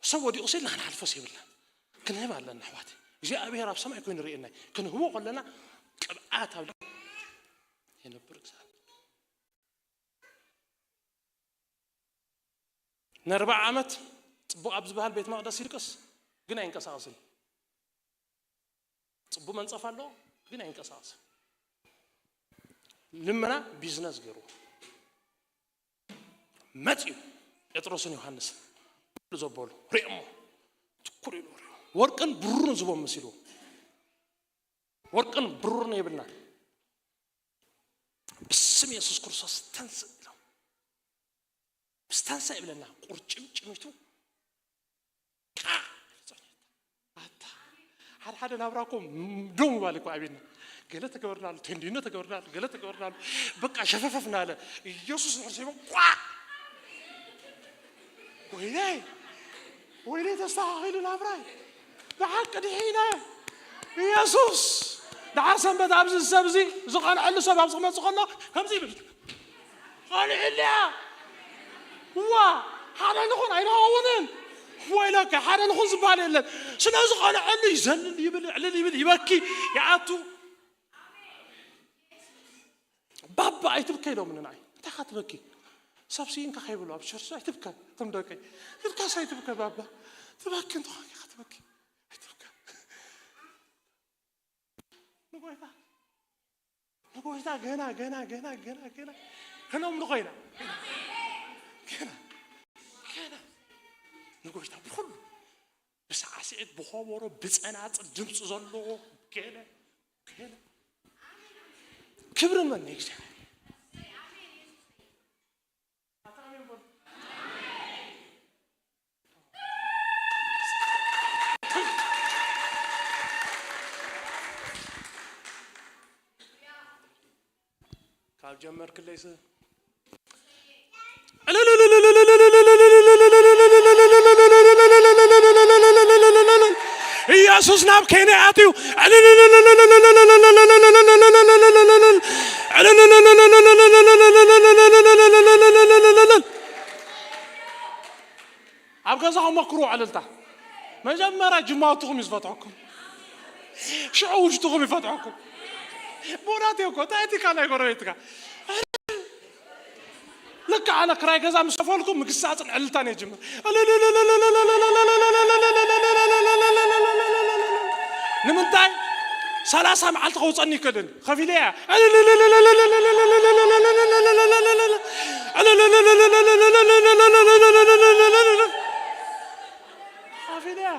ሰብ ወዲቑ ሲልና ክንሓልፎስ የብልና ክንህብ ኣለና ኣሕዋት እግዚኣብሔር ኣብ ሰማይ ኮይኑ ርእየና ክንህቦ ከለና ቅብኣት ኣብ የነብር እግዚኣብሔር ንኣርባዓ ዓመት ፅቡቕ ኣብ ዝበሃል ቤት መቕደስ ይድቅስ ግን ኣይንቀሳቐስን ፅቡቕ መንፀፍ ኣለዎ ግን ኣይንቀሳቐስን ልመና ቢዝነስ ገይርዎ መፅኡ ጴጥሮስን ዮሃንስን ኩሉ ዘበሉ ሪኦሞ ትኩር ኢሉ ሪኦ ወርቅን ብሩርን ዝቦም መሲልዎ ወርቅን ብሩርን የብልና ብስም የሱስ ክርስቶስ ተንስእ ኢሎም ምስ ተንሳ ይብለና ቁርጭምጭሚቱ ሓደ ሓደ ናብራ እኮ ደው ምባል እኮ ኣቤና ገለ ተገበርናሉ ቴንዲኖ ተገበርናሉ ገለ ተገበርናሉ በቃ ሸፈፈፍ ናለ ኢየሱስ ንሕርሲቦ ቋ ወይለይ ወይለይ ተስተኻኺሉ ናብራይ ብሓቂ ድሒነ ኢየሱስ ደሓር ሰንበት ኣብዚ ሰብ እዚ ዝቐንዐሉ ሰብ ኣብዚ ክመፅእ ከሎ ከምዚ ይብል ቐንዕልያ ዋ ሓደ ንኹን ኣይንኸውንን ወይለካ ሓደ ንኹን ዝበሃል የለን ስለዚ ቐንዐሉ ይዘልል ይብል ዕልል ይብል ይበኪ ይኣቱ ባባ ኣይትብከ ኢሎምኒ ንዓይ እንታይ ካ ትበኪ ሰብ ስኢንካ ከይብሉ ኣብ ሸርሶ ኣይትብከ እቶም ደቀይ ኢልካስ ኣይትብከ ባባ ትበኪ እንተኾንካ ትበኪ ኣይትብከ ንጎይታ ንጎይታ ገና ገና ገና ገና ገና ከነምልኾ ኢና ገና ገና ንጎይታ ብኩሉ ብሳዕስዒት ብኸበሮ ብፀናፅል ድምፂ ዘለዎ ገለ ገለ ክብሪ መን እግዚኣብሔር ኣብ ጀመርክለይስ ኢየሱስ ናብ ኬንያ ኣትዩ። ኣብ ገዛኹም መክሩ ዕልልታ። መጀመርያ ጅማውትኹም እዩ ዝፈትሐኩም። ሽዑ ውሽጥኹም ይፈትሐኩም። ብእውነት እዩ እኮ። እንታይ እቲ ካልኣይ ጎረቤትካ? ልክዕ ኣነ ክራይ ገዛ ምስ ከፈልኩ ምግሳጽን ዕልልታን እየ ጅምር። ንምንታይ? ሰላሳ መዓልቲ ከውፀኒ ይክእልን ከፊለ እያ። ከፊለ እያ።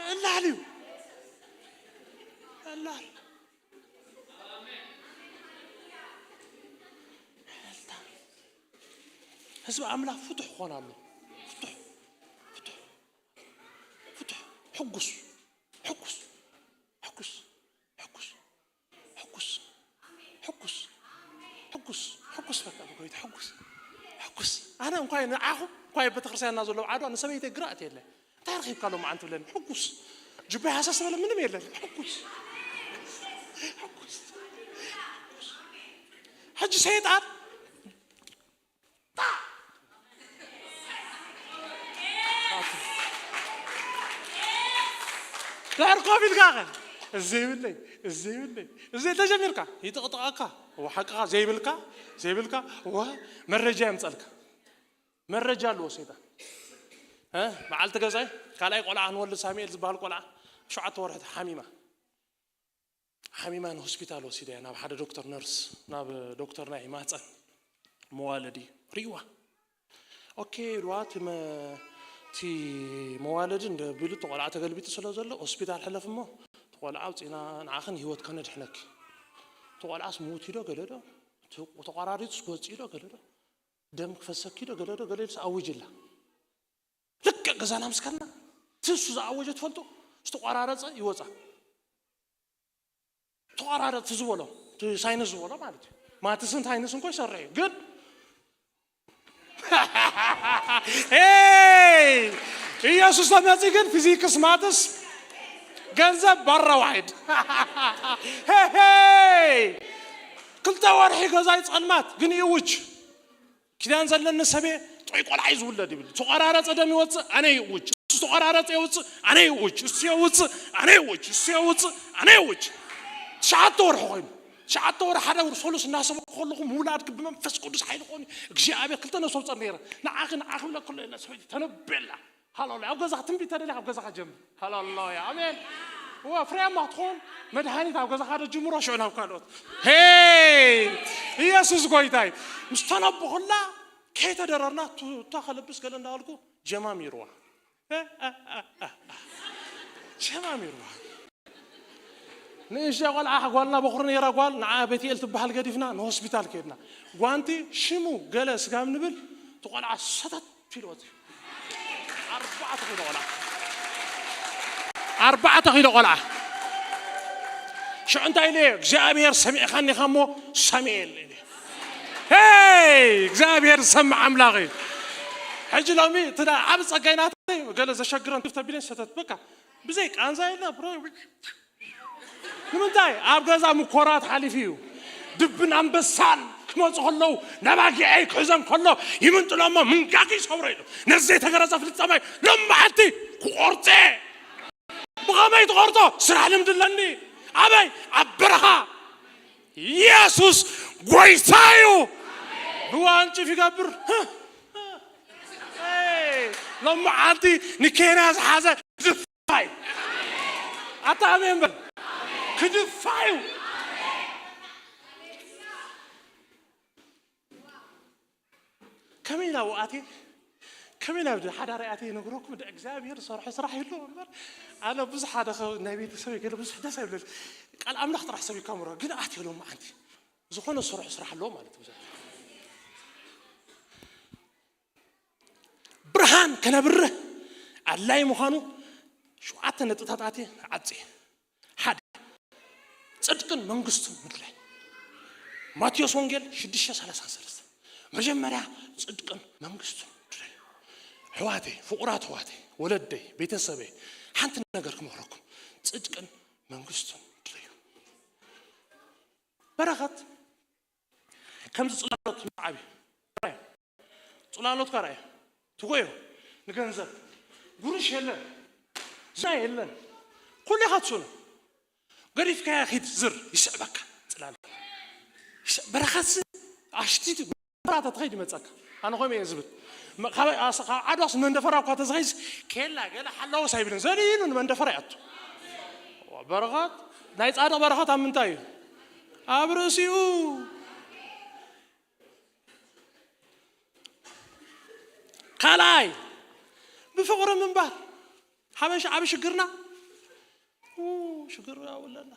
እላል እዩ። እላል። ሕልታ። ህዝቢ ኣምላኽ ፍቱሕ ክኾን ኣሎ። ፍቱሕ፣ ፍቱሕ፣ ፍቱሕ። ሕጉስ፣ ሕጉስ፣ ሕጉስ፣ ሕጉስ፣ ሕጉስ፣ ሕጉስ፣ ሕጉስ፣ ሕጉስ፣ በቃ ብጎይታ ሕጉስ፣ ሕጉስ። ኣነ እንኳይ ንዓኹም፣ እንኳይ ቤተክርስትያንና ዘሎ ዓድዋ ንሰበይተይ ግራ እትየለ። እንታይ ረኺብካ ሎምዓንቲ ትብለኒ? ሕጉስ። ጅባይ ሃሰስ ዝበለ ምንም የለን። ሕጉስ። ሕጉስ። ሕጂ ሰይጣን ድሕር ኮፍ ኢልካ ኸ? እዚ ይብለይ፣ እዚ ይብለይ፣ እዚ ተጀሚርካ ይጥቕጥቐካ። እወ ሓቅኻ ዘይብልካ፣ ዘይብልካ፣ እወ መረጃ የምፀልካ። መረጃ ኣለዎ ሰይጣን። እ? በዓልቲ ገዛይ ካልኣይ ቆልዓ ክንወልድ ሳሙኤል ዝበሃል ቆልዓ ሸውዓተ ወርሒ ሓሚማ። ሓሚማ ንሆስፒታል ወሲደያ ናብ ሓደ ዶክተር ነርስ፣ ናብ ዶክተር ናይ ማህፀን መዋለዲ ሪእዋ። ኦኬ ኢልዋ፣ እቲ መ-፣ እቲ መዋለዲ እንደ ቢሉ እቲ ቆልዓ ተገልቢጡ ስለ ዘሎ ሆስፒታል ሕለፍ እሞ እቲ ቆልዓ ኣውፂና ንዓኽን ህይወት ከነድሕነኪ። እቲ ቆልዓስ ምዉት ዶ ገለ ዶ? እቲ ተቆራሪፁስ ክወፅእ ዶ ገለ ዶ? ደም ክፈሰኪ ዶ ገለ ዶ ገለ ኢሉስ ኣዊጅላ። ልክዕ ገዛና ምስ ከድና እቲ እሱ ዝኣወጀ ትፈልጡ? ዝተቆራረፀ ይወፃ። ተቆራረፅ ዝበሎ፣ እቲ ሳይንስ ዝበሎ ማለት እዩ። ማትስን ሳይንስን እኮ ይሰርሕ እዩ። ግን ሄይ! ኢየሱስ ተመፂ ግን ፊዚክስ ማትስ ገንዘብ ባራ ዋሒድ። ሄይ! ክልተ ወርሒ ገዛይ ፀልማት ግን ይውጅ። ኪዳን ዘለኒ ሰበየ ጥዑይ ቆልዓ እዩ ዝውለድ ይብል። ዝተቆራረፀ ደም ይወፅእ፣ ኣነ ይእውጅ። እሱ ዝተቆራረፀ የውፅእ፣ ኣነ ይእውጅ። እሱ የውፅእ፣ ኣነ ይእውጅ። እሱ የውፅእ፣ ኣነ ይእውጅ። ትሽዓተ ወርሒ ኮይኑ፣ ትሽዓተ ወርሒ ሓደ ወር ሰሉስ እናሰበኩ ከለኹ ምውላድኪ ብመንፈስ ቅዱስ ሓይሊ ኮይኑ እግዚኣብሔር ክልተ ነፍሲ ኣውፅእ ነይረ። ንዓኺ፣ ንዓኺ ብለ ከሎ የለ ሰበይቲ ተነብየላ። ሃሌሉያ። ኣብ ገዛኻ ትንቢት ተደሊኻ ኣብ ገዛኻ ጀምር። ሃሌሉያ። ኣሜን። እወ፣ ፍሬያማ ክትኸውን መድሃኒት ኣብ ገዛኻ ዶ ጅምሮ፣ ሽዑ ናብ ካልኦት። ሄይ! ኢየሱስ ጎይታ እዩ። ምስ ተነብኹላ ከይተደረርና ቱታ ከለብስ ገለ እንዳበልኩ ጀማሚርዋ። ጀማሚርዋ። ንእሽተይ ቆልዓ ጓልና በኹሪ ነይራ ጓል፣ ንዓ ቤትኤል ትበሃል ገዲፍና ንሆስፒታል ከድና። ጓንቲ ሽሙ ገለ ስጋብ ንብል፣ እቲ ቆልዓ ሰተት ኢሉ ወፂኡ። ኣርባዕተ ኪሎ ቆልዓ። ኣርባዕተ ኪሎ ቆልዓ። ሽዑ እንታይ ኢለ? እግዚኣብሔር ሰሚዕኻኒ ኢኻ እሞ ሳሙኤል ኢለ። ሄይ! እግዚኣብሔር ዝሰምዕ ኣምላኽ እዩ። ሕጂ ሎሚ እቲ ዳ-፣ ዓብ ጸጋይ ናተይ ገለ ዘሸግረን ትፍ ተቢለን ሰተት በቃ ብዘይ ቃንዛ የለ ብሮ-፣ ንምንታይ? ኣብ ገዛ ምኮራት ሓሊፉ እዩ። ድብን ኣንበሳን ክመፁ ከለዉ ነባጊዐይ ክሕዘን ከሎ ይምንጥሎ እሞ ምንጋጊ ይሰብሮ ኢሉ። ነዚ ዘይተገረዘ ፍልጠማይ ሎመዓልቲ ክቆርፀ። ብኸመይ ትቆርጦ? ስራሕ ልምዲ ኣለኒ። ኣበይ? ኣብ በረኻ። ኢየሱስ ጎይታ እዩ። ብዋንጭፍ ይገብር። ሎመዓልቲ ንኬንያ ዝሓዘ ክድፋ እዩ። ኣታ ኣሜን በል። ክድፋ እዩ። ከመይ ኢላ ኣብኡ ኣትየ? ከመይ ናብ ሓዳረይ ኣትየ ይነግረኩም? እንደ እግዚኣብሔር ዝሰርሖ ስራሕ ይህልዎ እምበር፣ ኣነ ብዙሕ ሓደ ኸ-፣ ናይ ቤተሰበይ ገለ ብዙሕ ደስ ኣይብለኒ። ቃል ኣምላኽ ጥራሕ ሰብ ይካምሮ፣ ግን ኣትየ ሎመዓንቲ። ዝኾነ ዝሰርሖ ስራሕ ኣለዎ ማለት እዩ። ብርሃን ከነብርህ ኣድላዪ ምዃኑ ሸውዓተ ነጥብታት ኣትየ ዓብፅየ። ሓደ፣ ጽድቅን መንግስቱን ምድላይ። ማቴዎስ ወንጌል ሽዱሽተ ሰላሳ ሰለስተ። መጀመርያ ጽድቅን መንግስቱን ምድላይ። ኣሕዋተይ፣ ፍቑራት ኣሕዋተይ፣ ወለደይ፣ ቤተሰበይ፣ ሓንቲ ነገር ክመኽረኩም፣ ጽድቅን መንግስቱን ምድለዩ። በረኸት ከምዚ ጽላሎት ምዓብ እዩ። ጽላሎትካ ርኣዮ። ትጎዮ ንገንዘብ። ጉርሽ የለን። ዝና የለን። ኩሉ ኢኻ ትስእኖ። ገዲፍካዮ ኪድ ዝር ይስዕበካ። ጽላሎት። ይስዕ-፣ በረኸትሲ ኣሽቲቱ መደፈራ ተትኸይድ ይመጸካ። ኣነ ከምኡ እየ ዝብል። መ-፣ ካብ ኣስ-፣ ካብ ዓድዋስ መንደፈራ እኳ ተዝኸይድስ ኬላ ገለ ሓላወስ ኣይብልን። ዘሊሉ ንመንደፈራ ይኣቱ። በረኸት፣ ናይ ጻድቕ በረኸት ኣብ ምንታይ እዩ? ኣብ ርእሲኡ። ካልኣይ፣ ብፍቕሪ ምንባር። ሓበሻ ዓቢ ሽግርና፣ ኡ፣ ሽግር ኣለና።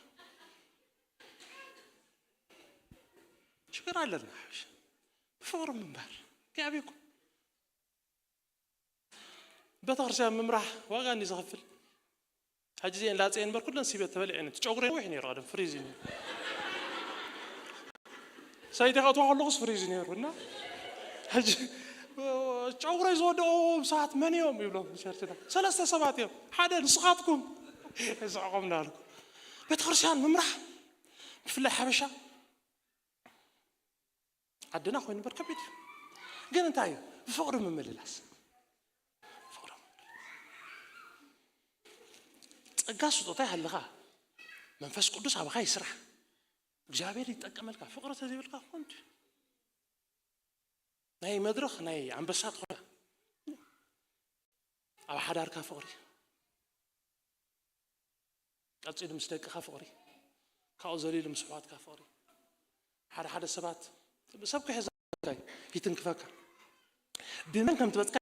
ሽግር ኣለና ሓበሻ። ብፍቕሪ ምንባር። ጋቢኩም። ቤተክርስትያን ምምራሕ ዋጋ እንዲ ዝኸፍል። ሕጂ እዚአን ላፅየን እምበር ኩለን ሲበት ተበሊዐን። እቲ ጨጉሪ ነዊሕ ነይሩ ቀደም፣ ፍሪዝ እዩ ነይሩ። ሰይቲ ከእትዋ ከለኹስ ፍሪዝ ነይሩ እና ሕጂ ጨጉረይ ዝወደኦ ሰባት መን እዮም ይብሎም ቸርችና። ሰለስተ ሰባት እዮም። ሓደ ንስኻትኩም። ይስሕቆም እንዳልኩ። ቤተክርስትያን ምምራሕ፣ ብፍላይ ሓበሻ፣ ዓድና ኮይኑ እምበር ከቢድ እዩ። ግን እንታይ እዩ? ብፍቕሪ ምምልላስ። ፍቕሪ። ጸጋ ስጦታ ይሃልኻ። መንፈስ ቅዱስ ኣባኻ ይስራሕ። እግዚኣብሔር ይጠቀመልካ። ፍቕሪ ተዘይብልካ ኮንት ናይ መድረኽ ናይ ኣንበሳ ትኾና። ኣብ ሓዳርካ ፍቕሪ። ቀጺሉ ምስ ደቅኻ ፍቕሪ። ካብኡ ዘሊሉ ምስ ኣሕዋትካ ፍቕሪ። ሓደ ሓደ ሰባት ሰብ ክሕዘካ እዩ፣ ይትንክፈካ። ብመን ከም ትበጽካ፣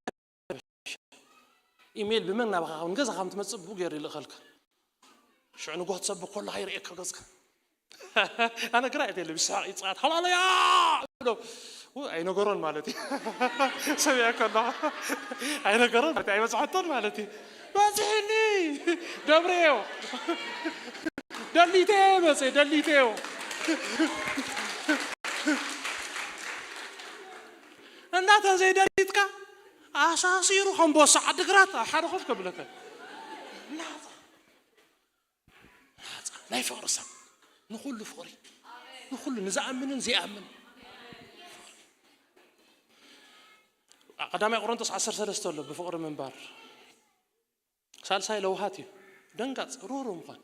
ኢሜይል ብመን ናባኻ፣ ንገዛኻ ከም ትመጽእ ብኡ ገይሩ ይልእኸልካ። ሽዑ ንግሆ ትሰብኽ ከለኻ ይርእየካ ገጽካ። ኣነ ግራ እየ ብስሓቕ ይጻት፣ ሃሌሉያ! ብሎ፣ ው፣ ኣይነገሮን ማለት እዩ። ሰሚዐ ከለኻ፣ ኣይነገሮን ማለት እዩ፣ ኣይበጽሐቶን ማለት እዩ። በጽሕኒ! ደብረዮ! ደሊተዮ መጽእ፣ ደሊተዮ! እናተ ዘይደሊትካ፣ ኣሳሲሩ ከም ቦሳ ዓድግራት ኣብ ሓደ ኮፍ ከብለካ። ናጻ። ናጻ። ናይ ፍቕሪ ሰብ። ንኹሉ ፍቕሪ። ንኹሉ፣ ንዝኣምንን ዘይኣምን። ቀዳማይ ቆሮንቶስ ዓሰርተ ሰለስተ ኣሎ፣ ብፍቕሪ ምንባር። ሳልሳይ ለውሃት እዩ። ደንጋጽ፣ ርህሩህ ምዃን።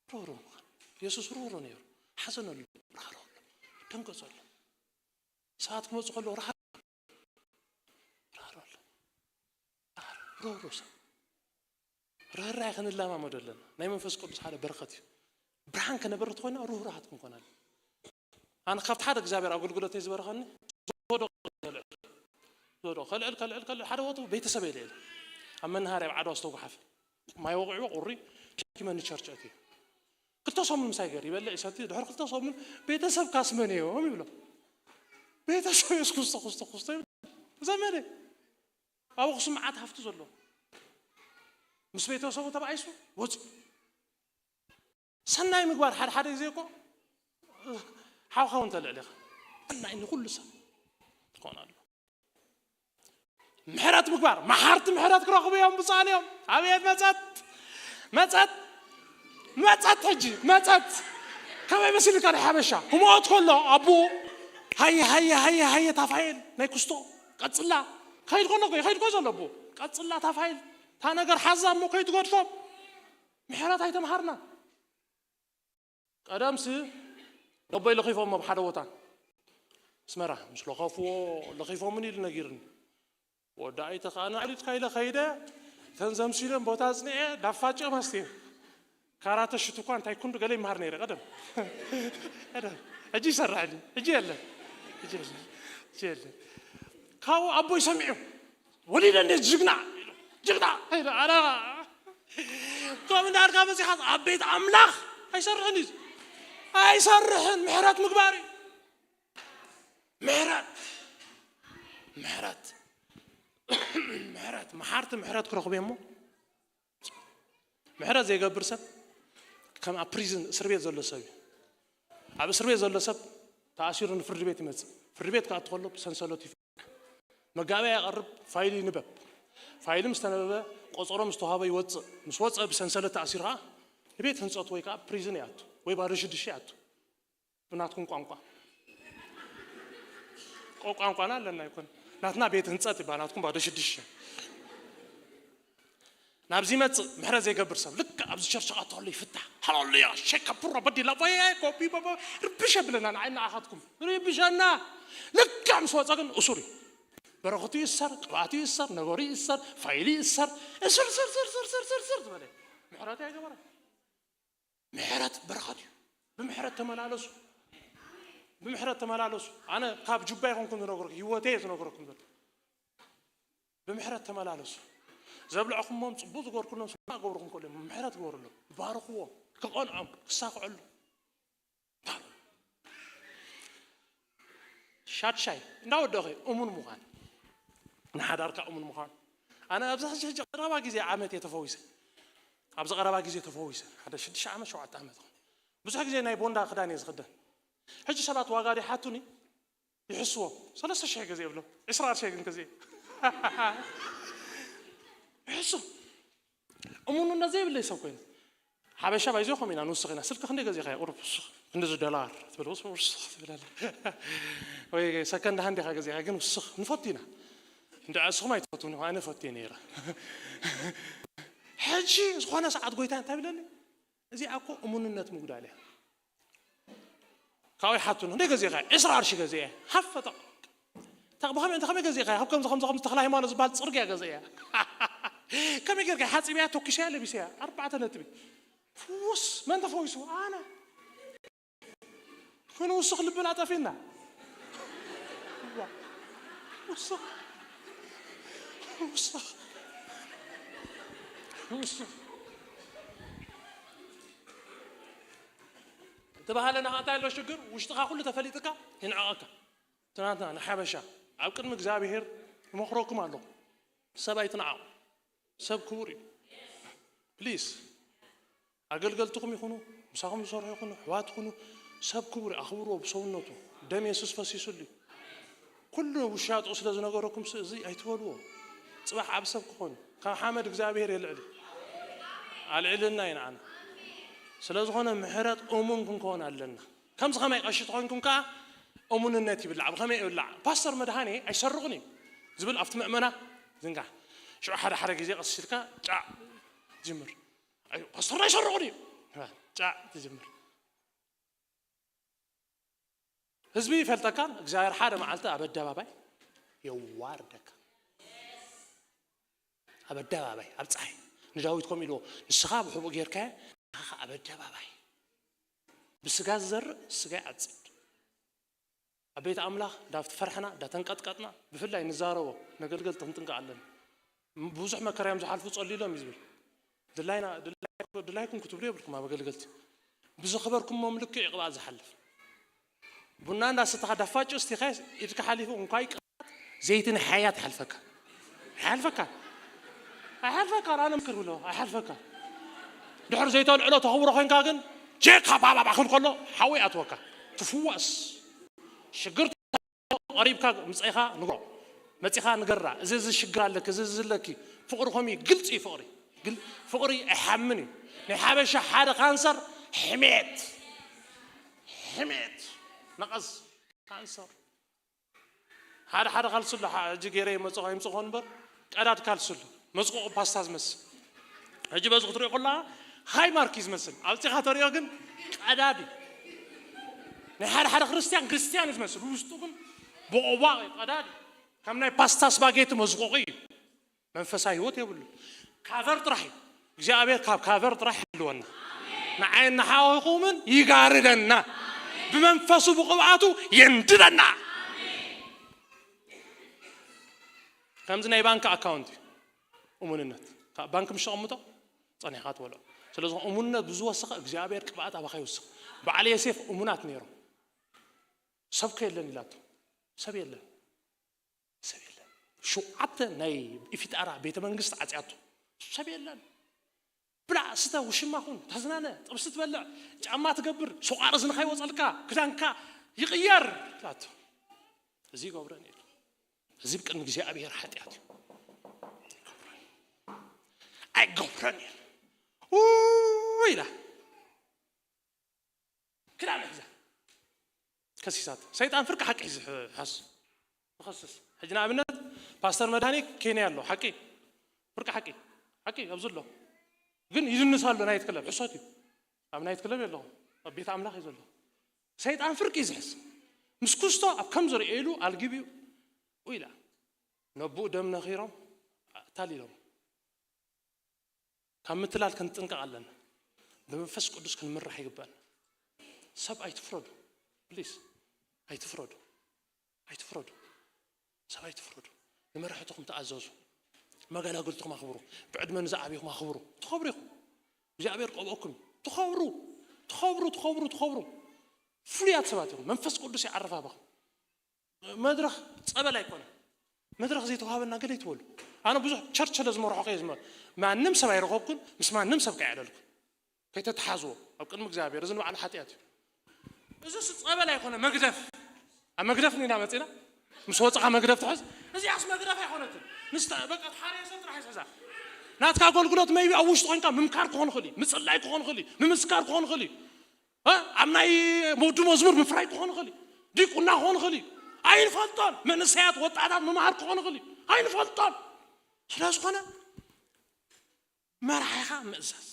ርህሩህ ምዃን። የሱስ ርህሩህ ነይሩ። ሓዘነሉ፣ ራህረወሉ፣ ደንገጸሉ። ሰባት ክመጹ ከለዉ ራህረወሉ። ራህረወሉ። ራህረ-፣ ርህሩህ ሰብ። ርህራሄ ክንለማመዶ ኣለና። ናይ መንፈስ ቅዱስ ሓደ በረኸት እዩ። ብርሃን ከነበርት ኮይና ርህሩሃት ክንኮን ኣለና። ኣነ ካብቲ ሓደ እግዚኣብሔር ኣገልግሎተይ ዝበረኸኒ ዝወደቑ ከልዕል፣ ዝወደቑ ከልዕል፣ ከልዕል፣ ከልዕል፣ ሓደ ወጡ ቤተሰብ የለ የለ። ኣብ መናሃርያ ኣብ ዓድዋ ዝተጓሓፈ ማይ ወቂዕዎ ቁሪ ሸኪመኒ ቸርች ኣትየ። ክልተ ሰሙን ምሳይ ገር ይበልዕ ይሰቲ፣ ድሕሪ ክልተ ሰሙን ቤተሰብ ካስመን እዮም ይብሎ። ቤተሰብ የስ ኩስቶ፣ ኩስቶ፣ ኩስቶ ይብሎ። ዘመደ ኣብ ኣኽሱም መዓት ሃፍቲ ዘሎ። ምስ ቤተሰቡ ተባኢሱ ወፂኡ። ሰናይ ምግባር ሓደ ሓደ ግዜ እኮ ሓውኻ እውን ተልዕል ኢኻ። ሰናይ ንኹሉ ሰብ ትኾን ኣሎ። ምሕረት ምግባር፣ መሓርቲ ምሕረት ክረኽቡ እዮም፣ ብፁዓን እዮም። ኣቤት መጸት፣ መጸት፣ መጸት፣ ሕጂ መጸት። ከመይ መሲልካ ናይ ሓበሻ ክሞት ከሎ ኣቦ፣ ሃየ፣ ሃየ፣ ሃየ፣ ሃየ፣ ታፋኤል ናይ ኩስቶ፣ ቀጽላ። ከይድ ከሎ እኮ፣ ይኸይድ እኮ ዘሎ ኣቦ። ቀጽላ ታፋኤል፣ እታ ነገር ሓዛ እሞ ከይትገድፎም። ምሕረት ኣይተምሃርና። ቀደምሲ ነቦይ ለኺፎም ኣብ ሓደ ቦታ ኣስመራ ምስ ለኸፍዎ፣ ለኺፎምን ኢሉ ነጊርኒ። ወዲ ኣይተ ከኣ ንዕሊት ካይለ ከይደ፣ እተን ዘምሲለን ቦታ ኣጽኒዐ፣ ዳፋጭኦም ኣስትየ። ካራተ ሽቱ እኳ እንታይ ኩንዱ ገለ ይመሃር ነይረ ቀደም። ቀደም። ሕጂ ይሰርሐኒ። ሕጂ የለን። ሕጂ የለን። ሕጂ የለን። ካብኡ ኣቦይ ሰሚዑ፣ ወሊደ እንዴት ጅግና ኢሉ፣ ጅግና ኢሉ፣ ኣነ ከምኡ እንዳልካ በዚሓ ኣብ ቤት ኣምላኽ ኣይሰርሕን እዩ። ኣይሰርሕን፣ ምሕረት ምግባር እዩ። ምሕረት፣ ምሕረት፣ ምሕረት፣ መሓርቲ ምሕረት ክረኽቡ እሞ፣ ምሕረት ዘይገብር ሰብ ከም ኣብ ፕሪዝን፣ እስር ቤት ዘሎ ሰብ እዩ። ኣብ እስር ቤት ዘሎ ሰብ ተኣሲሩ ንፍርዲ ቤት ይመጽእ። ፍርዲ ቤት ክኣቱ ከሎ ብሰንሰለት ይፍክ። መጋበያ የቐርብ፣ ፋይል ይንበብ። ፋይል ምስ ተነበበ ቆጸሮ ምስ ተዋህበ ይወጽእ። ምስ ወጸ ብሰንሰለት ተኣሲሩ ኸኣ ንቤት ህንጸት ወይ ከኣ ፕሪዝን ይኣቱ ወይ ባዶ ሽዱሽተ ይኣቱ። ብናትኩም ቋንቋ። ቆ-፣ ቋንቋና ኣለና ይኮን። ናትና ቤት ህንጸት ይባል፣ ናትኩም ባዶ ሽዱሽተ። ናብዚ ይመጽእ ምሕረት ዘይገብር ሰብ ልክዕ ኣብዚ ቸርች ኣተሉ ይፍታሕ። ሃሌሉያ፣ ሸካ ፑራ በዲላ ባያ ኮፒ ባባ ርብሽ የብለና ንዓይ ንዓኻትኩም። ርብሸና። ልክዕ ምስ ወጸ ግን እሱር እዩ። በረኸቱ ይእሰር፣ ቅብኣቱ ይእሰር፣ ነገሩ ይእሰር፣ ፋይሉ ይእሰር። እስር ስር ስር ስር ስር ስር ስር ዝበለ ምሕረት ኣይገበረ። ምሕረት በረኸት እዩ። ብምሕረት ተመላለሱ። ብምሕረት ተመላለሱ። ኣነ ካብ ጁባ ይኮንኩም ዝነግረኩም፣ ህይወተይ እየ ዝነግረኩም ዘሎ። ብምሕረት ተመላለሱ። ዘብልዕኩሞም፣ ጽቡቕ ዝገበርኩሎም፣ ስማ ገብርኩም ከሎ ምሕረት ግበሩሎም። ባርኽዎም። ክቐንዖም፣ ክሳኽዐሉ። ሻድሻይ፣ እንዳወደኸ እሙን ምዃን። ንሓዳርካ እሙን ምዃን። ኣነ ኣብዚ ሕጂ፣ ሕጂ ቀረባ ግዜ ዓመት እየ ተፈዊሰ። ኣብዚ ቀረባ ግዜ ተፈዊሰ። ሓደ ሽዱሽተ ዓመት፣ ሸውዓተ ዓመት ይኸውን። ብዙሕ ግዜ ናይ ቦንዳ ክዳን እየ ዝኽደን። ሕጂ ሰባት ዋጋ ይሓቱኒ፣ ይሕስዎም። ሰለስተ ሽሕ ገዜ ይብሎም፣ ዕስራ ቅርሺ ግን ገዜ። ይሕስዎም። እሙንነት ዘይብለይ ሰብ ኮይኑ። ሓበሻ ባይዞ ከምኡ ኢና ንውስኽ ኢና። ስልኪ ክንደይ ገዚእኻዮ? ቁሩብ ውስኽ። ክንድዚ ዶላር ትብል፣ ውስ-፣ ውስኽ ትብል ኣላ። ወይ ሰከንድ ሃንድ ኢኻ ገዚእኻ፣ ግን ውስኽ። ንፈቱ ኢና። እንደ ንስኹም ኣይትፈትዉን ኢኹም፣ ኣነ ፈትየ ነይረ። ሕጂ ዝኾነ ሰዓት ጎይታ እንታይ ብለኒ? እዚኣ እኮ እሙንነት ምጉዳል እያ። ካብኡ ይሓቱኒ፣ "ክንደይ ገዚእኻ?" "ዕስራ ቅርሺ ገዚአ እየ." ሃፈ፣ ጠቕ። "እንታ ብኸመይ፣ እንታ ከመይ ገዚእኻ?" "ካብ ከምዚ፣ ከምዚ፣ ከምዚ ተኽለ ሃይማኖት ዝበሃል ጽርግያ ገዚአ እየ." "ከመይ ጌርካ?" "ሓጺበያ፣ ተኩሰያ፣ ለቢሰያ። ኣርባዕተ ነጥቢ። ፍዉስ። መን ተፈዊሱ?" "ኣነ። ክንውስኽ ልብና ጠፊእና። ዋ። ውስኽ። ውስኽ። ውስኽ." እቲ ባህልና ከኣ እንታይ ኣሎ ሽግር? ውሽጥኻ ኩሉ ተፈሊጥካ ይንዕቐካ። ትናንትና ንሓበሻ ኣብ ቅድሚ እግዚኣብሔር እመኽረኩም ኣለኹ። ሰብ ኣይትንዓቑ። ሰብ ክቡር እዩ። ፕሊስ፣ ኣገልገልትኹም ይኹኑ፣ ምሳኹም ዝሰርሑ ይኹኑ፣ ኣሕዋት ይኹኑ፣ ሰብ ክቡር እዩ። ኣኽብርዎ ብሰውነቱ። ደም የሱስ ፈሲሱሉ እዩ። ኩሉ ውሻጡ ስለ ዝነገረኩም ስ-፣ እዚ ኣይትበልዎ። ጽባሕ ኣብ ሰብ ክኾን ካብ ሓመድ እግዚኣብሔር የልዕል። ኣልዕልና እዩ ንዓና። ስለ ዝኾነ ምሕረት እሙን ክንከውን ኣለና። ከምዚ ከማይ ቀሺ ተኾንኩም ከኣ እሙንነት ይብላዕ። ብኸመይ ይብላዕ? ፓስተር መድሃኔ ኣይሰርቕን እዩ ዝብል ኣብቲ ምእመና ዝንጋ። ሽዑ ሓደ ሓደ ግዜ ቀስ ኢልካ ጫዕ ትጅምር። ኣይ፣ ፓስተር ኣይሰርቕን እዩ። ጫዕ ትጅምር። ህዝቢ ይፈልጠካን እግዚኣብሔር ሓደ መዓልቲ ኣብ ኣደባባይ የዋርደካ። ኣብ ኣደባባይ፣ ኣብ ጸሓይ። ንዳዊት ከምኡ ኢልዎ፣ "ንስኻ ብሕቡእ ጌርካዮ፣ ንስኻ ኣብ ኣደባባይ። ብስጋ ዝዘርእ ስጋ ይዓጽድ." ኣብ ቤት ኣምላኽ እንዳፈርሕና፣ እንዳተንቀጥቀጥና፣ ብፍላይ ንዛረቦ፣ ነገልገልቲ ክንጥንቀቕ ኣለና። ብዙሕ መከራ እዮም ዝሓልፉ፣ ጸልዩሎም እዩ ዝብል። ድላይና፣ ድላይ-፣ ድላይኩም ክትብሉ የብልኩም ኣብ ኣገልገልቲ። ብዝኸበርኩሞም ልክዕ እዩ ቅብኣት ዝሓልፍ። ቡና እንዳሰተኻ ዳፋጭ እስቲኻ ኢድካ ሓሊፉ እንኳይ ቅብኣት ዘይቲ ንሓያት ይሓልፈካ። ኣይሓልፈካ። ኣይሓልፈካ፣ ኣነ ምክር ብሎ፣ ኣይሓልፈካ። ድሕሪ ዘይተልዕሎ ተኽብሮ ኮይንካ ግን ቼካ ባባባ ክብል ከሎ ሓዊ ኣትወካ። ትፍወስ። ሽግር ቀሪብካ ምጸኢኻ ንግሮ። መጺኻ ንገራ። እዚ፣ እዚ ሽግር ኣለኪ፣ እዚ፣ እዚ ኣለኪ። ፍቕሪ ከምኡ እዩ። ግልጺ እዩ ፍቕሪ። ግል-፣ ፍቕሪ ኣይሓምን እዩ። ናይ ሓበሻ ሓደ ካንሰር ሕሜት። ሕሜት። ነቐዝ። ካንሰር። ሓደ ሓደ ካልሲ ኣሎ፣ ሓ-፣ ሕጂ ገይረ ይመጽኦ ይምጽኦ እምበር፣ ቀዳድ ካልሲ ኣሎ። መጽቆቒ ፓስታ ዝመስል። ሕጂ በዚ ክትሪኦ ከለኻ ሃይማርክ እዩ ዝመስል። ኣብጺኻ ተሪኦ ግን ቀዳድ እዩ። ናይ ሓደ ሓደ ክርስትያን ክርስትያን እዩ ዝመስል። ውሽጡ ግን ቦቕቧቕ እዩ፣ ቀዳድ እዩ። ከም ናይ ፓስታ ስፓጌቲ መዝቆቒ እዩ። መንፈሳዊ ህይወት የብሉ። ካቨር ጥራሕ እዩ። እግዚኣብሔር ካብ ካቨር ጥራሕ ይሕልወና። ንዓይን ንሓዋኹምን ይጋርደና። ብመንፈሱ ብቕብኣቱ የንድደና። ከምዚ ናይ ባንክ ኣካውንት እዩ እሙንነት። ካብ ባንክ ምስ ተቐምጦ ጸኒሕካ ትበልዖ። ስለዚ እሙንነት ብዝወሰኸ እግዚኣብሔር ቅብኣት ኣባኻ ይውስኽ። በዓል ዮሴፍ እሙናት ነይሮም። ሰብ ከ የለን ኢላቶ። ሰብ የለን። ሰብ የለን። ሸውዓተ ናይ ኢፊጣራ ቤተ መንግስት ዓጽያቶ። ሰብ የለን። ብላዕ፣ ስተ፣ ውሽማ ኩን፣ ተዝናነ፣ ጥብሲ ትበልዕ፣ ጫማ ትገብር፣ ሶቓር እዝንኻ ይወፀልካ፣ ክዳንካ ይቕየር ትላቶ። እዚ ይገብረን እየ። እዚ ብቅድሚ እግዚኣብሔር ሓጢኣት እዩ። ኣይገብረን እየ። ኡ ኢላ ክዳን ሒዛ ከሲሳት። ሰይጣን ፍርቂ ሓቂ ሒዙ ሓስ ንኸስስ። ሕጂ ንኣብነት ፓስተር መድሃኒ ኬንያ ኣሎ። ሓቂ ፍርቂ ሓቂ ሓቂ ኣብዚ ኣሎ። ግን ይድንስ ኣሎ ናይት ክለብ። ሕሶት እዩ። ኣብ ናይት ክለብ የለኹም። ኣብ ቤት ኣምላኽ እዩ ዘሎ። ሰይጣን ፍርቂ እዩ ዝሕዝ። ምስ ኩስቶ ኣብ ከም ዝርእየሉ ኣልጊብ እዩ ኢላ። ነብኡ ደም ነኺሮም ኣታሊሎም። ካብ ምትላል ክንጥንቀቕ ኣለና። ብመንፈስ ቅዱስ ክንምራሕ ይግባና። ሰብ ኣይትፍረዱ። ፕሊስ ኣይትፍረዱ። ኣይትፍረዱ። ሰብ ኣይትፍረዱ። ንመራሕትኹም ተኣዘዙ። መገላግልትኹም ኣኽብሩ። ብዕድመ ንዝዓብኹም ኣኽብሩ። ትኸብሩ ኢኹም። እግዚኣብሔር ቀብኦኩም እዩ። ትኸብሩ። ትኸብሩ፣ ትኸብሩ፣ ትኸብሩ። ፍሉያት ሰባት ኢኹም። መንፈስ ቅዱስ ይዓርፍ ኣባኹም። መድረኽ ጸበል ኣይኮነን። መድረኽ ዘይተዋህበና ገለ ይትበሉ። ኣነ ብዙሕ ቸርች ስለ ዝመርሖ ከየ ዝመ-፣ ማንም ሰብ ኣይረኸብኩን፣ ምስ ማንም ሰብ ከይዕለልኩን። ከይተተሓዝዎ ኣብ ቅድሚ እግዚኣብሔር፣ እዚ ንባዕሉ ሓጢኣት እዩ። እዚ ስ-፣ ጸበል ኣይኮነ፣ መግደፍ። ኣብ መግደፍ ኢና መጺና፣ ምስ ወጻኻ መግደፍ ትሕዝ። እዚኣስ መግደፍ ኣይኮነትን። ንስተ-፣ በቃ፣ ተሓርየ ሰብ ጥራሕ ይሕዛ። ናትካ ኣገልግሎት መይቢ ኣብ ውሽጢ ኮንካ ምምካር ክኾን ይኽእል እዩ፣ ምጽላይ ክኾን ይኽእል እዩ፣ ምምስካር ክኾን ይኽእል እዩ። እ? ኣብ ናይ ወዲ መዝሙር ምፍራይ ክኾን ይኽእል እዩ። ዲቁና ክኾን ይኽእል እዩ። ኣይንፈልጦን። መንእሰያት፣ ወጣታት ምምሃር ክኾን ይኽእል እዩ። ኣይንፈልጦን። ስለ ዝኾነ መርሓኻ ምእዛዝ።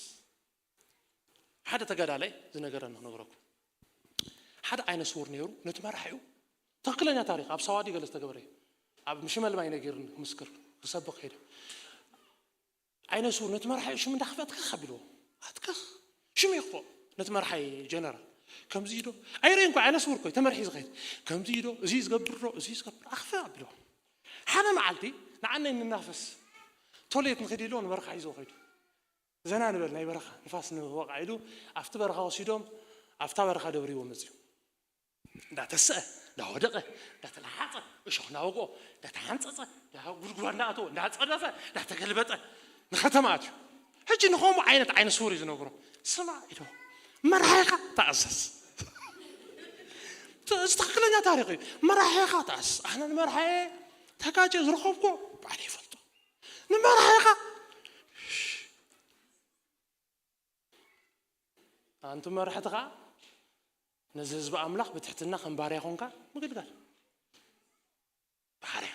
ሓደ ተጋዳላይ ዝነገረኒ ክነግረኩም። ሓደ ዓይነ ስውር ነይሩ፣ ነቲ መራሒኡ፣ ትኽክለኛ ታሪኽ፣ ኣብ ሳዋዲ ገለ ዝተገበረ እዩ። ኣብ ሽመልማይ ነጊርኒ ክምስክር፣ ክሰብኽ ከይደ። ዓይነ ስውር ነቲ መራሒኡ ሽም እንዳኸፈ ኣትከኽ ኣቢልዎ። ኣትከኽ። ሽም ይኽፎ ነቲ መርሓይ ጀነራል። ከምዚ ዶ? ኣይርእን እኮ፣ ዓይነ ስውር እኮ፣ ተመርሒ ዝኸይድ። ከምዚ ዶ? እዚ ዝገብር ዶ? እዚ ዝገብር ኣኽፈ ኣቢልዎ። ሓደ መዓልቲ ንዓነይ ንናፈስ ቶሌት ንኸይድ ኢልዎ ንበረኻ ሒዝዎ ከይዱ። ዘና ንበል፣ ናይ በረኻ ንፋስ ንወቕዓ ኢሉ ኣብቲ በረኻ ወሲዶም ኣብታ በረኻ ደብሪዎ መፅዩ። እንዳተስአ፣ እንዳወደቐ፣ እንዳተለሓፀ፣ እሾኽ እንዳወግኦ፣ እንዳተሓንፀፀ፣ እንዳ ጉድጓድ እንዳኣተወ፣ እንዳፀደፈ፣ እንዳተገልበጠ ንኸተማ ኣትዩ። ሕጂ ንኸምኡ ዓይነት ዓይነ ስውር እዩ ዝነግሮ። ስማዕ ኢሉ፣ መርሓይኻ ተኣዘዝ። እዚ ትኽክለኛ ታሪኽ እዩ። መራሒኻ ተኣዘዝ። ኣነ ንመርሓየ ተጋጨ ዝረኸብኩ ባዕለ ይፈልጦ። ንመራሒኻ ኣንቲ መራሕቲ ኸዓ ነዚ ህዝቢ ኣምላኽ ብትሕትና ከም ባርያ ኾንካ ምግልጋል። ባርያ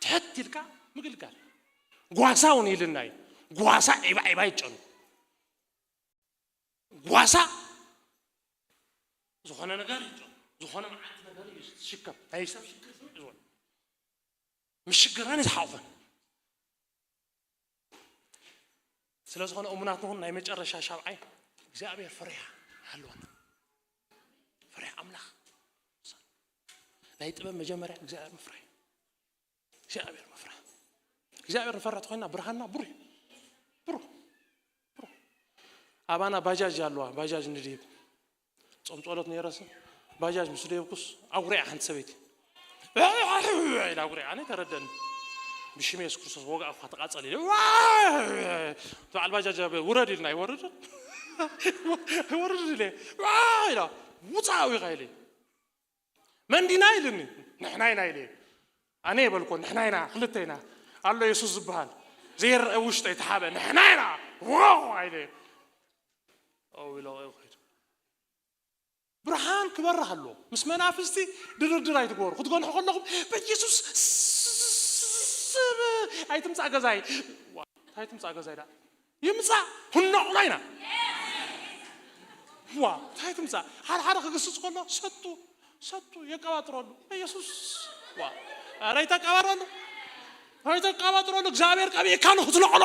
ትሕት ኢልካ ምግልጋል። ጓሳ እውን ኢልና እዩ። ጓሳ ዒባ ዒባ ይጨኑ። ጓሳ ዝኾነ ነገር ይጨኑ። ዝኾነ መዓልቲ ነገር እዩ ዝሽከም። ናይ ሰብ ሽግር ዝውዕ ዝበሉ። ምስ ሽግረን ይዝሓቑፈን። ስለ ዝኾነ እሙናት ንኹን። ናይ መጨረሻ ሻብዓይ እግዚኣብሔር ፍርያ ሃልወና። ፍርያ ኣምላኽ። ናይ ጥበብ መጀመርያ እግዚኣብሔር ምፍራይ። እግዚኣብሔር ምፍራህ። እግዚኣብሔር ንፈርሕ ተኾይና ብርሃንና ብሩህ እዩ። ብሩህ። ብሩህ። ኣባና ባጃጅ ኣለዋ፣ ባጃጅ ንድይብ። ጾም ጸሎት ነይረስ ባጃጅ ምስ ደየብኩስ ኣጉሪዓ ሓንቲ ሰበይቲ። ኢላ ኣጉሪዓ፣ ኣነ ተረደኒ። ብሽም የሱስ ክርስቶስ ወግኣ እኳ ተቃጸል ኢለ። በዓል ባጃጅ ኣብ ውረድ ኢልና ኣይወርድን። ወርድ ኢለ። ኢላ ውጻእ ኢኻ ኢለ። መን ዲና ኢልኒ። ንሕና ኢና ኢለ። ኣነ የበልኮ ንሕና ኢና፣ ክልተ ኢና። ኣሎ የሱስ ዝበሃል ዘይረአ ውሽጠይ ተሓበ። ንሕና ኢና። ዋው ኢለ። ኦ ኢለ ከይዱ። ብርሃን ክበርህ ኣለዎ። ምስ መናፍስቲ ድርድር ኣይትግበሩ። ክትገንሑ ከለኹም በኢየሱስ ስም ኣይትምጻእ ገዛይ። ዋ፣ እንታይ ትምጻእ ገዛይ ዳ? ይምጻእ፣ ህነቑሎ ኢና። ዋ፣ እንታይ ትምጻእ? ሓደ ሓደ ክግስጽ ከሎ ሰጡ፣ ሰጡ፣ የቀባጥረሉ። በኢየሱስ። ዋ፣ ኧረ ይተቀባጥረሉ። ኣይተቀባጥረሉ። እግዚኣብሔር ቀቢእካ ንኽትነቕሎ፣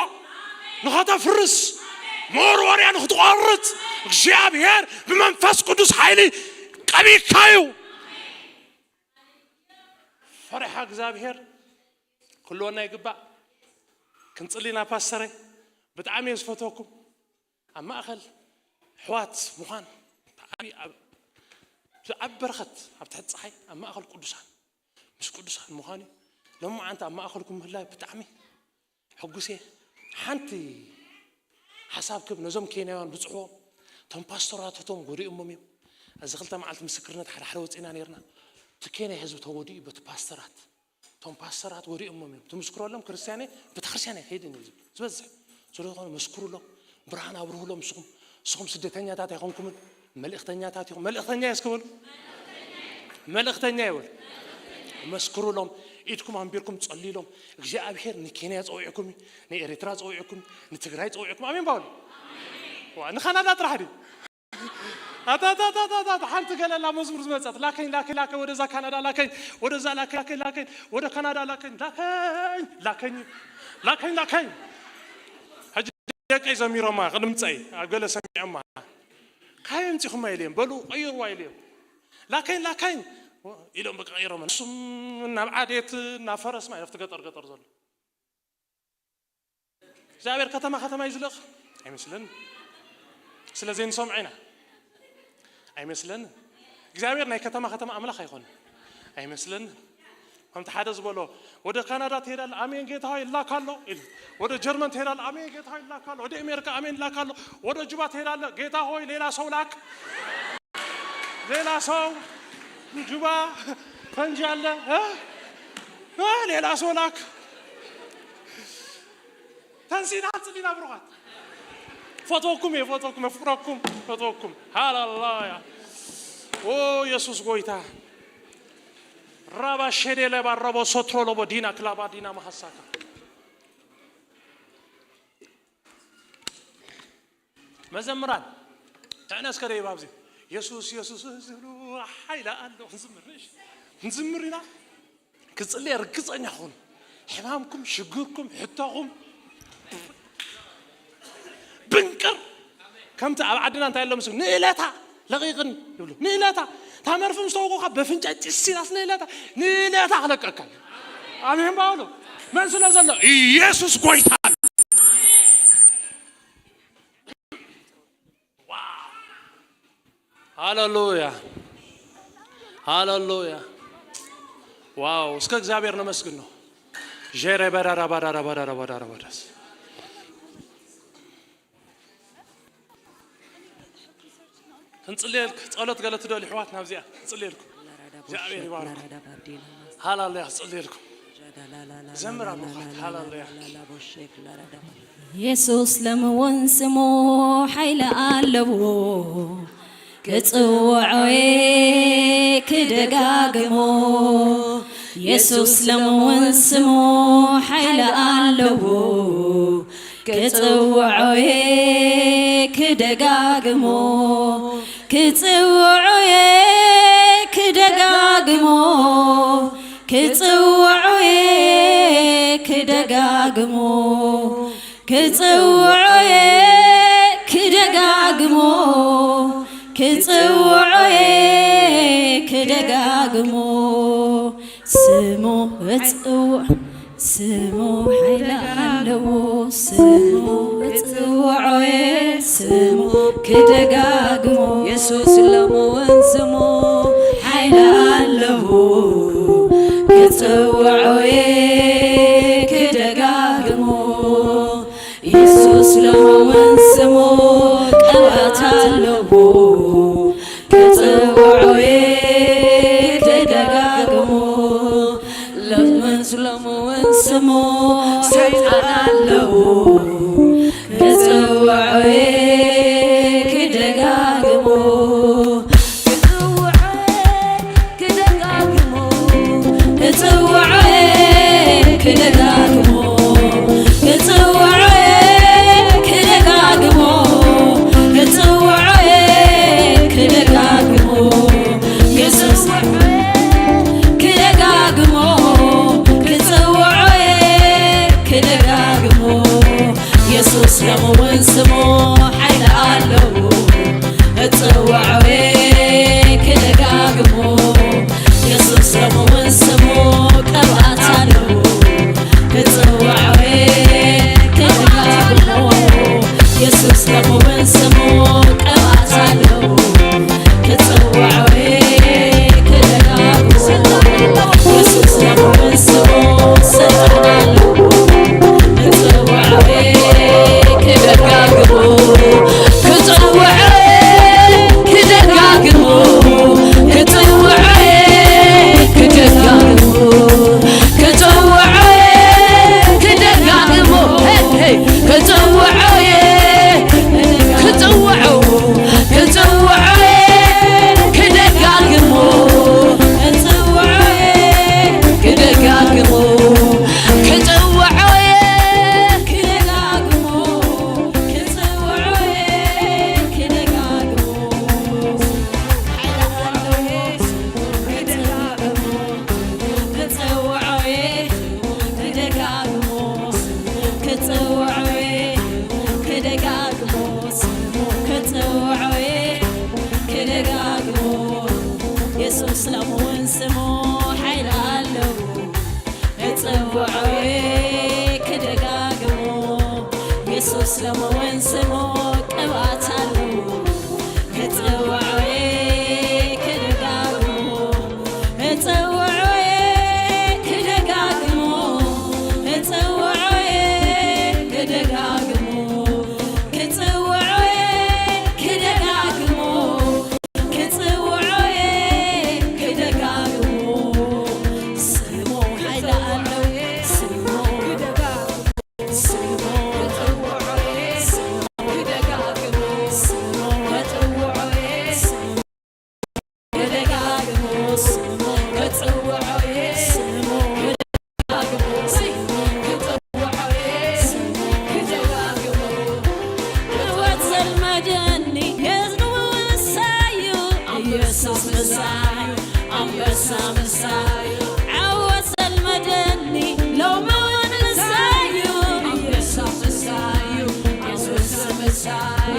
ንኸተፍርስ፣ መወርወርያ ንኽትቖርጽ እግዚኣብሔር ብመንፈስ ቅዱስ ሓይሊ ቀቢእካ እዩ። ፈሪሓ እግዚኣብሔር ክህልወና ይግባእ። ክንጽሊ ኢና ፓስተረይ፣ ብጣዕሚ እየ ዝፈትወኩም። ኣብ ማእኸል ኣሕዋት ምዃን ብጣዕሚ ኣብ-፣ ብዓቢ በረኸት ኣብ ትሕቲ ፀሓይ ኣብ ማእኸል ቅዱሳን ምስ ቅዱሳን ምዃን እዩ። ሎማዓንቲ ኣብ ማእኸልኩም ምህላይ ብጣዕሚ ሕጉስ እየ። ሓንቲ ሓሳብ ክብ ነዞም ኬንያውያን ብጽሕዎም፣ እቶም ፓስተራትቶም ጎዲኦሞም እዮም። እዚ ክልተ መዓልቲ ምስክርነት ሓደ ሓደ ወጺና ነርና። እቲ ኬንያ ህዝቢ ተጎዲኡ በቲ ፓስተራት። እቶም ፓስተራት ጎዲኦሞም እዮም። ትምስክረሎም ክርስቲያን እየ፣ ቤተክርስትያን ኣይከይድን እዩ ዝብል ዝበዝሕ። ስለዝኾነ መስክሩሎም፣ ብርሃን ኣብርሁሎም። ንስኹም፣ ንስኹም ስደተኛታት ኣይኮንኩምን፣ መልእኽተኛታት ኢኹም። መልእኽተኛ እየ እስኪ በሉ። መልእኽተኛ ይበሉ። መስክሩሎም። ኢድኩም ኣንቢርኩም ጸልዩሎም። እግዚኣብሔር ንኬንያ ጸዊዕኩም እዩ፣ ንኤርትራ ጸዊዕኩም እዩ፣ ንትግራይ ጸዊዕኩም። ኣሜን በሉ። ዋ፣ ንካናዳ ጥራሕ ድዩ? ኣታታታታታ፣ ሓንቲ ገለላ መዝሙር ዝመጸት፣ ላከኝ፣ ላከኝ፣ ላከኝ፣ ወደዛ ካናዳ ላከኝ፣ ወደዛ ላከኝ፣ ላከኝ፣ ላከኝ፣ ወደ ካናዳ ላከኝ፣ ላከኝ፣ ላከኝ፣ ላከኝ፣ ላከኝ። ሕጂ ደቀይ ዘሚሮማ፣ ቅድምፀይ ኣብ ገለ ሰሚዖማ። ካበይ ኣምጺኹማ ኢለዮም፣ በሉ ቀይርዋ ኢለዮም። ላከኝ፣ ላከኝ ኢሎም በቃ ቀይሮማ። ንሱም ናብ ዓዴት፣ ናብ ፈረስ ማለት ኣብቲ ገጠር ገጠር ዘሎ። እግዚኣብሔር ከተማ ከተማ እዩ ዝልእኽ ኣይመስለንን። ስለዚ ንሰምዖ ኢና ኣይመስለንን። እግዚኣብሔር ናይ ከተማ ከተማ ኣምላኽ ኣይኮነን ኣይመስለንን። ከምቲ ሓደ ዝበሎ፣ ወደ ካናዳ ትሄዳለህ? አሜን ጌታ ሆይ እላካለሁ ይላል። ወደ ጀርመን ትሄዳለህ? አሜን ጌታ ሆይ እላካለሁ። ወደ አሜሪካ አሜን እላካለሁ። ወደ ጁባ ትሄዳለህ? ጌታ ሆይ ሌላ ሰው ላክ፣ ሌላ ሰው። ጁባ ፈንጂ አለ እ? እ? ሌላ ሰው ላክ። ተንሲና ጽሊና ብሩኻት። ፈትወኩም እየ፣ ፈትወኩም፣ ኣፍቅረኩም፣ ፈትወኩም። ሃሌሉያ። ኦ የሱስ ጎይታ። ራባ ሸዴ ለባ ረቦ ሶትሮ ለቦ ዲና ክላባ ዲና መሃሳካ። መዘምራን፣ ትዕነስ ከደ ይባብዚ። የሱስ፣ የሱስ ዝብሉ ሓይሊ ኣሎ። ክንዝምር፣ እሺ። ክንዝምር ኢና። ክጽልየ ርግጸኛ ኹኑ። ሕማምኩም፣ ሽግርኩም፣ ሕቶኹም ብንቅር። ከምቲ ኣብ ዓድና እንታይ ኣሎ ምስ ንእለታ ለቒቕን ይብሉ። ንእለታ። እታ መርፍም ዝተወጎኻ በፍንጫ ጭስ ኢላስ ንእለታ። ንእለታ ክለቀካ እዩ። ኣሜን በሉ። መን ስለ ዘሎ? ኢየሱስ ጎይታ ኣሎ። ዋው! ሃሌሉያ! ሃሌሉያ! ዋው! እስከ እግዚኣብሔር ነመስግን ነው። ጀረ በራራ ባራራ ባራራ ባራራ ባዳስ። ክንጽልየልክ፣ ጸሎት ገለ ትደልዩ ኣሕዋት ናብዚኣ ክንጽልየልኩም። እግዚኣብሔር ይባርኩም። ሃሌሉያ፣ ክጽልየልኩም። ዘምር ኣቦኻት፣ ሃሌሉያ። የሱስ ለምውን ስሙ ሓይሊ ኣለዎ፣ ክጽውዖ ክደጋግሞ። የሱስ ለምውን ስሙ ሓይሊ ኣለዎ፣ ክጽውዖ ክደጋግሞ፣ ክጽውዖ ክደጋግሞ፣ ክጽውዖ ክደጋግሞ፣ ክጽውዖ ክደጋግሞ፣ ክጽውዖ ክደጋግሞ፣ ስሙ እጽውዕ፣ ስሙ ሓይሊ ኣለዎ፣ ስሙ እጽውዖ፣ ስሙ ክደጋግሞ። የሱስ ለምውን ስሙ ሓይሊ ኣለዎ፣ ክጽውዖ ክደጋግሞ። የሱስ ለምውን ስሙ ቅብኣት ኣለዎ፣ ክጽውዖ ክደጋግሞ። ለምን ስለምውን ስሙ ሰይጣን ኣለዎ፣ ክጽውዖ ክደጋግሞ። ክጽውዖ ክደጋግሞ። ክጽውዖ ክደጋግሞ። ክጽውዖ ክደጋግሞ። ክጽውዖ ክደጋግሞ። የሱስ ክደጋግሞ። ክጽውዖ ክደጋግሞ። እውን ስሙ ሓይሊ ኣለዎ። ክጽውዖ ክደጋግሞ የሱስ ሎሚ እውን ስሙ ቅብኣት ኣለዎ። ክጽውዖ ክደጋግሞ ክጽውዖ ክደጋግሞ ክጽውዖ ክደጋግሞ ክጽውዖ ክደጋግሞ ክጽውዖ ክደጋግሞ ስሙ ሓይሊ ኣለዎ። ስሙ ክደጋግሞ ስሙ ክጽውዖ ስሙ ክደጋግሞ ስሙ ክጽውዖ ስሙ ክደጋግሞ ስሙ ክጽውዖ ስሙ ክደጋግሞ ስሙ ክጽውዖ ስሙ ክደጋግሞ ህይወት ዘልመደኒ የዝንቡ ምሳዩ ኢየሱስ ምሳዩ ኣንበሳ ምሳዩ ዓወት ዘልመደኒ ሎሚ እውን ምሳዩ ኢየሱስ ምሳዩ ኢየሱስ ምሳዩ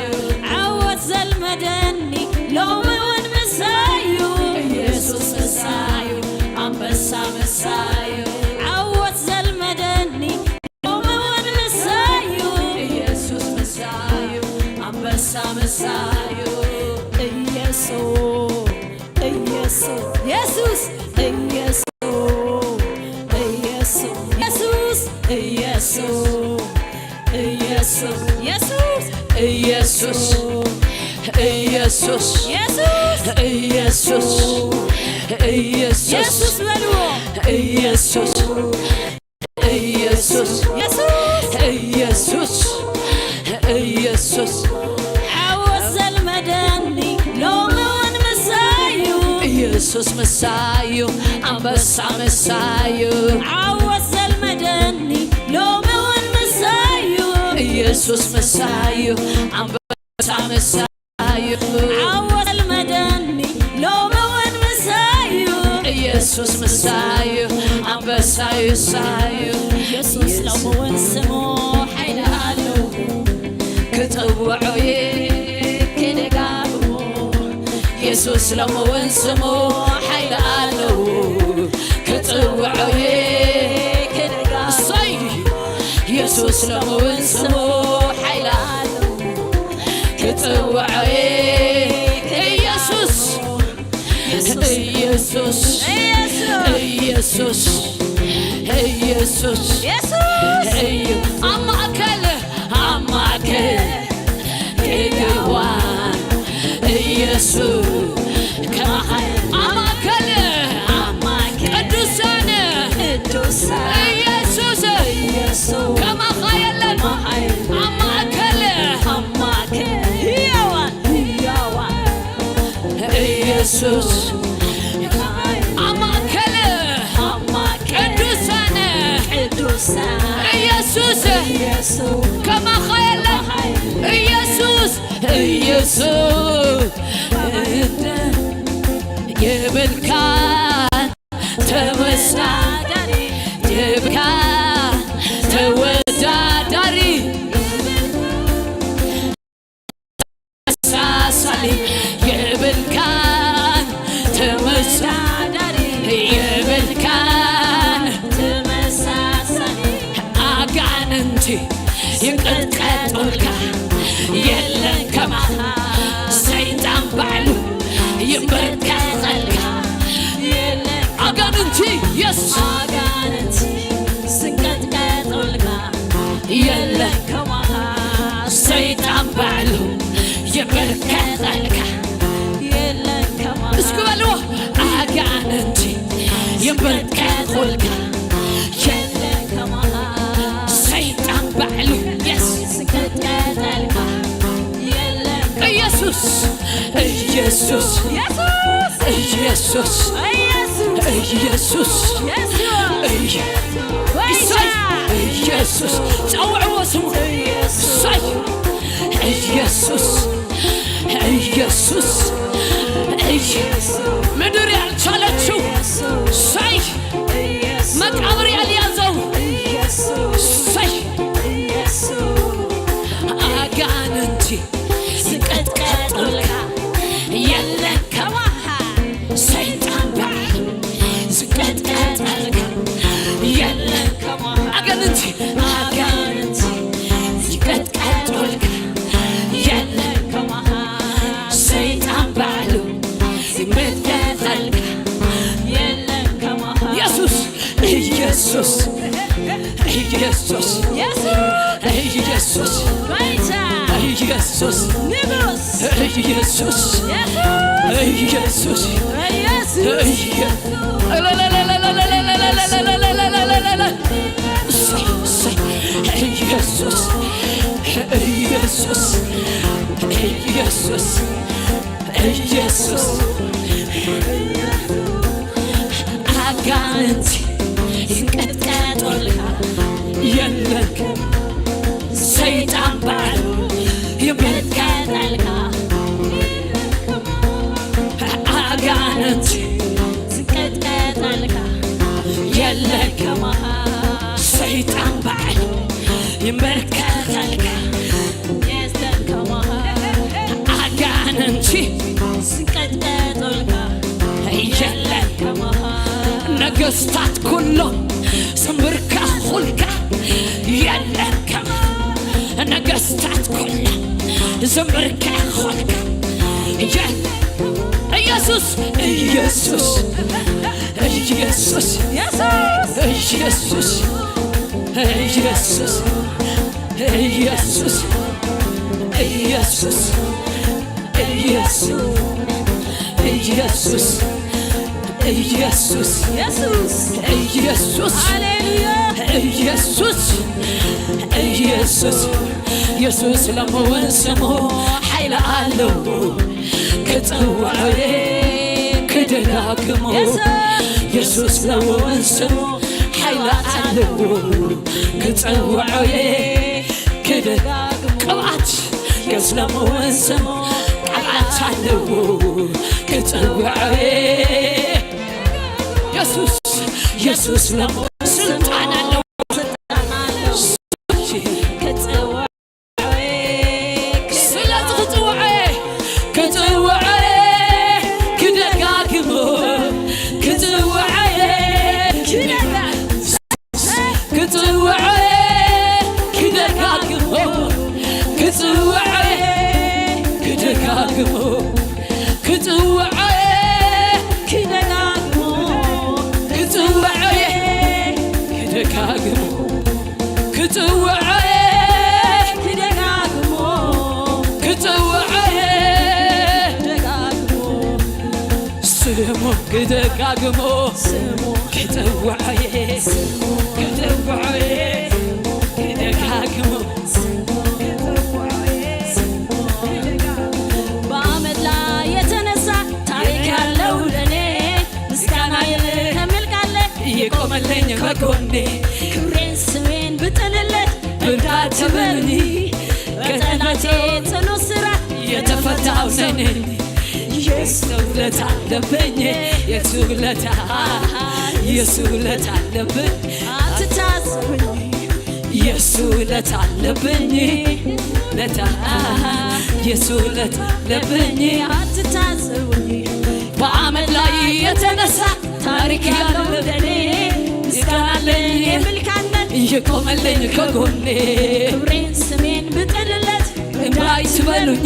ዓወት ዘልመደኒ ሎሚ እውን ምሳዩ ኢየሱስ ምሳዩ ኣንበሳ ምሳዩ ዓወት ዘልመደኒ ሎሚ እውን ምሳዩ ኢየሱስ ምሳዩ ኣንበሳ ምሳዩ ኢየሱስ ኢየሱስ ኢየሱስ ኢየሱስ ኢየሱስ ኢየሱስ ኢየሱስ ኢየሱስ ኢየሱስ ኢየሱስ ኢየሱስ ኢየሱስ ኢየሱስ ኢየሱስ በልዎ። ኢየሱስ ኢየሱስ ኢየሱስ ኢየሱስ ኢየሱስ ዓወት ዘልመደኒ ሎሚ እውን ምሳዩ ኢየሱስ ምሳዩ ኣንበሳ ምሳዩ ዓወት ዘልመደኒ ሎሚ እውን ምሳዩ ኢየሱስ ምሳዩ ኣንበሳ ምሳዩ ዓወት ዘልመደኒ ሎሚ እውን ምሳዩ ኢየሱስ ምሳዩ ኣንበሳዩ ሳዩ ኢየሱስ ሎሚ እውን ስሙ ሓይሊ ኣለዎ ክጽውዖ ክደጋግሞ ኢየሱስ ሎሚ እውን ስሙ ሓይሊ ኣለዎ ክጽውዖ ክደጋግሞ ኢየሱስ ሎሚ እውን ስሙ ሓይሊ ኣለዎ ክጽውዖ ኢየሱስ ኢየሱስ ኢየሱስ ኢየሱስ ኢየሱስ ኣብ ማእከል ኣብ ማእከል ክገዋ ኢየሱስ ከማኻ ኣብ ማእከል ኣብ ማእከል ቅዱሳን ቅዱሳን ኢየሱስ ኢየሱስ ከማኻ የለን ኣብ ማእከል ኣብ ማእከል ህያዋን ህያዋን ኢየሱስ ኣብ ማእከል ኣብ ማእከል ቅዱሳን ቅዱሳን ኢየሱስ ኢየሱስ ከማኻ የለን ኢየሱስ ኢየሱስ የብልካ ተመሳዳሪ የብልካ ተወዳዳሪ ተመሳሳሊ የብልካን ተመሳዳሪ የብልካን ተመሳሳሊ ኣጋንንቲ ይንቀጥቀጡልካ የለን ከማኻ ሰይጣን ባዕሉ ይንበርከኸልካ የለን ኣጋንንቲ የስ ኣጋንንቲ ዝንቀጥቀጡልካ የለን ከማኻ ሰይጣን ባዕሉ ይንበርከኸልካ የለን ከማኻ እስኪ በልዎ ኣጋንንቲ ይንበርከኹልካ የለን ከማኻ ሰይጣን ባዕሉ የስ ዝንቀጥቀጠልካ የለን ኢየሱስ ኢየሱስ ኢየሱስ ኢየሱስ ኢየሱስ ኢየሱስ ኢየሱስ ኢየሱስ ጸውዕዎ ስሙ ኢየሱስ ኢየሱስ ኢየሱስ ኢየሱስ ምድር ያልቻለችው ሳይ መቃብር ያልያዘው ሳይ አጋንንቲ ዝቀጥቀጡልካ የለን ከማኻ ሰይጣን ባዕሉ ኣጋንንቲ ዝቀጥቀጡልካ የለን ከማኻ። ሰይጣን ባዕሉ ዝመትከተልካ የለን ከማኻ። ኢየሱስ፣ ኢየሱስ፣ ኢየሱስ፣ ኢየሱስ፣ ኢየሱስ፣ ኢየሱስ፣ ኢየሱስ፣ ኢየሱስ፣ ኢየሱስ፣ ኢየሱስ፣ ኢየሱስ። ኣጋንንቲ ይንቀጥቀጡልካ የለን፣ ሰይጣን ባዕሉ ይንቀጥቀጠልካ። ኣጋንንቲ ዝንቀጥቀጠልካ የለን ከማኻ። ሰይጣን ባዕሉ ይንበርከኸልካ የለን ከማኻ። ኣጋንንቲ ዝንቀጥቀጠልካ የለን ከማኻ። ነገስታት ኩሎም ዝንበርከኹልካ የለን ከማኻ። ነገስታት ኩሎም ዝንበርከኹልካ የለን። ኢየሱስ፣ ኢየሱስ፣ ኢየሱስ፣ ኢየሱስ፣ ኢየሱስ፣ ኢየሱስ፣ ኢየሱስ፣ ኢየሱስ፣ ኢየሱስ፣ ኢየሱስ፣ ኢየሱስ፣ ኢየሱስ፣ ሃሌሉያ። ኢየሱስ፣ ኢየሱስ፣ ኢየሱስ ለመወን ስሙ ሓይሊ ኣለዎ። ክጽውዖ ክደጋግሞ ኢየሱስ ለመወን ስሙ ሓይሊ ኣለዎ። ክጽውዖ ክደጋግሞ ቅብኣት ኢየሱስ ለመወን ስሙ ቅብኣት ኣለዎ። ክጽውዖ ኢየሱስ ኢየሱስ ለመወን ስልጣን ኣለዎ። ስለዚ ክጽውዖ ክጽውዖ ክደጋግሞ ክጽውዖ ክጽውዖ ክደጋግሞ ክጽውዖ ክደጋግሞ ክጽውዖ ክደጋግሞ ክጽውዖ ክደጋግሞ ክጽውዖ ክደጋግሞ ክጽውዖ ክደጋግሞ ስሙ ክደጋግሞ ስሙ ክጽውዖ ክጽውዖ ክደጋግሞ በአመድ ላይ የተነሳ ታሪክ ያለው ለኔ ምስጋናዬን ከምልካለ የቆመልኝ በጎኔ ክብሬን ስሜን ብጥልለት እንዳትበሉኝ ከጠላቴ ጽኑ ስራ የተፈታው ነኝ። የሱ ውለታ አለብኝ የሱ ውለታ የሱ ውለታ አለብኝ አትታዘቡኝ የሱ ውለታ አለብኝ ለታ የሱ ውለታ አለብኝ አትታዘቡኝ በአመድ ላይ የተነሳ ታሪክ ያለው ለኔ ምስጋናለኝ የምልካለት እየቆመልኝ ከጎኔ ክብሬን ስሜን ብጥልለት እንዳይትበሉኝ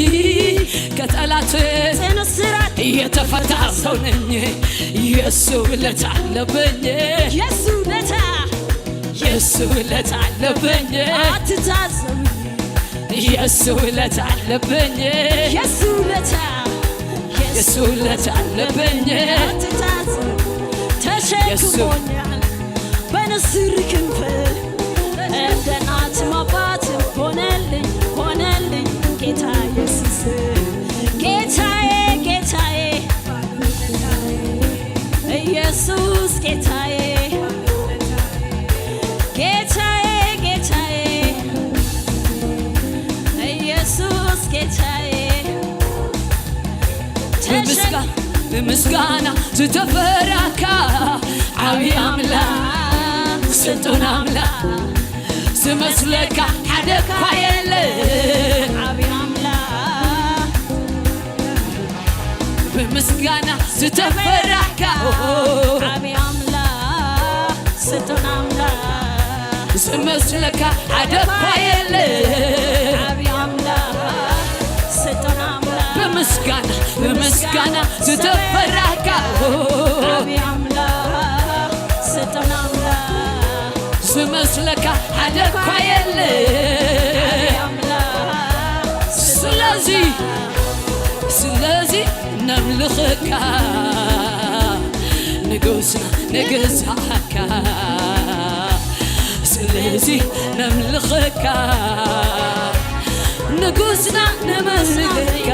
ከጠላት ጽኑ ስራት እየተፈታ ሰው ነኝ። የሱ ውለታ አለብኝ የሱ ውለታ የሱ ውለታ አለብኝ አትታዘቡኝ የሱ ውለታ አለብኝ የሱ ውለታ የሱ ውለታ አለብኝ አትታዘቡኝ ተሸክሞኛል በንስር ክንፍ እንደ እናትም አባትም ሆነልኝ ሆነልኝ ጌታ ኢየሱስ ጌታዬ ጌታዬ ኢየሱስ ጌታዬ ጌታዬ ጌታዬ ኢየሱስ ጌታዬ ተሸ- ብምስጋና ዝተፈራካ ዓብዪ ኣምላኽ ስልጡን ኣምላኽ ዝመስለካ ሓደ እኳ የለ ዓብዪ ኣምላኽ ብምስጋና ዝተፈራካ ዓብዪ ኣምላኽ ስልጡን ኣምላኽ ዝመስለካ ሓደ እኳ የለ። ዓቢ ኣምላኽ፣ ስልጣን ኣምላኽ፣ ብምስጋና፣ ብምስጋና ዝተፈራህካ። ዓቢ ኣምላኽ፣ ስልጣን ኣምላኽ፣ ዝመስለካ ሓደ እኳ የለ። ዓቢ ኣምላኽ፣ ስለዚ፣ ስለዚ ነምልኸካ፣ ንጉስና ንግዛእካ። ስለዚ ነምልኸካ፣ ንጉስና ነመስግነካ።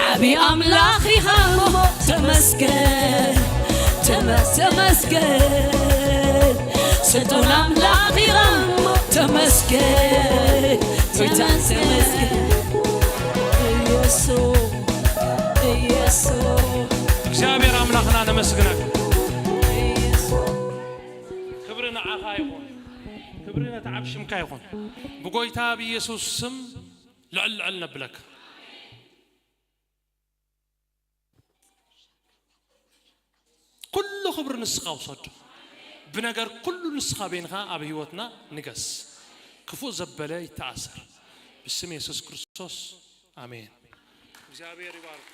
ዓቢ ኣምላኽ ኢኻ እሞ ተመስገን፣ ተመ-፣ ተመስገን። ስልጡን ኣምላኽ ኢኻ እሞ ተመስገን፣ ጎይታ ተመስገን። ኢየሱስ፣ ኢየሱስ፣ እግዚኣብሔር ኣምላኽና ነመስግነካ። ኢየሱስ። ክብሪ ንዓኻ ይኹን። ክብሪ ነቲ ዓብ ሽምካ ይኹን። ብጎይታ ብኢየሱስ ስም ልዕል ልዕል ነብለካ። ኩሉ ክብሪ ንስኻ ውሰዶ። ብነገር ኩሉ ንስኻ በይንኻ ኣብ ህይወትና ንገስ። ክፉእ ዘበለ ይተኣሰር። ብስም የሱስ ክርስቶስ ኣሜን። እግዚኣብሔር ይባርክ።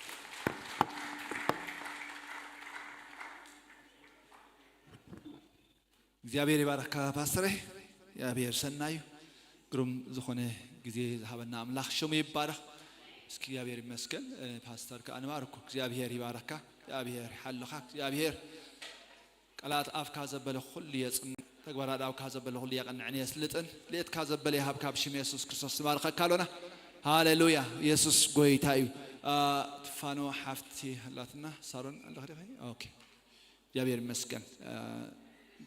እግዚኣብሔር ይባርካ ፓስተረ። እግዚኣብሔር ሰናዩ ግሩም ዝኾነ ግዜ ዝሃበና ኣምላኽ ሽሙ ይባረኽ። እስኪ እግዚኣብሔር ይመስገን። እ፣ ፓስተር ከኣ ንባርኩ። እግዚኣብሔር ይባረካ። እግዚኣብሔር ይሓልኻ። እግዚኣብሔር ቃላት ኣፍካ ዘበለ ኩሉ የጽን፣ ተግባራት ኣፍካ ዘበለ ኩሉ የቕንዕን የስልጥን። ሌትካ ዘበለ ይሃብካ ብሽም የሱስ ክርስቶስ ንባርኸካ ኣሎና። ሃሌሉያ። የሱስ ጎይታ እዩ። እ፣ ትፋኖ ሓፍቲ ኣላትና። ሳሮን ኣለኺ ዲኺ? ኦኬ። እግዚኣብሔር ይመስገን። እ፣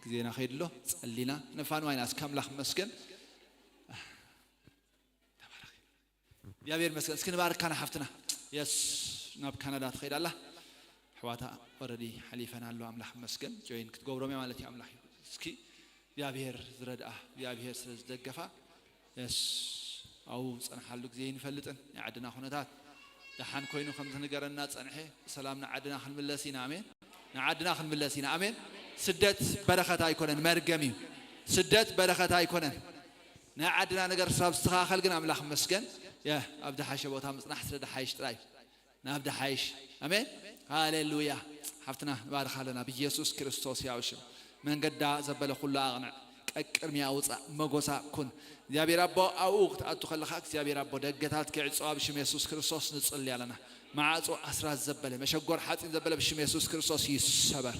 ግዜና ከይድሎ ጸሊና ነፋንዋ ኢና። እስከ ኣምላኽ ይመስገን። ተባረኺ። እግዚኣብሔር ይመስገን። እስኪ ንባርካ ንሓፍትና። የስ፣ ናብ ካናዳ ትኸይድ ኣላ። ኣሕዋታ ኦረዲ ሓሊፈን ኣሎ። ኣምላኽ ይመስገን። ጆይን ክትገብሮም እያ ማለት እዩ። ኣምላኽ እዩ። እስኪ እግዚኣብሔር ዝረድኣ፣ እግዚኣብሔር ስለ ዝደገፋ፣ የስ፣ ኣብኡ ዝጸንሓሉ ግዜ ኣይንፈልጥን። ናይ ዓድና ኩነታት ደሓን ኮይኑ ከም ዝንገረና ጸንሐ፣ ብሰላም ንዓድና ክንምለስ ኢና። ኣሜን። ንዓድና ክንምለስ ኢና። ኣሜን። ስደት በረኸት ኣይኮነን፣ መርገም እዩ። ስደት በረኸት ኣይኮነን። ናይ ዓድና ነገር ክሳብ ዝስተኻኸል ግን ኣምላኽ ይመስገን፣ የ-፣ ኣብ ዝሓሸ ቦታ ምጽናሕ ስለ ዝሓይሽ ጥራይ እዩ። ናብ ዝሓይሽ። ኣሜን። ሃሌሉያ። ሓፍትና ንባርኻ ኣለና ብኢየሱስ ክርስቶስ ያው ሽም። መንገዳ ዘበለ ኩሉ ኣቕንዕ። ቀቅድሚያ ውጻእ፣ መጎሳ ኩን። እግዚኣብሔር ኣቦ ኣብኡ ክትኣቱ ከለኻ እግዚኣብሔር ኣቦ ደገታት ክዕጾ ኣብ ሽም የሱስ ክርስቶስ ንጽሊ ኣለና። ማዕጾ ኣስራት ዘበለ፣ መሸጎር ሓጺን ዘበለ ብሽም የሱስ ክርስቶስ ይሰበር።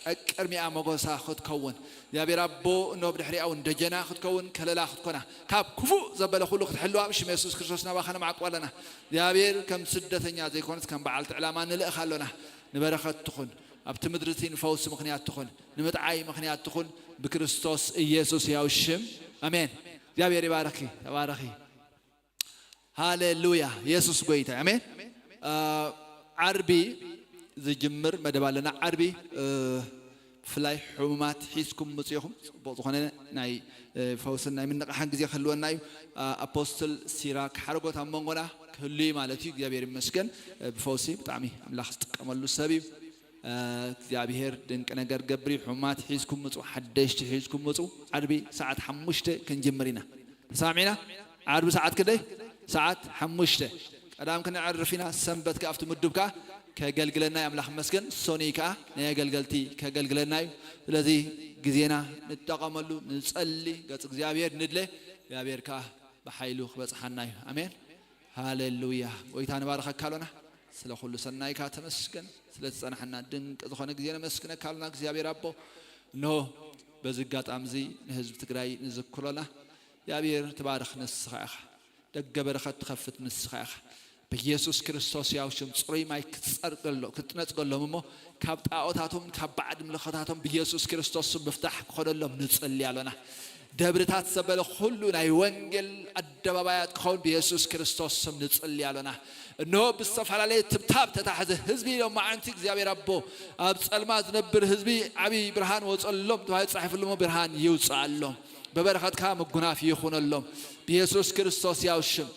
ቀቅድሚኣ መጎሳ ክትከውን እግዚኣብሔር ኣቦ እኖ ብድሕሪኣ እውን ደጀና ክትከውን ከለላ ክትኮና ካብ ክፉእ ዘበለ ኩሉ ክትሕልዋ ብሽም የሱስ ክርስቶስ ናባኻ ነማዕቁ ኣለና። እግዚኣብሔር ከም ስደተኛ ዘይኮነስ ከም በዓልቲ ዕላማ ንልእኽ ኣሎና። ንበረኸት ትኹን፣ ኣብቲ ምድሪ እቲ ንፈውሲ ምኽንያት ትኹን፣ ንምጥዓይ ምኽንያት ትኹን ብክርስቶስ ኢየሱስ ያው ሽም ኣሜን። እግዚኣብሔር ይባርኪ፣ ተባረኺ። ሃሌሉያ። የሱስ ጎይታ። ኣሜን። እ፣ ዓርቢ ዝጅምር መደብ ኣለና። ዓርቢ፣ እ፣ ብፍላይ ሕሙማት ሒዝኩም ምጽኢኹም ጽቡቕ ዝኾነ ናይ፣ እ፣ ፈውስን ናይ ምንቕሓን ግዜ ክህልወና እዩ። እ፣ ኣፖስትል ሲራክ ሓረጎት ኣብ መንጎና ክህሉ እዩ ማለት እዩ። እግዚኣብሔር ይመስገን። እ፣ ብፈውሲ ብጣዕሚ ኣምላኽ ዝጥቀመሉ ሰብ እዩ። እ፣ እግዚኣብሔር ድንቂ ነገር ገብር እዩ። ሕሙማት ሒዝኩም ምጹ፣ ሓደሽቲ ሒዝኩም ምጹ። ዓርቢ ሰዓት ሓሙሽተ ክንጅምር ኢና። ተሰማሚዕና? ዓርቢ ሰዓት ክንደይ? ሰዓት ሓሙሽተ። ቀዳም ክነዕርፍ ኢና፣ ሰንበት ከኣ ኣብቲ ምዱብ ከኣ ከገልግለና እዩ፣ ኣምላኽ ይመስገን። ሶኒ ከኣ ናይ ኣገልገልቲ ከገልግለና እዩ። ስለዚ ግዜና ንጠቐመሉ፣ ንጸሊ፣ ገጽ እግዚኣብሔር ንድለ፣ እግዚኣብሔር ከኣ ብሓይሉ ክበጽሓና እዩ። ኣሜን። ሃሌሉያ። ጎይታ ንባርኸካ ኣሎና። ስለ ኩሉ ሰናይካ ተመስገን። ስለ ዝጸናሕና ድንቂ ዝኾነ ግዜ ነመስግነካ ኣሎና እግዚኣብሔር ኣቦ። እንሆ በዚ ኣጋጣሚ እዚ ንህዝቢ ትግራይ ንዝክሮና። እግዚኣብሔር ትባርኽ ንስኻ ኢኻ። ደገ በረኸት ትኸፍት ንስኻ ኢኻ። ብኢየሱስ ክርስቶስ ያው ሽም ጽሩይ ማይ ክትጸርገሎ-፣ ክትነጽገሎም እሞ ካብ ጣዖታቶም ካብ ባዕድ ምልኸታቶም ብኢየሱስ ክርስቶስ ስም ምፍታሕ ክኾነሎም ንጽሊ ኣሎና። ደብርታት ዘበለ ኩሉ ናይ ወንጌል ኣደባባያት ክኸውን ብኢየሱስ ክርስቶስ ስም ንጽሊ ኣሎና። እንሆ ብዝተፈላለየ ትብታብ ተታሕዘ ህዝቢ ሎማዓንቲ እግዚኣብሔር ኣቦ ኣብ ጸልማ ዝነብር ህዝቢ ዓብዪ ብርሃን ወጸሎም ተባሂሉ ተጻሒፉሉ እሞ ብርሃን ይውጽኣሎም። ብበረኸትካ ምጉናፍ ይኹነሎም። ብኢየሱስ ክርስቶስ ያው ሽም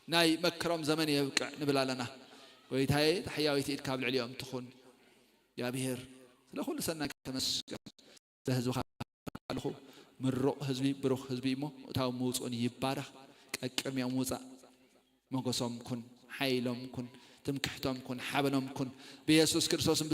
ናይ መከሮም ዘመን የብቅዕ ንብል ኣለና። ጎይታዬ፣ ታሕያዊት ኢድካ ኣብ ልዕሊኦም ትኹን። እግዚኣብሔር፣ ስለ ኩሉ ሰናይ ተመስገን። ስለ ህዝብኻ ኣለኹ። ምሩቕ ህዝቢ፣ ብሩኽ ህዝቢ እሞ እታው ምውፅኡን ይባረኽ። ቀቅድሚኦም ውፃእ። ሞገሶም ኩን፣ ሓይሎም ኩን፣ ትምክሕቶም ኩን፣ ሓበኖም ኩን። ብየሱስ ክርስቶስ